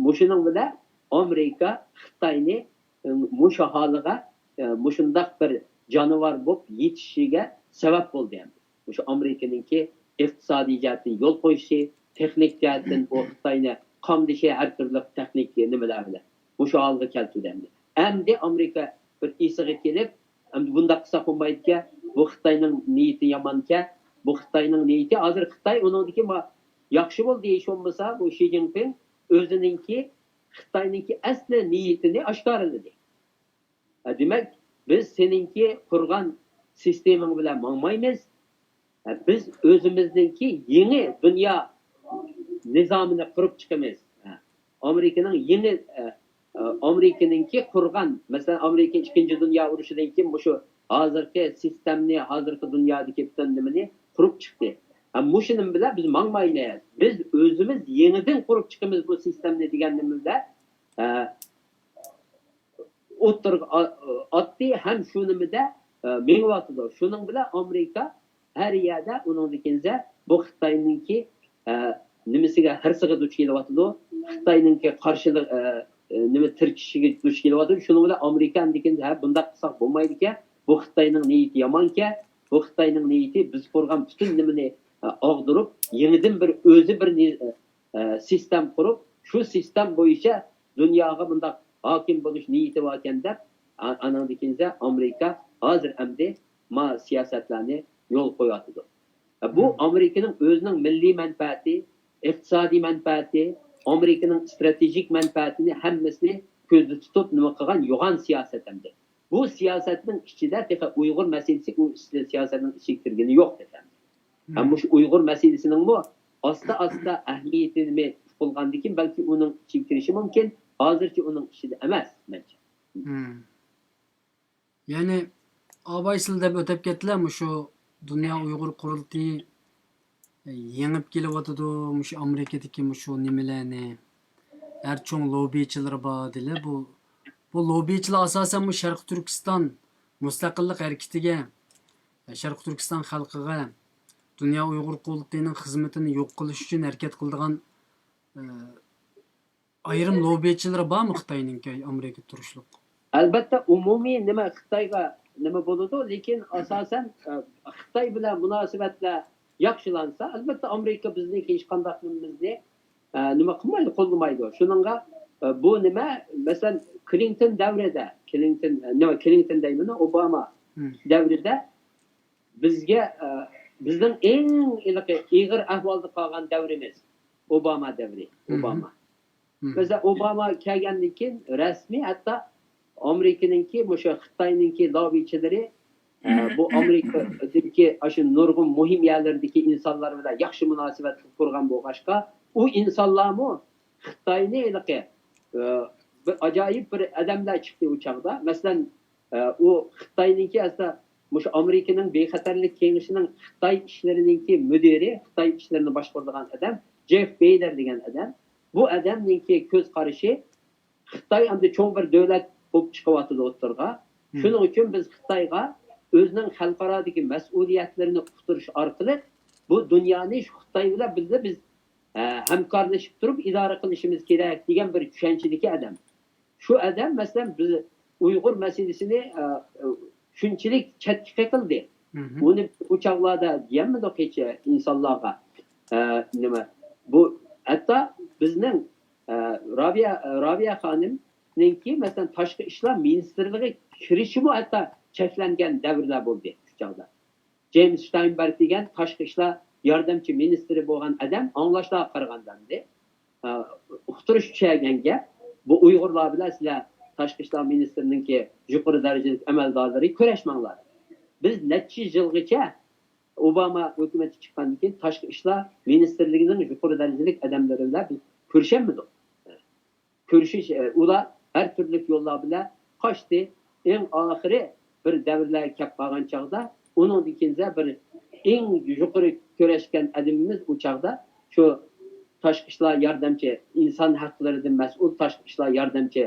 مۇشۇنىڭ بىلەن ئامېرىكا خىتاينى، ئە، مۇشۇ ھالىغا، ئە، مۇشۇنداق بىر جانىۋار بولۇپ يېتىشىگە سەۋەب بولدى ئەمدى. مۇشۇ ئامېرىكىنىڭكى ئىقتىسادىي جەھەتتىن يول قويۇشى، تېخنىك جەھەتتىن ئۇ خىتاينى قامدىشى، ھەر تۈرلۈك تېخنىك نېمىلەر بىلەن مۇشۇ ھالغا كەلتۈردى ئەمدى. ئەمدى ئامېرىكا بىر ئېسىگە كېلىپ، ئەمدى بۇنداق قىلساق بولمايدىكەن، بۇ خىتاينىڭ نىيىتى يامانكەن، بۇ خىتاينىڭ نىيىتى، ھازىر خىتاي ئۇنىڭدىكى ما-، ياخشى بولدى، ھېچ بولمىسا بۇ شى جىنپىڭ ئۆزىنىڭكى، خىتاينىڭكى ئەسلى نىيىتىنى ئاشكارىلىدى. ھە، دېمەك، بىز سېنىڭكى قۇرغان سىستېمىڭ بىلەن ماڭمايمىز. ھە، بىز ئۆزىمىزنىڭكى يېڭى دۇنيا نىزامىنى قۇرۇپ چىقىمىز. ھە، ئامېرىكىنىڭ يېڭى، ئە، ئە، ئامېرىكىنىڭكى قۇرغان، مەسىلەن، ئامېرىكا ئىككىنچى دۇنيا ئۇرۇشىدىن كېيىن مۇشۇ ھازىرقى سىستېمنى، ھازىرقى دۇنيادىكى پۈتۈن نېمىنى قۇرۇپ چىقتى. ھە، مۇشۇنىڭ بىلەن بىز ماڭمايلى. بىز ئۆزىمىز يېڭىدىن قۇرۇپ چىقىمىز بۇ سىستېمنى دېگەن نېمە بىلەن، ئە، ئوتتۇرىغا ئا-، ئاتتى ھەم شۇ نېمىدە، ئە، مېڭىۋاتىدۇ. شۇنىڭ بىلەن ئامېرىكا ھەر يەردە ئۇنىڭدىن كېيىنسە بۇ خىتاينىڭكى، ئە، نېمىسىگە، ھىرسىغا دۇچ كېلىۋاتىدۇ. خىتاينىڭكى قارشىلىق، ئە، ئە، نېمە، تىركىشىگە دۇچ كېلىۋاتىدۇ. شۇنىڭ بىلەن ئامېرىكا ئەمدى كېيىن، ھە، بۇنداق قىلساق بولمايدىكەن. بۇ خىتاينىڭ نىيىتى يامانكەن. بۇ خىتاينىڭ نىيىتى بىز قۇرغان پۈتۈن نېمىنى، ئە، ئاغدۇرۇپ، يېڭىدىن بىر ئۆزى بىر نى-، ئە، ئە، سىستېم قۇرۇپ، شۇ سىستېم بويىچە دۇنياغا بۇنداق ھاكىم بولۇش نىيىتى باركەن دەپ، ئا-، ئانىڭدىن كېيىنسە ئامېرىكا ھازىر ئەمدى ما سىياسەتلەرنى يولغا قويۇۋاتىدۇ. ئە، بۇ مم. ئامېرىكىنىڭ ئۆزىنىڭ مىللىي مەنپەئەتى، ئىقتىسادىي مەنپەئەتى، ئامېرىكىنىڭ ئىستراتېگىك مەنپەئەتىنى ھەممىسىنى كۆزدە تۇتۇپ نېمە قىلغان يوغان سىياسەت ئەمدى. بۇ سىياسەتنىڭ ئىچىدە تېخى ئۇيغۇر مەسىلىسى ئۇ سىياسەتنىڭ ئىچىگە كىرگىنى يوق تېخى. ھەم مۇشۇ ئۇيغۇر مەسىلىسىنىڭمۇ ئاستا-ئاستا ئەھمىيىتىنى قىلغاندىن كېيىن، بەلكى ئۇنىڭ ئىچىگە كىرىشى مۇمكىن. ھازىرچە ئۇنىڭ ئىچىدە ئەمەس، مەنچە. مم. يەنى، ئاباي سىلە دەپ ئۆتۈپ كەتتىلە، مۇشۇ دۇنيا ئۇيغۇر قۇرۇلتىيى يېڭىپ كېلىۋاتىدۇ، مۇشۇ ئامېرىكىدىكى مۇشۇ نېمىلەرنى، ھەر چوڭ لوببىچىلىرى بار دېدىلە. بۇ، بۇ لوببىچىلار ئاساسەن مۇشۇ شەرقىي تۈركىستان مۇستەقىللىق ھەرىكىتىگە، شەرقىي تۈركىستان خەلقىگە دۇنيا ئۇيغۇر قۇرۇلتىيىنىڭ خىزمىتىنى يوق قىلىش ئۈچۈن ھەرىكەت قىلىدىغان، ئە، ئايرىم لوببىچىلىرى بارمۇ خىتاينىڭكى ئامېرىكىدا تۇرۇشلۇق؟ ئەلۋەتتە، ئومۇمىي نېمە خىتايغا نېمە بولىدۇ، لېكىن ئاساسەن، ئە، خىتاي بىلەن مۇناسىۋەتلەر ياخشىلانسا، ئەلۋەتتە، ئامېرىكا بىزنىڭكى ھېچقانداق نېمىمىزنى، ئە، نېمە قىلمايدۇ، قوللىمايدۇ. شۇنىڭغا، ئە، بۇ نېمە، مەسىلەن، كلىنتون دەۋرىدە، كلىنتون، ئە، نېمە، كلىنتون دەيمەن، ئوباما مم. دەۋرىدە بىزگە، ئە، بىزنىڭ ئەڭ ھېلىقى ئېغىر ئەھۋالدا قالغان دەۋرىمىز ئوباما دەۋرى، مم. ئوباما. مم. مەسىلەن، ئوباما كەلگەندىن كېيىن رەسمىي ھەتتا ئامېرىكىنىڭكى، مۇشۇ خىتاينىڭكى لاببىچىلىرى، ئە، بۇ ئامېرىكىدىكى ئاشۇ نۇرغۇن مۇھىم يەرلەردىكى ئىنسانلار بىلەن ياخشى مۇناسىۋەت قۇرغان بولغاچقا، ئۇ ئىنسانلارمۇ خىتاينى ھېلىقى، ئە، بىر ئاجايىپ بىر ئادەملەر چىقتى ئۇ چاغدا. مەسىلەن، ئە، ئۇ خىتاينىڭكى ئەسلى مۇشۇ ئامېرىكىنىڭ بىخەتەرلىك كېڭىشىنىڭ خىتاي ئىشلىرىنىڭكى مۇدىرى، خىتاي ئىشلىرىنى باشقۇرىدىغان ئادەم جېف بېيلەر دېگەن ئادەم. بۇ ئادەمنىڭكى كۆز قارىشى، خىتاي ئەمدى چوڭ بىر دۆلەت بولۇپ چىقىۋاتىدۇ ئوتتۇرىغا. مم. شۇنىڭ ئۈچۈن بىز خىتايغا ئۆزىنىڭ خەلقئارادىكى مەسئۇلىيەتلىرىنى ئۇقتۇرۇش ئارقىلىق بۇ دۇنيانى شۇ خىتاي بىلەن بىللە بىز، ئە، ھەمكارلىشىپ تۇرۇپ ئىدارە قىلىشىمىز كېرەك دېگەن بىر چۈشەنچىدىكى ئادەم. شۇ ئادەم، مەسىلەن، بىز ئۇيغۇر مەسىلىسىنى، ئە، شۇنچىلىك چەتكە قېقىلدى. ئۇنى ئۇ چاغلاردا دېيەلمىدۇق ھېچ ئىنسانلارغا. ئە، نېمە، بۇ ھەتتا بىزنىڭ، ئە، رابىيە، رابىيە خانىمنىڭكى، مەسىلەن، تاشقى ئىشلار مىنىستىرلىقىغا كىرىشىمۇ ھەتتا چەكلەنگەن دەۋرلەر بولدى شۇ چاغدا. جېيمىس شتاينبېرگ دېگەن تاشقى ئىشلار ياردەمچى مىنىستىرى بولغان ئادەم، ئاڭلاشلارغا قارىغاندا، ئە، ئۇقتۇرۇش چۈشەرگەن گەپ، بۇ ئۇيغۇرلار بىلەن سىلەر تاشقى ئىشلار مىنىستىرىنىڭكى يۇقىرى دەرىجىلىك ئەمەلدارلىرى كۆرەشمەڭلار. بىز نەچچە يىلغىچە ئوباما ھۆكۈمىتى چىققاندىن كېيىن تاشقى ئىشلار مىنىستىرلىكىنىڭ يۇقىرى دەرىجىلىك ئادەملىرى بىلەن بىز كۆرۈشەلمىدۇق. كۆرۈشۈش، ئە، ئۇلار ھەر تۈرلۈك يوللار بىلەن قاچتى. ئەڭ ئاخىرى بىر دەۋرلەرگە كەپ قالغان چاغدا، ئۇنىڭدىن كېيىن بىر ئەڭ يۇقىرى كۆرۈشكەن ئادىمىمىز ئۇ چاغدا شۇ تاشقى ئىشلار ياردەمچى، ئىنسان ھەقلىرىدىن مەسئۇل تاشقى ئىشلار ياردەمچى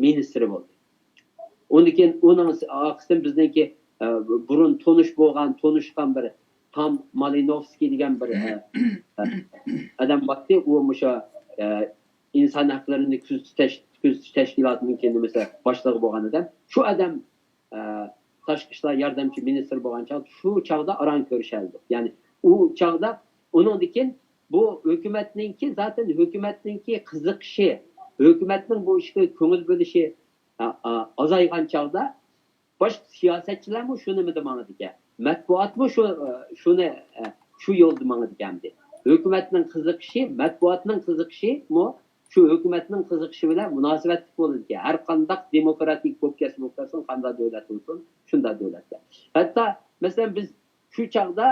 مىنىستىرى بولدى. ئۇندىن كېيىن ئۇنىڭ ئارقىسىدىن بىزنىڭكى، ئە، بۇرۇن تونۇش بولغان، تونۇشقان بىر تام مالىنوۋسكىي دېگەن بىر، ئە، ئە، ئادەم بارتى. ئۇ مۇشۇ، ئە، ئىنسان ھەقلىرىنى كۆزىتىش، كۆزىتىش تەشكىلاتىنىڭكى نېمىسى باشلىقى بولغان ئادەم. شۇ ئادەم، ئە، تاشقى ئىشلار ياردەمچى مىنىستىرى بولغان چاغدا، شۇ چاغدا ئاران كۆرۈشەلدۇق. يەنى ئۇ چاغدا ئۇنىڭدىن كېيىن بۇ ھۆكۈمەتنىڭكى، زاتەن ھۆكۈمەتنىڭكى قىزىقىشى، ھۆكۈمەتنىڭ بۇ ئىشقا كۆڭۈل بۆلۈشى، ئا، ئا، ئازايغان چاغدا باشقا سىياسەتچىلەرمۇ شۇ نېمىدە ماڭىدىكەن. مەتبۇئاتمۇ شۇ، ئە، شۇنى، ئە، شۇ يولدا ماڭىدىكەن ئەمدى. ھۆكۈمەتنىڭ قىزىقىشى، مەتبۇئاتنىڭ قىزىقىشىمۇ شۇ ھۆكۈمەتنىڭ قىزىقىشى بىلەن مۇناسىۋەتلىك بولىدىكەن. ھەر قانداق دېموكراتىك بولۇپ كەتسە بولۇپ كەتسۇن، قانداق دۆلەت بولسۇن، شۇنداق دۆلەتتە. ھەتتا، مەسىلەن، بىز شۇ چاغدا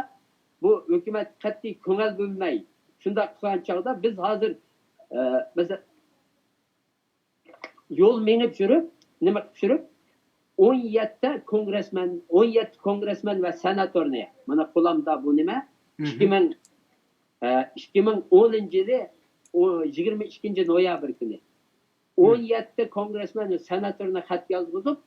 بۇ ھۆكۈمەت قەتئىي كۆڭۈل بۆلمەي شۇنداق قىلغان چاغدا بىز ھازىر، ئە، مەسىلەن، يول مېڭىپ يۈرۈپ، نېمە قىلىپ يۈرۈپ، ئون يەتتە كونگرېسمېن، ئون يەتتە كونگرېسمېن ۋە سېناتورنى، مانا قولۇمدا بۇ نېمە، ئىككى مىڭ، ئىككى مىڭ ئونىنچى يىلى يىگىرمە ئىككىنچى نويابىر كۈنى ئون يەتتە كونگرېسمېن ۋە سېناتورنى خەت يازغۇزۇپ،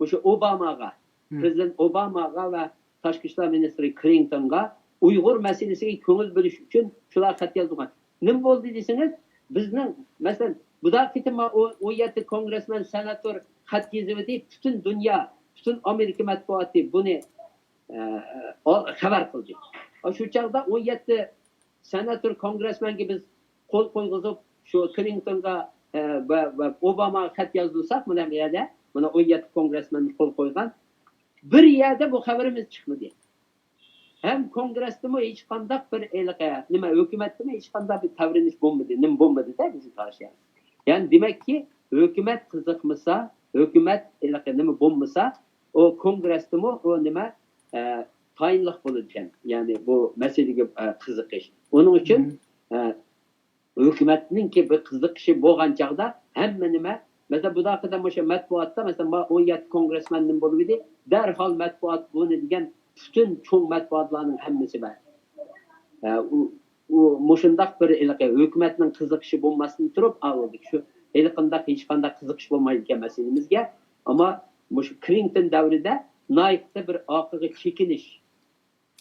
مۇشۇ ئوباماغا، پىرېزىدېنت ئوباماغا ۋە تاشقى ئىشلار مىنىستىرى كلىنتونغا ئۇيغۇر مەسىلىسىگە كۆڭۈل بۆلۈش ئۈچۈن شۇلار خەت يازغان. نېمە بولدى دېسىڭىز، بىزنىڭ، مەسىلەن، بۇدا قېتىم ئون يەتتە كونگرېسمېن، سېناتور خەت يېزىۋىدى، پۈتۈن دۇنيا، پۈتۈن ئامېرىكا مەتبۇئاتى بۇنى، ئە، خەۋەر قىلدى. شۇ چاغدا ئون يەتتە سېناتور، كونگرېسمېنگە بىز قول قويغۇزۇپ، شۇ كلىنتونغا، ئە، ۋە، ۋە ئوباماغا خەت يازدۇرساق، مانا بۇ يەردە، مانا ئون يەتتە كونگرېسمېن قول قويغان. بىر يەردە بۇ خەۋىرىمىز چىقمىدى. ھەم كونگرېستىمۇ ھېچقانداق بىر ھېلىقى، نېمە، ھۆكۈمەتتىمۇ ھېچقانداق بىر تەۋرىنىش بولمىدى، نېمە بولمىدى-دە بىزگە قارشى. يەنى دېمەككى، ھۆكۈمەت قىزىقمىسا، ھۆكۈمەت ھېلىقى نېمە بولمىسا، ئۇ كونگرېستىمۇ ئۇ نېمە، ئە، تايىنلىق بولىدىكەن. يەنى بۇ مەسىلىگە، ئە، قىزىقىش. ئۇنىڭ ئۈچۈن، ئە، ھۆكۈمەتنىڭكى بىر قىزىقىشى بولغان چاغدا ھەممە نېمە، مەسىلەن، بۇنداق قىلسا مۇشۇ مەتبۇئاتتا، مەسىلەن، ما ئون يەتتە كونگرېسمېن نېمە بولۇۋىدى، دەرھال مەتبۇئات بۇنى دېگەن پۈتۈن چوڭ مەتبۇئاتلارنىڭ ھەممىسى بار. ئە، ئۇ، ئۇ مۇشۇنداق بىر ھېلىقى ھۆكۈمەتنىڭ قىزىقىشى بولماستىن تۇرۇپ، ئاۋۇ شۇ ھېلىقىنداق ھېچقانداق قىزىقىش بولمايدىكەن مەسىلىمىزگە. ئەمما مۇشۇ كلىنتون دەۋرىدە ناھايىتى بىر ئارقىغا چېكىنىش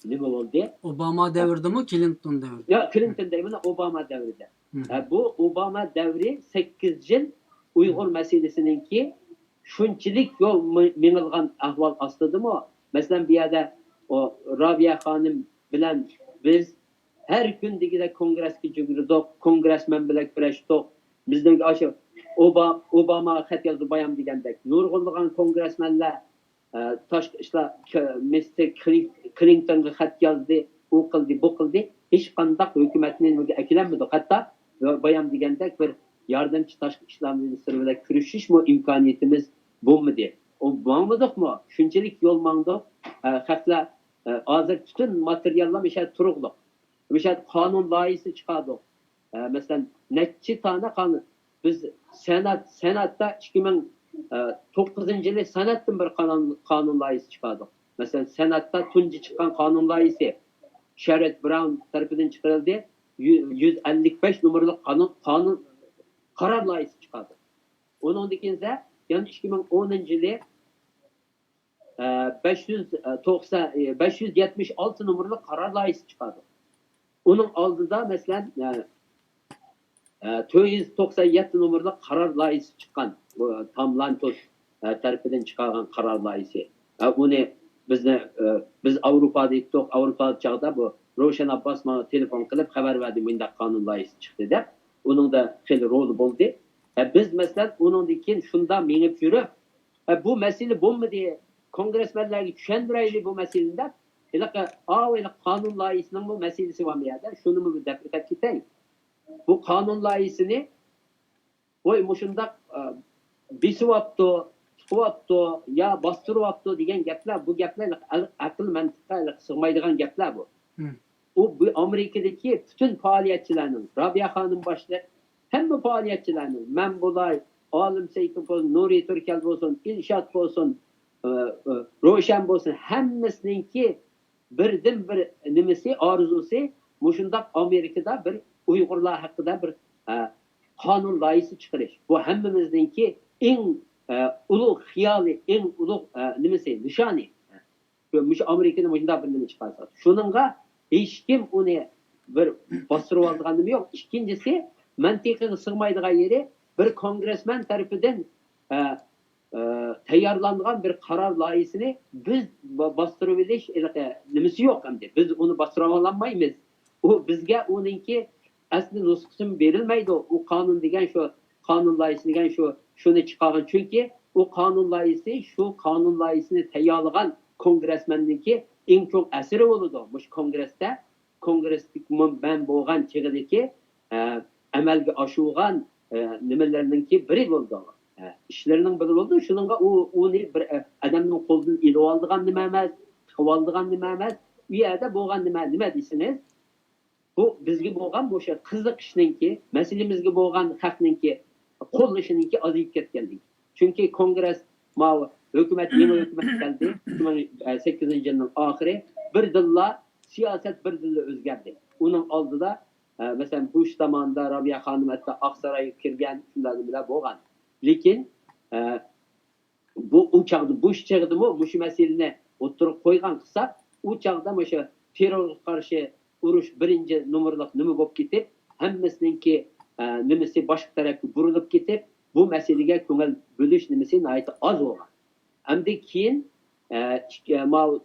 نېمە بولدى؟ ئوباما دەۋرىدىمۇ، كلىنتون دەۋرىدە؟ ياق، كلىنتون دەيمەن، ئوباما دەۋرىدە. ھە، بۇ ئوباما دەۋرى سەككىز يىل ئۇيغۇر مەسىلىسىنىڭكى شۇنچىلىك يول مې-، مېڭىلغان ئەھۋال ئاستىدىمۇ، مەسىلەن، بۇ يەردە ئۇ رابىيە خانىم بىلەن بىز ھەر كۈن دېگۈدەك كونگرېسكە يۈگۈردۇق، كونگرېسمېن بىلەن كۆرۈشتۇق. بىزنىڭ ئاشۇ ئوبا-، ئوباماغا خەت يازدى بايام دېگەندەك. نۇرغۇنلىغان كونگرېسمېنلەر ئە، تاشقى ئىشلار ك-، مىستېر كلىن-، كلىنتونغا خەت يازدى، ئۇ قىلدى، بۇ قىلدى. ھېچقانداق ھۆكۈمەتنى نېمىگە ئەكىلەلمىدۇق. ھەتتا بايام دېگەندەك بىر ياردەمچى تاشقى ئىشلار مىنىستىرى بىلەن كۆرۈشۈشمۇ ئىمكانىيىتىمىز بولمىدى. ئۇ ماڭمىدۇقمۇ؟ شۇنچىلىك يول ماڭدۇق. ئە، خەقلەر، ئە، ھازىر پۈتۈن ماتېرىياللار مۇشۇ يەردە تۇرۇقلۇق. مۇشۇ يەردە قانۇن لايىھىسى چىقاردۇق. ئە، مەسىلەن، نەچچە تانە قانۇن. بىز سېنات، سېناتتا ئىككى مىڭ توققۇزىنچى يىلى سېناتتىن بىر قانۇن، قانۇن لايىھىسى چىقاردۇق. مەسىلەن، سېناتتا تۇنجى چىققان قانۇن لايىھىسى شېررود براۋن تەرىپىدىن چىقىرىلدى. يۈ-، يۈز ئەللىك بەش نومۇرلۇق قانۇن، قانۇن، قارار لايىھىسى چىقاردۇق. ئۇنىڭدىن كېيىن يەنە ئىككى مىڭ ئونىنچى يىلى بەش يۈز توقسان، بەش يۈز يەتمىش ئالتە نومۇرلۇق قارار لايىھىسى چىقاردۇق. ئۇنىڭ ئالدىدا، مەسىلەن، تۆت يۈز توقسان يەتتە نومۇرلۇق قارار لايىھىسى چىققان. بۇ تام لانتوس تەرىپىدىن چىقارغان قارار لايىھىسى. ئۇنى بىزنى، بىز ئاۋروپادا ئېيتتۇق، ئاۋروپا چاغدا بۇ روشەن ئابباس ماڭا تېلېفون قىلىپ خەۋەر بەردى، مۇنداق قانۇن لايىھىسى چىقتى دەپ. ئۇنىڭدا خېلى رولى بولدى. بىز، مەسىلەن، ئۇنىڭدىن كېيىن شۇنداق مېڭىپ يۈرۈپ، بۇ مەسىلە بولمىدى، كونگرېسمېنلەرگە چۈشەندۈرەيلى بۇ مەسىلىنى دەپ، ھېلىقى، ئاۋۇ ھېلىقى قانۇن لايىھىسىنىڭمۇ مەسىلىسى بار بۇ يەردە، شۇنىمۇ بىر دەپ ئۆتۈپ كېتەي. بۇ قانۇن لايىھىسىنى، ۋوي، مۇشۇنداق، ئە، بېسىۋاپتۇ، تۇتۇۋاپتۇ يا باستۇرۇۋاپتۇ دېگەن گەپلەر، بۇ گەپلەر ئەل-، ئەقىل مەنتىققە سىغمايدىغان گەپلەر بۇ. مم. ئۇ، بۇ ئامېرىكىدىكى پۈتۈن پائالىيەتچىلەرنىڭ، رابىيە خانىم باشلىق، ھەممە پائالىيەتچىلەرنىڭ، مەن بولاي، ئالىم سەيىت بولسۇن، نۇرى تۈركەل بولسۇن، ئىلشات بولسۇن، ئە، ئە، روشەن بولسۇن، ھەممىسىنىڭكى بىردىنبىر نېمىسى، ئارزۇسى مۇشۇنداق ئامېرىكىدا بىر ئۇيغۇرلار ھەققىدە بىر، ئە، قانۇن لايىھىسى چىقىرىش. بۇ ھەممىمىزنىڭكى ئەڭ، ئە، ئۇلۇغ خىيالى، ئەڭ ئۇلۇغ، ئە، نېمىسى، نىشانى. مۇشۇ ئامېرىكىدا مۇشۇنداق بىر نېمە چىقارسا. شۇنىڭغا ھېچكىم ئۇنى بىر باستۇرۇۋالىدىغان نېمە يوق. ئىككىنچىسى، مەنتىقىگە سىغمايدىغان يېرى، بىر كونگرېسمېن تەرىپىدىن، ئە، ئە، تەييارلانغان بىر قارار لايىھىسىنى بىز با-، باستۇرۇۋېلىش ھېلىقى نېمىسى يوق ئەمدى. بىز ئۇنى باستۇرۇۋالالمايمىز. ئۇ بىزگە ئۇنىڭكى ئەسلى نۇسخىسىمۇ بېرىلمەيدۇ. ئۇ قانۇن دېگەن شۇ قانۇن لايىھىسى دېگەن شۇ، شۇنى چىقارغان. چۈنكى ئۇ قانۇن لايىھىسى شۇ قانۇن لايىھىسىنى تەييارلىغان كونگرېسمېننىڭكى ئەڭ چوڭ ئەسىرى بولىدۇ. مۇشۇ كونگرېستا، كونگرېستا مەن بولغان چېغىدىكى، ئە، ئەمەلگە ئاشۇرغان، ئە، نېمىلەرنىڭكى بىرى بولىدۇ. ئە، ئىشلىرىنىڭ بىرى بولىدۇ. شۇنىڭغا ئۇ، ئۇنى بىر، ئە، ئادەمنىڭ قولىدىن ئېلىۋالىدىغان نېمە ئەمەس، تىقىۋالىدىغان نېمە ئەمەس. ئۇ يەردە بولغان نېمە، نېمە دېسىڭىز، بۇ بىزگە بولغان مۇشۇ قىزىقىشنىڭكى، مەسىلىمىزگە بولغان خەقنىڭكى قوللىشىنىڭكى ئازىيىپ كەتكەنلىكى. چۈنكى كونگرېس، ماۋۇ ھۆكۈمەت، يېڭى ھۆكۈمەت كەلدى. ئىككى مىڭ سەككىزىنچى يىلنىڭ ئاخىرى. بىردىنلا سىياسەت بىردىنلا ئۆزگەردى. ئۇنىڭ ئالدىدا، ئە، مەسىلەن، بۇش زامانىدا رابىيە خانىم ھەتتا ئاقسارايغا كىرگەن، شۇنداق نېمىلەر بولغان. لېكىن، ئە، بۇ، ئۇ چاغدا، بۇش چېغىدىمۇ مۇشۇ مەسىلىنى ئوتتۇرىغا قويغان قىلساق، ئۇ چاغدا مۇشۇ تېررورغا قارشى ئۇرۇش بىرىنچى نومۇرلۇق نېمە بولۇپ كېتىپ، ھەممىسىنىڭكى، ئە، نېمىسى باشقا تەرەپكە بۇرۇلۇپ كېتىپ، بۇ مەسىلىگە كۆڭۈل بۆلۈش نېمىسى ناھايىتى ئاز بولغان. ئەمدى كېيىن، ئە، ئىككى، ماۋۇ،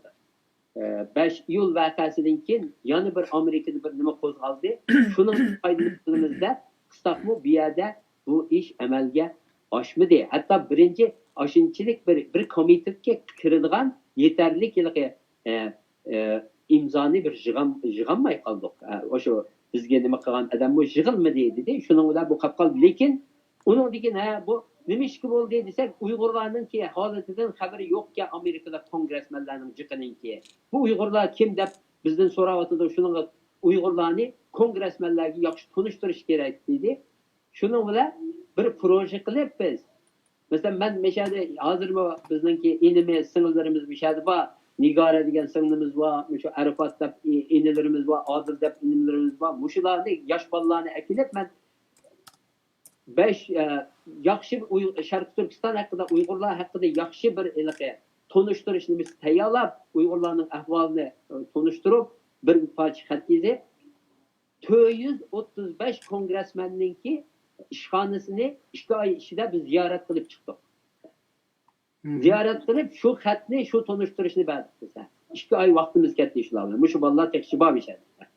ئە، بەش ئىيۇل ۋەقەسىدىن كېيىن يەنە بىر ئامېرىكىدا بىر نېمە قوزغالدى. شۇنىڭدىن پايدىلىنىمىز دەپ قىلساقمۇ، بۇ يەردە بۇ ئىش ئەمەلگە ئاشمىدى. ھەتتا بىرىنچى ئاشۇنچىلىك بىر، بىر كومىتېتكە كىرىدىغان يېتەرلىك ھېلىقى، ئە، ئە، ئىمزانى بىر يىغام-، يىغالماي قالدۇق. ئە، ئاشۇ بىزگە نېمە قىلغان ئادەممۇ يىغىلمىدى دېدى. شۇنىڭ بىلەن بۇ قاپ قالدى. لېكىن ئۇنىڭدىن كېيىن، ھە، بۇ نېمە ئىشقا بولدى دېسەك، ئۇيغۇرلارنىڭكى ھالىتىدىن خەۋىرى يوقكەن ئامېرىكىدا كونگرېسمېنلەرنىڭ جىقىنىڭكى. بۇ ئۇيغۇرلار كىم دەپ بىزدىن سوراۋاتىدۇ. شۇنىڭغا ئۇيغۇرلارنى كونگرېسمېنلەرگە ياخشى تونۇشتۇرۇش كېرەك دېدى. شۇنىڭ بىلەن بىر پروژې قىلىپ بىز، مەسىلەن، مەن مەشەدە ھازىرمۇ بىزنىڭكى ئىنىمىز، سىڭىللىرىمىز مەشەدە بار. نىگارە دېگەن سىڭلىمىز بار، مۇشۇ ئەرىپات دەپ ئىنىلىرىمىز بار، ئادىل دەپ ئىنىلىرىمىز بار. مۇشۇلارنى، ياش بالىلارنى ئەكېلىپ مەن بەش، ئە، ياخشى بىر ئۇي-، شەرقىي تۈركىستان ھەققىدە، ئۇيغۇرلار ھەققىدە ياخشى بىر ھېلىقى تونۇشتۇرۇش نېمىسى تەييارلاپ، ئۇيغۇرلارنىڭ ئەھۋالىنى، ئە، تونۇشتۇرۇپ، بىر پارچە خەت يېزىپ، تۆت يۈز ئوتتۇز بەش كونگرېسمېننىڭكى ئىشخانىسىنى ئىككى ئاي ئىچىدە بىز زىيارەت قىلىپ چىقتۇق. مم. زىيارەت قىلىپ، شۇ خەتنى، شۇ تونۇشتۇرۇشنى بەردۇق بىز. ئىككى ئاي ۋاقتىمىز كەتتى شۇلار بىلەن. مۇشۇ بالىلار تېخىچە بار مۇشۇ يەردە.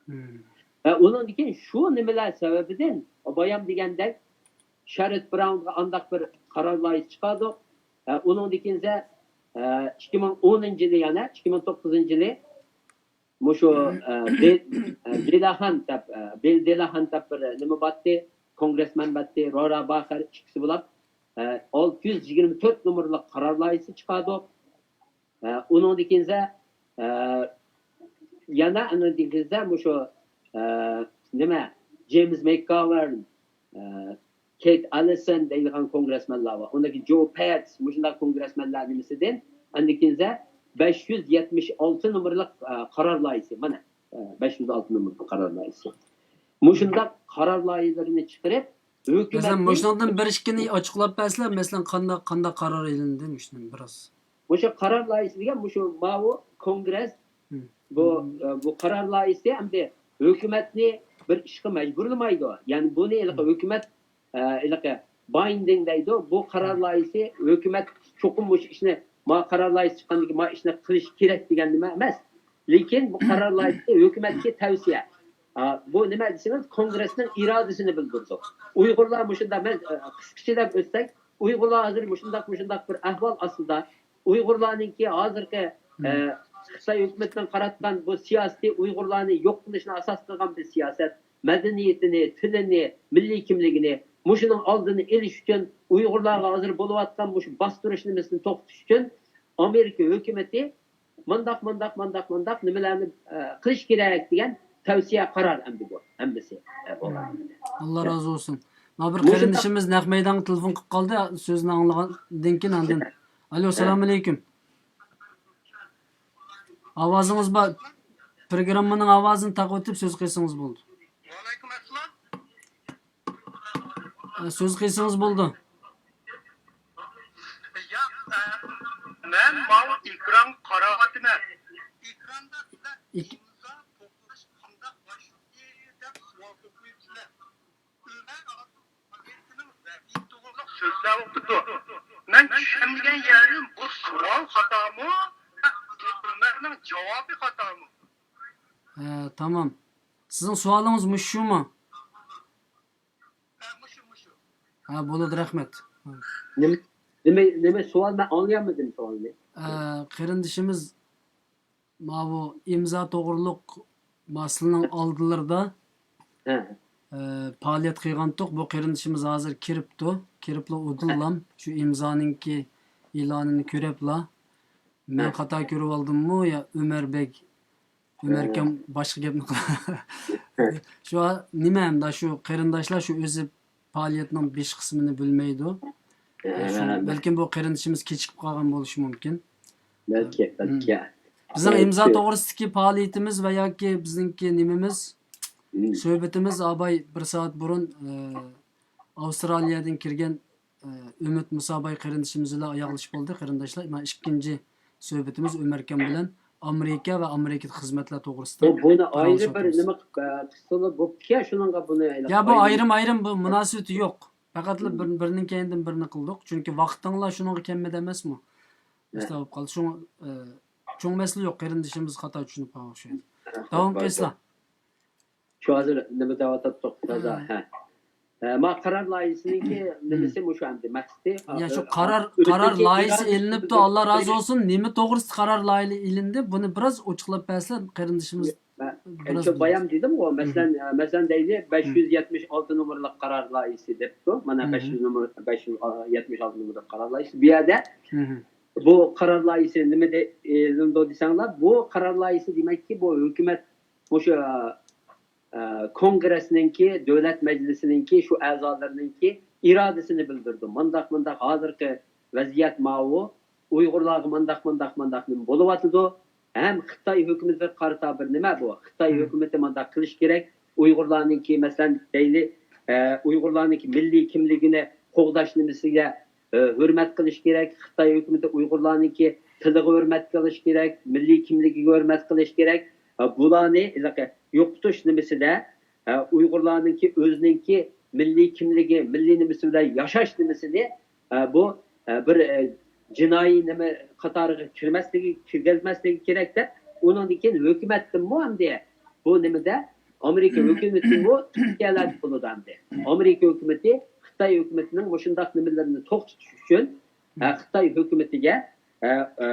مم. ۋە ئۇنىڭدىن كېيىن شۇ نېمىلەر سەۋەبىدىن، بايام دېگەندەك، شېرىت براونغا ئانداق بىر قارار لايىھىسى چىقاردۇق. ئە، ئۇنىڭدىن كېيىن، ئە، ئىككى مىڭ ئونىنچى يىلى، يەنە ئىككى مىڭ توققۇزىنچى يىلى مۇشۇ، ئە، دې-، ئە، دېلاھان دەپ، ئە، بىل دېلاھان دەپ بىر نېمە باتتى، كونگرېسمېن باتتى، رورا باخېر ئىككىسى بولاپ، ئە، ئالتە يۈز يىگىرمە تۆت نومۇرلۇق قارار لايىھىسى چىقاردۇق. ئە، ئۇنىڭدىن كېيىن، ئە، يەنە ئۇنىڭدىن كېيىن مۇشۇ، ئە، نېمە، جېيمس مەكگاۋېرن، ئە، كېيت ئالىسون دەيدىغان كونگرېسمېنلار بار. ئۇندىن كېيىن جو پېتس، مۇشۇنداق كونگرېسمېنلار نېمىسىدىن، ئاندىن كېيىن بەش يۈز يەتمىش ئالتە نومۇرلۇق، ئە، قارار لايىھىسى. مانا، ئە، بەش يۈز ئالتە نومۇرلۇق قارار لايىھىسى. مۇشۇنداق قارار لايىھىلىرىنى چىقىرىپ، ھۆكۈمەتنى، مەسىلەن، مۇشۇنىڭدىن بىر ئىككىنى ئاچىقلاپ بەرسىلەر، مەسىلەن، قانداق، قانداق قارار ئېلىندى مۇشۇنى بىراز. مۇشۇ قارار لايىھىسى دېگەن مۇشۇ ماۋۇ كونگرېس، بۇ، بۇ قارار لايىھىسى ئەمدى ھۆكۈمەتنى بىر ئىشقا مەجبۇرلىمايدۇ. يەنى بۇنى ھېلىقى ھۆكۈمەت، ھېلىقى بايندىڭ دەيدۇ. بۇ قارار لايىھىسى ھۆكۈمەت چوقۇم مۇشۇ ئىشنى، ما قارار لايىھىسى چىققاندىن كېيىن ما ئىشنى قىلىش كېرەك دېگەن نېمە ئەمەس. لېكىن بۇ قارار لايىھىسى ھۆكۈمەتكە تەۋسىيە. ئا، بۇ نېمە دېسىڭىز، كونگرېسنىڭ ئىرادىسىنى بىلدۈرىدۇ. ئۇيغۇرلار مۇشۇنداق، مەن، ئا، قىسقىچە دەپ ئۆتسەك، ئۇيغۇرلار ھازىر مۇشۇنداق، مۇشۇنداق بىر ئەھۋال ئاستىدا. ئۇيغۇرلارنىڭكى ھازىرقى، ئە، خىتاي ھۆكۈمىتىنىڭ قاراتقان بۇ سىياسىتى ئۇيغۇرلارنى يوق قىلىشنى ئاساس قىلغان بىر سىياسەت. مەدەنىيىتىنى، تىلىنى، مىللىي كىملىكىنى، مۇشۇنىڭ ئالدىنى ئېلىش ئۈچۈن، ئۇيغۇرلارغا ھازىر بولۇۋاتقان مۇشۇ باستۇرۇش نېمىسىنى توختىتىش ئۈچۈن ئامېرىكا ھۆكۈمىتى مۇنداق، مۇنداق، مۇنداق، مۇنداق نېمىلەرنى، ئە، قىلىش كېرەك دېگەن تەۋسىيە قارار ئەمدى بۇ، ھەممىسى. ئە، بولغان. ئاللا رازى بولسۇن. مانا بىر قېرىندىشىمىز نەق مەيدانغا تېلېفون قىلىپ قالدى، سۆزنى ئاڭلىغاندىن كېيىن ئاندىن. ئالو، سالام ئەلەيكۇم. ئاۋازىڭىز بار. پروگراممىنىڭ ئاۋازىنى تاقىۋېتىپ سۆز قىلسىڭىز بولىدۇ. ۋەئەلەيكۇم ئەسسالام. ئە، سۆز قىلسىڭىز بولىدۇ. يا، ئە، مەن ماۋۇ ئېكرانغا قاراۋاتىمەن. ئېكراندا سىلەر ئىك- ئىمزا توپلاش قانداق باشلىدى دەپ سوئال قويۇپسىلەر. ئۆمەر ئابدۇللا ئامېرىكىنىڭ ۋەزىيىتى توغرىلىق سۆزلەۋاتىدۇ. مەن چۈشەنمىگەن يېرىم بۇ سوئال خاتامۇ؟ ئۆمەرنىڭ جاۋابى خاتامۇ؟ ھە، تامام. سىزنىڭ سوئالىڭىز مۇشۇمۇ؟ ھە، مۇشۇ، مۇشۇ. ھە، بولىدۇ، رەھمەت. نېمە، نېمە، نېمە سوئال؟ مەن ئاڭلىيالمىدىم سوئالنى. ئە، قېرىندىشىمىز ماۋۇ ئىمزا توغرۇلۇق ماسىلىنىڭ ئالدىلىرىدا، ھە. ئە، پائالىيەت قىلغانتۇق. بۇ قېرىندىشىمىز ھازىر كىرىپتۇ. كىرىپلا ئۇدۇللام شۇ ئىمزانىڭكى ئېلانىنى كۆرۈپلا، مەن ھە. خاتا كۆرۈۋالدىممۇ يا ئۆمەر بەگ ئۆمەركەم باشقا گەپنى قىلا. شۇ نېمە ئەمدى شۇ قېرىنداشلار شۇ ئۆزى پائالىيەتنىڭ بېش قىسمىنى بىلمەيدۇ. شۇ، بەلكىم بۇ قېرىندىشىمىز كېچىكىپ قالغان بولۇشى مۇمكىن. بەلكى، بەلكى. بىزنىڭ ئىمزا توغرىسىدىكى پائالىيىتىمىز ۋە ياكى بىزنىڭكى نېمىمىز، سۆھبىتىمىز ئاباي بىر سائەت بۇرۇن، ئە، ئاۋسترالىيەدىن كىرگەن ئۈمىد مۇساباي قېرىندىشىمىز بىلەن ئاياغلىشىپ بولدى، قېرىنداشلار. مانا ئىككىنچى سۆھبىتىمىز ئۆمەركەم بىلەن ئامېرىكا ۋە ئامېرىكىدىكى خىزمەتلەر توغرىسىدا. بۇ، بۇنى ئايرى بىر نېمە قىلسىلا بوپتىكەن، شۇنىڭغا بۇنى يا، بۇ ئايرىم، ئايرىم، بۇ مۇناسىۋىتى يوق. پەقەتلا بىر، بىرنىڭ كەينىدىن بىرنى قىلدۇق. چۈنكى ۋاقتىڭلار شۇنىڭغا كەلمىدى ئەمەسمۇ؟ شۇنداق بولۇپ قالدى. شۇڭا، ئە، چوڭ مەسىلە يوق، قېرىندىشىمىز خاتا چۈشىنىپ قالغان ئوخشايدۇ. داۋام قىلىسىلا. شۇ ھازىر نېمە دەۋاتاتتۇق، تازا، ھە. ھە، ما قارار لايىھىسىنىڭكى نېمىسى مۇشۇ ئەمدى، مەقسىتى، يا، شۇ ئا، قارار، ئا، قارار ئۆتكەن لايىھىسى ئىرادىسى ئېلىنىپتۇ، بىلدۈرۈپ ئاللا رازى بولسۇن. نېمە توغرىسىدا قارار لايىھىسى ئېلىندى؟ بۇنى بىراز ئوچۇقلاپ بەرسە، قېرىندىشىمىز مەن، بىراز شۇ بايام دېدىمغۇ، مەسىلەن، ئە، مەسىلەن دەيلى، بەش يۈز يەتمىش ئالتە نومۇرلۇق قارار لايىھىسى دەپتۇ. مانا بەش يۈز نومۇر، بەش يۈز يەتمىش ئالتە نومۇرلۇق قارار لايىھىسى. بۇ يەردە بۇ قارار لايىھىسى نېمىدە ئېلىندى دېسەڭلار، بۇ قارار لايىھىسى دېمەككى، بۇ ھۆكۈمەت مۇشۇ، ئە، كونگرېسنىڭكى، دۆلەت مەجلىسىنىڭكى شۇ ئەزالىرىنىڭكى ئىرادىسىنى بىلدۈرىدۇ. مانداق، مانداق ھازىرقى ۋەزىيەت ماۋۇ، ئۇيغۇرلارغا مانداق، مانداق، مانداق نېمە بولۇۋاتىدۇ. ھەم خىتاي ھۆكۈمىتىگە قارىتا بىر نېمە بۇ؟ خىتاي ھۆكۈمىتى مانداق قىلىش كېرەك. ئۇيغۇرلارنىڭكى، مەسىلەن، دەيلى، ئە، ئۇيغۇرلارنىڭكى مىللىي كىملىكىنى قوغداش نېمىسىگە، ئە، ھۆرمەت قىلىش كېرەك. خىتاي ھۆكۈمىتى ئۇيغۇرلارنىڭكى تىلىغا ھۆرمەت قىلىش كېرەك، مىللىي كىملىكىگە ھۆرمەت قىلىش كېرەك. ئە، بۇلارنى ھېلىقى يوقىتىش نېمىسىدە، ئە، ئۇيغۇرلارنىڭكى ئۆزىنىڭكى مىللىي كىملىكى، مىللىي نېمىسى بىلەن ياشاش نېمىسىنى، ئە، بۇ، ئە، بىر، ئە، جىنايى نېمە قاتارىغا كىرمەسلىكى، كىرگۈزمەسلىكى كېرەك دەپ، ئۇنىڭدىن كېيىن ھۆكۈمەتتىنمۇ ئەمدى بۇ نېمىدە ئامېرىكا ھۆكۈمىتىمۇ تۈركىيەلەردە بولىدۇ ئەمدى. ئامېرىكا ھۆكۈمىتى خىتاي ھۆكۈمىتىنىڭ مۇشۇنداق نېمىلىرىنى توختىتىش ئۈچۈن، ئە، خىتاي ھۆكۈمىتىگە، ئە، ئە،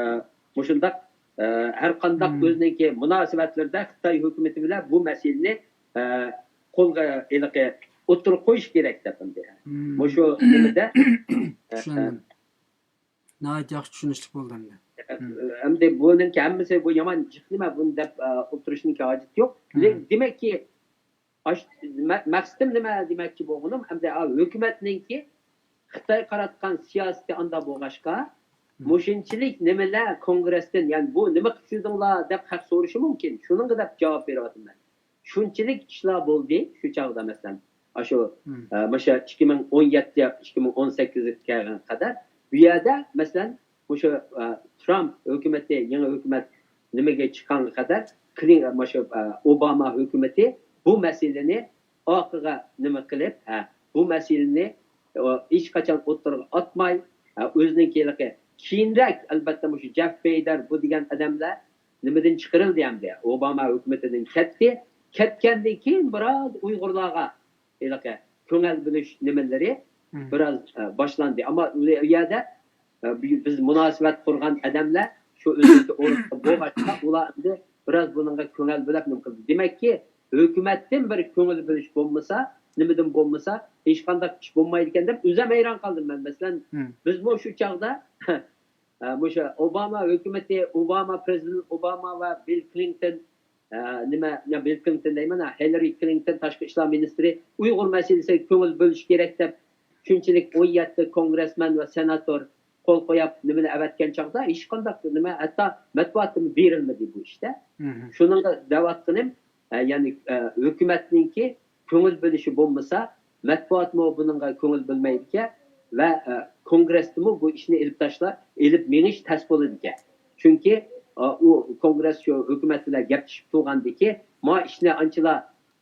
مۇشۇنداق، ئە، ھەر قانداق ئۆزىنىڭكى مۇناسىۋەتلىرىدە خىتاي ھۆكۈمىتى بىلەن بۇ مەسىلىنى، ئە، قولغا ھېلىقى ئوتتۇرىغا قويۇش كېرەك دەپ ئەمدى. مۇشۇ نېمىدە، ئە، چۈشەندىم. ناھايىتى ياخشى چۈشىنىشلىك بولدى ئەمدى. ئەمدى بۇنىڭكى ھەممىسى بۇ يامان جىق نېمە، بۇنى دەپ، ئە، ئولتۇرۇشنىڭكى ھاجىتى يوق. دېمەككى، ئاش-، مە-، مەقسىتىم نېمە دېمەكچى بولغىنىم، ئەمدى، ئا، ھۆكۈمەتنىڭكى خىتايغا قاراتقان سىياسىتى ئانداق بولغاچقا، مۇشۇنچىلىك نېمىلەر كونگرېستىن، يەنى بۇ نېمە قىلىپ يۈردۈڭلار دەپ خەق سورىشى مۇمكىن. شۇنىڭغا دەپ جاۋاب بېرىۋاتىمەن. شۇنچىلىك ئىشلار بولدى شۇ چاغدا، مەسىلەن، ئاشۇ، ئە، مۇشۇ ئىككى مىڭ ئون يەتتە، ئىككى مىڭ ئون سەككىزگە كەلگەن قەدەر بۇ يەردە، مەسىلەن، مۇشۇ، ئە، ترامپ ھۆكۈمىتى، يېڭى ھۆكۈمەت نېمىگە چىققانغا قەدەر، كلىن-، مۇشۇ، ئە، ئوباما ھۆكۈمىتى بۇ مەسىلىنى ئارقىغا نېمە قىلىپ، ھە، بۇ مەسىلىنى، ئە، ھېچقاچان ئوتتۇرىغا ئاتماي، ھە، ئۆزىنىڭكى ھېلىقى كېيىنرەك، ئەلبەتتە، مۇشۇ جېف بېيدەر بۇ دېگەن ئادەملەر نېمىدىن چىقىرىلدى ئەمدى؟ ئوباما ھۆكۈمىتىدىن كەتتى. كەتكەندىن كېيىن بىراز ئۇيغۇرلارغا ھېلىقى كۆڭۈل بۆلۈش نېمىلىرى بىراز، ئە، باشلاندى. ئەمما ئۇ يەردە، ئە، بى-، بىز مۇناسىۋەت قۇرغان ئادەملەر شۇ ئۆزىنىڭكى ئورنىدا بولغاچقا، ئۇلار ئەمدى بىراز بۇنىڭغا كۆڭۈل بۆلۈپ نېمە قىلدى. دېمەككى، ھۆكۈمەتتىن بىر كۆڭۈل بۆلۈش بولمىسا، نېمىدىن بولمىسا، ھېچقانداق ئىش بولمايدىكەن دەپ ئۆزۈم ھەيران قالدىم مەن. مەسىلەن، بىزمۇ شۇ چاغدا، ئە، مۇشۇ ئوباما ھۆكۈمىتى، ئوباما، پرېزىدېنت ئوباما ۋە بىل كلىنتون، ئە، نېمە، يا بىل كلىنتون دەيمەن، ھە، ھىلرى كلىنتون تاشقى ئىشلار مىنىستىرى ئۇيغۇر مەسىلىسىگە كۆڭۈل بۆلۈش كېرەك دەپ، شۇنچىلىك ئون يەتتە كونگرېسمېن ۋە سېناتور قول قويۇپ، نېمىنى ئەۋەتكەن چاغدا ھېچقانداق نېمە، ھەتتا مەتبۇئاتتىمۇ بېرىلمىدى بۇ ئىشتا. شۇنىڭغا دەۋاتقىنىم، ئە، يەنى، ئە، ھۆكۈمەتنىڭكى كۆڭۈل بۆلۈشى بولمىسا، مەتبۇئاتمۇ بۇنىڭغا كۆڭۈل بۆلمەيدىكەن ۋە، ئە، كونگرېستىمۇ بۇ ئىشنى ئېلىپ تاشلاپ، ئېلىپ مېڭىش تەس بولىدىكەن. چۈنكى، ئە، ئۇ كونگرېس شۇ ھۆكۈمەت بىلەن گەپلىشىپ تۇرغاندىكى، ما ئىشنى ئانچىلا،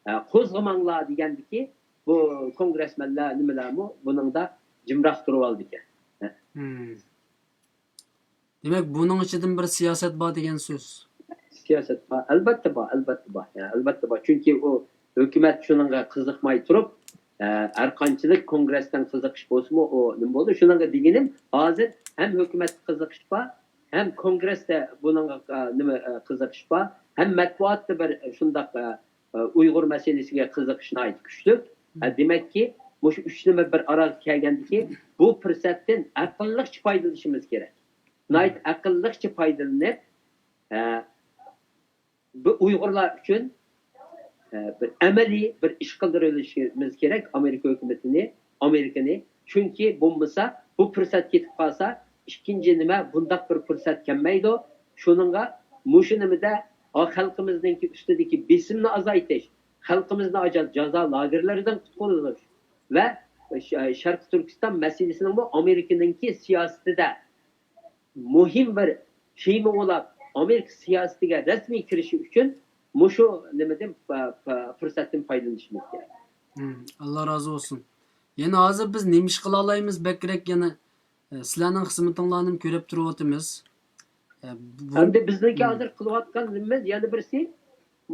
ئە، قوزغىماڭلار دېگەندىكى، بۇ كونگرېسمېنلەر نېمىلەرمۇ بۇنىڭدا جىمراق تۇرۇۋالىدىكەن. دېمەك، بۇنىڭ ئىچىدىن بىر سىياسەت بار دېگەن سۆز. سىياسەت بار، ئەلۋەتتە بار، ئەلۋەتتە بار. يا، ئەلۋەتتە بار. چۈنكى ئۇ ھۆكۈمەت شۇنىڭغا قىزىقماي تۇرۇپ، ئە، ھەر قانچىلىك كونگرېستىن قىزىقىش بولسىمۇ، ئۇ نېمە بولدى؟ شۇنىڭغا دېگىنىم، ھازىر ھەم ھۆكۈمەتتە قىزىقىش بار، ھەم كونگرېستا بۇنىڭغا، ئە، نېمە، ئە، قىزىقىش بار، ھەم مەتبۇئاتتا بىر شۇنداق، ئە، ئۇيغۇر مەسىلىسىگە قىزىقىش ناھايىتى كۈچلۈك. ھە، دېمەككى، مۇشۇ ئۈچ نېمە بىر ئارىغا كەلگەندىكى، بۇ پۇرسەتتىن ئەقىللىقچە پايدىلىنىشىمىز كېرەك. ناھايىتى ئەقىللىقچە پايدىلىنىپ، ھە، بۇ ئۇيغۇرلار ئۈچۈن، ھە، بىر ئەمەلىي بىر ئىش قىلدۇرۇۋېلىشىمىز كېرەك ئامېرىكا ھۆكۈمىتىنى، ئامېرىكىنى. چۈنكى بولمىسا، بۇ پۇرسەت كېتىپ قالسا، ئىككىنچى نېمە، بۇنداق بىر پۇرسەت كەلمەيدۇ. شۇنىڭغا مۇشۇ نېمىدە، ئا، خەلقىمىزنىڭكى ئۈستىدىكى بېسىمنى ئازايتىش، خەلقىمىزنى ئاجا-، جازا لاگېرلىرىدىن قۇتقۇزۇش ۋە ش-، شەرقىي تۈركىستان مەسىلىسىنىڭمۇ ئامېرىكىنىڭكى سىياسىتىدە مۇھىم بىر تېما بولاپ، ئامېرىكا سىياسىتىگە رەسمىي كىرىشى ئۈچۈن مۇشۇ نېمىدىن، پ-، پ-، پۇرسەتتىن پايدىلىنىشىمىز كېرەك. ئاللا رازى بولسۇن. يەنە ھازىر بىز نېمە ئىش قىلالايمىز بەكرەك يەنە؟ ئە، سىلەرنىڭ خىزمىتىڭلارنى كۆرۈپ تۇرۇۋاتىمىز. ئە، بۇ ئەمدى بىزنىڭكى ھازىر قىلىۋاتقان نېمىمىز يەنە بىرسى،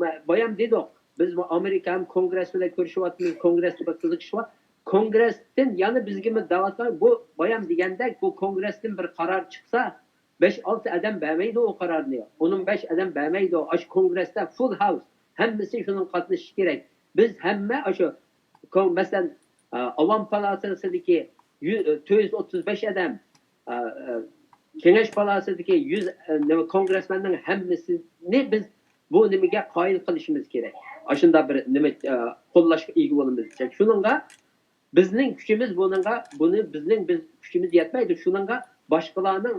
ما-، بايام دېدۇق، بىز ئامېرىكا ھەم كونگرېس بىلەن كۆرۈشۈۋاتىمىز، كونگرېستا بىر قىزىقىش بار. كونگرېستىن يەنە بىزگىمۇ دەۋاتقان، بۇ بايام دېگەندەك، بۇ كونگرېستىن بىر قارار چىقسا، بەش ئالتە ئادەم بەرمەيدۇ ئۇ قارارنى. ئون بەش ئادەم بەرمەيدۇ. ئاشۇ كونگرېستا فۇل ھاۋس. ھەممىسى شۇنىڭغا قاتنىشىشى كېرەك. بىز ھەممە ئاشۇ كون-، مەسىلەن، ئە، ئاۋام پالاتاسىدىكى يۈ-، تۆت يۈز ئوتتۇز بەش ئادەم، ئە، ئە، كېڭەش پالاتاسىدىكى يۈز، ئە، نېمە، كونگرېسمېننىڭ ھەممىسىنى بىز بۇ نېمىگە قايىل قىلىشىمىز كېرەك. ئاشۇنداق بىر نېمە، ئە، قوللاشقا ئىگە بولىمىز دېسەك. شۇنىڭغا بىزنىڭ كۈچىمىز بۇنىڭغا، بۇنى بىزنىڭ بىز كۈچىمىز يەتمەيدۇ. شۇنىڭغا باشقىلارنىڭ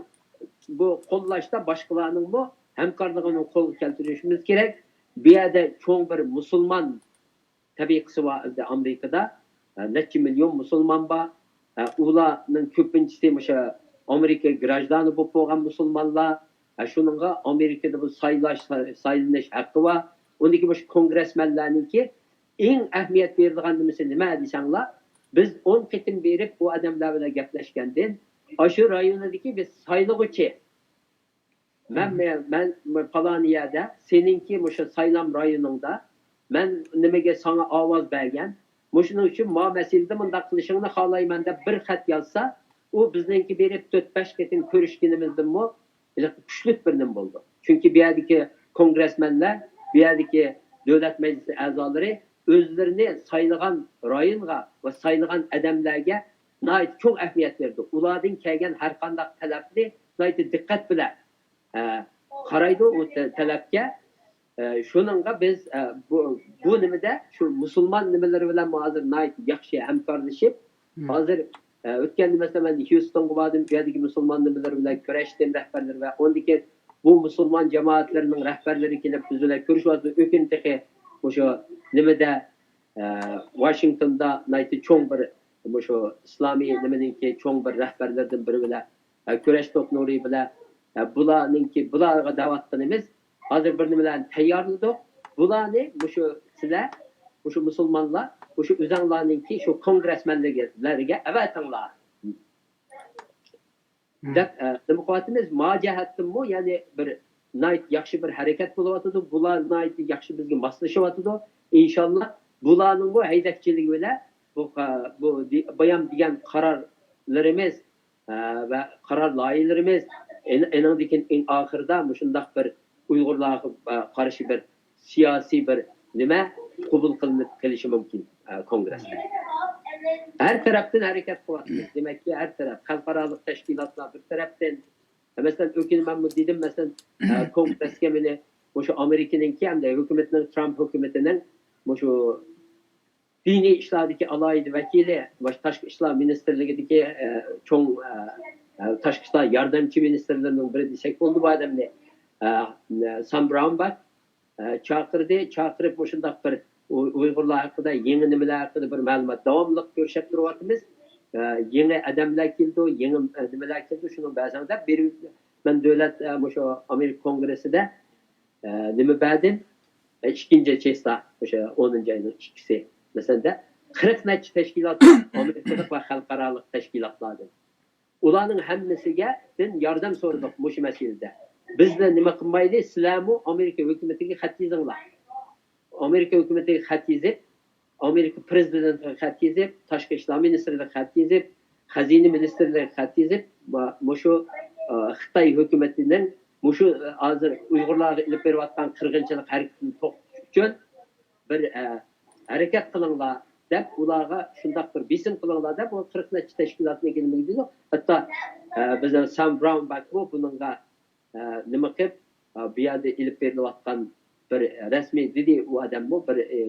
بۇ قوللاشتا باشقىلارنىڭمۇ ھەمكارلىقىنى قولغا كەلتۈرۈشىمىز كېرەك. بۇ يەردە چوڭ بىر مۇسۇلمان تەبىقىسى بار ئىدى ئامېرىكىدا. نەچچە مىليون مۇسۇلمان بار. ئۇلارنىڭ كۆپىنچىسى مۇشۇ ئامېرىكا گراژدانى بولۇپ بولغان مۇسۇلمانلار. شۇنىڭغا ئامېرىكىدا بۇ سايلاش، سايلىنىش ھەققى بار. ئۇندىكى مۇشۇ كونگرېسمېنلارنىڭكى ئەڭ ئەھمىيەت بېرىدىغان نېمىسى نېمە دېسەڭلار، بىز ئون قېتىم بېرىپ ئۇ ئادەملەر بىلەن گەپلەشكەندىن، ئاشۇ رايونىدىكى بىز سايلىغۇچى، مەن، مەن، مەن پالانى يەردە، سېنىڭكى مۇشۇ سايلام رايونۇڭدا، مەن نېمىگە ساڭا ئاۋاز بەرگەن، مۇشۇنىڭ ئۈچۈن ما مەسىلىدە مۇنداق قىلىشىڭنى خالايمەن دەپ بىر خەت يازسا، ئۇ بىزنىڭكى بېرىپ تۆت بەش قېتىم كۆرۈشكىنىمىزدىنمۇ ھېلىقى كۈچلۈك بىر نېمە بولىدۇ. چۈنكى بۇ يەردىكى كونگرېسمېنلەر، بۇ يەردىكى دۆلەت مەجلىسى ئەزالىرى ئۆزلىرىنى سايلىغان رايونغا ۋە سايلىغان ئادەملەرگە ناھايىتى چوڭ ئەھمىيەت بېرىدۇ. ئۇلاردىن كەلگەن ھەر قانداق تەلەپنى ناھايىتى دىققەت بىلەن، ئە، قارايدۇ ئۇ تە-، تەلەپكە. ئە، شۇنىڭغا بىز، ئە، بۇ، بۇ نېمىدە شۇ مۇسۇلمان نېمىلىرى بىلەن ھازىر ناھايىتى ياخشى ھەمكارلىشىپ، ھازىر، ئە، ئۆتكەندە مەسىلەن مەن ھيۇستونغا باردىم، بۇ يەردىكى مۇسۇلمان نېمىلىرى بىلەن كۆرۈشتۈم رەھبەرلىرى ۋە ئۇندىن كېيىن بۇ مۇسۇلمان جامائەتلىرىنىڭ رەھبەرلىرى كېلىپ بىز بىلەن كۆرۈشۈۋاتىدۇ. ئۆكۈن تېخى مۇشۇ نېمىدە، ئە، ۋاشىنگتوندا ناھايىتى چوڭ بىر، مۇشۇ ئىسلامىي نېمىنىڭكى چوڭ بىر رەھبەرلىرىدىن بىرى بىلەن ئە، كۈرەش توپ نۇرى بىلەن، ئە، بۇلارنىڭكى، بۇلارغا دەۋاتقىنىمىز، ھازىر بىر نېمىلەرنى تەييارلىدۇق. بۇلارنى مۇشۇ سىلەر، مۇشۇ مۇسۇلمانلار، مۇشۇ ئۆزەڭلارنىڭكى شۇ كونگرېسمېنلەرگە ئەۋەتىڭلار. دەپ، ئە، نېمە قىلىۋاتىمىز؟ ما جەھەتتىنمۇ، يەنى بىر ناھايىتى ياخشى بىر ھەرىكەت بولۇۋاتىدۇ. بۇلار ناھايىتى ياخشى بىزگە ماسلىشىۋاتىدۇ. ئىنشاللا بۇلارنىڭمۇ ھەيدەكچىلىكى بىلەن بۇ، بۇ دى-، بايام دېگەن قارارلىرىمىز، ئە، ۋە قارار لايىھىلىرىمىز، ئېن-، ئېنىڭدىن كېيىن ئەڭ ئاخىرىدا مۇشۇنداق بىر ئۇيغۇرلارغا، ئە، قارشى بىر سىياسىي بىر نېمە قوبۇل قىلىنىپ قېلىشى مۇمكىن، ئە، كونگرېستا. ھەر تەرەپتىن ھەرىكەت قىلىۋاتىمىز. دېمەككى، ھەر تەرەپ، خەلقئارالىق تەشكىلاتلار بىر تەرەپتىن، مەسىلەن، ئۆكۈنىمەنمۇ دېدىم، مەسىلەن، ئە، كونگرېسكە مېنى مۇشۇ ئامېرىكىنىڭكى ھەمدە ھۆكۈمىتىنىڭ، ترامپ ھۆكۈمىتىنىڭ مۇشۇ دىنىي ئىشلاردىكى ئالاھىدە ۋەكىلى، مۇشۇ تاشقى ئىشلار مىنىستىرلىكىدىكى، ئە، چوڭ، ئە، ئە، تاشقى ئىشلار ياردەمچى مىنىستىرلىرىنىڭ بىرى دېسەك بولىدۇ بۇ ئادەمنى، ئە، سام براون بار. ئە، چاقىردى، چاقىرىپ مۇشۇنداق بىر ئۇ-، ئۇيغۇرلار ھەققىدە، يېڭى نېمىلەر ھەققىدە بىر مەلۇمات، داۋاملىق كۆرۈشۈپ تۇرۇۋاتىمىز. ئە، يېڭى ئادەملەر كېلىدۇ، يېڭى، ئە، نېمىلەر كېلىدۇ، شۇنىڭ بەزەڭدە بېرىپ مەن دۆلەت، ئە، مۇشۇ ئامېرىكا كونگرېسسىدا، ئە، نېمە بەردىم؟ ئە، ئىككىنچى چېسلا، ئوشۇ ئونىنچى ئاينىڭ ئىككىسى. مەسىلەن، قىرىق نەچچە تەشكىلات، ئامېرىكىلىق ۋە خەلقئارالىق تەشكىلاتلاردىن. ئۇلارنىڭ ھەممىسىگە دىن ياردەم سورىدۇق مۇشۇ مەسىلىدە. بىزنى نېمە قىلمايلى، سىلەرمۇ ئامېرىكا ھۆكۈمىتىگە خەت يېزىڭلار. ئامېرىكا ھۆكۈمىتىگە خەت يېزىپ، ئامېرىكا پىرېزىدېنتىغا خەت يېزىپ، تاشقى ئىشلار مىنىستىرلىقىغا خەت يېزىپ، خەزىنە مىنىستىرلىقىغا خەت يېزىپ، ما-، مۇشۇ، ئا، خىتاي ھۆكۈمىتىنىڭ مۇشۇ، ئا، ھازىر ئۇيغۇرلارغا ئېلىپ بېرىۋاتقان قىرغىنچىلىق ھەرىكىتىنى توختىتىش ئۈچۈن بىر، ئە، ھەرىكەت قىلىڭلار دەپ، ئۇلارغا شۇنداق بىر بېسىم قىلىڭلار دەپ، ئۇ قىرىق نەچچە تەشكىلاتنىڭ كېلىمىگە دېدۇق. ھەتتا، ئە، بىزنىڭ سام براون بەكمۇ بۇنىڭغا، ئە، نېمە قىلىپ، ئە، بۇ يەردە ئېلىپ بېرىلىۋاتقان بىر رەسمىي دېدى، ئۇ ئادەممۇ بىر، ئە،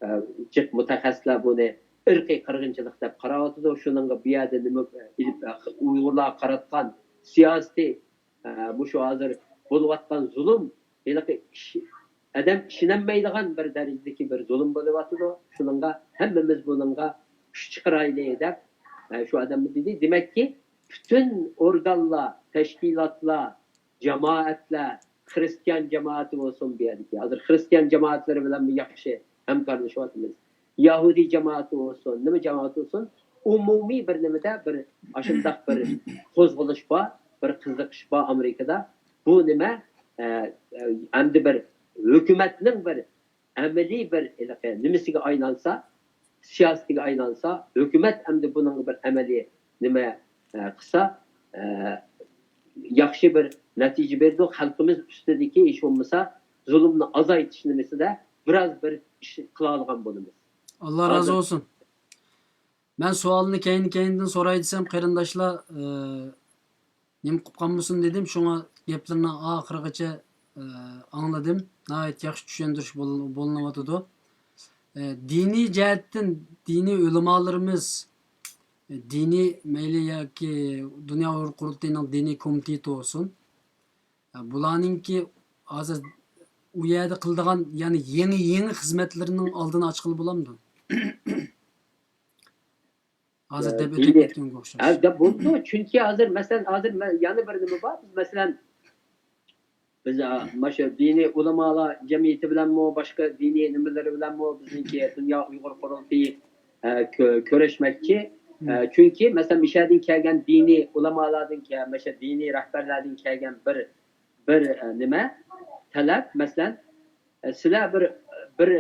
ئە، جىق مۇتەخەسسىسلەر بۇنى ئىرقىي قىرغىنچىلىق دەپ قاراۋاتىدۇ. شۇنىڭغا بۇ يەردە نېمە، ئە، ئېلىپ، ئە، ئۇيغۇرلارغا قاراتقان سىياسىتى، ئە، مۇشۇ ھازىر بولۇۋاتقان زۇلۇم، ھېلىقى ئىش-، ئادەم ئىشىنەلمەيدىغان بىر دەرىجىدىكى بىر زۇلۇم بولۇۋاتىدۇ. شۇنىڭغا ھەممىمىز بۇنىڭغا كۈچ چىقىرايلى دەپ، ئە، شۇ ئادەممۇ دېدى. دېمەككى، پۈتۈن ئورگانلار، تەشكىلاتلار، جامائەتلەر، خىرىستىيان جامائىتى بولسۇن بۇ يەردىكى. ھازىر خىرىستىيان جامائەتلىرى بىلەن ياخشى ھەمكارلىشىۋاتىمىز. يەھۇدىي جامائىتى بولسۇن، نېمە جامائەت بولسۇن، ئومۇمىي بىر نېمىدە بىر ئاشۇنداق بىر قوزغىلىش بار، بىر قىزىقىش بار ئامېرىكىدا. بۇ نېمە، ئە، ئە، ئەمدى بىر ھۆكۈمەتنىڭ بىر ئەمەلىي بىر ھېلىقى نېمىسىگە ئايلانسا، سىياسىتىگە ئايلانسا، ھۆكۈمەت ئەمدى بۇنىڭغا بىر ئەمەلىي نېمە، ئە، قىلسا، ئە، ياخشى بىر نەتىجە بېرىدۇ. خەلقىمىز ئۈستىدىكى ھېچ بولمىسا زۇلۇمنى ئازايتىش نېمىسىدە بىراز بىر ئىش قىلالىغان بولىمىز. ئاللا رازى بولسۇن. مەن سوئالنى كەينى-كەينىدىن سوراي دېسەم، قېرىنداشلار، ئە، نېمە قىلىپ قالمىسۇن دېدىم، شۇڭا گەپلىرىنى ئاخىرىغىچە، ئە، ئاڭلىدىم. ناھايىتى ياخشى چۈشەندۈرۈش بول-، بولۇنۇۋاتىدۇ. ئە، دىنىي جەھەتتىن دىنىي ئۆلىمالىرىمىز، ئە، دىنىي مەيلى ياكى دۇنيا ئۇيغۇر قۇرۇلتىيىنىڭ دىنىي كومىتېتى بولسۇن. ئە، بۇلارنىڭكى ھازىر ئۇ يەردە قىلىدىغان، يەنى يېڭى، يېڭى خىزمەتلىرىنىڭ ئالدىنى ئاچقىلى بولامدۇ؟ ھازىر دەپ ئۆتۈپ كەتكەنگە ئوخشاش. ھە، دەپ بولىدۇ. چۈنكى ھازىر، مەسىلەن، ھازىر مە-، يەنە بىر نېمە بار. بىز، مەسىلەن، بىز، ئا، مانا شۇ دىنىي ئۇلامالار جەمئىيىتى بىلەنمۇ، باشقا دىنىي نېمىلىرى بىلەنمۇ بىزنىڭكى دۇنيا ئۇيغۇر قۇرۇلتىيى، ئە، كۆ-، كۆرۈشمەكچى. ئە، چۈنكى، مەسىلەن، مىشەدىن كەلگەن دىنىي ئۇلامالاردىن كە-، مانا شۇ دىنىي رەھبەرلەردىن كەلگەن بىر، بىر، ئە، نېمە، تەلەپ، مەسىلەن، سىلەر بىر، بىر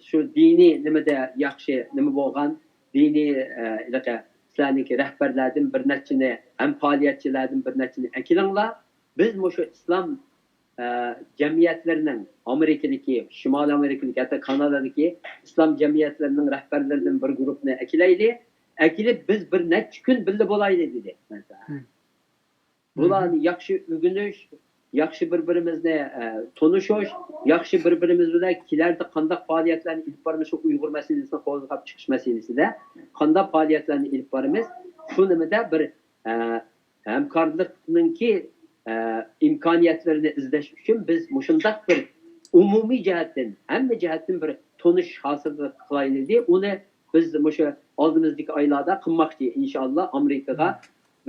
شۇ دىنىي نېمىدە ياخشى نېمە بولغان، دىنىي، ئە، ھېلىقى سىلەرنىڭكى رەھبەرلەردىن بىر نەچچىنى، ھەم پائالىيەتچىلەردىن بىر نەچچىنى ئەكېلىڭلار. بىز مۇشۇ ئىسلام، ئە، جەمئىيەتلىرىنىڭ، ئامېرىكىدىكى، شىمالىي ئامېرىكىدىكى، ھەتتا كانادادىكى ئىسلام جەمئىيەتلىرىنىڭ رەھبەرلىرىدىن بىر گۇرۇپنى ئەكېلەيلى، ئەكېلىپ بىز بىر نەچچە كۈن بىللە بولايلى، دېدى. مەسىلەن. بۇلارنى ياخشى ئۆگىنىش، ياخشى بىر-بىرىمىزنى، ئە، تونۇشۇش، ياخشى بىر-بىرىمىز بىلەن كېلەردە قانداق پائالىيەتلەرنى ئېلىپ بارمىساق، ئۇيغۇر مەسىلىسىنى قوزغاپ چىقىش مەسىلىسىدە قانداق پائالىيەتلەرنى ئېلىپ بارىمىز؟ شۇ نېمىدە بىر، ئە، ھەمكارلىقنىڭكى، ئە، ئىمكانىيەتلىرىنى ئىزدەش ئۈچۈن بىز مۇشۇنداق بىر ئومۇمىي جەھەتتىن، ھەممە جەھەتتىن بىر تونۇشۇش ھاسىل قىلايلى دېدى. ئۇنى بىز مۇشۇ ئالدىمىزدىكى ئايلاردا قىلماقچى، ئىنشائاللا، ئامېرىكىغا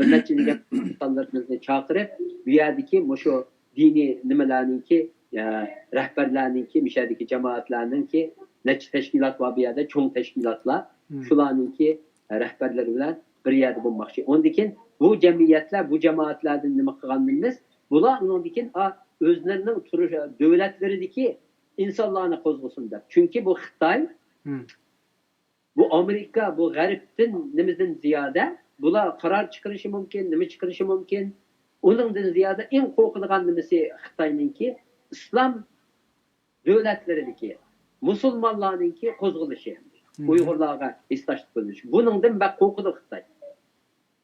بىر نەچچە دېگەن ئۇستازلىرىمىزنى چاقىرىپ، بۇ يەردىكى مۇشۇ دىنىي نېمىلەرنىڭكى، ئە، رەھبەرلەرنىڭكى، مۇشۇ يەردىكى جامائەتلەرنىڭكى، نەچچە تەشكىلات بار بۇ يەردە، چوڭ تەشكىلاتلار. شۇلارنىڭكى رەھبەرلىرى بىلەن بىر يەردە بولماقچى. ئۇندىن كېيىن بۇ جەمئىيەتلەر، بۇ جامائەتلەردىن نېمە قىلغانمىز؟ بۇلار ئۇنىڭدىن كېيىن، ئا، ئۆزلىرىنىڭ تۇرۇش دۆلەتلىرىدىكى ئىنسانلارنى قوزغىسۇن دەپ. چۈنكى بۇ خىتاي، بۇ ئامېرىكا، بۇ غەربتىن نېمىدىن زىيادە، بۇلار قارار چىقىرىشى مۇمكىن، نېمە چىقىرىشى مۇمكىن. ئۇنىڭدىن زىيادە ئەڭ قورقىدىغان نېمىسى خىتاينىڭكى ئىسلام دۆلەتلىرىدىكى مۇسۇلمانلارنىڭكى قوزغىلىشى، ئۇيغۇرلارغا ھېسداشلىق بىلدۈرۈش. بۇنىڭدىن بەك قورقىدۇ خىتاي.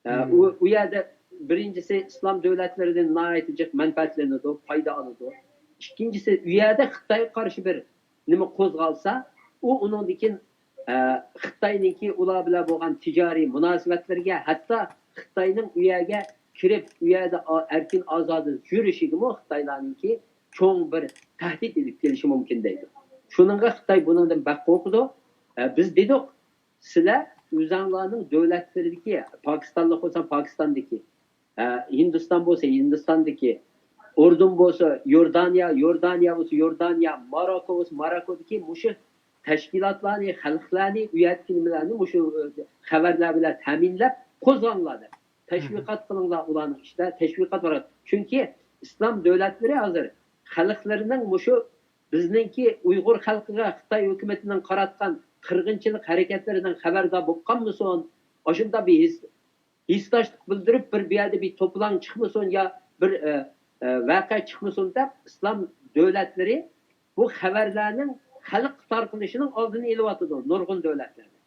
ئە، ئۇ، ئۇ يەردە بىرىنچىسى ئىسلام دۆلەتلىرىدىن ناھايىتى جىق مەنپەئەتلىنىدۇ، پايدا ئالىدۇ. ئىككىنچىسى، ئۇ يەردە خىتايغا قارشى بىر نېمە قوزغالسا، ئۇ ئۇنىڭدىن كېيىن، ئە، خىتاينىڭكى ئۇلار بىلەن بولغان تىجارىي مۇناسىۋەتلىرىگە، ھەتتا خىتاينىڭ ئۇ يەرگە كىرىپ، ئۇ يەردە ئا-، ئەركىن ئازادە يۈرۈشىگىمۇ خىتايلارنىڭكى چوڭ بىر تەھدىت ئېلىپ كېلىشى مۇمكىن دەيدۇ. شۇنىڭغا خىتاي بۇنىڭدىن بەك قورقىدۇ. ئە، بىز دېدۇق، سىلەر ئۆزۈڭلارنىڭ دۆلەتلىرىدىكى، پاكىستانلىق بولسا پاكىستاندىكى، ئە، ھىندىستان بولسا ھىندىستاندىكى، ئۇردۇن بولسا يوردانىيە، يوردانىيە بولسا يوردانىيە، ماروكو بولسا ماروكودىكى مۇشۇ تەشكىلاتلارنى، خەلقلەرنى، ئۇ يەردىكى نېمىلەرنى مۇشۇ خەۋەرلەر بىلەن تەمىنلەپ قوزغاڭلار دەپ تەشۋىقات قىلىڭلار، ئۇلارنىڭ ئىشىدا تەشۋىقات بار. چۈنكى ئىسلام دۆلەتلىرى ھازىر خەلقلىرىنىڭ مۇشۇ بىزنىڭكى ئۇيغۇر خەلقىگە خىتاي ھۆكۈمىتىنىڭ قاراتقان قىرغىنچىلىق ھەرىكەتلىرىدىن خەۋەردار بولۇپ قالمىسۇن، ئاشۇنداق بىر ھېس-، ھېسداشلىق بىلدۈرۈپ، بىر، بۇ يەردە بىر توپىلاڭ چىقمىسۇن يا بىر، ئە، ئە، ۋەقە چىقمىسۇن دەپ، ئىسلام دۆلەتلىرى بۇ خەۋەرلەرنىڭ خەلققە تارقىلىشىنىڭ ئالدىنى ئېلىۋاتىدۇ، نۇرغۇن دۆلەتلەردە.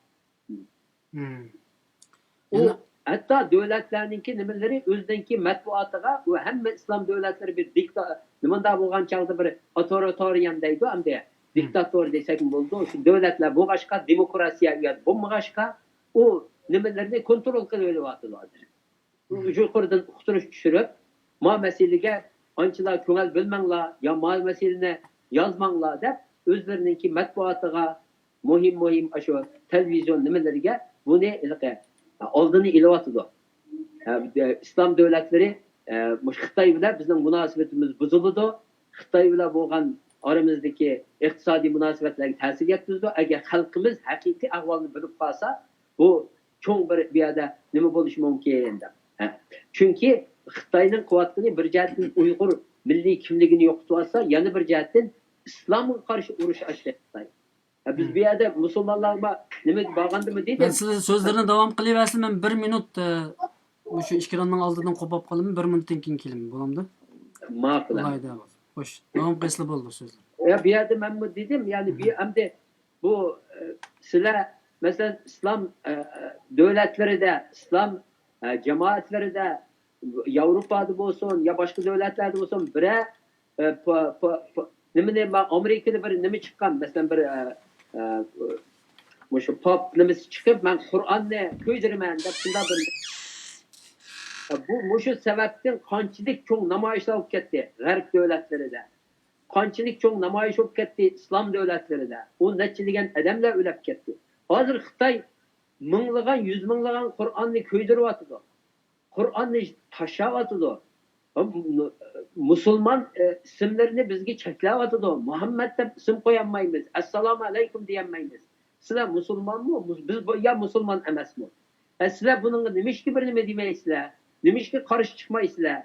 ئۇ ھەتتا دۆلەتلەرنىڭكى نېمىلىرى ئۆزىنىڭكى مەتبۇئاتىغا، ئۇ ھەممە ئىسلام دۆلەتلىرى بىر دىكتا-، نېمانداق بولغان چاغدا بىر ئاتورىتارىيەن دەيدۇ ئەمدى. دىكتاتور دېسەكمۇ بولىدۇ. شۇ دۆلەتلەر بولغاچقا، دېموكراتىيە ئۇ يەردە بولمىغاچقا، ئۇ نېمىلىرىنى كونترول قىلىۋېلىۋاتىدۇ ھازىر. يۇقىرىدىن ئۇقتۇرۇش چۈشۈرۈپ، ما مەسىلىگە ئانچىلا كۆڭۈل بۆلمەڭلار يا ما مەسىلىنى يازماڭلار دەپ، ئۆزلىرىنىڭكى مەتبۇئاتىغا، مۇھىم، مۇھىم ئاشۇ تېلېۋىزىيون نېمىلىرىگە بۇنى ھېلىقى ئالدىنى ئېلىۋاتىدۇ. ئىسلام دۆلەتلىرى، مۇشۇ خىتاي بىلەن بىزنىڭ مۇناسىۋىتىمىز بۇزۇلىدۇ. خىتاي بىلەن بولغان ئارىمىزدىكى ئىقتىسادىي مۇناسىۋەتلەرگە تەسىر يەتكۈزىدۇ. ئەگەر خەلقىمىز ھەقىقىي ئەھۋالنى بىلىپ قالسا، بۇ چوڭ بىر بۇ يەردە نېمە بولۇشى مۇمكىن دەپ. ھە. چۈنكى خىتاينىڭ قىلىۋاتقىنى بىر جەھەتتىن ئۇيغۇر مىللىي كىملىكىنى يوقىتىۋاتسا، يەنە بىر جەھەتتىن ئىسلامغا قارشى ئۇرۇش ئاچتى خىتاي. ھە، بىز بۇ يەردە مۇسۇلمانلارغا نېمە بارغاندىمۇ دېدىم. مەن سىلەر سۆزلىرىنى داۋام قىلىۋەرسىلە، مەن بىر مىنۇت، ئە، مۇشۇ ئېكراننىڭ ئالدىدىن قوپاپ قالىمەن، بىر مىنۇتتىن كېيىن كېلىمەن، بولامدۇ؟ ماقۇل. بولايدۇ. خوش، داۋام قىلسىلا بولدى سۆزلەر. يا، بۇ يەردە مەنمۇ دېدىم، يەنى بۇ ئەمدى بۇ، ئە، سىلەر، مەسىلەن، ئىسلام، ئە، ئە، دۆلەتلىرىدە، ئىسلام، ئە، جامائەتلىرىدە، ياۋروپادا بولسۇن، يا باشقا دۆلەتلەردە بولسۇن، بىرەر، ئە، پا-، پا-، پا-، نېمىنى، مەن ئامېرىكىدا بىر نېمە چىققان، مەسىلەن، بىر، ئە، ئە، مۇشۇ پاپ نېمىسى چىقىپ، مەن قۇرئاننى كۆيدۈرىمەن دەپ، شۇنداق بىر، ئە، بۇ، مۇشۇ سەۋەبتىن قانچىلىك چوڭ نامايىشلار بولۇپ كەتتى غەرب دۆلەتلىرىدە. قانچىلىك چوڭ نامايىش بولۇپ كەتتى ئىسلام دۆلەتلىرىدە. ئۇ نەچچە دېگەن ئادەملەر ئۆلۈپ كەتتى. ھازىر خىتاي مىڭلىغان، يۈز مىڭلىغان قۇرئاننى كۆيدۈرۈۋاتىدۇ. قۇرئاننى تاشلاۋاتىدۇ. مۇسۇلمان، ئە، ئىسىملىرىنى بىزگە چەكلەۋاتىدۇ. مۇھەممەد دەپ ئىسىم قويالمايمىز. ئەسسالامۇ ئەلەيكۇم دېيەلمەيمىز. سىلەر مۇسۇلمانمۇ؟ مۇس-، بىز بۇ-، يا مۇسۇلمان ئەمەسمۇ؟ ئە، سىلەر بۇنىڭغا نېمىشقا بىر نېمە دېمەيسىلەر؟ نېمىشقا قارشى چىقمايسىلەر؟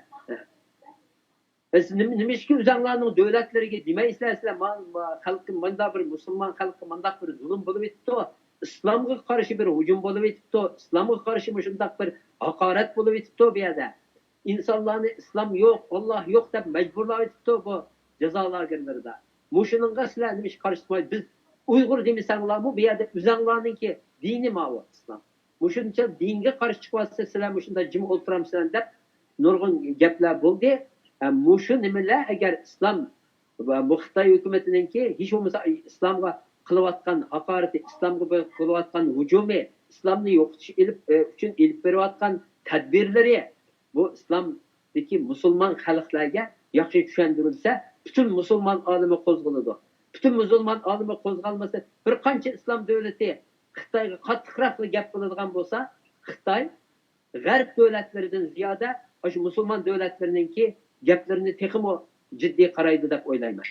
ئە، سىز نېمە، نېمىشقا ئۆزەڭلارنىڭ دۆلەتلىرىگە دېمەيسىلەر، سىلەر ما-، ما-، خەلققە مانداق بىر مۇسۇلمان خەلققە مانداق بىر زۇلۇم بولۇۋېتىپتۇ، ئىسلامغا قارشى بىر ھۇجۇم بولۇۋېتىپتۇ، ئىسلامغا قارشى مۇشۇنداق بىر ھاقارەت بولۇۋېتىپتۇ بۇ يەردە. ئىنسانلارنى ئىسلام يوق، ئاللا يوق دەپ مەجبۇرلاۋېتىپتۇ بۇ جازا لاگېرلىرىدا. مۇشۇنىڭغا سىلەر نېمىشقا قارشى چىقمايسىز؟ بىز ئۇيغۇر دېمىسەڭلارمۇ، بۇ يەردە ئۆزەڭلارنىڭكى دىنى ماۋۇ ئىسلام. مۇشۇنچە دىنگە قارشى چىقىۋاتسا، سىلەر مۇشۇنداق جىم ئولتۇرامسىلەر دەپ نۇرغۇن گەپلەر بولدى. ئە، مۇشۇ نېمىلەر ئەگەر ئىسلام ۋە بۇ خىتاي ھۆكۈمىتىنىڭكى ھېچ بولمىسا ئىسلامغا قىلىۋاتقان ھاقارىتى، ئىسلامغا بۇ قىلىۋاتقان ھۇجۇمى، ئىسلامنى يوقىتىش ئېلىپ، ئە، ئۈچۈن ئېلىپ بېرىۋاتقان تەدبىرلىرى، بۇ ئىسلامدىكى مۇسۇلمان خەلقلەرگە ياخشى چۈشەندۈرۈلسە، پۈتۈن مۇسۇلمان ئالىمى قوزغىلىدۇ. پۈتۈن مۇسۇلمان ئالىمى قوزغالمىسا، بىر قانچە ئىسلام دۆلىتى خىتايغا قاتتىقراقلا گەپ قىلىدىغان بولسا، خىتاي غەرب دۆلەتلىرىدىن زىيادە ئاشۇ مۇسۇلمان دۆلەتلىرىنىڭكى گەپلىرىنى تېخىمۇ جىددىي قارايدۇ دەپ ئويلايمەن.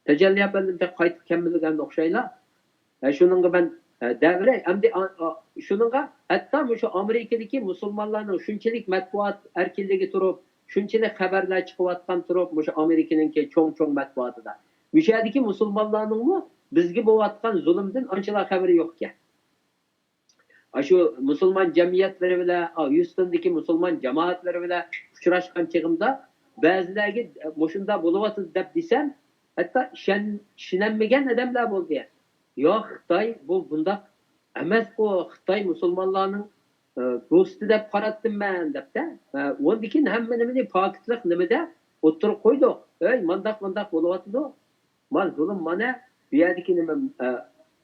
تەجەللى ئەپەندىم تېخى قايتىپ كەلمىگەن ئوخشايلا. ھە، شۇنىڭغا مەن، ھە، دەۋرەي، ئەمدى، ئا، ئا، شۇنىڭغا ھەتتا مۇشۇ ئامېرىكىدىكى مۇسۇلمانلارنىڭ شۇنچىلىك مەتبۇئات ئەركىنلىكى تۇرۇپ، شۇنچىلىك خەۋەرلەر چىقىۋاتقان تۇرۇپ، مۇشۇ ئامېرىكىنىڭكى چوڭ-چوڭ مەتبۇئاتىدا. مۇشۇ يەردىكى مۇسۇلمانلارنىڭمۇ بىزگە بولۇۋاتقان زۇلۇمدىن ئانچىلا خەۋىرى يوق ئىكەن. ئاشۇ مۇسۇلمان جەمئىيەتلىرى بىلەن، ئا، يۇستوندىكى مۇسۇلمان جامائەتلىرى بىلەن ئۇچراشقان چېغىمدا، بەزىلەرگە مۇشۇنداق بولۇۋاتىدۇ دەپ دېسەم، ھەتتا ئىشەن-، ئىشىنەلمىگەن ئادەملەر بولدى. ياق، خىتاي بۇ بۇنداق ئەمەسقۇ، خىتاي مۇسۇلمانلارنىڭ، ئە، دوستى دەپ قاراتتىم مەن دەپتە. ئە، ئۇندىن كېيىن ھەممە نېمىنى پاكىتلىق نېمىدە ئوتتۇرىغا قويدۇق. ئەي، مانداق، مانداق بولۇۋاتىدۇ. ما زۇلۇم مانا بۇ يەردىكى نېمە، ئە،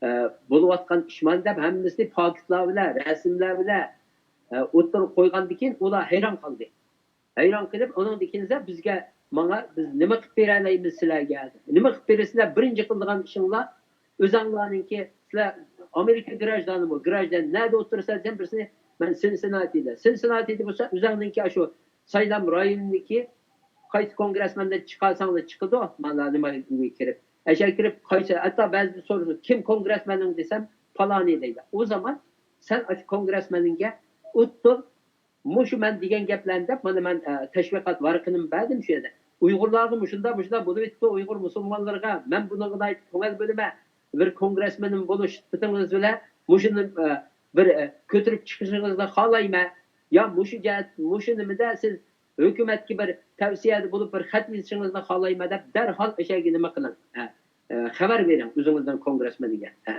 ئە، بولۇۋاتقان ئىش مانا دەپ ھەممىسىنى پاكىتلار بىلەن، رەسىملەر بىلەن، ئە، ئوتتۇرىغا قويغاندىن كېيىن ئۇلار ھەيران قالدى. ھەيران قېلىپ، ئۇنىڭدىن كېيىن بىزگە، ماڭا، بىز نېمە قىلىپ بېرەلەيمىز سىلەرگە؟ نېمە قىلىپ بېرىسىلەر؟ بىرىنچى قىلىدىغان ئىشىڭلار ئۆزەڭلارنىڭكى، سىلەر ئامېرىكا گراژدانىمۇ، گراژدان نەدە ئولتۇرىسىلەر دېسەم، بىرسىنى مەن سىنسىناتىدا، سىنسىناتىدا بولسا ئۆزەڭنىڭكى ئاشۇ سايلام رايونىدىكى قايسى كونگرېسمېندىن چىقارساڭلار چىقىدۇ، مانا نېمە كىرىپ. ئەشەگە كىرىپ، قايسى، ھەتتا بەزىدە سورىسا، كىم كونگرېسمېنىڭ دېسەم، پالانى دەيدۇ. ئۇ زامان سەن ئاشۇ كونگرېسمېنىڭگە ئوتتۇر، مۇشۇ مەن دېگەن گەپلەرنى دەپ، مانا مەن، ئە، تەشۋىقات ۋارىقىنىمۇ بەردىم شۇ يەردە. ئۇيغۇرلارغا مۇشۇنداق، مۇشۇنداق بولۇۋېتىپتۇ ئۇيغۇر مۇسۇلمانلىرىغا، مەن بۇنىڭغا ناھايىتى كۆڭۈل بۆلىمەن. بىر كونگرېسمېنىم بولۇش سۈپىتىڭىز بىلەن مۇشۇنى، ئە، بىر، ئە، كۆتۈرۈپ چىقىشىڭىزنى خالايمەن. يا مۇشۇ جەھەت، مۇشۇ نېمىدە سىز ھۆكۈمەتكە بىر تەۋسىيەدە بولۇپ، بىر خەت يېزىشىڭىزنى خالايمەن دەپ، دەرھال ئەشەگە نېمە قىلىڭ. ھە، ئە، خەۋەر بېرىڭ ئۆزىڭىزنىڭ كونگرېسمېنىگە. ھە.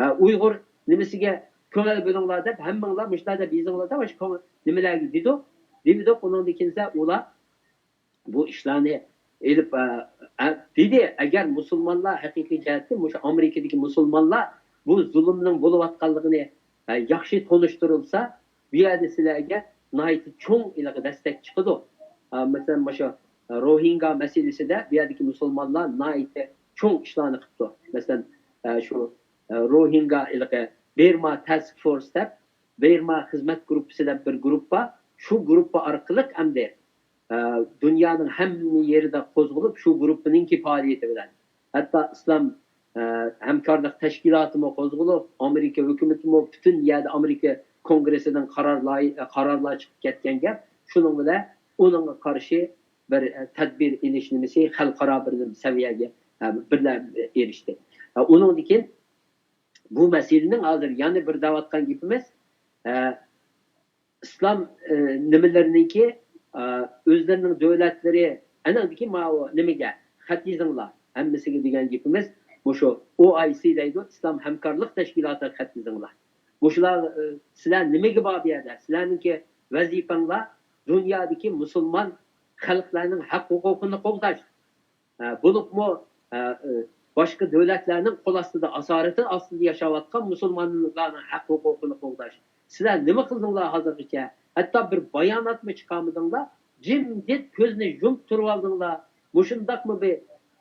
ھە، ئۇيغۇر نېمىسىگە كۆڭۈل بۆلۈڭلار دەپ، ھەممىڭلار مۇشۇنداق دەپ يېزىڭلار دەپ، مۇشۇ كۆڭۈل نېمىلەرگە دېدۇق. دېدۇق، ئۇنىڭدىن كېيىن ئۇلار بۇ ئىشلارنى ئېلىپ، ئە، ئە، دېدى، ئەگەر مۇسۇلمانلار ھەقىقىي جەھەتتىن مۇشۇ ئامېرىكىدىكى مۇسۇلمانلار بۇ زۇلۇمنىڭ بولۇۋاتقانلىقىنى، ئە، ياخشى تونۇشتۇرۇلسا، بۇ يەردە سىلەرگە ناھايىتى چوڭ ھېلىقى دەستەك چىقىدۇ. ئە، مەسىلەن، مۇشۇ روھىنگا مەسىلىسىدە بۇ يەردىكى مۇسۇلمانلار ناھايىتى چوڭ ئىشلارنى قىپتۇ. مەسىلەن، ئە، شۇ، ئە، روھىنگا ھېلىقى بىرما تاسك فورس دەپ، بىرما خىزمەت گۇرۇپپىسى دەپ بىر گۇرۇپپا، شۇ گۇرۇپپا ئارقىلىق ئەمدى، ئە، دۇنيانىڭ ھەممە يېرىدە قوزغىلىپ، شۇ گۇرۇپپىنىڭكى پائالىيىتى بىلەن ھەتتا ئىسلام، ئە، ھەمكارلىق تەشكىلاتىمۇ قوزغىلىپ، ئامېرىكا ھۆكۈمىتىمۇ پۈتۈن يەردە ئامېرىكا كونگرېسىدىن قارار لاي-، قارارلار چىقىپ كەتكەن گەپ. شۇنىڭ بىلەن ئۇنىڭغا قارشى بىر، ئە، تەدبىر ئېلىش نېمىسى خەلقئارا بىر سەۋىيەگە، ئە، بىرلە ئېرىشتى. ئە، ئۇنىڭدىن كېيىن بۇ مەسىلىنىڭ ھازىر يەنە بىر دەۋاتقان گېپىمىز، ئە، ئىسلام، ئە، نېمىلىرىنىڭكى، ئە، ئۆزلىرىنىڭ دۆلەتلىرى، ئەنىڭدىكى ماۋۇ نېمىگە خەت يېزىڭلار، ھەممىسىگە دېگەن گېپىمىز مۇشۇ ئو ئاي سى دەيدۇ، ئىسلام ھەمكارلىق تەشكىلاتىغا خەت يېزىڭلار. مۇشۇلار، ئە، سىلەر نېمىگە بار بۇ يەردە؟ سىلەرنىڭكى ۋەزىپەڭلار دۇنيادىكى مۇسۇلمان خەلقلەرنىڭ ھەق ھوقۇقىنى قوغداش. ئە، بولۇپمۇ، ئە، ئە، باشقا دۆلەتلەرنىڭ قول ئاستىدا، ئاسارىتى ئاستىدا ياشاۋاتقان مۇسۇلمانلارنىڭ ھەق ھوقۇقىنى قوغداش. سىلەر نېمە قىلدىڭلار ھازىرغىچە؟ ھەتتا بىر باياناتمۇ چىقارمىدىڭلار. جىمجىت كۆزنى يۇمۇپ تۇرۇۋالدىڭلار. مۇشۇنداقمۇ بىر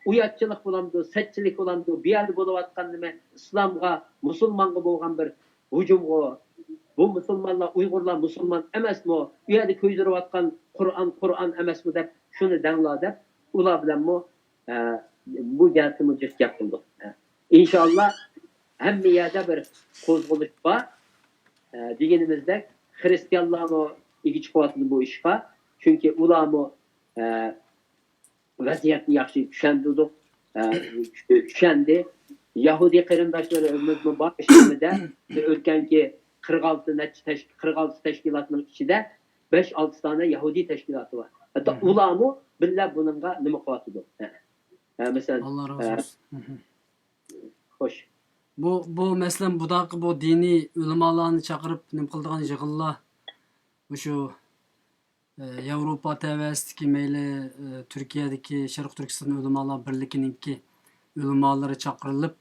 ئۇياتچىلىق بولامدۇ، سەتچىلىك بولامدۇ؟ بۇ يەردە بولۇۋاتقان نېمە ئىسلامغا، مۇسۇلمانغا بولغان بىر ھۇجۇمغۇ؟ بۇ مۇسۇلمانلار، ئۇيغۇرلار مۇسۇلمان ئەمەسمۇ؟ ئۇ يەردە كۆيدۈرۈۋاتقان قۇرئان، قۇرئان ئەمەسمۇ دەپ، شۇنى دەڭلار دەپ، ئۇلار بىلەنمۇ، ئە، بۇ جەھەتتىمۇ جىق گەپ قىلدۇق. ئە، ئىنشاللا ھەممە يەردە بىر قوزغىلىش بار. ئە، دېگىنىمىزدەك، خرىستىيانلارمۇ ئىگە چىقىۋاتىدۇ بۇ ئىشقا. چۈنكى ئۇلارمۇ، ئە، ۋەزىيەتنى ياخشى چۈشەندۈردۇق، ئە، چۈشەندى. يەھۇدىي قېرىنداشلىرىمىزمۇ بار ئىشلىرىمىزدە. ئۆتكەنكى قىرىق ئالتە نەچچە تەش-، قىرىق ئالتە تەشكىلاتنىڭ ئىچىدە بەش ئالتە دانە يەھۇدىي تەشكىلاتى بار. ھەتتا ئۇلارمۇ بىللە بۇنىڭغا نېمە قىلىۋاتىدۇ. ھە. ھە، مەسىلەن، ئاللا رازى ئە، بولسۇن. خوش. بۇ، بۇ، مەسىلەن، بۇداقى بۇ دىنىي ئۆلىمالارنى چاقىرىپ نېمە قىلىدىغان يىغىنلار، مۇشۇ، ئە، ياۋروپا تەۋەسىدىكى مەيلى، ئە، تۈركىيەدىكى، شەرقىي تۈركىستان ئۆلىمالار بىرلىكىنىڭكى ئۆلىمالىرى چاقىرىلىپ،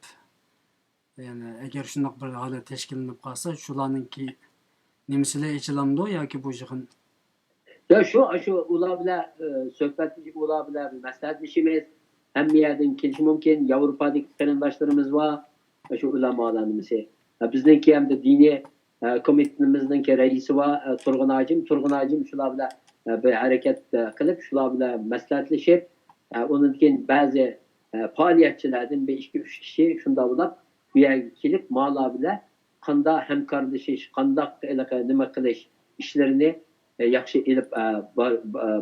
يەنى ئەگەر شۇنداق بىر ھالەت تەشكىللىنىپ قالسا، شۇلارنىڭكى نېمىسىلا ئېچىلامدۇ ياكى بۇ يىغىن؟ يا شۇ، شۇ ئۇلار بىلەن، ئە، سۆھبەتلىشىپ، ئۇلار بىلەن مەسلىھەتلىشىمىز. ھەممە يەردىن كېلىشى مۇمكىن. ياۋروپادىكى قېرىنداشلىرىمىز بار. شۇ ئۆلىمالار نېمىسى. بىزنىڭكى ھەمدە دىنىي كومىتېتىمىزنىڭكى رەئىسى بار، تۇرغۇن ھاجىم. تۇرغۇن ھاجىم شۇلار بىلەن بىر ھەرىكەت قىلىپ، شۇلار بىلەن مەسلىھەتلىشىپ، ئۇنىڭدىن كېيىن بەزى پائالىيەتچىلەردىن بىر ئىككى، ئۈچ كىشى شۇنداق بولۇپ بۇ يەرگە كېلىپ، مالار بىلەن قانداق ھەمكارلىشىش، قانداق ھېلىقى نېمە قىلىش ئىشلىرىنى ياخشى ئېلىپ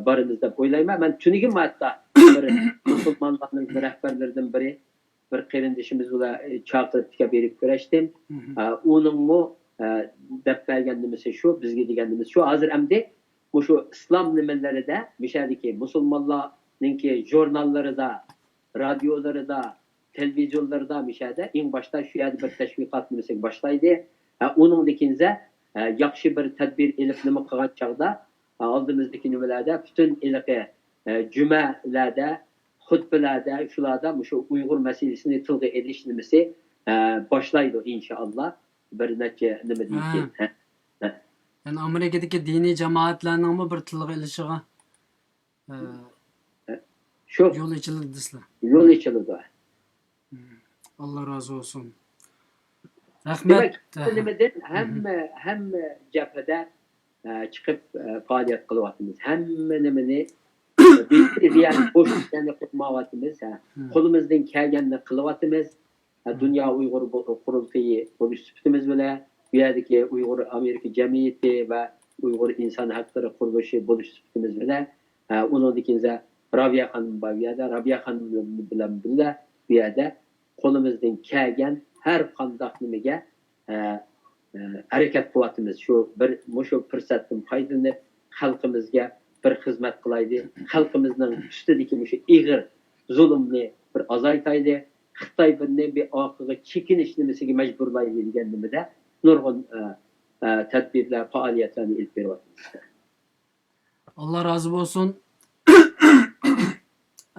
بارىمىز دەپ ئويلايمەن. مەن تۈنۈگۈن ھەتتا بىر مۇسۇلمانلارنىڭ رەھبەرلىرىدىن بىرى، بىر قېرىندىشىمىز بىلەن چاقىرىپ تىكەپ بېرىپ كۆرۈشتۈم. ئۇنىڭمۇ دەپ بەرگەن نېمىسى شۇ، بىزگە دېگەن نېمىسى شۇ. ھازىر ئەمدى مۇشۇ ئىسلام نېمىلىرىدە، مۇشەدىكى مۇسۇلمانلارنىڭكى ژۇرناللىرىدا، رادىيولىرىدا، تېلېۋىزىيونلىرىدا، مۇشەدە ئەڭ باشتا شۇ يەردە بىر تەشۋىقات نېمىسىگە باشلايدۇ. ئۇنىڭدىن كېيىن ياخشى بىر تەدبىر ئېلىپ نېمە قىلغان چاغدا، ئالدىمىزدىكى نېمىلەردە پۈتۈن ھېلىقى جۈمەلەردە، خۇتبىلەردە، شۇلاردا مۇشۇ ئۇيغۇر مەسىلىسىنى تىلغا ئېلىش نېمىسى باشلايدۇ، ئىنشائاللا، بىر نەچچە نېمىدىن كېيىن. يەنى ئامېرىكىدىكى دىنىي جامائەتلەرنىڭمۇ بىر تىلغا ئېلىشىغا شۇ يول ئېچىلدى دېسىلە. يول ئېچىلىدۇ. ئاللا رازى بولسۇن. رەھمەت. دېمەك، ھەممە نېمىدىن، ھەممە، ھەممە جەبھىدە چىقىپ پائالىيەت قىلىۋاتىمىز. ھەممە نېمىنى بىز بوش ئىشلارنى قىلمايۋاتىمىز. قولىمىزدىن كەلگەننى قىلىۋاتىمىز. دۇنيا ئۇيغۇر قۇرۇلتىيى بولۇش سۈپىتىمىز بىلەن، بۇ يەردىكى ئۇيغۇر ئامېرىكا جەمئىيىتى ۋە ئۇيغۇر ئىنسان ھەقلىرى قۇرۇلۇشى بولۇش سۈپىتىمىز بىلەن، ئۇنىڭدىن كېيىن رابىيە خانىم بار بۇ يەردە، رابىيە خانىم بىلەن بىللە بۇ يەردە قولىمىزدىن كەلگەن ھەر قانداق نېمىگە ھەرىكەت قىلىۋاتىمىز. شۇ بىر، مۇشۇ پۇرسەتتىن پايدىلىنىپ، خەلقىمىزگە بىر خىزمەت قىلايلى، خەلقىمىزنىڭ ئۈستىدىكى مۇشۇ ئېغىر زۇلۇمنى بىر ئازايتايلى، خىتاي بىرنى بىر ئارقىغا چېكىنىش نېمىسىگە مەجبۇرلايلى دېگەن نېمىدە نۇرغۇن تەدبىرلەر، پائالىيەتلەرنى ئېلىپ بېرىۋاتىمىز. ئاللا رازى بولسۇن.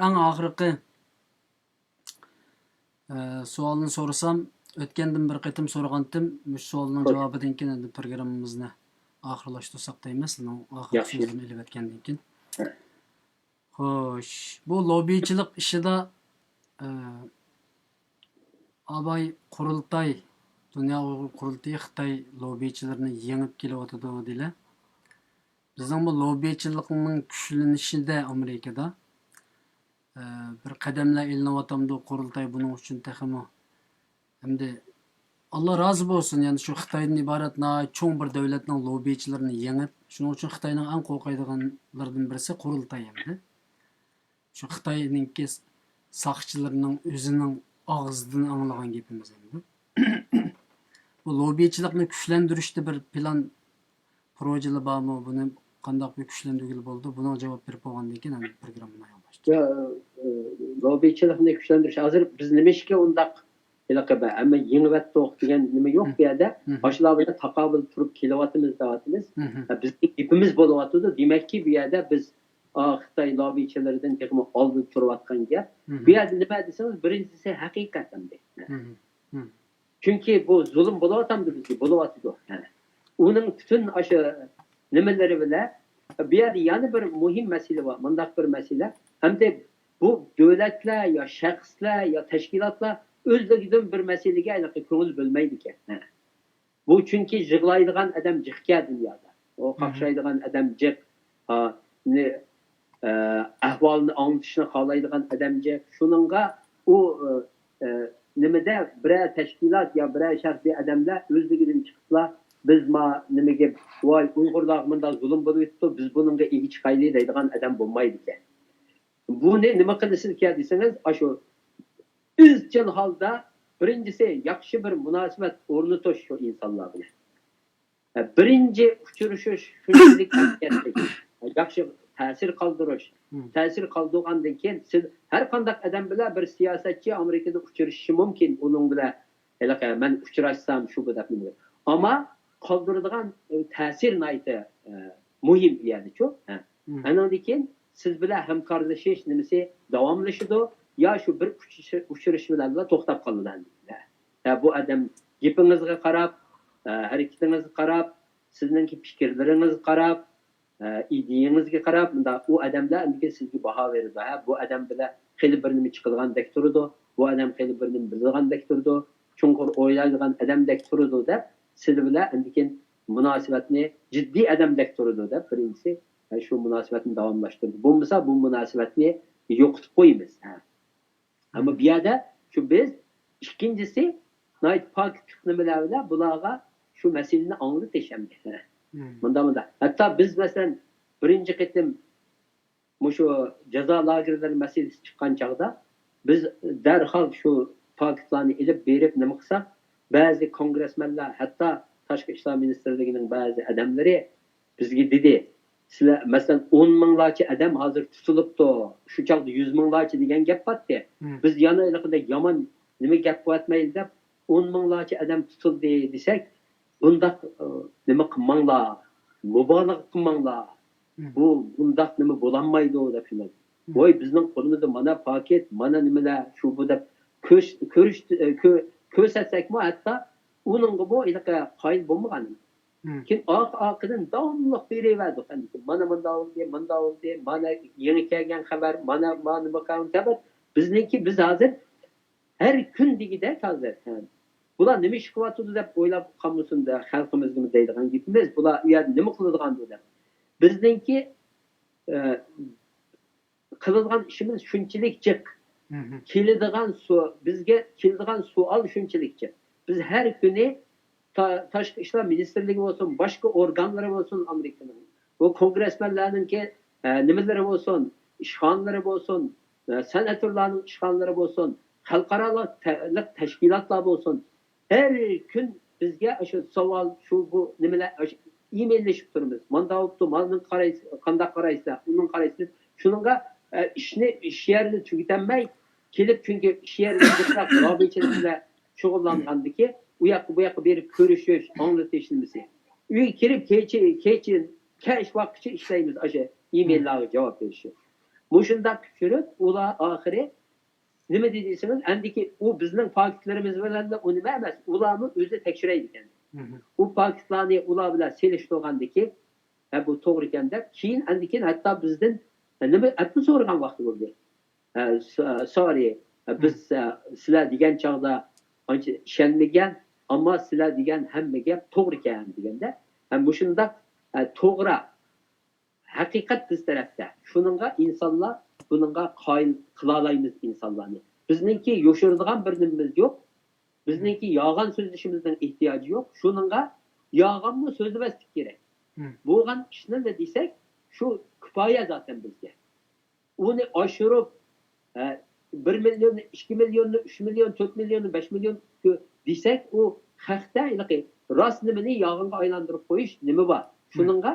ئەڭ ئاخىرقى ئە، سوئالنى سورىسام، ئۆتكەندىن بىر قېتىم سورىغانتىم، مۇشۇ سوئالنىڭ جاۋابىدىن كېيىن ئەمدى پروگراممىمىزنى ئاخىرلاشتۇرساق دەيمەن، سىزنىڭ ئاخىرقى سۆزىنى ئېلىۋەتكەندىن كېيىن. خوش، بۇ لوببىچىلىق ئىشىدا، ئە، ئاباي قۇرۇلتاي، دۇنيا ئۇيغۇر قۇرۇلتىيى خىتاي لوببىچىلىرىنى يېڭىپ كېلىۋاتىدۇ دېلە. بىزنىڭ بۇ لوببىچىلىقنىڭ كۈچلىنىشىدە ئامېرىكىدا، ئە، بىر قەدەملەر ئېلىنىۋاتامدۇ، قۇرۇلتاي بۇنىڭ ئۈچۈن تېخىمۇ، ئەمدى، ئاللا رازى بولسۇن، يەنى شۇ خىتايدىن ئىبارەت ناھايىتى چوڭ بىر دۆلەتنىڭ لوببىچىلىرىنى يېڭىپ، شۇنىڭ ئۈچۈن خىتاينىڭ ئەڭ قورقايدىغانلىرىدىن بىرسى قۇرۇلتاي ئەمدى. شۇ خىتاينىڭكى ساقچىلىرىنىڭ ئۆزىنىڭ ئاغزىدىن ئاڭلىغان گېپىمىز ئەمدى. بۇ لوببىچىلىقنى كۈچلەندۈرۈشتە بىر پىلان، پروژىلار بارمۇ؟ بۇنى قانداق بىر كۈچلەندۈرگىلى بولىدۇ؟ بۇنىڭغا جاۋاب بېرىپ بولغاندىن كېيىن ئەمدى پروگراممىنى ئاياغلاشتۇرىمىز. يا، ئە، لوببىچىلىقنى كۈچلەندۈرۈش، ھازىر بىز نېمىشقا ئۇنداق ھېلىقى بىر ھەممە يېڭىۋەتتۇق دېگەن نېمە يوق بۇ يەردە. ئاشۇلار بىلەن تاقابىل تۇرۇپ كېلىۋاتىمىز دەۋاتىمىز. بىزنىڭ گېپىمىز بولۇۋاتىدۇ. دېمەككى، بۇ يەردە بىز، ئا، خىتاي لوببىچىلىرىدىن تېخىمۇ ئالدىدا تۇرۇۋاتقان گەپ. بۇ يەردە نېمە دېسىڭىز، بىرىنچىسى ھەقىقەت ئەمدى. چۈنكى بۇ زۇلۇم بولۇۋاتامدۇ بىزگە؟ بولۇۋاتىدۇ. ھە. ئۇنىڭ پۈتۈن ئاشۇ نېمىلىرى بىلەن، بۇ يەردە يەنە بىر مۇھىم مەسىلە بار. مۇنداق بىر مەسىلە. ئەمدى بۇ دۆلەتلەر يا شەخسلەر يا تەشكىلاتلار ئۆزلۈكىدىن بىر مەسىلىگە ھېلىقى كۆڭۈل بۆلمەيدىكەن. ھە. بۇ چۈنكى يىغلايدىغان ئادەم جىقكەن دۇنيادا. ئۇ قاقشايدىغان ئادەم جىق. ھا، نى-، ئە، ئەھۋالنى ئاڭلىتىشنى خالايدىغان ئادەم جىق. شۇنىڭغا ئۇ، ئە، ئە، نېمىدە بىرەر تەشكىلات يا بىرەر شەخسىي ئادەملەر ئۆزلۈكىدىن چىقىپلا، بىز ما نېمىگە، ۋاي، ئۇيغۇرلارغا مۇنداق زۇلۇم بولۇۋېتىپتۇ، بىز بۇنىڭغا ئىگە چىقايلى دەيدىغان ئادەم بولمايدىكەن. بۇنى نېمە قىلىسىزكەن دېسىڭىز، ئاشۇ ئىزچىل ھالدا بىرىنچىسى ياخشى بىر مۇناسىۋەت ئورنىتىش شۇ ئىنسانلار بىلەن. بىرىنچى ئۇچرىشىش شۇنچىلىك ئەھمىيەتلىك. ياخشى تەسىر قالدۇرۇش. تەسىر قالدۇرغاندىن كېيىن سىز ھەر قانداق ئادەم بىلەن بىر سىياسەتچى ئامېرىكىدا ئۇچرىشىشى مۇمكىن، ئۇنىڭ بىلەن ھېلىقى مەن ئۇچراشسام شۇ بۇ دەپ نېمە. ئەمما قالدۇرىدىغان، ئە، تەسىر ناھايىتى، ئە، مۇھىم بۇ يەردىچۇ. ھە. ئانىڭدىن كېيىن سىز بىلەن ھەمكارلىشىش نېمىسى داۋاملىشىدۇ يا شۇ بىر ئۇچرىشىش، ئۇچرىشىش بىلەنلا توختاپ قالىدۇ ئەمدى. ھە، بۇ ئادەم گېپىڭىزگە قاراپ، ھەرىكىتىڭىزگە قاراپ، سىزنىڭكى پىكىرلىرىڭىزگە قاراپ، ئىدىيەڭىزگە قاراپ، مۇنداق ئۇ ئادەملەر ئەمدىكى سىزگە باھا بېرىدۇ. ھە، بۇ ئادەم بىلەن خېلى بىر نېمە چىقىدىغاندەك تۇرىدۇ، بۇ ئادەم خېلى بىر نېمە بىلىدىغاندەك تۇرىدۇ. چوڭقۇر ئويلايدىغان ئادەمدەك تۇرىدۇ دەپ، سىلى بىلەن ئاندىن كېيىن مۇناسىۋەتنى جىددىي ئادەمدەك تۇرىدۇ دەپ، بىرىنچىسى، شۇ مۇناسىۋەتنى داۋاملاشتۇردى. بولمىسا، بۇ مۇناسىۋەتنى يوقىتىپ قويىمىز. ھە. ئەمما بۇ يەردە شۇ بىز، ئىككىنچىسى، ناھايىتى پاكىتلىق نېمىلەر بىلەن بۇلارغا شۇ مەسىلىنى ئاڭلىتىش ئەمدى. مۇنداق، مۇنداق. ھەتتا بىز، مەسىلەن، بىرىنچى قېتىم مۇشۇ جازا لاگېرلىرى مەسىلىسى چىققان چاغدا، بىز دەرھال شۇ پاكىتلارنى ئېلىپ بېرىپ نېمە قىلساق، بەزى كونگرېسمېنلار، ھەتتا تاشقى ئىشلار مىنىستىرلىكىنىڭ بەزى ئادەملىرى بىزگە دېدى، سىلەر، مەسىلەن، ئون مىڭلارچە ئادەم ھازىر تۇتۇلۇپتۇ، شۇ چاغدا يۈز مىڭلارچە دېگەن گەپ بارتتى. بىز يەنە ھېلىقىدەك يامان نېمە گەپ قىلىۋەتمەيلى دەپ، ئون مىڭلارچە ئادەم تۇتۇلدى دېسەك، بۇنداق، ئە، نېمە قىلماڭلار، مۇبالىغە قىلماڭلار. بۇ، بۇنداق نېمە بولالمايدۇ دەپ شۇنداق. ۋاي، بىزنىڭ قولىمىزدا مانا پاكىت، مانا نېمىلەر، شۇ بۇ دەپ كۆرۈش-، كۆرۈش-، ئە، كۆ-، كۆرسەتسەكمۇ، ھەتتا ئۇنىڭغىمۇ ھېلىقى قايىل بولمىغان. كېيىن ئارقا-ئارقىدىن داۋاملىق بېرىۋەردۇق. ئەمدى مانا مۇنداق بولدى، مۇنداق بولدى، مانا يېڭى كەلگەن خەۋەر، مانا، مانا نېمە خەۋەر. بىزنىڭكى، بىز ھازىر ھەر كۈن دېگۈدەك ھازىر، ھە. بۇلار نېمە ئىش قىلىۋاتىدۇ دەپ ئويلاپ قالمىسۇن، خەلقىمىزگىمۇ دەيدىغان گېپىمىز. بۇلار ئۇ يەردە نېمە قىلىدىغاندۇ دەپ. بىزنىڭكى، ئە، قىلىدىغان ئىشىمىز شۇنچىلىك جىق. كېلىدىغان سو-، بىزگە كېلىدىغان سوئال شۇنچىلىك جىق. بىز ھەر كۈنى تا-، تاشقى ئىشلار مىنىستىرلىكى بولسۇن، باشقا ئورگانلىرى بولسۇن ئامېرىكىنىڭ، بۇ كونگرېسمېنلەرنىڭكى، ئە، نېمىلىرى بولسۇن، ئىشخانىلىرى بولسۇن، ئە، سېناتورلارنىڭ ئىشخانىلىرى بولسۇن، خەلقئارالىق تەشكىلاتلار بولسۇن، ھەر كۈن بىزگە ئاشۇ ساۋال، شۇ، بۇ نېمىلەر، ئاشۇ ئىمېيللىشىپ تۇرىمىز. مانداق بوپتۇ، ماندىن قارايسىز، قانداق قارايسىلەر، ئۇنىڭ قارايسىز. شۇنىڭغا، ئە، ئىشنى ئىش يەرىدە تۈگىتەلمەي، كېلىپ، چۈنكى ئىش يەرىدە كۆپرەك لاببىچىلىك بىلەن شۇغۇللانغاندىكى، ئۇ ياققا، بۇ ياققا بېرىپ كۆرۈشۈش، ئاڭلىتىش نېمىسى. ئۆيگە كىرىپ، كېچە، كېچە، كەچ ۋاقىتقىچە ئىشلەيمىز، ئاشۇ ئىمېيللارغا جاۋاب بېرىش. مۇشۇنداق كۆچۈرۈپ، ئۇلار ئاخىرى نېمە دېدى دېسىڭىز، ئەندىكى ئۇ بىزنىڭ پاكىتلىرىمىز بىلەن ئۇ نېمە ئەمەس، ئۇلارمۇ ئۆزى تەكشۈرەيدىكەن. ئۇ پاكىتلارنى ئۇلار بىلەن سېلىشتۇرغاندىكى، ھە، بۇ توغرا ئىكەن دەپ، كېيىن ئەندىكىن ھەتتا بىزدىن، ھە، نېمە ئەپۇ سورىغان ۋاقتى بولدى. ھە، س-، سورى، ھە، بىز، ھە، سىلەر دېگەن چاغدا ئانچە ئىشەنمىگەن، ئەمما سىلەر دېگەن ھەممە گەپ توغرا ئىكەن دېگەندە، ھە، مۇشۇنداق، ھە، توغرا ھەقىقەت بىز تەرەپتە. شۇنىڭغا ئىنسانلار بۇنىڭغا قايىل قىلالايمىز ئىنسانلارنى. بىزنىڭكى يوشۇرىدىغان بىر نېمىمىز يوق. بىزنىڭكى يالغان سۆزلىشىمىزنىڭ ئېھتىياجى يوق. شۇنىڭغا يالغانمۇ سۆزلىمەسلىك كېرەك. بولغان ئىشنى دېسەك، شۇ كۇپايە زاتەن بىزگە. ئۇنى ئاشۇرۇپ، ھە، بىر مىليوننى، ئىككى مىليوننى، ئۈچ مىليون، تۆت مىليوننى، بەش مىليون دېسەك، ئۇ ھەقتە ھېلىقى راست نېمىنى يالغانغا ئايلاندۇرۇپ قويۇش نېمە بار؟ شۇنىڭغا،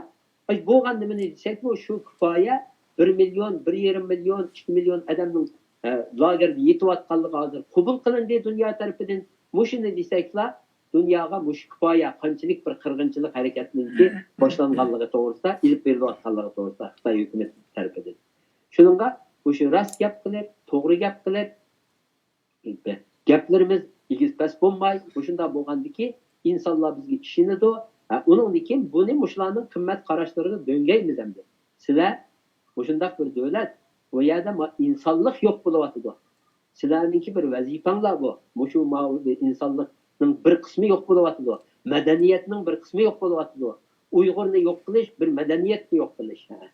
ئاي، بولغان نېمىنى دېسەكمۇ، شۇ كۇپايە بىر مىليون، بىر يېرىم مىليون، ئىككى مىليون ئادەمنىڭ، ئە، لاگېردا يېتىۋاتقانلىقى ھازىر قوبۇل قىلىندى دۇنيا تەرىپىدىن. مۇشۇنى دېسەكلا، دۇنياغا مۇشۇ كۇپايە قانچىلىك بىر قىرغىنچىلىق ھەرىكەتنىڭكى باشلانغانلىقى توغرىسىدا، ئېلىپ بېرىلىۋاتقانلىقى توغرىسىدا خىتاي ھۆكۈمىتى تەرىپىدىن. شۇنىڭغا مۇشۇ راست گەپ قىلىپ، توغرا گەپ قىلىپ، گەپلىرىمىز ئېگىز-پەس بولماي، مۇشۇنداق بولغاندىكى ئىنسانلار بىزگە ئىشىنىدۇ. ھە، ئۇنىڭدىن كېيىن بۇنى مۇشۇلارنىڭ قىممەت قاراشلىرىغا دۆڭگەيمىز ئەمدى. سىلەر مۇشۇنداق بىر دۆلەت، بۇ يەردە ما-، ئىنسانلىق يوق بولۇۋاتىدۇ. سىلەرنىڭكى بىر ۋەزىپەڭلار بۇ. مۇشۇ ماۋۇ ئىنسانلىقنىڭ بىر قىسمى يوق بولۇۋاتىدۇ. مەدەنىيەتنىڭ بىر قىسمى يوق بولۇۋاتىدۇ. ئۇيغۇرنى يوق قىلىش، بىر مەدەنىيەتنى يوق قىلىش. ھە.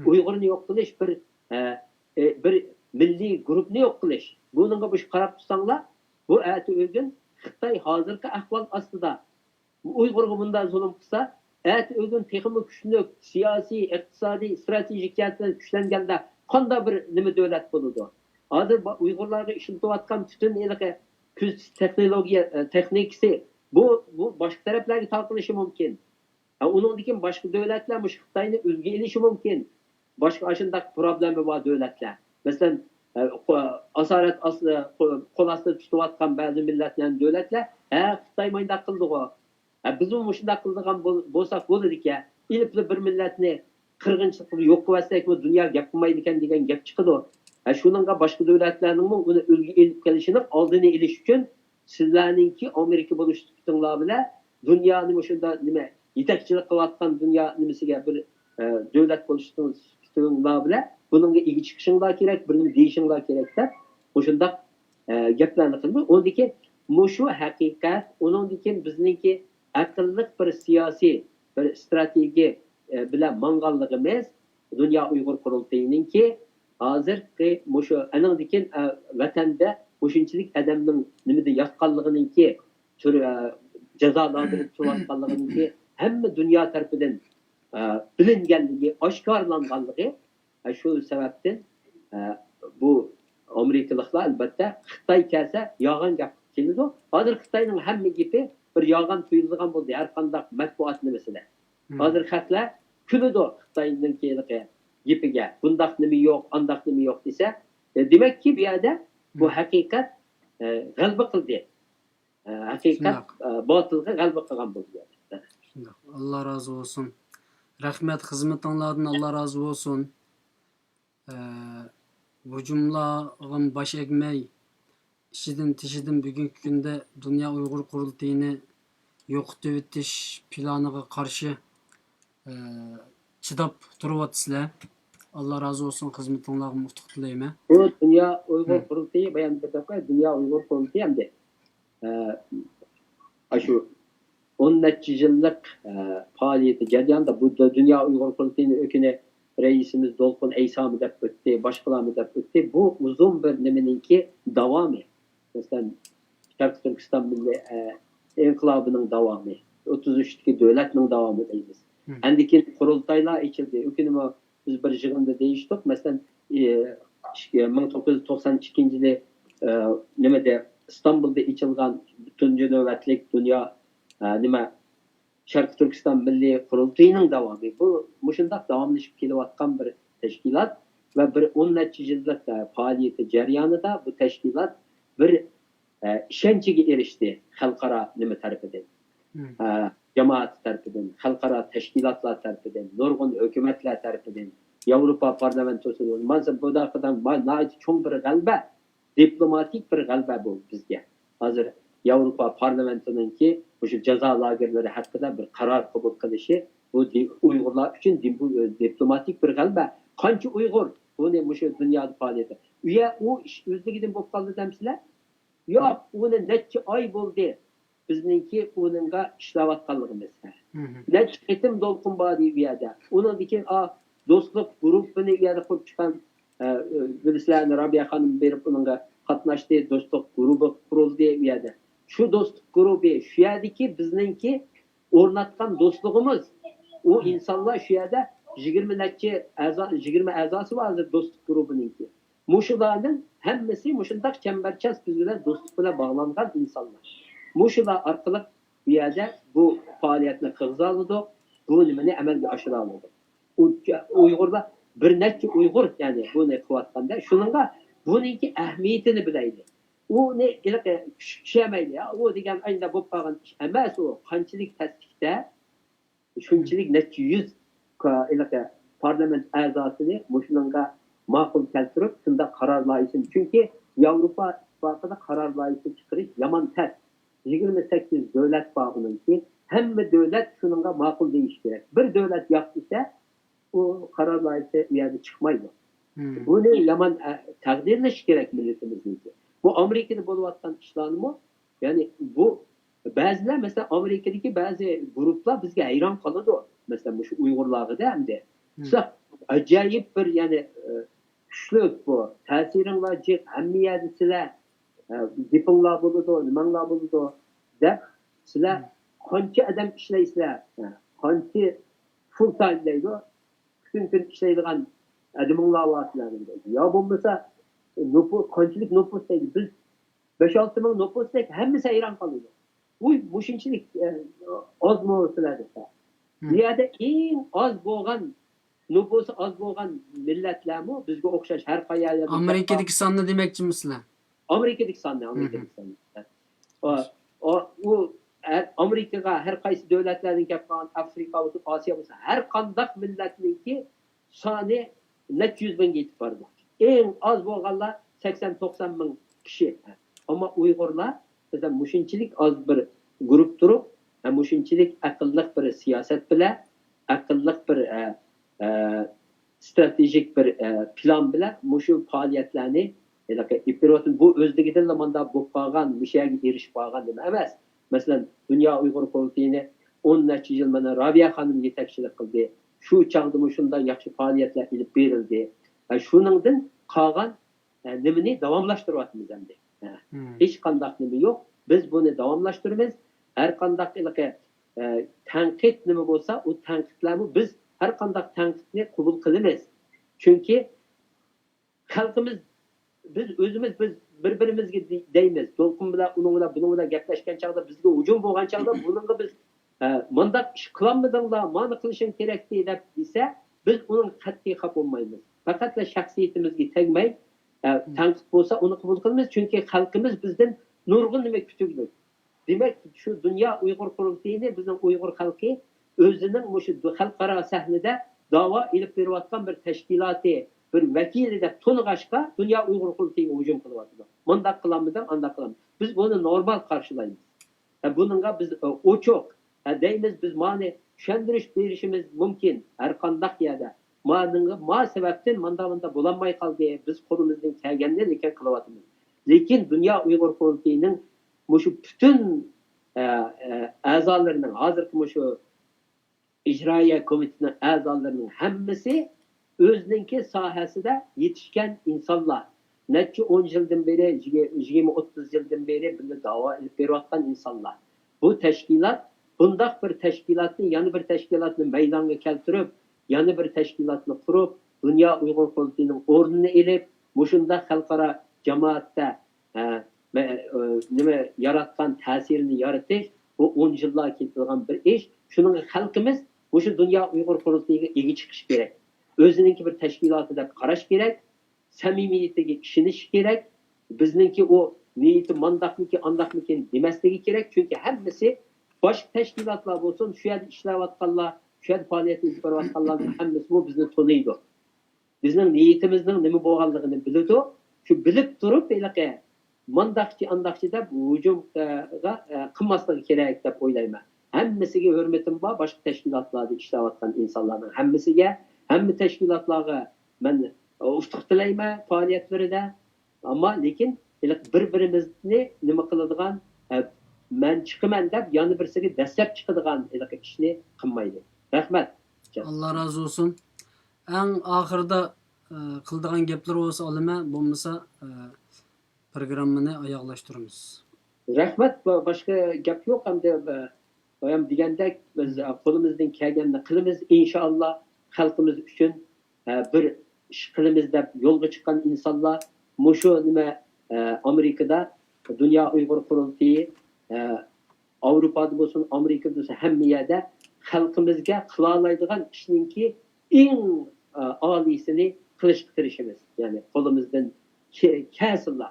ئۇيغۇرنى يوق قىلىش، بىر، ھە، ئە، بىر مىللىي گۇرۇپنى يوق قىلىش. بۇنىڭغا بۇ قاراپ تۇرساڭلار، بۇ ئەتە ئۆگۈن خىتاي ھازىرقى ئەھۋال ئاستىدا ئۇيغۇرغا بۇنداق زۇلۇم قىلسا، ئەتە ئۆگۈن تېخىمۇ كۈچلۈك، سىياسىي، ئىقتىسادىي، ئىستراتېگىك جەھەتتىن كۈچلەنگەندە قانداق بىر نېمە دۆلەت بولىدۇ؟ ھازىر با-، ئۇيغۇرلارغا ئىشلىتىۋاتقان پۈتۈن ھېلىقى كۆزىتىش تېخنولوگىيە، ئە، تېخنىكىسى، بۇ، بۇ باشقا تەرەپلەرگە تارقىلىشى مۇمكىن. ھە، ئۇنىڭدىن كېيىن باشقا دۆلەتلەر مۇشۇ خىتاينى ئۈلگە ئېلىشى مۇمكىن. باشقا ئاشۇنداق پروبلېما بار دۆلەتلەر. مەسىلەن، ئە، قو-، ئاسارەت ئاستىدا، قو-، قول ئاستىدا تۇتۇۋاتقان بەزى مىللەتلەر، دۆلەتلەر، ھە، خىتاي مانداق قىلدىغۇ. ھە، بىزمۇ مۇشۇنداق قىلىدىغان بول-، بولساق بولىدىكەن. ئېلىپلا بىر مىللەتنى قىرغىنچىلىق قىلىپ يوق قىلىۋەتسەكمۇ دۇنيا گەپ قىلمايدىكەن دېگەن گەپ چىقىدۇ. ھە، شۇنىڭغا باشقا دۆلەتلەرنىڭمۇ ئۇنى ئۈلگە ئېلىپ كېلىشىنىڭ ئالدىنى ئېلىش ئۈچۈن سىلەرنىڭكى ئامېرىكا بولۇش سۈپىتىڭلار بىلەن دۇنيانى مۇشۇنداق نېمە، يېتەكچىلىك قىلىۋاتقان دۇنيا نېمىسىگە بىر، ئە، دۆلەت بولۇش سۈپىتىڭلار بىلەن بۇنىڭغا ئىگە چىقىشىڭلار كېرەك، بىرنېمە دېيىشىڭلار كېرەك دەپ مۇشۇنداق، ئە، گەپلەرنى قىلدى. ئۇندىن كېيىن مۇشۇ ھەقىقەت، ئۇنىڭدىن كېيىن بىزنىڭكى ئەقىللىق بىر سىياسىي، بىر ئىستراتېگىيە، ئە، بىلەن ماڭغانلىقىمىز، دۇنيا ئۇيغۇر قۇرۇلتىيىنىڭكى ھازىرقى مۇشۇ، ئانىڭدىن كېيىن، ئە، ۋەتەندە مۇشۇنچىلىك ئادەمنىڭ نېمىدە ياتقانلىقىنىڭكى، تۈر-، ئە، جازا لاگېرىدا تۇرۇۋاتقانلىقىنىڭكى ھەممە دۇنيا تەرىپىدىن، ئە، بىلىنگەنلىكى، ئاشكارىلانغانلىقى، ئە، شۇ سەۋەبتىن، ئە، بۇ ئامېرىكىلىقلار، ئەلۋەتتە، خىتاي كەلسە يالغان گەپ كېلىدۇ. ھازىر خىتاينىڭ ھەممە گېپى بىر يالغان تۇيۇلىدىغان بولدى، ھەر قانداق مەتبۇئات نېمىسىدە. ھازىر خەقلەر كۈلىدۇ خىتاينىڭكى ھېلىقى گېپىگە. بۇنداق نېمە يوق، ئانداق نېمە يوق دېسە، ئە، دېمەككى، بۇ يەردە بۇ ھەقىقەت، ئە، غەلىبە قىلدى. ئە، ھەقىقەت، شۇنداق. ئە، باتىلغا غەلىبە قىلغان بولدى. شۇنداق. ئاللا رازى بولسۇن. رەھمەت، خىزمىتىڭلاردىن ئاللا رازى بولسۇن. ئە، ھۇجۇملارغا باش ئەگمەي، ئىچىدىن تېشىدىن بۈگۈنكى كۈندە دۇنيا ئۇيغۇر قۇرۇلتىيىنى يوقىتىۋېتىش پىلانىغا قارشى، ئە، چىداپ تۇرۇۋاتىسىلەر. ئاللا رازى بولسۇن، خىزمىتىڭلارغىمۇ ئۇتۇق تىلەيمەن. بۇ دۇنيا ئۇيغۇر قۇرۇلتىيى، بايام بىر دەپ قوياي، دۇنيا ئۇيغۇر قۇرۇلتىيى ئەمدى، ئە، ئاشۇ ئون نەچچە يىللىق، ئە، پائالىيىتى جەريانىدا بۇ دۇ-، دۇنيا ئۇيغۇر قۇرۇلتىيىنىڭ ئۆكۈنى رەئىسىمىز دولقۇن ئەيسامۇ دەپ ئۆتتى، باشقىلارمۇ دەپ ئۆتتى. بۇ ئۇزۇن بىر نېمىنىڭكى داۋامى. مەسىلەن، شەرقىي تۈركىستان مىللىي، ئە، ئىنقىلابىنىڭ داۋامى، ئوتتۇز ئۈچتىكى دۆلەتنىڭ داۋامى دەيمىز. ئاندىن كېيىن قۇرۇلتايلار ئېچىلدى. ئۆكۈنىمۇ بىز بىر يىغىندا دېيىشتۇق. مەسىلەن، ئى، ئىككى، مىڭ توققۇز يۈز توقسان ئىككىنچى يىلى، ئى، نېمىدە، ئىستانبۇلدا ئېچىلغان تۇنجى نۆۋەتلىك دۇنيا، ئە، نېمە، شەرقىي تۈركىستان مىللىي قۇرۇلتىيىنىڭ داۋامى. بۇ مۇشۇنداق داۋاملىشىپ كېلىۋاتقان بىر تەشكىلات ۋە بىر ئون نەچچە يىللىق، ئە، پائالىيىتى جەريانىدا بۇ تەشكىلات بىر، ئە، ئىشەنچىگە ئېرىشتى خەلقئارا نېمە تەرىپىدىن. ئە، جامائەت تەرىپىدىن، خەلقئارا تەشكىلاتلار تەرىپىدىن، نۇرغۇن ھۆكۈمەتلەر تەرىپىدىن، ياۋروپا پارلامېنتوسى، مانا بۇ دەقىدە ما-، ناھايىتى چوڭ بىر غەلىبە، دىپلوماتىك بىر غەلىبە بۇ بىزگە. ھازىر ياۋروپا پارلامېنتىنىڭكى مۇشۇ جازا لاگېرلىرى ھەققىدە بىر قارار قوبۇل قىلىشى، بۇ دى-، ئۇيغۇرلار ئۈچۈن دى-، بۇ، ئە، دىپلوماتىك بىر غەلىبە. قانچە ئۇيغۇر بۇنى مۇشۇ دۇنيادا پائالىيەت، ئۇ يە-، ئۇ ئىش ئۆزلۈكىدىن بولۇپ قالدى دەمسىلەر؟ ياق، ئۇنى نەچچە ئاي بولدى. بىزنىڭكى ئۇنىڭغا ئىشلەۋاتقانلىقىمىز. نەچچە قېتىم دولقۇن باردى ئۇ يەردە. ئۇنىڭدىن كېيىن، ئا، دوستلۇق گۇرۇپپىنى ئۇ يەردە قۇرۇپ چىققان، ئە، ئە، بىلىسىلەر، رابىيە خانىم بېرىپ ئۇنىڭغا قاتناشتى، دوستلۇق گۇرۇپپا قۇرۇلدى ئۇ يەردە. شۇ دوستلۇق گۇرۇپپا، شۇ يەردىكى بىزنىڭكى ئورناتقان دوستلۇقىمىز، ئۇ ئىنسانلار شۇ يەردە يىگىرمە نەچچە ئەزا، يىگىرمە ئەزاسى بار ھازىر دوستلۇق گۇرۇپپىنىڭكى. مۇشۇلارنىڭ ھەممىسى مۇشۇنداق چەمبەرچاس بىز بىلەن دوستلۇق بىلەن باغلانغان ئىنسانلار. مۇشۇلار ئارقىلىق بۇ يەردە بۇ پائالىيەتنى قىلغۇزالىدۇق، بۇ نېمىنى ئەمەلگە ئاشۇرالىدۇق. ئۇ-، ئۇيغۇرلار، بىر نەچچە ئۇيغۇر، يەنى بۇنى قىلىۋاتقاندا، شۇنىڭغا بۇنىڭكى ئەھمىيىتىنى بىلەيلى. ئۇنى ھېلىقى چۈشەمەيلى، يا، ئۇ دېگەن ئەينىدە بولۇپ قالغان ئىش ئەمەس، ئۇ قانچىلىك تەسلىكتە، شۇنچىلىك نەچچە يۈز ھېلىقى پارلامېنت ئەزاسىنى مۇشۇنىڭغا ماقۇل كەلتۈرۈپ، شۇنداق قارار لايىھىسىنى، چۈنكى ياۋروپا ئىتتىپاقىدا قارار لايىھىسى چىقىرىش يامان تەس. يىگىرمە سەككىز دۆلەت بار ئۇنىڭكى، ھەممە دۆلەت شۇنىڭغا ماقۇل دېيىشى كېرەك. بىر دۆلەت ياق دېسە، ئۇ قارار لايىھىسى ئۇ يەردە چىقمايدۇ. بۇنى يامان، ئە، تەقدىرلىشى كېرەك مىللىتىمىزنىڭكى. بۇ ئامېرىكىدا بولۇۋاتقان ئىشلارنىمۇ، يەنى بۇ بەزىلەر، مەسىلەن، ئامېرىكىدىكى بەزى گۇرۇپپىلار بىزگە ھەيران قالىدۇ. مەسىلەن، مۇشۇ ئۇيغۇرلارغىدە ئەمدى. سىلەر ئاجايىپ بىر، يەنى، ئە، كۈچلۈك بۇ، تەسىرىڭلار جىق، ھەممە يەردە سىلەر، ئە، گېپىڭلار بولىدۇ، نېمەڭلار بولىدۇ دەپ، سىلەر قانچە ئادەم ئىشلەيسىلەر، ئە، قانچە فۇل تايم دەيدۇ، پۈتۈن كۈن ئىشلەيدىغان ئادىمىڭلار بار سىلەرنىڭ دەيدۇ. يا بولمىسا، نوپۇس، قانچىلىك نوپۇس دەيدۇ. بىز بەش-ئالتە مىڭ نوپۇس دەيدۇ، ھەممىسى ھەيران قالىدۇ. ۋۇي، مۇشۇنچىلىك، ئە، ئازمۇ سىلەر دېسە. بۇ يەردە ئەڭ ئاز بولغان، نوپۇسى ئاز بولغان مىللەتلەرمۇ بىزگە ئوخشاش ھەر قايەردە ئامېرىكىدىكى ساننى دېمەكچىمۇ سىلەر؟ ئامېرىكىدىكى ساننى، ئامېرىكىدىكى ساننى. ئا-، ئا-، ئۇ ھەر، ئامېرىكىغا ھەر قايسى دۆلەتلەردىن كەپ قالغان، ئافرىقا بولسۇن، ئاسىيا بولسۇن، ھەر قانداق مىللەتنىڭكى سانى نەچچە يۈز مىڭگە يېتىپ بارىدۇ. ئەڭ ئاز بولغانلار سەكسەن توقسان مىڭ كىشى. ئەمما ئۇيغۇرلار، مەسىلەن، مۇشۇنچىلىك ئاز بىر گۇرۇپ تۇرۇپ، ھە، مۇشۇنچىلىك ئەقىللىق بىر سىياسەت بىلەن، ئەقىللىق بىر، ئە، ئە، ئىستراتېگىك بىر، ئە، پىلان بىلەن مۇشۇ پائالىيەتلەرنى ھېلىقى ئېلىپ بېرىۋاتىدۇ. بۇ ئۆزلۈكىدىنلا مانداق بولۇپ قالغان، مۇشۇ يەرگە ئېرىشىپ قالغان نېمە ئەمەس. مەسىلەن، دۇنيا ئۇيغۇر قۇرۇلتىيىنى ئون نەچچە يىل مانا رابىيە خانىم يېتەكچىلىك قىلدى. شۇ چاغدىمۇ شۇنداق ياخشى پائالىيەتلەر ئېلىپ بېرىلدى. ھە، شۇنىڭدىن قالغان، ھە، نېمىنى داۋاملاشتۇرۇۋاتىمىز ئەمدى. ھە، ھېچقانداق نېمە يوق. بىز بۇنى داۋاملاشتۇرىمىز. ھەر قانداق ھېلىقى، ھە، تەنقىد نېمە بولسا، ئۇ تەنقىدلەرمۇ، بىز ھەر قانداق تەنقىدنى قوبۇل قىلىمىز. چۈنكى خەلقىمىز، بىز ئۆزىمىز، بىز بىر-بىرىمىزگە دېي-، دەيمىز. دولقۇن بىلەن، ئۇنىڭ بىلەن، بۇنىڭ بىلەن گەپلەشكەن چاغدا، بىزگە ھۇجۇم بولغان چاغدا، بۇنىڭغا بىز، ئە، مانداق ئىش قىلالمىدىڭلار، مانا قىلىشىڭ كېرەكتى دەپ دېسە، بىز ئۇنىڭغا قەتئىي خاپا بولمايمىز. پەقەتلا شەخسىيىتىمىزگە تەگمەي، ئە، تەنقىد بولسا، ئۇنى قوبۇل قىلىمىز. چۈنكى خەلقىمىز بىزدىن نۇرغۇن نېمە كۈتۈگلۈك. دېمەك، شۇ دۇنيا ئۇيغۇر قۇرۇلتىيىنى بىزنىڭ ئۇيغۇر خەلقى ئۆزىنىڭ مۇشۇ دۇ-، خەلقئارا سەھنىدە داۋا ئېلىپ بېرىۋاتقان بىر تەشكىلاتى، بىر ۋەكىلى دەپ تونۇغاچقا، دۇنيا ئۇيغۇر قۇرۇلتىيىغا ھۇجۇم قىلىۋاتىدۇ. مۇنداق قىلالمىدىڭ، ئانداق قىلالمىدىڭ. بىز بۇنى نورمال قارشىلايمىز. ھە، بۇنىڭغا بىز، ئە، ئوچۇق، ھە، دەيمىز، بىز مانى چۈشەندۈرۈش بېرىشىمىز مۇمكىن. ھەر قانداق يەردە مانىڭغا، ما سەۋەبتىن ماندا، ماندا بولالماي قالدى. بىز قولىمىزدىن كەلگەننى لېكىن قىلىۋاتىمىز. لېكىن دۇنيا ئۇيغۇر قۇرۇلتىيىنىڭ مۇشۇ پۈتۈن، ئە، ئە، ئەزالىرىنىڭ، ھازىرقى مۇشۇ ئىجرائىيە كومىتېتىنىڭ ئەزالىرىنىڭ ھەممىسى ئۆزىنىڭكى ساھەسىدە يېتىشكەن ئىنسانلار. نەچچە ئون يىلدىن بېرى، يىگىرمە، ئوتتۇز يىلدىن بېرى بىللە داۋا ئېلىپ بېرىۋاتقان ئىنسانلار. بۇ تەشكىلات بۇنداق بىر تەشكىلاتنى، يەنە بىر تەشكىلاتنى مەيدانغا كەلتۈرۈپ، يەنە بىر تەشكىلاتنى قۇرۇپ، دۇنيا ئۇيغۇر قۇرۇلتىيىنىڭ ئورنىنى ئېلىپ، مۇشۇنداق خەلقئارا جامائەتتە، ئە، مە-، ئە، نېمە ياراتقان تەسىرنى يارىتىش، بۇ ئون يىللار كېتىدىغان بىر ئىش. شۇنىڭغا خەلقىمىز مۇشۇ دۇنيا ئۇيغۇر قۇرۇلتىيىغا ئىگە چىقىش كېرەك. ئۆزىنىڭكى بىر تەشكىلاتى دەپ قاراش كېرەك. سەمىمىيىتىگە ئىشىنىش كېرەك. بىزنىڭكى ئۇ نىيىتى مانداقمىكىن، ئانداقمىكىن دېمەسلىكى كېرەك. چۈنكى ھەممىسى باشقا تەشكىلاتلار بولسۇن، شۇ يەردە ئىشلەۋاتقانلار، شۇ يەردە پائالىيەت ئېلىپ بېرىۋاتقانلارنىڭ ھەممىسىمۇ بىزنى تونۇيدۇ. بىزنىڭ نىيىتىمىزنىڭ نېمە بولغانلىقىنى بىلىدۇ. شۇ بىلىپ تۇرۇپ، ھېلىقى مانداقچى، ئانداقچى دەپ ھۇجۇمغا، ئە، قىلماسلىقى كېرەك دەپ ئويلايمەن. ھەممىسىگە ھۆرمىتىم بار، باشقا تەشكىلاتلاردا ئىشلەۋاتقان ئىنسانلارنىڭ ھەممىسىگە، ھەممە تەشكىلاتلارغا مەن ئۇتۇق تىلەيمەن پائالىيەتلىرىدە. ئەمما لېكىن ھېلىقى بىر-بىرىمىزنى نېمە قىلىدىغان، ئە، مەن چىقىمەن دەپ يەنە بىرسىگە دەسسەپ چىقىدىغان ھېلىقى ئىشنى قىلمايلى. رەھمەت. ئاللا رازى بولسۇن. ئەڭ ئاخىرىدا، ئە، قىلىدىغان گەپلىرى بولسا ئالىمەن، بولمىسا، ئە، پروگراممىنى ئاياغلاشتۇرىمىز. رەھمەت، با-، باشقا گەپ يوق ئەمدى. بايام دېگەندەك، بىز، ئە، قولىمىزدىن كەلگەننى قىلىمىز، ئىنشائاللا. خەلقىمىز ئۈچۈن، ئە، بىر ئىش قىلىمىز دەپ يولغا چىققان ئىنسانلار مۇشۇ نېمە، ئە، ئامېرىكىدا دۇنيا ئۇيغۇر قۇرۇلتىيى، ئە، ئاۋروپادا بولسۇن، ئامېرىكىدا بولسۇن، ھەممە يەردە خەلقىمىزگە قىلالايدىغان ئىشنىڭكى ئەڭ، ئە، ئالىيسىنى قىلىشقا تىرىشىمىز. يەنى قولىمىزدىن كە-، كەلسىلا،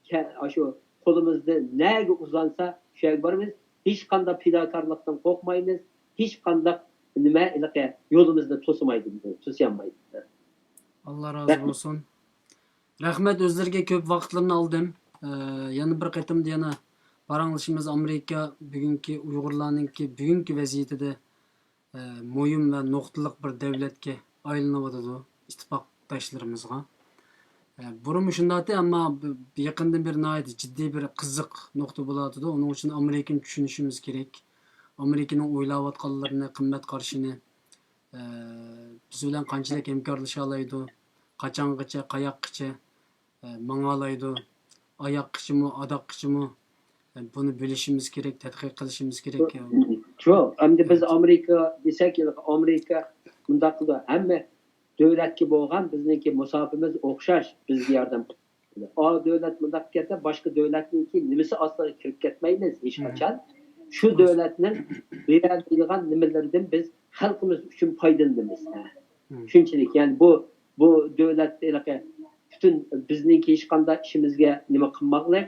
كە-، ئاشۇ قولىمىزدىن نەگە ئۇزانسا، شۇ يەرگە بارىمىز. ھېچقانداق پىداكارلىقتىن قورقمايمىز. ھېچقانداق نېمە ھېلىقى يولىمىزنى توسىمايدۇ، توسىيالمايدۇ. ئاللا رازى بولسۇن. رەھمەت، ئۆزلىرىگە كۆپ ۋاقىتلىرىنى ئالدىم. ئە، يەنە بىر قېتىمدا يەنە پاراڭلىشىمىز. ئامېرىكا بۈگۈنكى ئۇيغۇرلارنىڭكى بۈگۈنكى ۋەزىيىتىدە، ئە، مۇھىم ۋە نۇقتىلىق بىر دەۋلەتكە ئايلىنىۋاتىدۇ، ئىتتىپاقداشلىرىمىزغا. ئە، بۇرۇنمۇ شۇنداقتى، ئەمما ب-، يېقىندىن بېرى ناھايىتى جىددىي بىر قىزىق نۇقتا بولۇۋاتىدۇ. ئۇنىڭ ئۈچۈن ئامېرىكىنى چۈشىنىشىمىز كېرەك. ئامېرىكىنىڭ ئويلاۋاتقانلىرىنى، قىممەت قارىشىنى، ئە، بىز بىلەن قانچىلىك ھەمكارلىشالايدۇ، قاچانغىچە، قاياققىچە، ئە، ماڭالايدۇ، ئاياققىچىمۇ، ئاداققىچىمۇ، ئە، بۇنى بىلىشىمىز كېرەك، تەتقىق قىلىشىمىز كېرەك. شۇ، ئەمدى بىز ئامېرىكا دېسەك، ئامېرىكا مۇنداق قىلىدۇ، ھەممە دۆلەتكە بولغان بىزنىڭكى مۇساپىمىز ئوخشاش، بىزگە ياردەم قىلىدۇ. ئا دۆلەت مۇنداق كەتسە، باشقا دۆلەتنىڭكى نېمىسى ئاستىغا كىرىپ كەتمەيمىز ھېچقاچان. شۇ دۆلەتنىڭ بېرەلەيدىغان نېمىلىرىدىن بىز خەلقىمىز ئۈچۈن پايدىلىنىمىز. شۇنچىلىك، يەنى بۇ، بۇ دۆلەت ھېلىقى پۈتۈن بىزنىڭكى ھېچقانداق ئىشىمىزگە نېمە قىلماقلىق،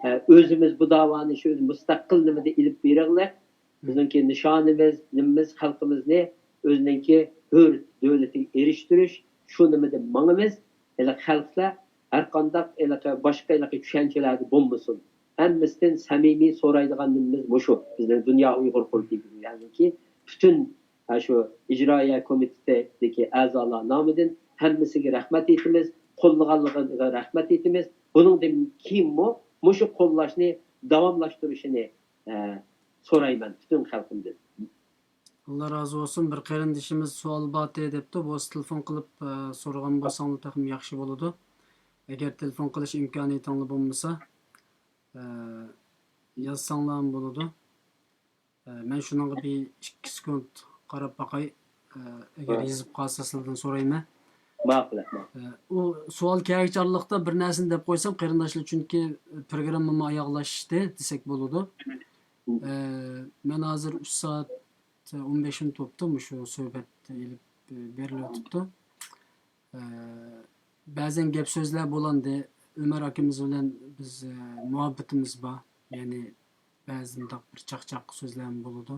ئە، ئۆزىمىز بۇ داۋانى شۇ مۇستەقىل نېمىدە ئېلىپ بېرىغلىق. بىزنىڭكى نىشانىمىز، نېمىمىز خەلقىمىزنى ئۆزىنىڭكى ھۆر دۆلىتىگە ئېرىشتۈرۈش، شۇ نېمىدە ماڭىمىز. ھېلىقى خەلقلەر ھەرقانداق ھېلىقى باشقا ھېلىقى چۈشەنچىلەردە بولمىسۇن. ھەممىسىدىن سەمىمىي سورايدىغان نېمىمىز مۇشۇ. بىزنىڭ دۇنيا ئۇيغۇر قۇرۇلتىيىدىكى پۈتۈن، ھە، شۇ ئىجرائىيە كومىتېتىدىكى ئەزالار نامىدىن ھەممىسىگە رەھمەت ئېيتىمىز. قوللىغانلىقىغا رەھمەت ئېيتىمىز. بۇنىڭدىن كېيىنمۇ مۇشۇ قوللاشنى داۋاملاشتۇرۇشىنى، ئە، سورايمەن پۈتۈن خەلقىمدىن. ئاللا رازى بولسۇن. بىر قېرىندىشىمىز سوئال باتى دەپتۇ. بولسا تېلېفون قىلىپ، ئە، سورىغان بولساڭلار تېخىمۇ ياخشى بولىدۇ. ئەگەر تېلېفون قىلىش ئىمكانىيىتىڭلار بولمىسا، ئە، يازساڭلارمۇ بولىدۇ. ئە، مەن شۇنىڭغا بىر ئىككى سېكۇنت قاراپ باقاي. ئە، ئەگەر ھە. يېزىپ قالسا سىلىدىن سورايمەن. ماقۇل، ماقۇل. ئە، ئۇ سوئال كەلگۈچى ئارىلىقتا بىر نەرسىنى دەپ قويسام، قېرىنداشلار، چۈنكى پروگراممىمۇ ئاياغلاشتى دېسەك بولىدۇ. ئە، مەن ھازىر ئۈچ سائەت ئون بەش مىنۇت بوپتۇ، مۇشۇ سۆھبەت ئېلىپ، ئە، بېرىلىۋېتىپتۇ. ئە، بەزەن گەپ سۆزلەر بولۇندى. ئۆمەر ئاكىمىز بىلەن بىز، ئە، مۇھەببىتىمىز بار. يەنى بەزى مۇنداق بىر چاقچاق سۆزلەرمۇ بولىدۇ.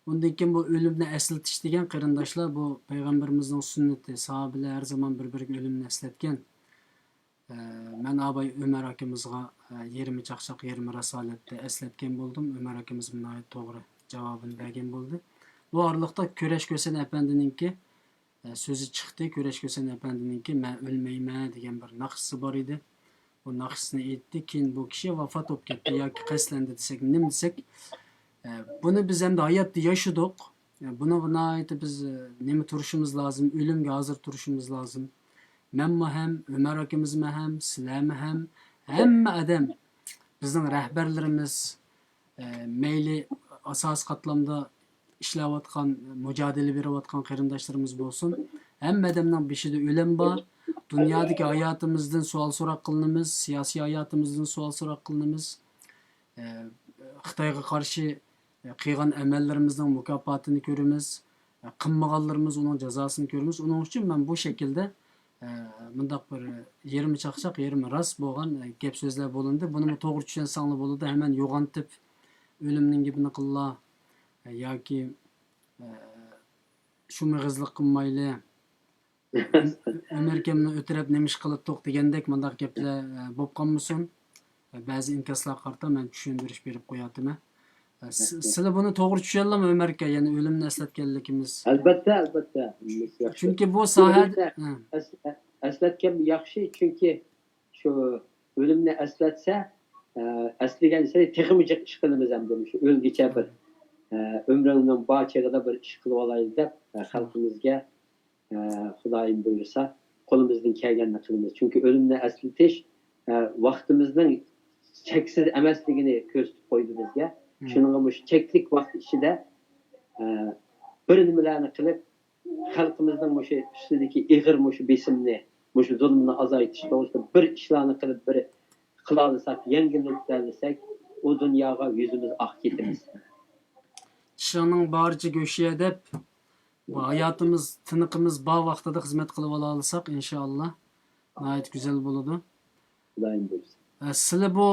ئۇندىن كېيىن بۇ ئۆلۈمنى ئەسلىتىش دېگەن، قېرىنداشلار، بۇ پەيغەمبىرىمىزنىڭ سۈننىتى. ساھابىلەر ھەر زامان بىر-بىرىگە ئۆلۈمنى ئەسلەتكەن. ئە، مەن ئاباي ئۆمەر ئاكىمىزغا، ئە، يېرىمى چاقچاق، يېرىمى راست ھالەتتە ئەسلەتكەن بولدۇم. ئۆمەر ئاكىمىز ناھايىتى توغرا جاۋابىنى بەرگەن بولدى. بۇ ئارىلىقتا كۈرەش كۆسەن ئەپەندىنىڭكى، ئە، سۆزى چىقتى. كۈرەش كۆسەن ئەپەندىنىڭكى «مەن ئۆلمەيمەن» دېگەن بىر ناخشىسى بار ئىدى. بۇ ناخشىسىنى ئېيتتى. كېيىن بۇ كىشى ۋاپات بولۇپ كەتتى ياكى قەستلەندى دېسەك، نېمە دېسەك، ئە، بۇنى بىز ئەمدى ھاياتتا ياشىدۇق. ئە، بۇنىڭغا ناھايىتى بىز، ئە، نېمە تۇرۇشىمىز لازىم؟ ئۆلۈمگە ھازىر تۇرۇشىمىز لازىم. مەنمۇ ھەم، ئۆمەر ئاكىمىزمۇ ھەم، سىلەرمۇ ھەم، ھەممە ئادەم، بىزنىڭ رەھبەرلىرىمىز، ئە، مەيلى ئاساسىي قاتلامدا ئىشلەۋاتقان، مۇجادىلە بېرىۋاتقان قېرىنداشلىرىمىز بولسۇن، ھەممە ئادەمنىڭ بېشىدا ئۆلۈم بار. دۇنيادىكى ھاياتىمىزدىن سوئال سوراق قىلىنىمىز، سىياسىي ھاياتىمىزدىن سوئال سوراق قىلىنىمىز. ئە، خىتايغا قارشى، ئە، قىلغان ئەمەللىرىمىزنىڭ مۇكاپاتىنى كۆرىمىز. ئە، قىلمىغانلىرىمىز ئۇنىڭ جازاسىنى كۆرىمىز. ئۇنىڭ ئۈچۈن مەن بۇ شەكىلدە، ئە، مۇنداق بىر يېرىمى چاقچاق، يېرىمى راست بولغان، ئە، گەپ سۆزلەر بولۇندى. بۇنىمۇ توغرا چۈشەنسەڭلار بولىدۇ. ھەممەن يوغانتىپ ئۆلۈمنىڭ گېپىنى قىللا، ئە، ياكى، ئە، شۇ مېغىزلىق قىلمايلى. ئۆمەركەمنى ئۆتۈرەپ نېمە ئىش قىلىتتۇق دېگەندەك مۇنداق گەپلەر، ئە، بولۇپ قالمىسۇن. ئە، بەزى ئىنكاسلارغا قارىتا مەن چۈشەندۈرۈش بېرىپ قوياتىمەن. ئە، س-، سىلەر بۇنى توغرا چۈشەنلىمۇ، ئۆمەركە، يەنى ئۆلۈمنى ئەسلەتكەنلىكىمىز؟ ئەلبەتتە، ئەلبەتتە. ياخشى. چۈنكى بۇ ساھەدە، ئۆلۈمنى ھە. ئەس-، ئە-، ئەسلەتكەن ياخشى، چۈنكى شۇ ئۆلۈمنى ئەسلەتسە، ئە، ئەسلىگەنسېرى تېخىمۇ جىق ئىش قىلىمىز ئەمدى. شۇ ئۆلگۈچە بىر، ئە، ئۆمرۈڭنىڭ بار چېغىدا بىر ئىش قىلىۋالايلى دەپ، ئە، خەلقىمىزگە ئە، خۇدايىم بۇيرۇسا، قولىمىزدىن كەلگەننى قىلىمىز. چۈنكى ئۆلۈمنى ئەسلىتىش، ئە، ۋاقتىمىزنىڭ چەكسىز ئەمەسلىكىنى كۆرسىتىپ قويدى بىزگە. مم. شۇنىڭغا مۇشۇ چەكلىك ۋاقىت ئىچىدە، ئە، بىر نېمىلەرنى قىلىپ، خەلقىمىزنىڭ مۇشۇ ئۈستىدىكى ئېغىر مۇشۇ بېسىمنى، مۇشۇ زۇلۇمنى ئازايتىش توغرىسىدا بىر ئىشلارنى قىلىپ، بىر قىلالىساق، يەڭگىللىتەلىسەك، ئۇ دۇنياغا يۈزىمىز ئاق كېتىمىز. چىشىڭنىڭ بارىچە گۆشى يە دەپ، بۇ ھاياتىمىز، تىنىقىمىز بار ۋاقتىدا خىزمەت قىلىۋالالىساق، ئىنشائاللا، ناھايىتى گۈزەل بولىدۇ. خۇدايىم بۇيرۇسا. ئە، سىلى بۇ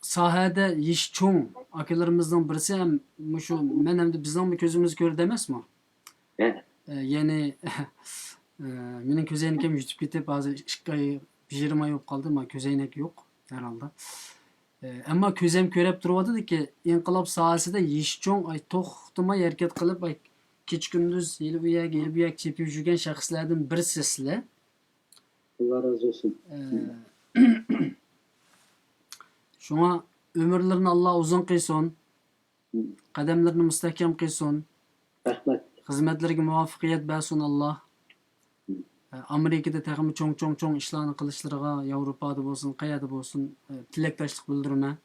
ساھەدە يېشى چوڭ ئاكىلىرىمىزنىڭ بىرسى ھەم مۇشۇ مەن ھەمدە بىزنىڭمۇ كۆزىمىز كۆرىدۇ ئەمەسمۇ؟ ھە. ئە، يەنى، ئە، مېنىڭ كۆزەينىكىم يۈتۈپ كېتىپ، ھازىر ئىككى ئاي، بىر يېرىم ئاي بولۇپ قالدى، مانا كۆزەينەك يوق ھەر ھالدا. ئە، ئەمما كۆزەم كۆرەپ تۇرۇۋاتىدۇكى، ئىنقىلاب ساھەسىدە يېشى چوڭ، ئاي، توختىماي ھەرىكەت قىلىپ، ئاي، كېچە-كۈندۈز ھېلى ئۇ يەرگە، ھېلى بۇ يەرگە چېپىپ يۈرگەن شەخسلەردىن بىرسىز سىلەر. ئاللا رازى بولسۇن. ئە، شۇڭا ئۆمۈرلىرىنى ئاللا ئۇزۇن قىلسۇن. قەدەملىرىنى مۇستەھكەم قىلسۇن. رەھمەت. خىزمەتلىرىگە مۇۋەپپەقىيەت بەرسۇن ئاللا. ئامېرىكىدا تېخىمۇ چوڭ، چوڭ، چوڭ ئىشلارنى قىلىشلىرىغا، ياۋروپادا بولسۇن، قەيەردە بولسۇن، تىلەكداشلىق بىلدۈرىمەن.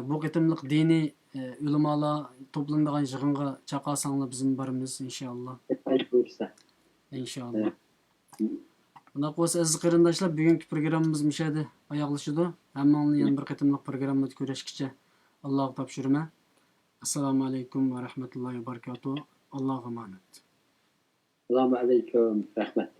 بۇ قېتىملىق دىنىي ئۆلىمالار توپلىنىدىغان يىغىنغا چاقىرساڭلار بىزمۇ بارىمىز، ئىنشائاللا. ئاللا بۇيرۇسا. ئىنشائاللا. ئە. ئۇنداق بولسا، ئەزىز قېرىنداشلار، بۈگۈنكى پروگراممىمىز مۇشۇ يەردە ئاياغلىشىدۇ. ھەممىڭلارنى يەنە بىر قېتىملىق پروگراممىدا كۆرۈشكىچە ئاللاغا تاپشۇرىمەن. ئەسسالامۇ ئەلەيكۇم ۋە رەھمەتۇللاھى ۋە بەرىكاتۇھ. ئاللاغا ئامانەت. ئەسسالامۇ ئەلەيكۇم. رەھمەت.